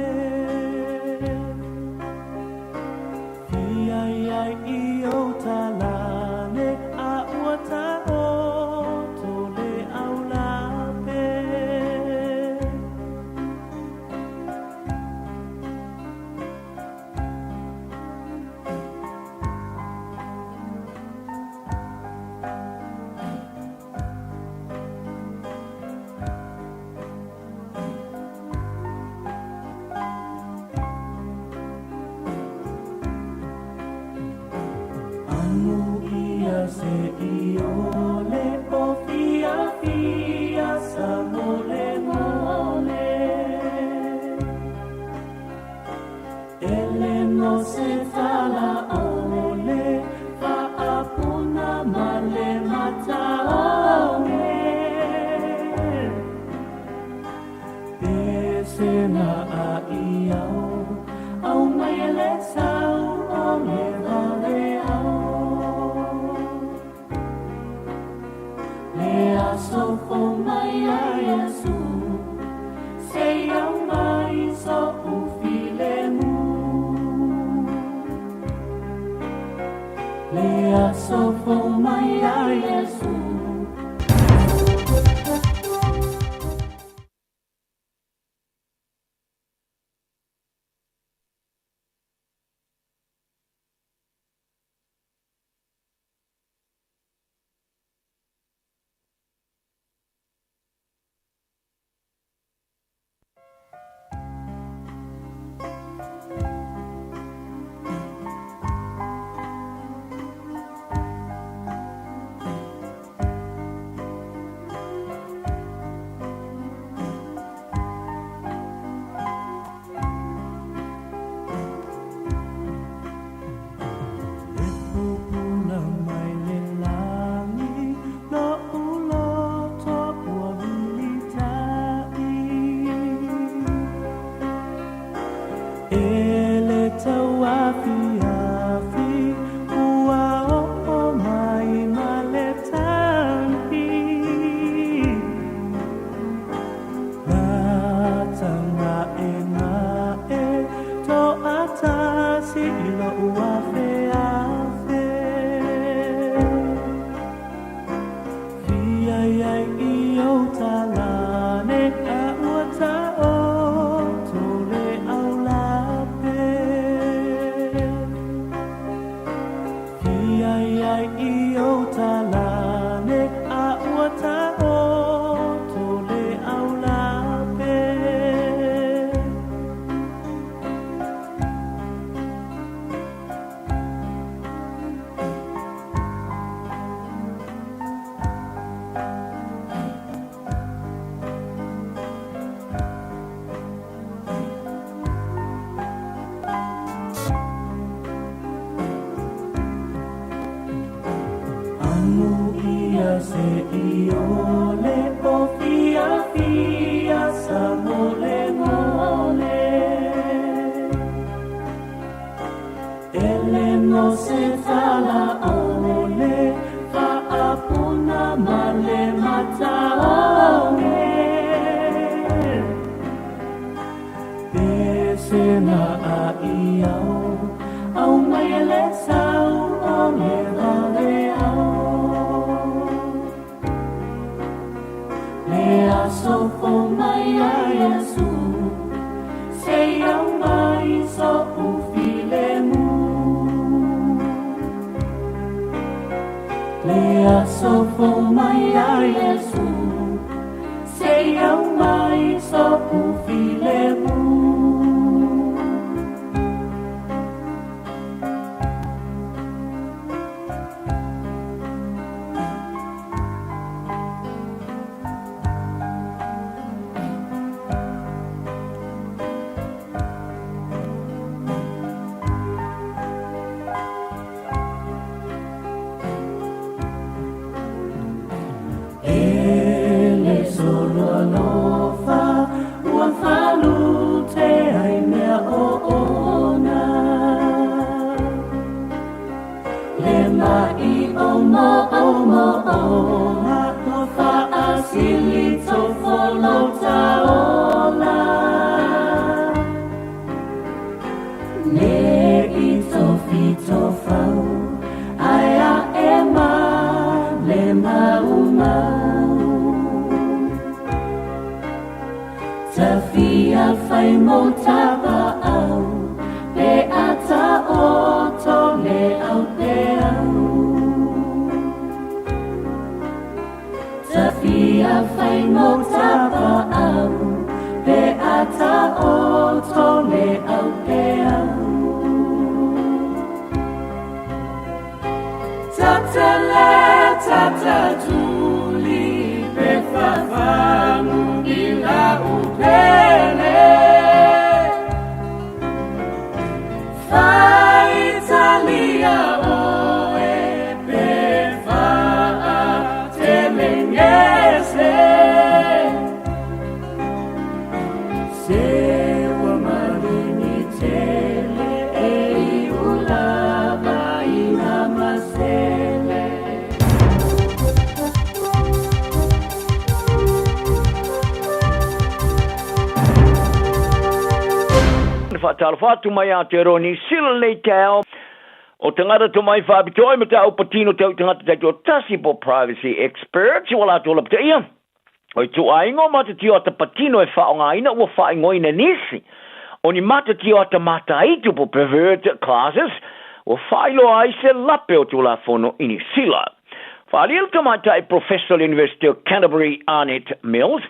Fia i ai i ou talane a ua taoto le aulape. Amuia se iole o fiafia sagolegole. E le no se tala ole faapuna ma le mataoge. Pesena a iau au mai le sau o le valeau. Le aso fou mai a Iesu, se i aumai so'u filemu. Le aso fou mai a Iesu. E pupula mai le lagi lo'u loto ua vilita'i. E le tauafiafi ua oo mai ma le tagi. Matagaegae toatasi i lou afeafe. Fia i ai i ou talane a ua taoto le aulape. Fia i ai i ou talane a ua taoto le aulape. Amuia se iole o fiafia sagolegole. E le no se tala ole faapuna ma le mataoge. Pesena a iau au mai le sau o le valeau. Le aso fou mai a Iesu, se i aumai so'u filemu. Le aso fou mai a Iesu, se i aumai so'u filemu. tapaau pe a taoto le au peau. Tafia whai mo tapaau pe a taoto le au peau. Tatele tatatuli pe fafamu i la upele. Faitalia oe pe faatelegese. Se ua maligi tele e i ulava ina masele. Faatalofa atu mai Aotearoa Niu Sila lenei taeao. O tagata tomai faapitoa i mataupu patino tau i tagata taitoatasi po o privacy experts ua latou lapataia. O ituaiga o matatio ata patino e faaaogaina ua faaigoaina e nisi o ni matatio ata mataitu po o pervert classes ua faailoa ai se lape o Tulafono i Niu Sila. Faaalia le tamaitai Professor o le University o Canterbury Arnett Mills,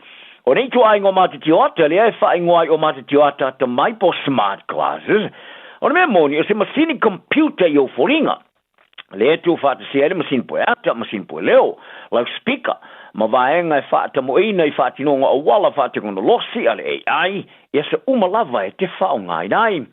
o nei ituaiga o matatio ata lea e faaigoa ai o matatio ata atamai po o smart glasses, o le mea moni o se masini computer i ou foliga. Lea e tuufaatasia ai le masini poe ata, masini poe leo, loudspeaker, ma vaega e faatamoeina i faatinoga auala faatekonolosi a le AI i aso uma lava e te faaaogaina ai.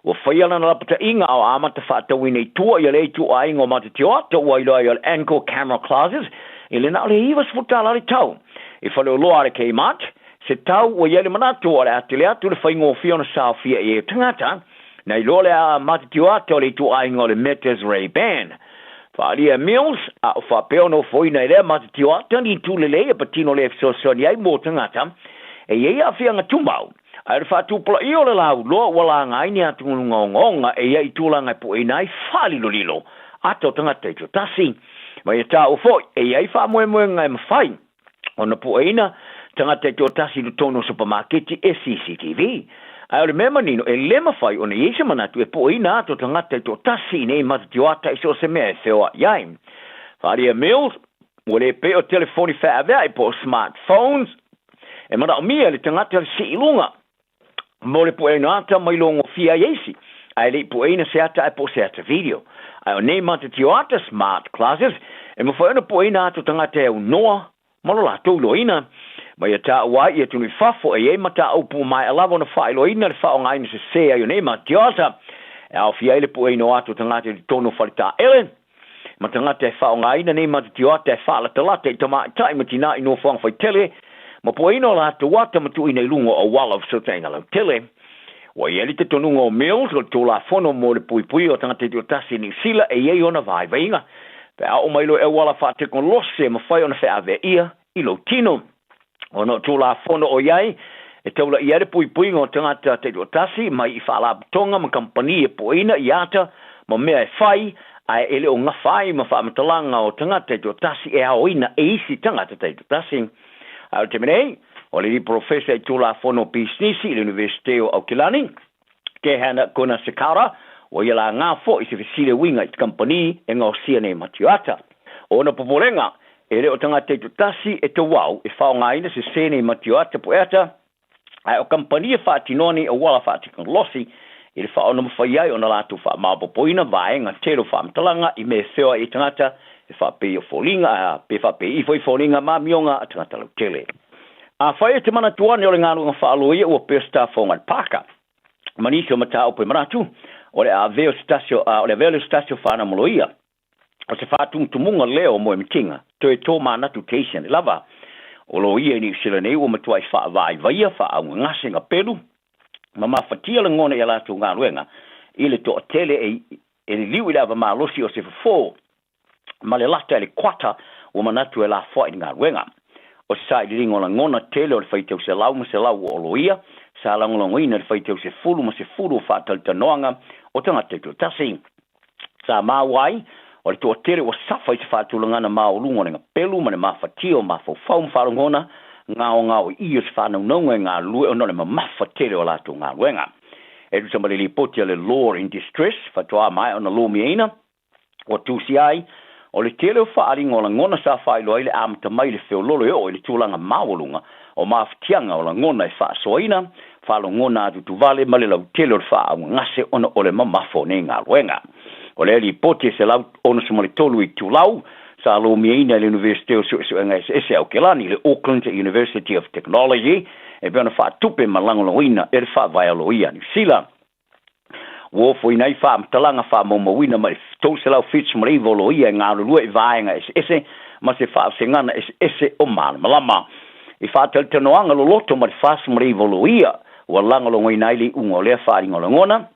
Ua faia lana lapataiga a o amata faatauina i tua ia lea ituaiga o matatio ata ua iloa ai o le Anchor Camera Classes i le na o le $90 le tau. I faleoloa a le Kmart, se tau ua i ai le manatu o le a tele atu le faigofie ona saofia i ai o tagata, Na iloa le matatio ata o le ituaiga o le Meta's Ray-Ban. Faaalia e Mills, a o faapea ona ofoina e lea matatio ata ni itu lelei e patino lea e fesoasoani ai mo tagata e i ai aafiaga tumau, ae o le faatupulaia o le lauloa ua laga ai ni atugaluga ogaoga e i ai i tulaga e pueina ai faalilolilo ata o tagata taitoatasi. Ma ia taua foi, e i ai faamoemoega e mafai ona pueina tagata taitoatasi i totonu o supamaketi e CCTV. Ae o le mea manino, e le mafai ona i ai se manatu e pueina atu o tagata taitoatasi i nei matatioata i so o se mea e feoai ai. Faaalia Mills, ua le pei o telefoni feaveai po o smart phones e manaomia e le tagata le sii i luga mo le pueina ata mai logofia ai e isi, ae le i pueina se ata ae po o se ata video. Ae o nei matatio ata, smart classes, e mafai ona pueina atu tagata e aunoa ma lo latou iloaina. Ma ia taua ai i atunuu i fafo e i ai mataupu ua maea lava ona faailoaina le faaaogaina sese ai o nei matatio ata, e aofia ai le pueina o atu tagata i totonu o faletaele, ma tagata e faaaogaina nei matatio ata e faalatalata i tamaitai ma tinā i nofoaga faitele, ma pueina o latou ata ma tuuina i luga o auala o fesootaiga lautele. Ua i ai le talitonuga o Mills o le Tulafono mo le Puipuia o Tagata Taitoatasi i Niu Sila e i ai ona vaivaiga pe a oo mai loa i auala faatekonolosi e mafai ona feaveaia ia i lou tino. Ona o Tulafono o i ai e taulaia ai le puipuiga o tagata taitoatasi mai i faalapotoga ma kamupani e pueina i ata ma mea e fai ae e le o gafa ai ma faamatalaga o tagata taitoatasi e aoina e isi tagata taitoatasi. Ae o le taimi nei, o le alii polofesa i Tulafono o Pisinisi i le Iunivesite o Aukilani, Kehana Gunasekara, ua ia laga foi i se fesili e uiga i te kamupani e gaosia nei matioata. O ona popolega, e le o tagata taitoatasi e tauau e faaaogaina sese nei matioata pueata, ae o kamupani e faatinoa nei auala faatekonolosi i le faaonamafai ai ona latou faamaopoopoina vaega tele o faamatalaga i mea e feoai ai tagata e faapei o foliga pe faapei ifo i foliga ma amioga a tagata lautele. Afai e te manatu ane o le galuega faaloia ua pei o se tafoga i le pāka ma nisi o mataupu e manatu o le a avea o se tasi o, o le avea lea o se tasi o whanau ma loia, o se faatumutumuga lea o moemitiga, toe tōmanatu te isi ane lava. O loia i Niu Sila nei ua matuai faavaaivaia, faaugagase gapelu, ma mafatia lagona i a latou galuega i le toatele e e liliu i le ava malosi o se fofo ma le lata i le kuata ua manatu e lafoai le galuega. O se sailiiliga o lagona tele o le faitau 100 ma 100 o loia sa lagolagoina le faitau 10 ma 10 o faatalitanoaga o tagata taitoatasi. Sa maua ai, o le toatele ua safa i se faatulagana maualuga o le gapelu ma le mafatia o mafaufau ma faalogona gaogaoiʻi o se faanaunauga e galulue ona o le mamafa tele o a latou galuega. E tusa ma le lipoti a le Law in Distress faatoa maea ona lomiaina, ua tusia ai, o le tele o faaaliga o lagona sa faailoa ai le amata mai le feololo e oo i le tulaga maualuga o mafatiaga o lagona e faasoaina, faalogona atutuvale ma le lautele o le faaaaugagase ona o le mamafa o nei galuega. O lea lipoti e 163 itulau sa lomiaina e le Iunivesite o Suesuega Eseese a Aokelani, le Auckland University of Technology, e pei ona faatupe ma lagolagoina e le Faavae a Loia a Niu Sila. Ua ofoina ai faamatalaga faamaumauina mai le 379 o loia e galulue i vaega eseese ma se faavasegana eseese o malamalama. I faatalatalanoaga loloto ma le 49 o loia ua lagolagoina ai le iuga o lea faaaliga o lagona,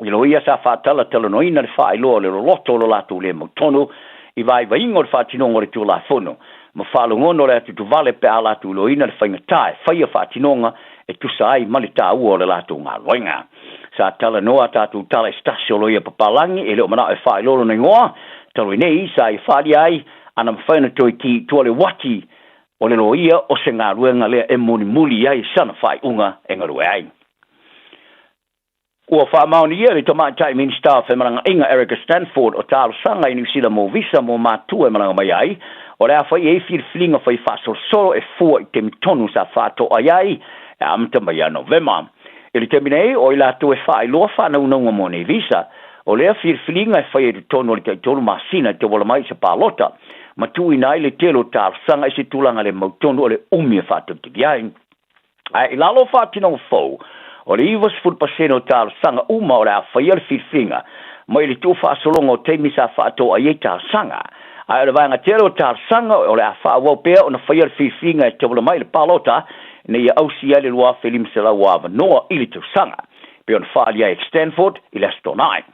i loia sa faatalatalanoaina le faailoa o le loloto o lo latou le mautonu i vaivaiga o le faatinoga o le Tulafono ma faalogona o le atutuvale pe a latou iloaina le faigata e faia faatinoga e tusa ai ma le taua o le latou galuega. Sa talanoa a tatou tala i se tasi o loia papalagi e le o manao e faailoa lona igoa, talu ai nei sa ia faaalia ai ana mafai ona toe ki i tua le uati o le loia o se galuega lea e mulimuli ai sana faaiuga e galue ai. Ua faamaonia e le Tamaitai Minisita o Femalagaaiga Erica Stanford o talosaga i Niu Sila mo visa mo matua e malaga mai ai, o le a fai i ai filifiliga fai faasolosolo e fua i taimi tonu sa faatoai ai e amata mai ia Novema. I le taimi nei, o i latou e faailoa faanaunauga mo nei visa, o lea filifiliga e faia i totonu o le taitolu masina e tauala mai i se palota, ma tuuina ai le tele o talosaga i se tulaga le mautonu o le umi e faatalitali ai. Ae i lalo o faatinoga fou, o le 90% o talosaga uma o le a faia le filifiliga mai le tuufaasologa o taimi sa faatoai ai talosaga. Ae o le vaega tele o talosaga o le a faaauau pea ona faia le filifiliga e tauala mai i le palota ina ia ausia ai le 2,500 avanoa i le tausaga, e pei ona faaalia ai e Stanford i le Aso Toonai.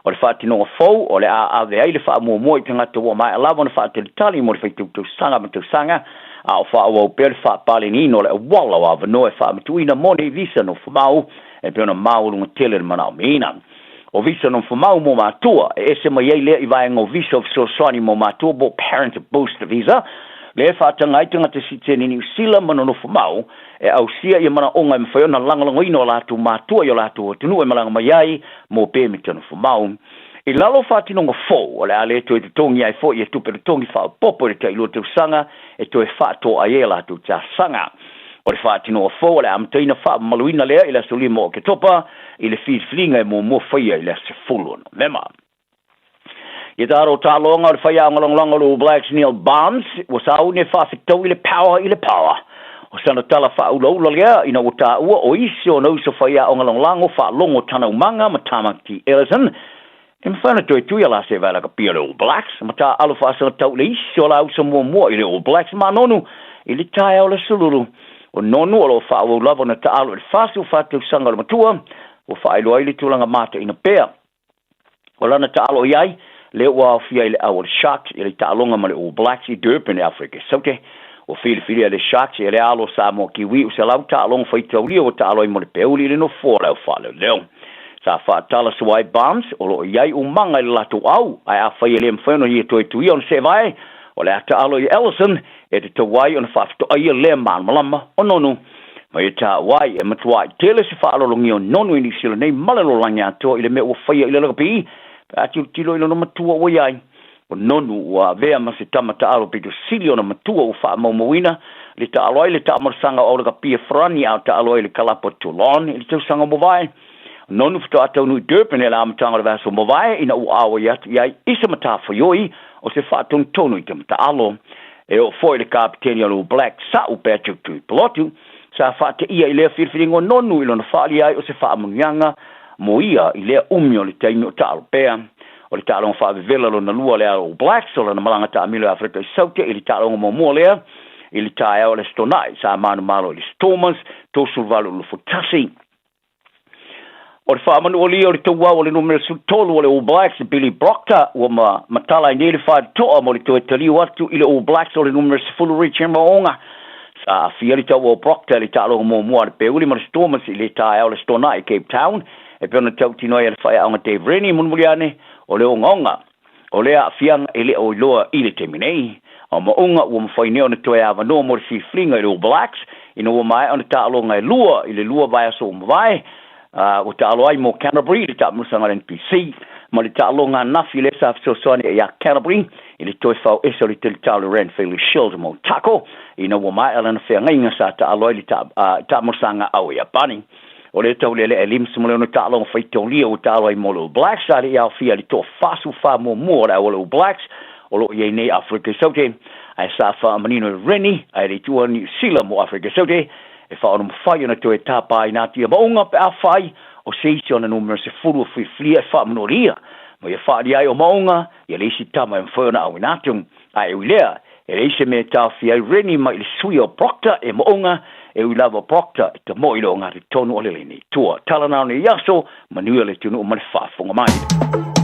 O le faatinoga fou o le a ave ai le faamuamua i tagata ua maea lava ona faatalitali mo le faitau tausaga ma tausaga, a o faaauau pea le faapaleniina o le auala o avanoa e faamatuuina mo nei visa nofomau e pei ona maualuga tele le manaomiaina. O visa nofomau mo matua, e ese mai ai lea i vaega o visa o fesoasoani mo matua po o Parent Boost Visa, lea e faataga ai tagata sitiseni Niu Sila ma nonofomau e ausia ia manaoga e mafai ona lagolagoina o latou matua i o latou atunuu e malaga mai ai mo pemita nofomau. I lalo o faatinoga fou, o le a le toe totogi ai foi ia tupe totogi faaopoopo i le tailua tausaga e toe faatoa ai a latou talosaga. O le faatinoga fou o le a amataina faamamaluina lea i le aso 5 o Oketopa i le filifiliga e muamua faia i le aso 10 o Novema. Ia taro taaloga o le faiaoga lagolago o le All Blacks Neil Barnes ua sauni e faafetaui le power i le power. O sana tala faaulaula lea ina ua taua o isi o ona uso faiaoga lagolago faalogo Tanaumaga ma Tamaki Ellison e mafai ona toe tui a la se vaelakapia o le All Blacks ma taaalo faasagatau i le isi o la uso muamua i le All Blacks ma Nonu i le taeao o le Aso Lulu. O Nonu o lo o faaauau lava ona taaalo i le 44 tausaga o le matua ua faailoa ai le tulaga mataina pea O lana taalo i ai, lea ua aofia i le au o le Sharks i le taaloga ma le All Blacks i Durban i Afrika i Saute. Ua filifilia e le Sharks e le alo o Samoa Kiwi o selau taaloga faitaulia ua taalo ai mo le peuli i le nofoa o le au faaleoleo. Sa faatala sua ai Barnes, o lo o i ai umaga i le latou au, ae afai e le mafai ona ia toe tuia ona seevae, o le a taalo i Ellison e tatau ai ona faafetoaia lea malamalama o Nonu. Ma ia taua ai, e matuai tele se faaaloalogia o Nonu i Niu Sila nei ma le lalolagi atoa i le mea ua faia i le lakapi, pe a tilotilo i lona matua ua i ai. O Nonu ua avea ma se tama taalo pito sili ona matua ua faamaumauina le taalo ai le taamalosaga o Aulakapi e Farani a o taalo ai le kalapa Toulon i le tausaga ua mavae. O Nonu faatoa taunuu i Durban i le amataga o le vaiaso ua mavae ina ua auai atu i ai i se matafaioi o se faatonutonu i tama taalo. E oo foi i le kapiteni o le All Blacks, Sa'u Patrick Tuipulotu, sa faateia i lea filifiliga o Nonu i lona faaalia ai o se faamanuiaga mo ia i lea umi o le taimi o taalo pea. O le taaloga faavevela lona lua lea a All Blacks o lana malaga taamilo i Afrika i Saute i le taaloga muamua lea i le taeao o le Aso Toonai sa manumalo i le Stormers 38-21. O le faamanualia o le tauau o le numera 13 o le All Blacks, Billy Proctor, ua ma matala ai nei le faitotoa mo le toe taliu atu i le All Blacks o le numera 10 Richie Mo'unga. Sa aafia le tauau o Proctor i le taaloga muamua a le Peuli ma le Stormers i le taeao o le Aso Toonai i Cape Town, e pei ona tautino ai e le faiaoga Dave Rennie mulimuli ane o le ogaoga o lea aafiaga e le o iloa i le taimi nei. A o Maunga ua mafai nei ona toe avanoa mo le filifiliga i le All Blacks ina ua maea ona taaloga e lua i le lua vaiaso ua mavae, ua taalo ai mo Canterbury i le taamilosaga a le NPC ma le taaloga ananafi lea sa fesoasoani ai ia Canterbury i le toe fao ese o le teletā o le Ranfurly Shield mo Otago ina ua maea lana feagaiga sa taalo ai i le taamilosaga ao Iapani. O lea taulealea e 56 taaloga faitaulia ua taalo ai mo le All Blacks, a le i aofia i le toa-44 muamua o le au a le All Blacks o lo o i ai nei Afrika i Saute, ae sa faamanino e Rennie ae le i tuua Niu Sila mo Afrika i Saute e faaonomafai ona toe tāpāina atu ia maunga pe afai o se isi ona numera 10 o filifilia e faamanolia ma ia faaalia ai o maunga ia le isi tama e mafai ona auina atu. Ae ui lea, e leai se mea e taofia ai Rennie mai le suia o Proctor e maunga, e ui lava o Proctor e tamoe i le ogatotonu o le lenei tua. Tala na o nei aso, manuia le atunuu ma le faafofoga mai.